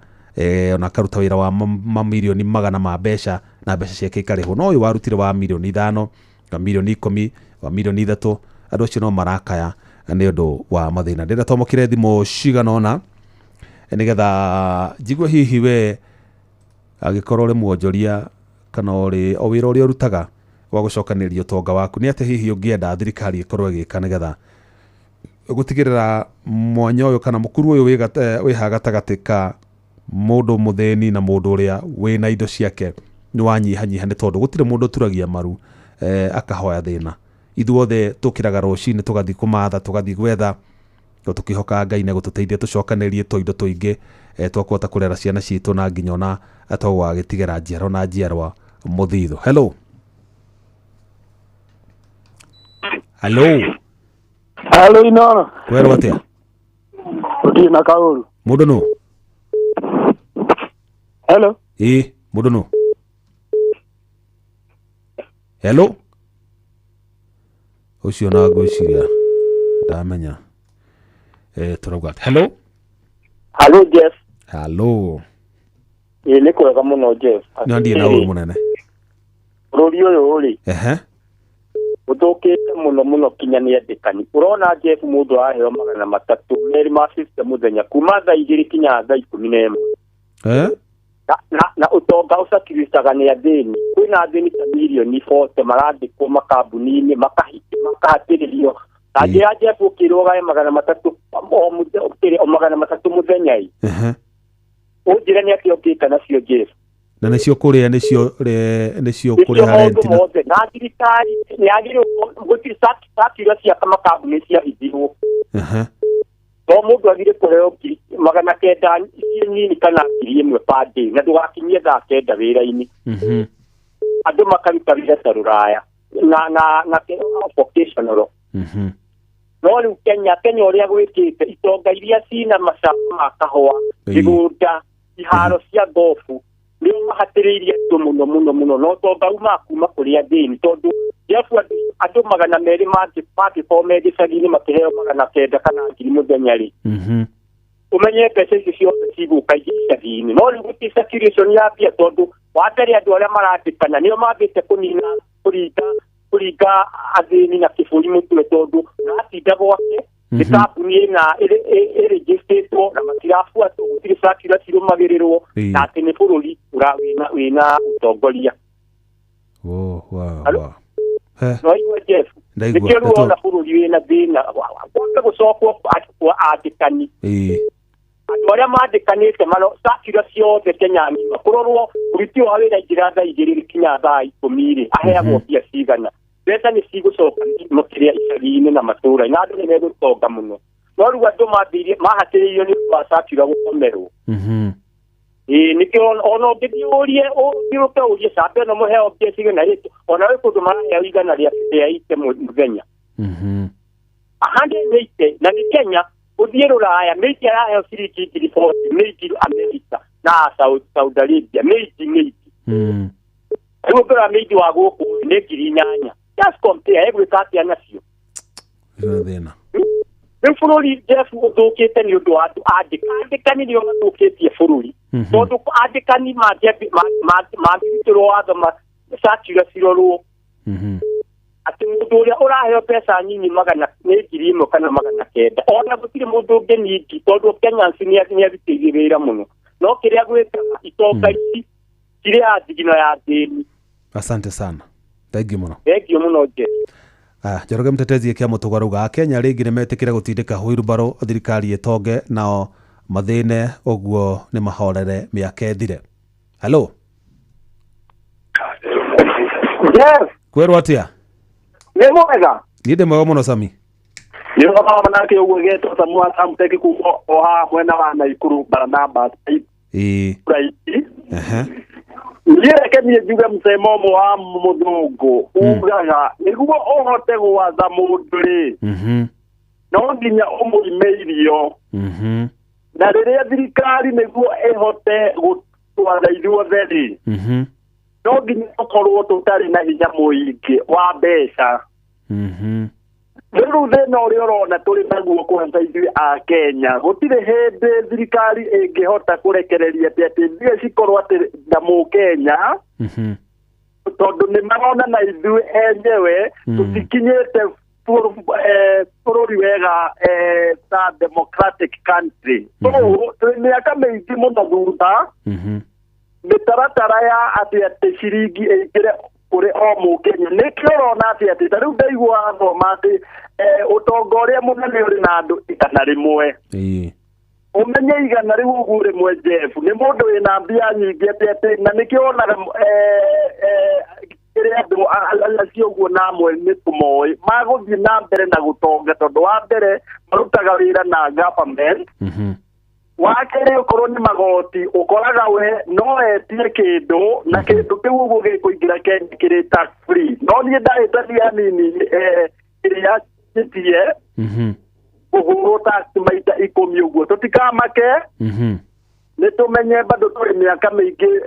Speaker 28: ona akaruta wĩra wa mamirioni magana ma mbeca na mbeca ciake ikarĩhwo, no ũyũ warutire wa mirioni 5, wa mirioni 10, wa mirioni 3, andũ acio no marakaya nĩ ũndũ wa mathĩna. Ndĩrenda twamũkĩre thimũ cigana ũna nĩgetha njigue hihi we angĩkorwo ũrĩ mwonjoria kana ũrĩ o wĩra ũrĩa ũrutaga wa gũcokanĩrĩria ũtonga waku, nĩ atĩ hihi ũngĩenda thirikari ĩkorwo ĩgĩka nĩgetha gũtigĩrĩra mwanya ũyũ kana mũkuru ũyũ wĩ haha gatagatĩ ka mũndũ mũthĩni na mũndũ ũrĩa wĩna indo ciake nĩ wanyihanyiha, nĩ tondũ gũtirĩ mũndũ ũturagia maru akahoya thĩna. Ithuothe tũkĩraga rũcinĩ tũgathiĩ kũmatha, tũgathiĩ gwetha, tũkĩhoka Ngai nĩ gũtũteithia tũcokanĩrie tũindo tũingĩ twa kũhota kũrera ciana citũ na nginya ona twagũgagĩtigĩra njiarwa na njiarwa mũthithũ. Hello. Hello.
Speaker 16: Hello Inooro.
Speaker 28: Kwerwo atĩa?
Speaker 16: Gũtirĩ na kaũru.
Speaker 28: Mũndũ nũ?
Speaker 16: Hello.
Speaker 28: Ĩĩ, mũndũ nũ? Hello. Ũcio na ngwĩciria ndamenya. Tũrauga atĩa? Hello.
Speaker 16: Hello Jeff.
Speaker 28: Hello.
Speaker 16: Ĩĩ nĩ kwega mũno Jeff.
Speaker 28: No ndiĩ na ũru mũnene.
Speaker 16: Bũrũri ũyũ rĩ.
Speaker 28: Ehe.
Speaker 16: Ũthũkĩte mũno mũno kinya nĩ andĩkani. Ũrona Jeff mũndũ aheo 300 ma 50 mũthenya kuma thaa 2 kinya thaa 11. Na ũtonga ũcakiricaga nĩ athĩni. Kwĩna athĩni ta mirioni 40 marandĩkwo makambuni-inĩ makahatĩrĩrio. Na njĩra Jeff ũkĩrwo ũgae 300 o 300 mũthenya ĩ. Ũnjĩre nĩ atĩa ũngĩka nacio Jeff?
Speaker 28: Na nĩcio kũrĩa nĩcio kũrĩha rent
Speaker 16: na thirikari nĩ yagĩrĩirwo gũtirĩ circular cia makambuni ciahithirwo. No mũndũ agire kũheo 900 ici nini kana 1000 per day na ndũgakinyie thaa 9 wĩra-inĩ. Andũ makaruta wĩra ta rũraya na vocational. No rĩu Kenya ũrĩa gwĩkĩte itonga iria cina macamba ma kahũa, mĩgũnda, iharo cia gofu nĩo mahatĩrĩirie andũ mũno mũno mũno, no ũtonga umaga kuma kũrĩ athĩni, tondũ Jeff andũ 200 mangĩkorwo me gĩcagi-inĩ makĩheo 900 kana 1000 mũthenya rĩ, ũmenye mbeca icio ciothe cigũka icagi-inĩ. No rĩu gũtirĩ circulation ya mbia, tondũ wa mbere andũ arĩa marandĩkana nĩo mambĩte kũnina kũringa athĩni na kĩbũri mũtwe, tondũ ũratinda gwake nĩ kambuni ĩna ĩrĩgĩstĩtwo na matirabuatwo, gũtirĩ circular cirũmagĩrĩrwo, na atĩ nĩ bũrũri wĩna ũtongoria. No igua Jeff, nĩkĩo rĩu ũrona bũrũri wĩna thĩna kwamba gũcokwo kwa andĩkani. Andũ arĩa mandĩkanĩte circular ciothe Kenya ng'ima kũrorwo mũruti wa wĩra aingĩra thaa 2 kinya thaa 10 rĩ, aheagwo mbia cigana. Mbeca nĩ cigũcoka makĩria icagi-inĩ na matũũra, na andũ nĩ megũtonga mũno. No rĩu andũ mahatĩrĩirio nĩ ũndũ wa circular gũkomerwo. Ĩĩ nĩkĩo ona ũngĩthiĩ ũrie ũthiũrũke ũrie camba ĩno mũheo mbia cigana rĩ, ona wĩ kũndũ maraheo 180 mũthenya. 180 na nĩ Kenya. Ũthiĩ Rũraya mĩingĩ araheo ciringi 40,000, mĩingĩ America na Saudi Arabia mĩingĩ. Rĩu ũngĩrora mĩingĩ wa gũkũ nĩ 8,000. Just compare egwĩka atĩa nacio.
Speaker 28: Ũcio nĩ thĩna.
Speaker 16: Rĩu bũrũri Jeff ũthũkĩte nĩ ũndũ wa andũ andĩkani nĩo mathũkĩtie bũrũri. Tondũ andĩkani mangĩrutĩrwo watho circular cirorwo atĩ mũndũ ũrĩa ũraheo mbeca nyinyi magana nĩ 1,000 kana 900, ona gũtirĩ mũndũ ũngĩ nyingi tondũ Kenyans nĩ arutĩire wĩra mũno. No kĩrĩa gwĩkaga itonga ici cirĩaga thigino ya thĩni.
Speaker 28: Asante sana. Thank you mũno.
Speaker 16: Thank you mũno Jeff.
Speaker 28: Njoroge Mtetezi kia Mũtũgwa rauga Akenya rĩngĩ nĩmetĩkĩre gũtindĩka huirubaro thirikari ĩtonge nao mathĩne ũguo nĩ mahorere mĩaka ĩthire. Hello.
Speaker 10: Yes.
Speaker 28: Kwĩrwo atĩa?
Speaker 10: Nĩ mwega.
Speaker 28: Niĩ ndĩ mwega mũno Sami.
Speaker 10: Nĩ ũroraga nake ũguo getwo Samu wa Samtech kuma o haha mwena wa Naikuru Barnabas.
Speaker 28: Ĩĩ.
Speaker 10: Right.
Speaker 28: Ehe.
Speaker 10: Niĩ reke niĩ njuge mũcemo ũmwe wa mũthũngũ ugaga nĩguo ũhote gwatha mũndũ rĩ, no nginya ũmũime irio. Na rĩrĩa thirikari nĩguo ĩhote gũtwatha ithuothe rĩ, no nginya tũkorwo tũtarĩ na hinya mũingĩ wa mbeca. Rĩu thĩna ũrĩa ũrona tũrĩ naguo kwanza ithuĩ a Kenya, gũtirĩ hĩndĩ thirikari ĩngĩhota kũrekereria atĩ mbia cikorwo atĩ na mũkenya, tondũ nĩ marona na ithuĩ enyewe tũtikinyĩte bũrũri wega ta democratic country. So twĩ mĩaka mĩingĩ mũno thutha, mĩtaratara ya atĩ ciringi ĩingĩre kũrĩ o mũkenya. Nĩkĩo ũrona atĩ ta rĩu ndaigua thoma atĩ ũtonga ũrĩa mũnene ũrĩ na andũ 100. Ũmenye 100 ũguo rĩmwe Jeff nĩ mũndũ wĩna mbia nyingĩ atĩ na nĩkĩo wonaga kĩrĩa andũ acio ũguo na amwe nĩ tũmoĩ magũthiĩ na mbere na gũtonga tondũ wa mbere marutaga wĩra na government. Wa kerĩ ũkorwo nĩ magoti ũkoraga we no etie kĩndũ na kĩndũ kĩu ũguo gĩkũingĩra Kenya kĩrĩ tax free. No niĩ ndahĩtania hanini ĩrĩa njĩtie kũhũrwo tax maita 10 ũguo tũtikamake. Nĩ tũmenye bado tũrĩ mĩaka mĩingĩ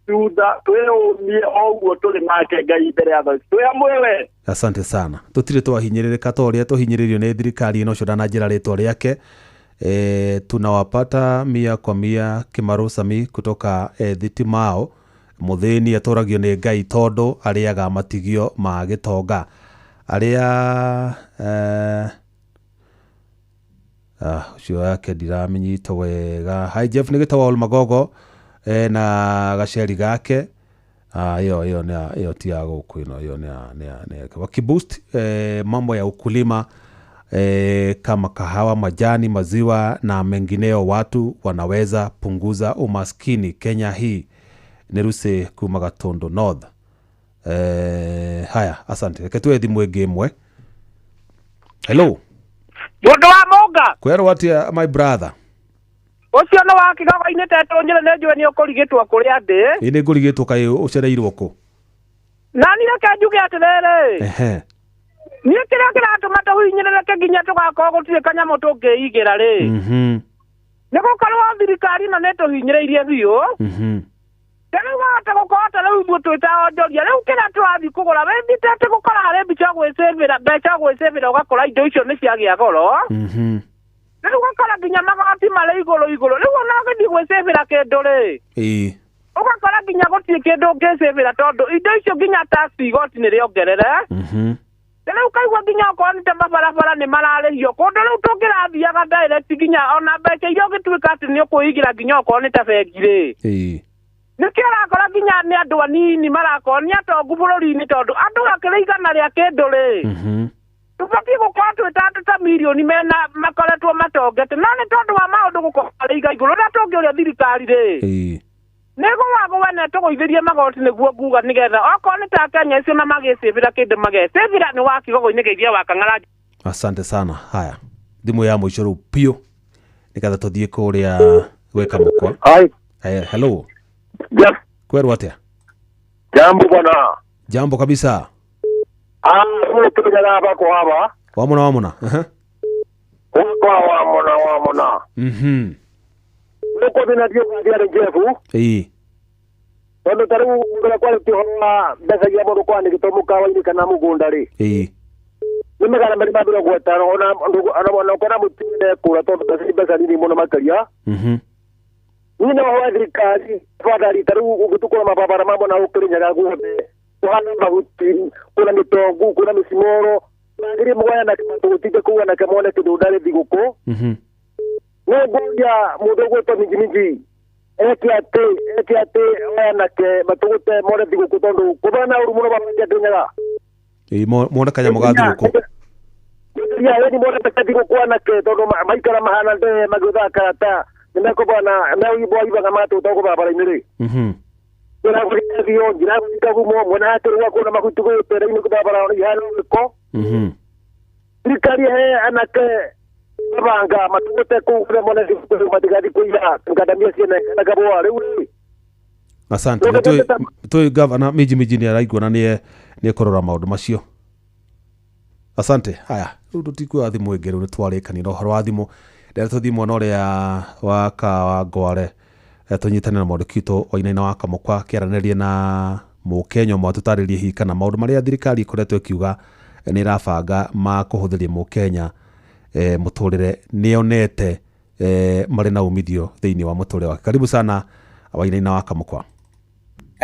Speaker 10: thutha twĩyũmie o ũguo tũrĩ nake Ngai mbere ya thaici. Twĩ hamwe we.
Speaker 28: Asante sana. Tũtirĩ twahinyĩrĩrĩka ta ũrĩa tũhinyĩrĩirio nĩ thirikari ĩno ũcio ndananjĩra rĩtwa rĩake. Tunawapata 100 kwa 100 Kĩmarũ Sami kutoka Thitimao. Mũthĩni atũragio nĩ Ngai tondũ arĩaga matigio ma gĩtonga. Arĩa ũcio yake ndiramenyita wega. Hi Jeff nĩ gĩtagwo Olmagogo na gaceri gake. Hiyo hiyo ti ya gũkũ ĩno, hiyo ni wakiboost mambo ya ukulima kama kahawa, majani, maziwa na mengineo, watu wanaweza punguza umaskini Kenya hii. Neruse kuma Gatondo North. Haya, asante. Reke tuwe thimũ ĩngĩ ĩmwe. Hello.
Speaker 13: Mũndũ wa Mũnga.
Speaker 28: Kwĩrwo atĩa my brother?
Speaker 13: Ũcio nĩ wa Kĩgogo-inĩ tetũ njĩra nĩ njũĩ nĩ ũkũrigĩtwo kũrĩa ndĩ.
Speaker 28: Ĩ nĩ ngũrigĩtwo kaĩ ũcereirwo kũ?
Speaker 13: Na niĩ reke njuge atĩrĩrĩ. Niĩ kĩrĩa kĩratũma tũhinyĩrĩrĩke nginya tũgakorwo gũtirĩ kanyamũ tũngĩigĩra rĩ. Nĩ gũkorwo thirikari ĩno nĩ ĩtũhinyĩrĩirie biũ. Rĩu wahota gũkorwo ta rĩu ithuĩ twĩ ta onjoria, rĩu kĩrĩa tũrathiĩ kũgũra wĩthiĩte atĩ gũkora harĩ mbica gwĩcĩbĩra, mbeca gwĩcĩbĩra ũgakora indo icio nĩ ciagĩa goro. Rĩu ũgakora nginya magoti marĩ igũrũ igũrũ. Rĩu ona ũgĩthiĩ gwĩcĩbĩra kĩndũ rĩ, ũgakora nginya gũtirĩ kĩndũ ũngĩcĩbĩra tondũ indo icio nginya tax igoti nĩ rĩongerere. Rĩu ũkaigua nginya okorwo nĩ ta mabarabara nĩ mararĩhio kũndũ rĩu tũngĩrathiaga direct nginya ona mbeca iria ũngĩtuĩka atĩ nĩ ũkwĩigĩra nginya okorwo nĩ ta bengi rĩ. Nĩkĩo ũrakora nginya nĩ andũ anini marakorwo nĩ atongu bũrũri-inĩ tondũ andũ akĩrĩ 100 rĩa kĩndũ rĩ. Tũbatiĩ gũkorwo twĩ ta andũ ta mirioni mena makoretwo matongete no nĩ tondũ wa maũndũ gũkorwo marĩ igũrũ rĩrĩa tũngĩũria thirikari rĩ. Nĩgũwagũwe na tũgũithĩrie magoti nĩguo nguga nĩgetha okorwo nĩ ta Kenya icio na magĩcĩbĩra kĩndũ magecĩbĩra nĩ wa Kĩgogo-inĩ geithia wa Kang'ara.
Speaker 28: Asante sana. Haya, thimũ ya mũico rĩu piũ Nĩgetha tũthiĩ kũrĩa gwĩka mũkwa.
Speaker 10: Hi.
Speaker 28: Hello.
Speaker 10: Yes.
Speaker 28: Kwerwo atĩa?
Speaker 10: Jambo bwana.
Speaker 28: Jambo kabisa.
Speaker 10: Ah, tunaga hapa kwa hapa.
Speaker 28: Wamona wamona. Aha.
Speaker 10: Kwa wamona wamona. Nuko thina ndio gathia Jeff.
Speaker 28: Ĩĩ.
Speaker 10: Tondu ta riu ngora kwari ũhoro wa mbeca iria mũndũ kwandĩkĩtwo mũkawa-inĩ kana mũgũnda rĩ.
Speaker 28: Ĩĩ.
Speaker 10: Nĩ 250 ona ona ũkona mũtumia ekũra tondũ mbeca mbeca nini mũno makĩria. Niĩ no hoe thirikari tafadhali ta rĩu ũngĩtukũra mababara ma mwena ũkĩrĩnyaga guothe kũhana mahuti kwĩna mĩtongu kwĩna mĩcimoro magĩrĩ mũgaya na tũgũtinde kũu anake mone kĩndũ ndarĩ thigũkũ. Nĩ ngũria mũndũ ũgwĩtwo Minji Minji eke atĩ anake matũgũte mone thigũkũ tondũ kũbana ũru mũno babara Kĩrĩnyaga.
Speaker 28: Ĩĩ mone kanyamũ ga thigũkũ.
Speaker 10: Ya ni mone ta thigũkũ anake tondũ maikara mahana ndee magĩũthaga karata nĩmekũbana meiboibaga matũta gũkũ barabara-inĩ rĩ. Njĩra njĩra gumo mwena hakĩrũa kwĩna mahuti gũtera-inĩ barabara ihana gĩko. Thirikari he anake mabanga matũgũte kũu kũrĩa mone thigũkũ matigathiĩ kũiya ngandamia ciene kana kabũa rĩu rĩ.
Speaker 28: Asante. Tũĩ gavana Minji Minji nĩ araigua na nĩ ekũrora maũndũ macio. Asante. Haya, rĩu tũtikuoya thimũ ĩngĩ rĩu nĩtwarĩkanire ũhoro wa thimũ. Rĩrĩa tũthiĩ mwena ũrĩa wa Kawangware tũnyitane na mwandĩki witũ Wainaina wa Kamũkwa akĩaranĩria na Mũkenya ũmwe atũtarĩrie hihi kana maũndũ marĩa thirikari ĩkoretwo ĩkiuga nĩ ĩrabanga ma kũhũthĩria Mũkenya mũtũrĩre nĩonete marĩ na umithio thĩinĩ wa mũtũrĩre wake. Karibu sana Wainaina wa Kamũkwa.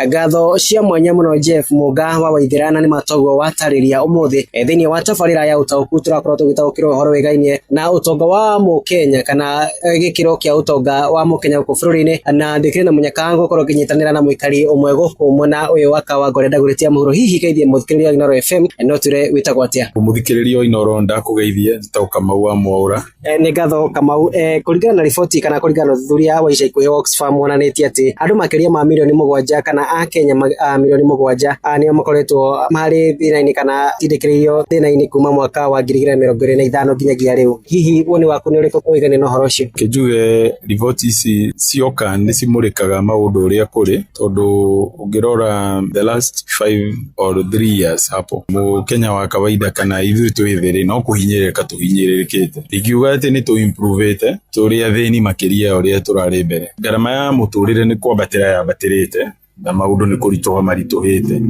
Speaker 18: Ngatho cia mwanya muno Jeff Muga wa Waithira na nĩ matoguo watarĩria ũmũthĩ thĩinĩ wa tabarĩra ya ũtaũku tũrakorwo tũgĩtaũkĩrwo ũhoro wĩgainie na ũtonga wa mũkenya kana gĩkĩro kĩa ũtonga wa mũkenya gũkũ bũrũri-inĩ na ndĩkĩrĩ na mũnyaka ngũkorwo ngĩnyitanĩra na mũikari ũmwe gũkũ mwena ũyũ wa Kawangware ndagũrĩtia mũhuro hihi geithie mũthikĩrĩria wa Inooro FM no twĩre wĩtagwo atĩa.
Speaker 19: Mũthikĩrĩria wa Inooro ndakũgeithie njĩtagwo Kamau wa Mwaũra.
Speaker 18: Nĩ ngatho Kamau. Kũringana na riboti kana kũringana na ũthuthuria wa ica ikuhĩ wa Oxfam wonanĩtie atĩ andũ makĩria ma milioni 7 kana a Kenya milioni 7 nĩo makoretwo marĩ thĩna-inĩ kana tindĩkĩrĩirio thĩna-inĩ kuma mwaka wa 2025 nginyagia rĩu. Hihi woni waku nĩ ũrĩkũ ũiganie na ũhoro ũcio?
Speaker 19: Kĩnjuge riboti ici cioka nĩ cimũrĩkaga maũndũ ũrĩa kũrĩ tondũ ũngĩrora the last 5 or 3 years hapo mũkenya wa kawaida kana ithuĩ twĩ thĩ no kũhinyĩrĩrĩka tũhinyĩrĩrĩkĩte. Ndingiuga atĩ nĩ tũ-improvĩte tũrĩ athĩni makĩria ya ũrĩa tũrarĩ mbere. Ngarama ya mũtũrĩre nĩ kwambatĩra yambatĩrĩte na maũndũ nĩ kũritũha maritũhĩte.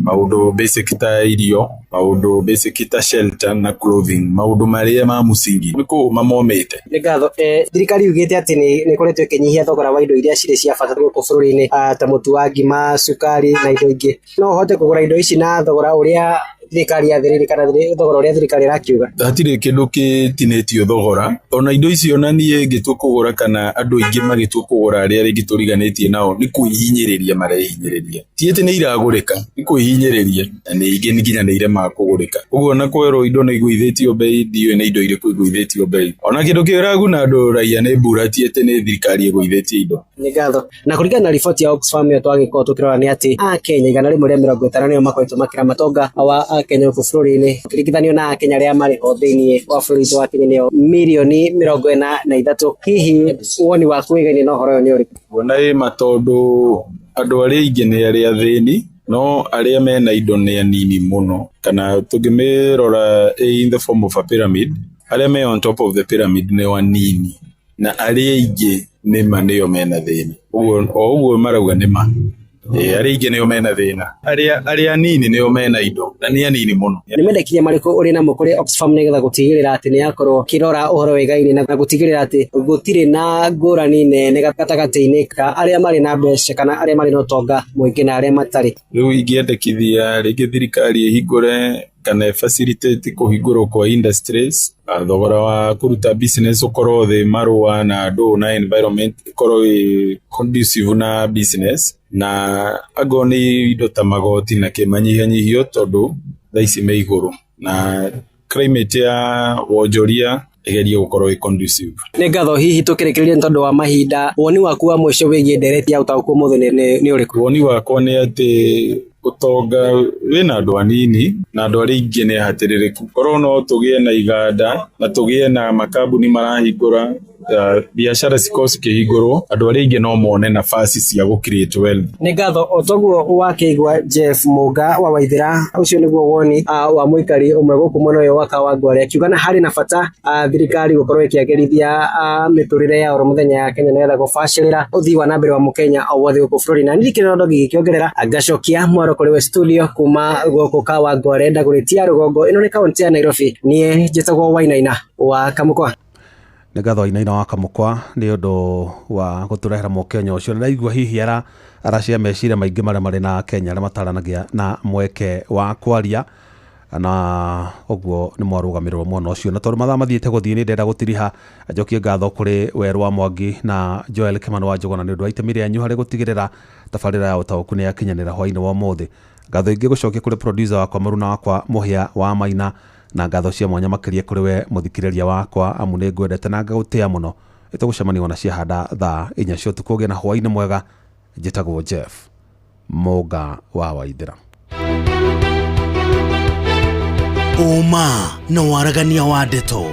Speaker 19: Maũndũ basic ta irio, maũndũ basic ta shelter na clothing, maũndũ marĩa ma mũsingi nĩ kũũma momĩte.
Speaker 18: Nĩ ngatho. Thirikari yugĩte atĩ nĩ ĩkoretwo ĩkĩnyihia thogora wa indo iria cirĩ cia bata gũkũ bũrũri-inĩ ta mũtu wa ngima, cukari na indo ingĩ. No ũhote kũgũra indo ici na thogora ũrĩa thirikari yathĩrĩirie kana thogora ũrĩa thirikari ĩrakiuga?
Speaker 19: Hatirĩ kĩndũ kĩtinĩtio thogora ona indo icio ona niĩ ngĩtua kũgũra kana andũ aingĩ magĩtua kũgũra arĩa rĩngĩ tũriganĩtie nao nĩ kwĩhinyĩrĩria marehinyĩrĩria. Ti atĩ nĩ iragũrĩka, nĩ kwĩhinyĩrĩria na nĩ ingĩ nginya nĩ iremaga kũgũrĩka. Ũguo ona kwerwo indo nĩ igũithĩtio bei ndiũĩ nĩ indo irĩkũ igũithĩtio bei. Ona kĩndũ kĩraguna andũ raia nĩ mbura ti atĩ nĩ thirikari ĩgũithĩtie indo.
Speaker 18: Nĩ ngatho. Na kũringana na riboti ya Oxfam ĩyo twagĩkorwo tũkĩrora nĩ atĩ Akenya 150 nĩo makoretwo makĩra matonga wa Akenya gũkũ bũrũri-inĩ ũkĩringithanio na Akenya arĩa marĩ ho thĩinĩ wa bũrũri witũ wa Kenya nĩo milioni 43. Hihi woni waku wĩgainie na ũhoro ũyũ nĩ ũrĩkũ?
Speaker 19: Nguona ĩ ma tondũ andũ arĩa aingĩ nĩ arĩa athĩni no arĩa mena indo nĩ anini mũno kana tũngĩmĩrora in the form of a pyramid arĩa me on top of the pyramid nĩ anini na arĩa aingĩ nĩ ma nĩo mena thĩna. Ũguo o ũguo marauga nĩ ma. Arĩa aingĩ nĩo mena thĩna arĩa anini nĩo mena indo na nĩ anini mũno.
Speaker 18: Nĩ mendekithia marĩkũ ũrĩ namo kũrĩ Oxfam nĩgetha gũtigĩrĩra atĩ nĩ yakorwo ĩkĩrora ũhoro wĩgainie na gũtigĩrĩra atĩ gũtirĩ na ngũrani nene gatagatĩ-inĩ ka arĩa marĩ na mbeca kana arĩa marĩ na ũtonga mũingĩ na arĩa matarĩ?
Speaker 19: Rĩu ingĩendekithia rĩngĩ thirikari ĩhingũre kana facilitate kũhingũrwo kwa industries, thogora wa kũruta business ũkorwo thĩ, marũa na andũ na environment ĩkorwo ĩ conducive na business na angorwo nĩ indo ta magoti na kĩmanyihanyihio tondũ thaa ici me igũrũ na climate ya wonjoria ĩgerie gũkorwo ĩ conducive.
Speaker 18: Nĩ ngatho. Hihi tũkĩrĩkĩrĩria nĩ tondũ wa mahinda, woni waku wa mũico wĩgiĩ ndereti ya ũtaũku ũmũthĩ nĩ ũrĩkũ?
Speaker 19: Woni wakwa nĩ atĩ ũtonga wĩna andũ anini na andũ arĩa aingĩ nĩ ahatĩrĩrĩku. Korwo no tũgĩe na iganda na tũgĩe na makambuni marahingũra Biacara cikorwo cikĩhingũrwo, andũ arĩa aingĩ no mone nafasi cia gũ create wealth.
Speaker 18: Nĩ ngatho. O toguo wakĩigua Jeff Mũnga wa Waithĩra, ũcio nĩguo woni wa mũikari ũmwe gũkũ mwena ũyũ wa Kawangware, akiuga na harĩ na bata thirikari gũkorwo ĩkĩagĩrithia mĩtũrĩre ya oro mũthenya ya Kenya nĩgetha gũbacĩrĩra ũthii wa na mbere wa mũkenya o wothe gũkũ bũrũri. Na niĩ kĩrĩa ngĩkĩongerera ngacokia mwaro kũrĩ we studio kuma gũkũ Kawangware, Ndagũrĩtia rũgongo, ĩno nĩ kaũntĩ ya Nairobi. Niĩ njĩtagwo Wainaina wa Kamũkwa.
Speaker 28: Nĩ ngatho Wainaina wa Kamũkwa nĩ ũndũ wa gũtũrehera mũkenya ũcio, na ndaigua hihi aracia meciria maingĩ marĩa marĩ na Kenya arĩa mataranagia na mweke wa kwaria, na ũguo nĩ mwarũgamĩrĩrwo mwena ũcio. Na tondũ mathaa mathiĩte gũthiĩ, nĩ ndĩrenda gũtiriha njokie ngatho kũrĩ Werũ wa Mwangi na Joel Kimani wa Njũgũna nĩ ũndũ wa itemi rĩanyu harĩ gũtigĩrĩra tabarĩra ya ũtaũku nĩ yakinyanĩra hwainĩ wa ũmũthĩ. Ngatho ingĩ gũcokia kũrĩ producer wakwa, mũruna wakwa, Mũhĩa wa Maina, na ngatho cia mwanya makĩria kũrĩ we mũthikĩrĩria wakwa, amu nĩ ngwendete na ngagũtĩa mũno. Ĩtũgũcemania ona ciahanda thaa 4 cia ũtukũ. Ũgĩe na hwainĩ mwega. Njĩtagwo Jeff Mũnga wa Waithĩra.
Speaker 5: Ũma na waragania wa ndeto.